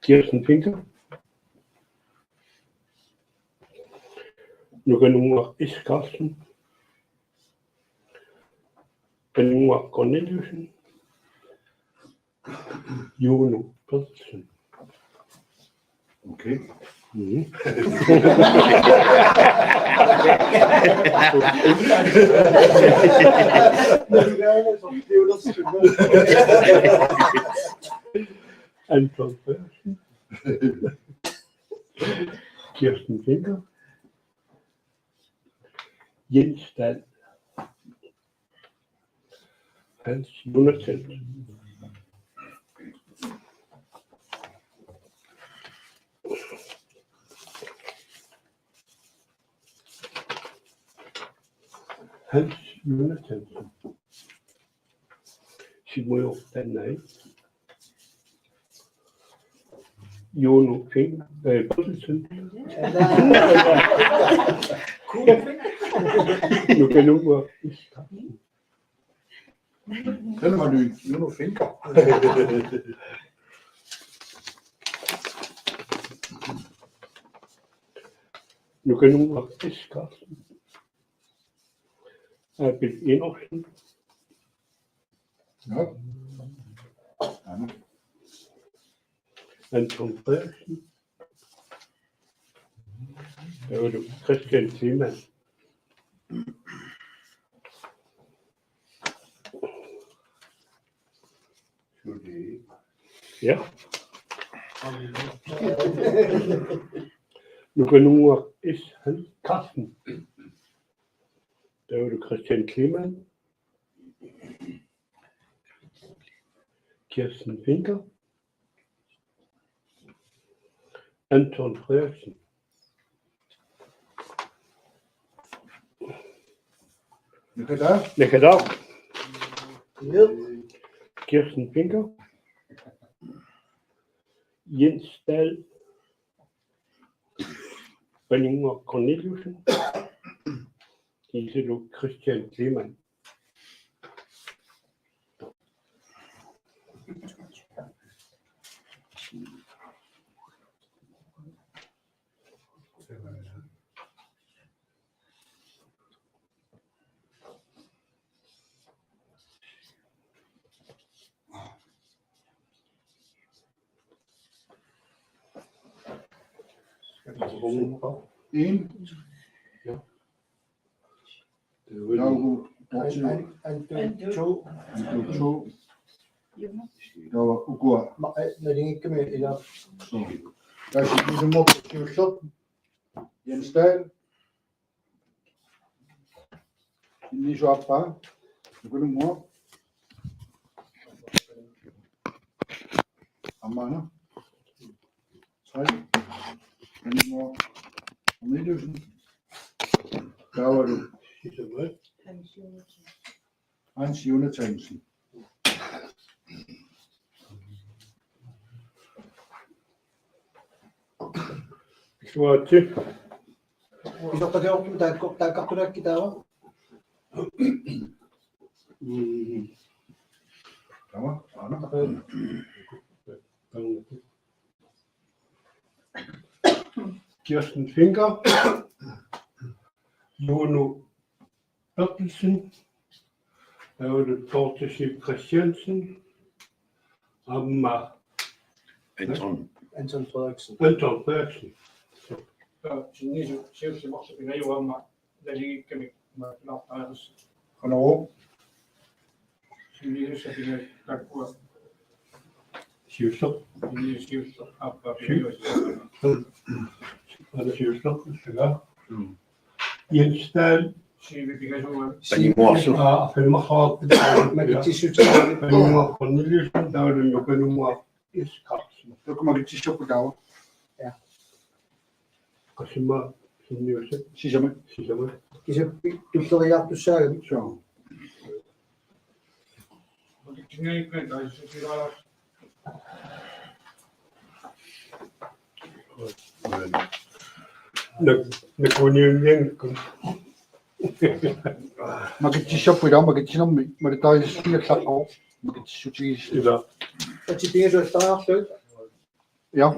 Kirsten Finger. Nukanunguaq S. Carlsen. Paninnguaq Corneliussen. Juno Berthelsen. Okay. Mhm. Anton Frederiksen. Kirsten Finger. Jens Dahl. Hans Jonathan. Hans Jonathan. Simujortanai. Juno Finn, eh, Berthelsen. Nukanunguaq. Den var ny. Juno Finn. Nukanunguaq S. Carlsen. Abel Enoksen. Ja. Anton Frederiksen. Taavalu Christian Tiemann. Julie Ja. Nukannunnguaq S. Hans Carlsen. Taavalu Christian Kleemann. Kirsten Fencker. Anton Frederiksen. Nakat Dahl. Nakat Dahl. Kirsten Fencker. Jens Dahl. Paninnguaq Corneliussen. Kiisalu Christian Kleemann. En. Ja. Laugu, An-, An-, Antu, to. Antu, to. Taava ukua. Ma-, eh, nalingikkami ila. Suu. Tassa isummukarput siulleq. Jens Dahl. Sinniisup aappaa. Nukannunnguaq. Aamma una. Sai. Nukannunnguaq. Corneliussen. Taavalu. Hans Jonathansen. Suatsi. Isoqatiortum taakku-, taakkartunaakkit taava. Mm. Taama, aana. Kirsten Fencker. Juno Berthelsen, Audun Dorte Schiø Christiansen, aamma Anton. Anton Frederiksen. Anton Frederiksen. Ja, sinniisussaq siulleq marluk pingajuat aamma nalingikkami maattunaartariaqassaaq. Qanoq? Sinniisussaq pingajuat taakkua. Siulleq. Sinniisussaq siulleq aappaa pingajuat. Aana siulleq, ilaa. Mm. Jens Dahl. Siivi pingajuat. Paninnguarsuuvoq. Aa, Paninnguarsuuvoq. Makitsissutit. Paninnguaq Corneliussen, taavalu Nukannunnguaq S. Carlsen. Taakku makitsissupput taava. Ja. Qassimma sinniussat? Sisamat. Sisamat. Kiisami tulleriiaartussaagami. Suu. Nak-, nakuniunnianngikkunik. Makitsissapput ilaa, makitsinermi malittarisassutigalugu makitsissutigisoq. Ilaa. Atsipigisut taarsut. Ja.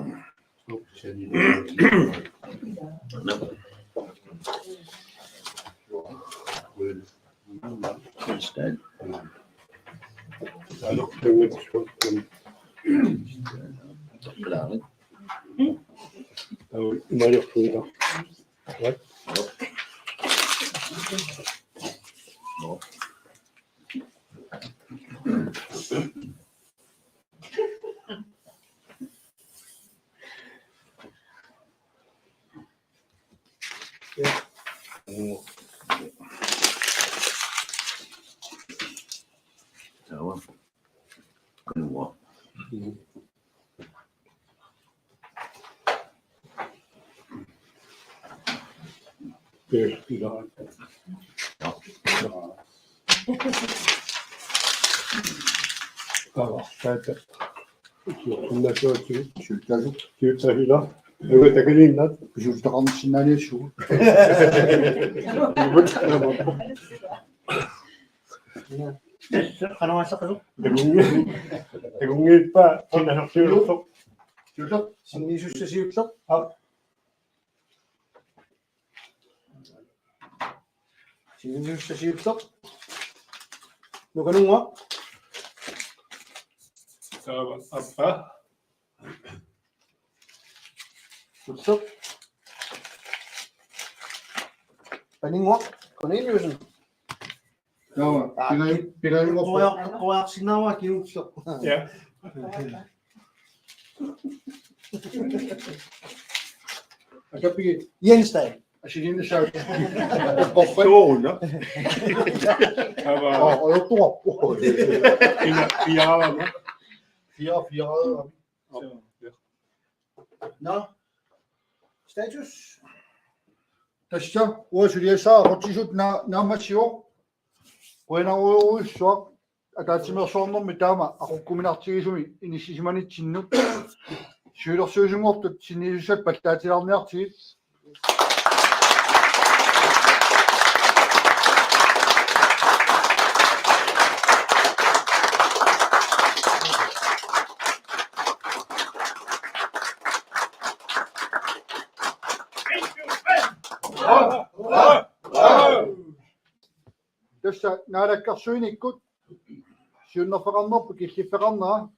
Taava. Qanoq. Tassa qanoq aallaqqasoq? Takunngi-, takunngiippa sinniisussaq siulleq. Siulleq. Sinniisussaq siulleq. Aa. Sinniisussaq siulleq. Nukannunnguaq. Taava aappaa. Siulleq. Paninnguaq Corneliussen. Taava, aa, pila-, pila-, eqqoriar-, eqqoriarsinnaavara kingulleq. Ja. Akapigi. Jens Dahl. Assigiinngissavat. Sooruna. Ava. Aa, ajortuarpoq. Ina, iarama. Fire, fire. Nå. Status. Tassa, uanga suliassaaq aqutsisut na-, naammassivoq. Qujanarujorujussuaq. Ataatsimeersuarnermi taama aqukkuminartigisumik inissisimanitsinni. Siulersuisunngortut sinniisussat pallaatilaarniartigit. Tassa naalakkersuinikkut siunnerfeqarnerput killiffeqarnera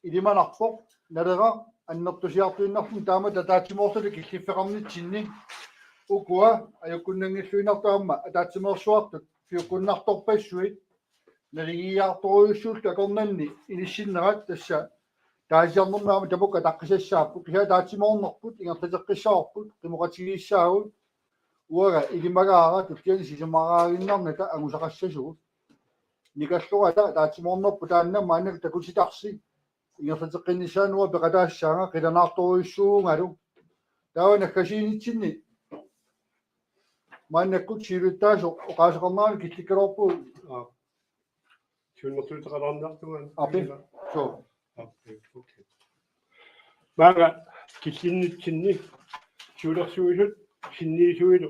ilimanarpoq, Naleraq annertusiartuinnarluni taama ataatsimoorluta killiffeqarnitsinni. Ukua ajukkunnanngilluinnartut aamma ataatsimeersuartut piukkunnartorpassuit naligiiaartorujussuullutik akornanni inissinnerat tassa taasiarnermi aamma tamakku ataqqisassaapput, kisianni ataatsimoornerput ingerlateqqissavarput, qimoqatigissaagut. Uanga ilimagaara tulliani sisamaraaginnarnata angusaqassasugut. Nikallorata ataatsimoornerput taanna maannakkut takutitarsi ingerlateqqinnissaanut uanga peqataassaanga qilanaartorujussuuvungalu. Taava naggasiinitsinni maannakkut siulittaasoq oqaaseqarnerani killikkaluarpugut. Aa. Siunnersuuteqalaarniartunga. Api. Suu. Api, okay. Maanga killinnitsinni siulersuisut sinniisuilu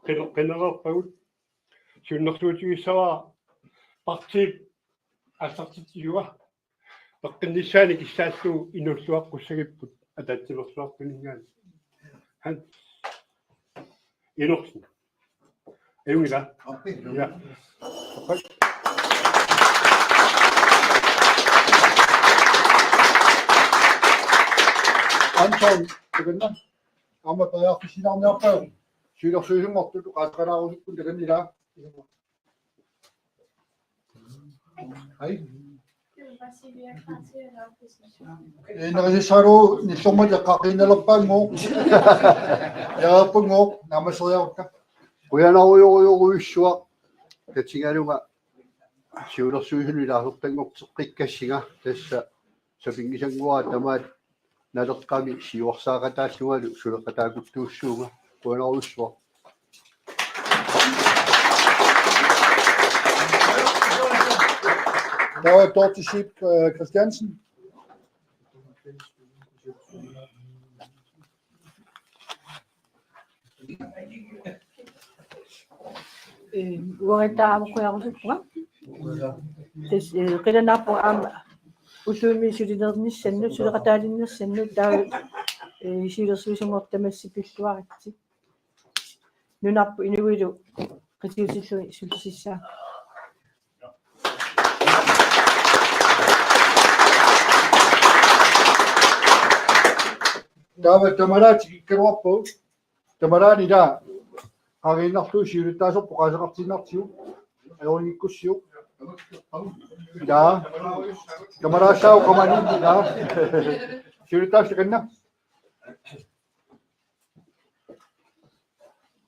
qino-, qinereerpagut. Siunnersuutigissavara partiip aallartitsisua peqqinnissaanik kissaallugu inuulluaqqussagipput ataatsimeersuartuninngaanniit. Hans Enoksen. Ajunngilaq. Ja. Anton, takanna. Aamma periarfissilaarniarpaat. Siulersuisunngortut oqaaseqalaarusukkut takanna ilaa. Hej. Ineriartorsuarmut eqqaaqqinnalerpaannguaq. Jaarpunngooq, naammasseriarukka. Qujanarujorujorujussuaq, tatigalunga siulersuisunut ilaasortanngorteqqikkassinga, tassa sapinngisannguara tamaat Naleqqami siuarsaaqataallungalu suleqataakuttuussuunga. Qujanarujussuaq. Taava Dorthe Schiødte, øh, Christiansen. Ee, uanga taava qujarusuppunga. Tassa, ee, qilanaarpunga aamma ullumi sulilernissanut, suleqataalinnersannut, taava, ee, siulersuisunngortut tamassi pilluaritsi. Nunarput inuilu qitiutillugit sulisissaaq. Taava tamalaat tikikkaluarpagut. Tamalaani ilaa qaangiinnarlugu siulittaasorput oqaaseqartiinnartigu. Ajorinngikkussiuk. Ilaa. Tamalaassaaq qamani ilaa. Siulittaasup takanna.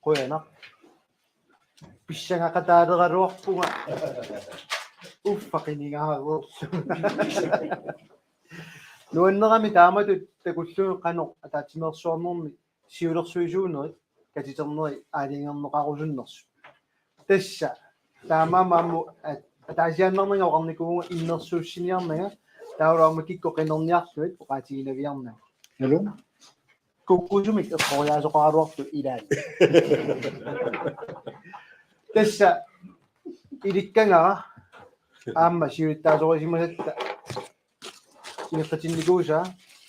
Qujanaq. Pissangaqataaleraluarpunga. Uffa qinigaareerlunga. Nuannerami taamatut takullugit qanoq ataatsimeersuarnermi siulersuisuunerit katiternerit aalajangerneqarusunnersut. Tassa taamaammat at-, ataasiaannarnanga oqarnikuuvunga innersuussiniarnanga taavalu aamma kikkut qinerniarlugit oqaatiginaviarnanga. Nalu. Kukkusumik eqqoriaasoqaraluartut ilaat. Tassa ilikkagara aamma siulittaasorisimasatta ingerlatinnikuusaa,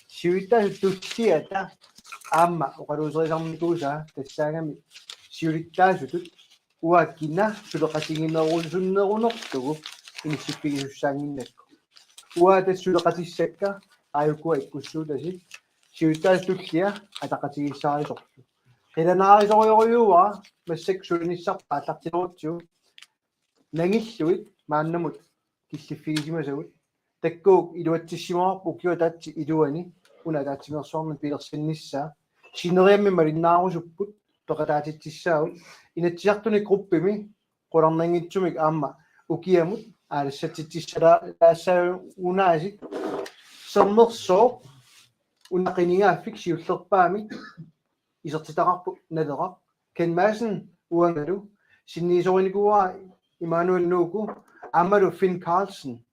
siulittaasut tulliata aamma oqaluuserisarnikuusaa tassaagami siulittaasutut uanga kina suleqatiginerusunnerunerlugu inissiffigisussaannginnakku. Uanga tassa suleqatissakka aajukua ikkussuutasi siulittaasup tullia ataqatigiissaarisorlu. Qilanaarisoriuara massakkut sulinissarput aallartilerutsigu nangillugit maannamut killiffigisimasagut. Takuuk iluatsissimavarput ukiup ataatsip iluani una ataatsimeersuarnermik pilersinnissaa. Sineriammi malinnaarusupput peqataatitsissaagut. Inatsisartuni gruppimi qularnanngitsumik aamma ukiamut aalassatsitsissalaassagunaasit. Sermersooq una qinigaaffik siullerpaamik isertitaqarpoq Naleraq. Ken Madsen uangalu sinniisorinikuuara Immanuel Nuku aammalu Finn Carlsen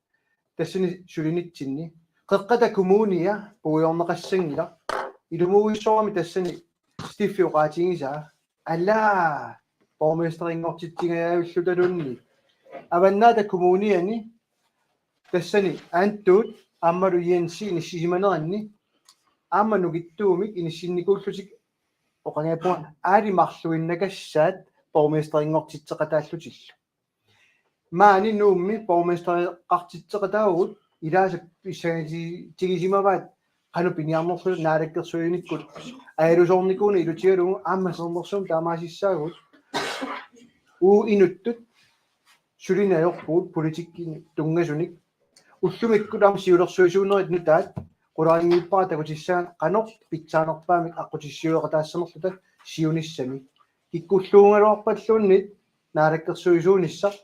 tassani sulinitsinni. Qeqqata Kommunia puigorneqassanngilaq. Ilumuuissorami tassani Steffi oqaatigisaa. Alaa, borgmesterinngortitsingajaavillutaluunniit. Avannaata Kommuniani tassani Antuut aammalu Jensi inissisimaneranni aamma nukittuumik inissinnikuullutik oqanngippunga aali marluinnakassaat borgmesterinngortitseqataallutillu. Maani Nuummi borgmestereqartitseqataavugut ilaasa pissangatigisimavat qanoq piniarnerluta naalakkersuinikkut ajalusoornikuuneq ilutigalugu aamma Sermersuumi taamaasissaagut. Uagut inuttut sulineq ajorpugut politikkinut tunngasunik. Ullumikkut aamma siulersuisuunerit nutaat qularinngippara takutissaannik qanoq pitsaanerpaamik aqqutissiueqataassanerluta siunissami. Kikkulluugaluarpalluunniit naalakkersuisuunissaq,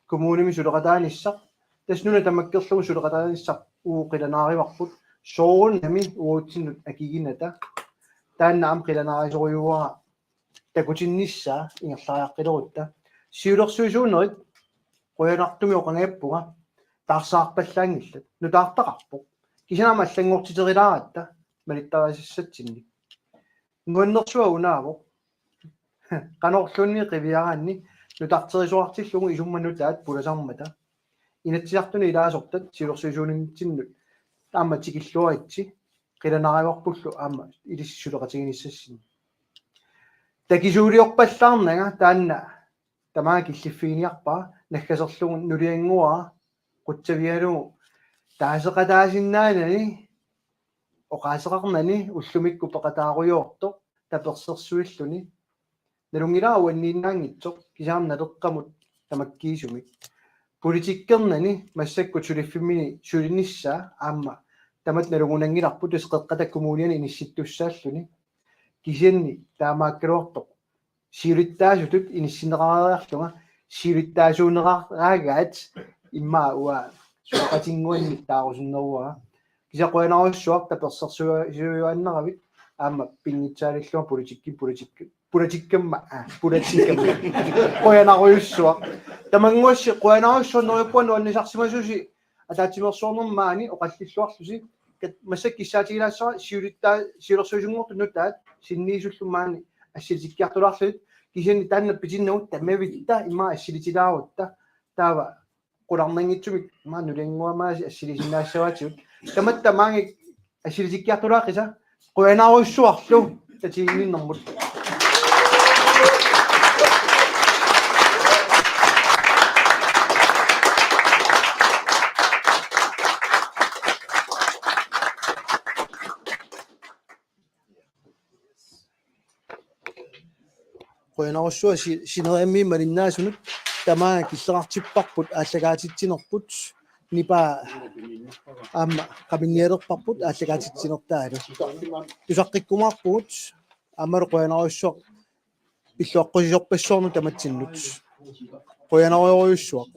kommunimi suleqataanissaq, tassa nuna tamakkerlugu suleqataanissaq uagut qilanaarivarput, soorunami uatsinnut akiginata. Taanna aamma qilanaarisoriuara takutinnissaa ingerlariaqqilerutta. Siulersuisuunerit qujanartumik oqanngippunga taarsaarpallaanngillat. Nutaartaqarpoq. Kisianni aamma allanngortiterilaaratta malittarisassatsinnik. Nuannersuaq unaavoq. Qanorluunniit qiviaraanni nutarterisoqartillugu isummat nutaat pulasarmata. Inatsisartuni ilaasortat siulersuisuunitsinnut aamma tikilluaritsi qilanaarivarpullu aamma ilissi suleqatiginissassinnik. Takisuuliorpallaarnanga taanna tamaanga killiffiginiarpara naggaserlugu nuliannguara qutsavigalugu taaseqataasinnaanani oqaaseqarnani ullumikkut peqataarujoortoq tapersersuilluni. Nalunngilara uanniinnaanngitsoq kisianni Naleqqamut tamakkiisumik. Politikkernani massakkut suliffimmini sulinissaa aamma tamatta nalugunanngilarput tassa Qeqqata Kommuniani inissittussaalluni. Kisianni taamaakkaluartoq siulittaasutut inissinneqareeriarlunga siulittaasuuneraagaat immaqa uanga suleqatinnguannik taarusunneruara. Kisianni qujanarujussuaq tapersersuiuaannaravit aamma pinngitsaalillunga politikki politikki politikkamma aa politikkamma. Qujanarujussuaq. Tamannguassi qujanarujussuaq neriuppunga nuannisarsimasusi ataatsimeersuarnermi maani oqallilluarlusi. Kat- massakkut kissaatigilaassavara siulittaa siulersuisunngortut nutaat sinniisullu maani assilitikkiartulaarlutik kisianni taanna pitinnagu tamavitta immaqa assilitilaaruutta taava qularnanngitsumik maani nuliannguamaasi assilisinnaassavatsigit tamatta maani assilitikkiartulaaqqisa qujanarujussuarlu tatiginninnermut. Qujanarsuaq si- sineriammi malinnaasunut tamaanga killeqartipparput aallakaatitsinerput nipaa aamma qaminnialerparput aallakaatitsinertaalu. Tusaqqikkumaarpugut aammalu qujanarsuaq pilluaqqusisorpassuarnut tamatsinnut. Qujanarujussuaq.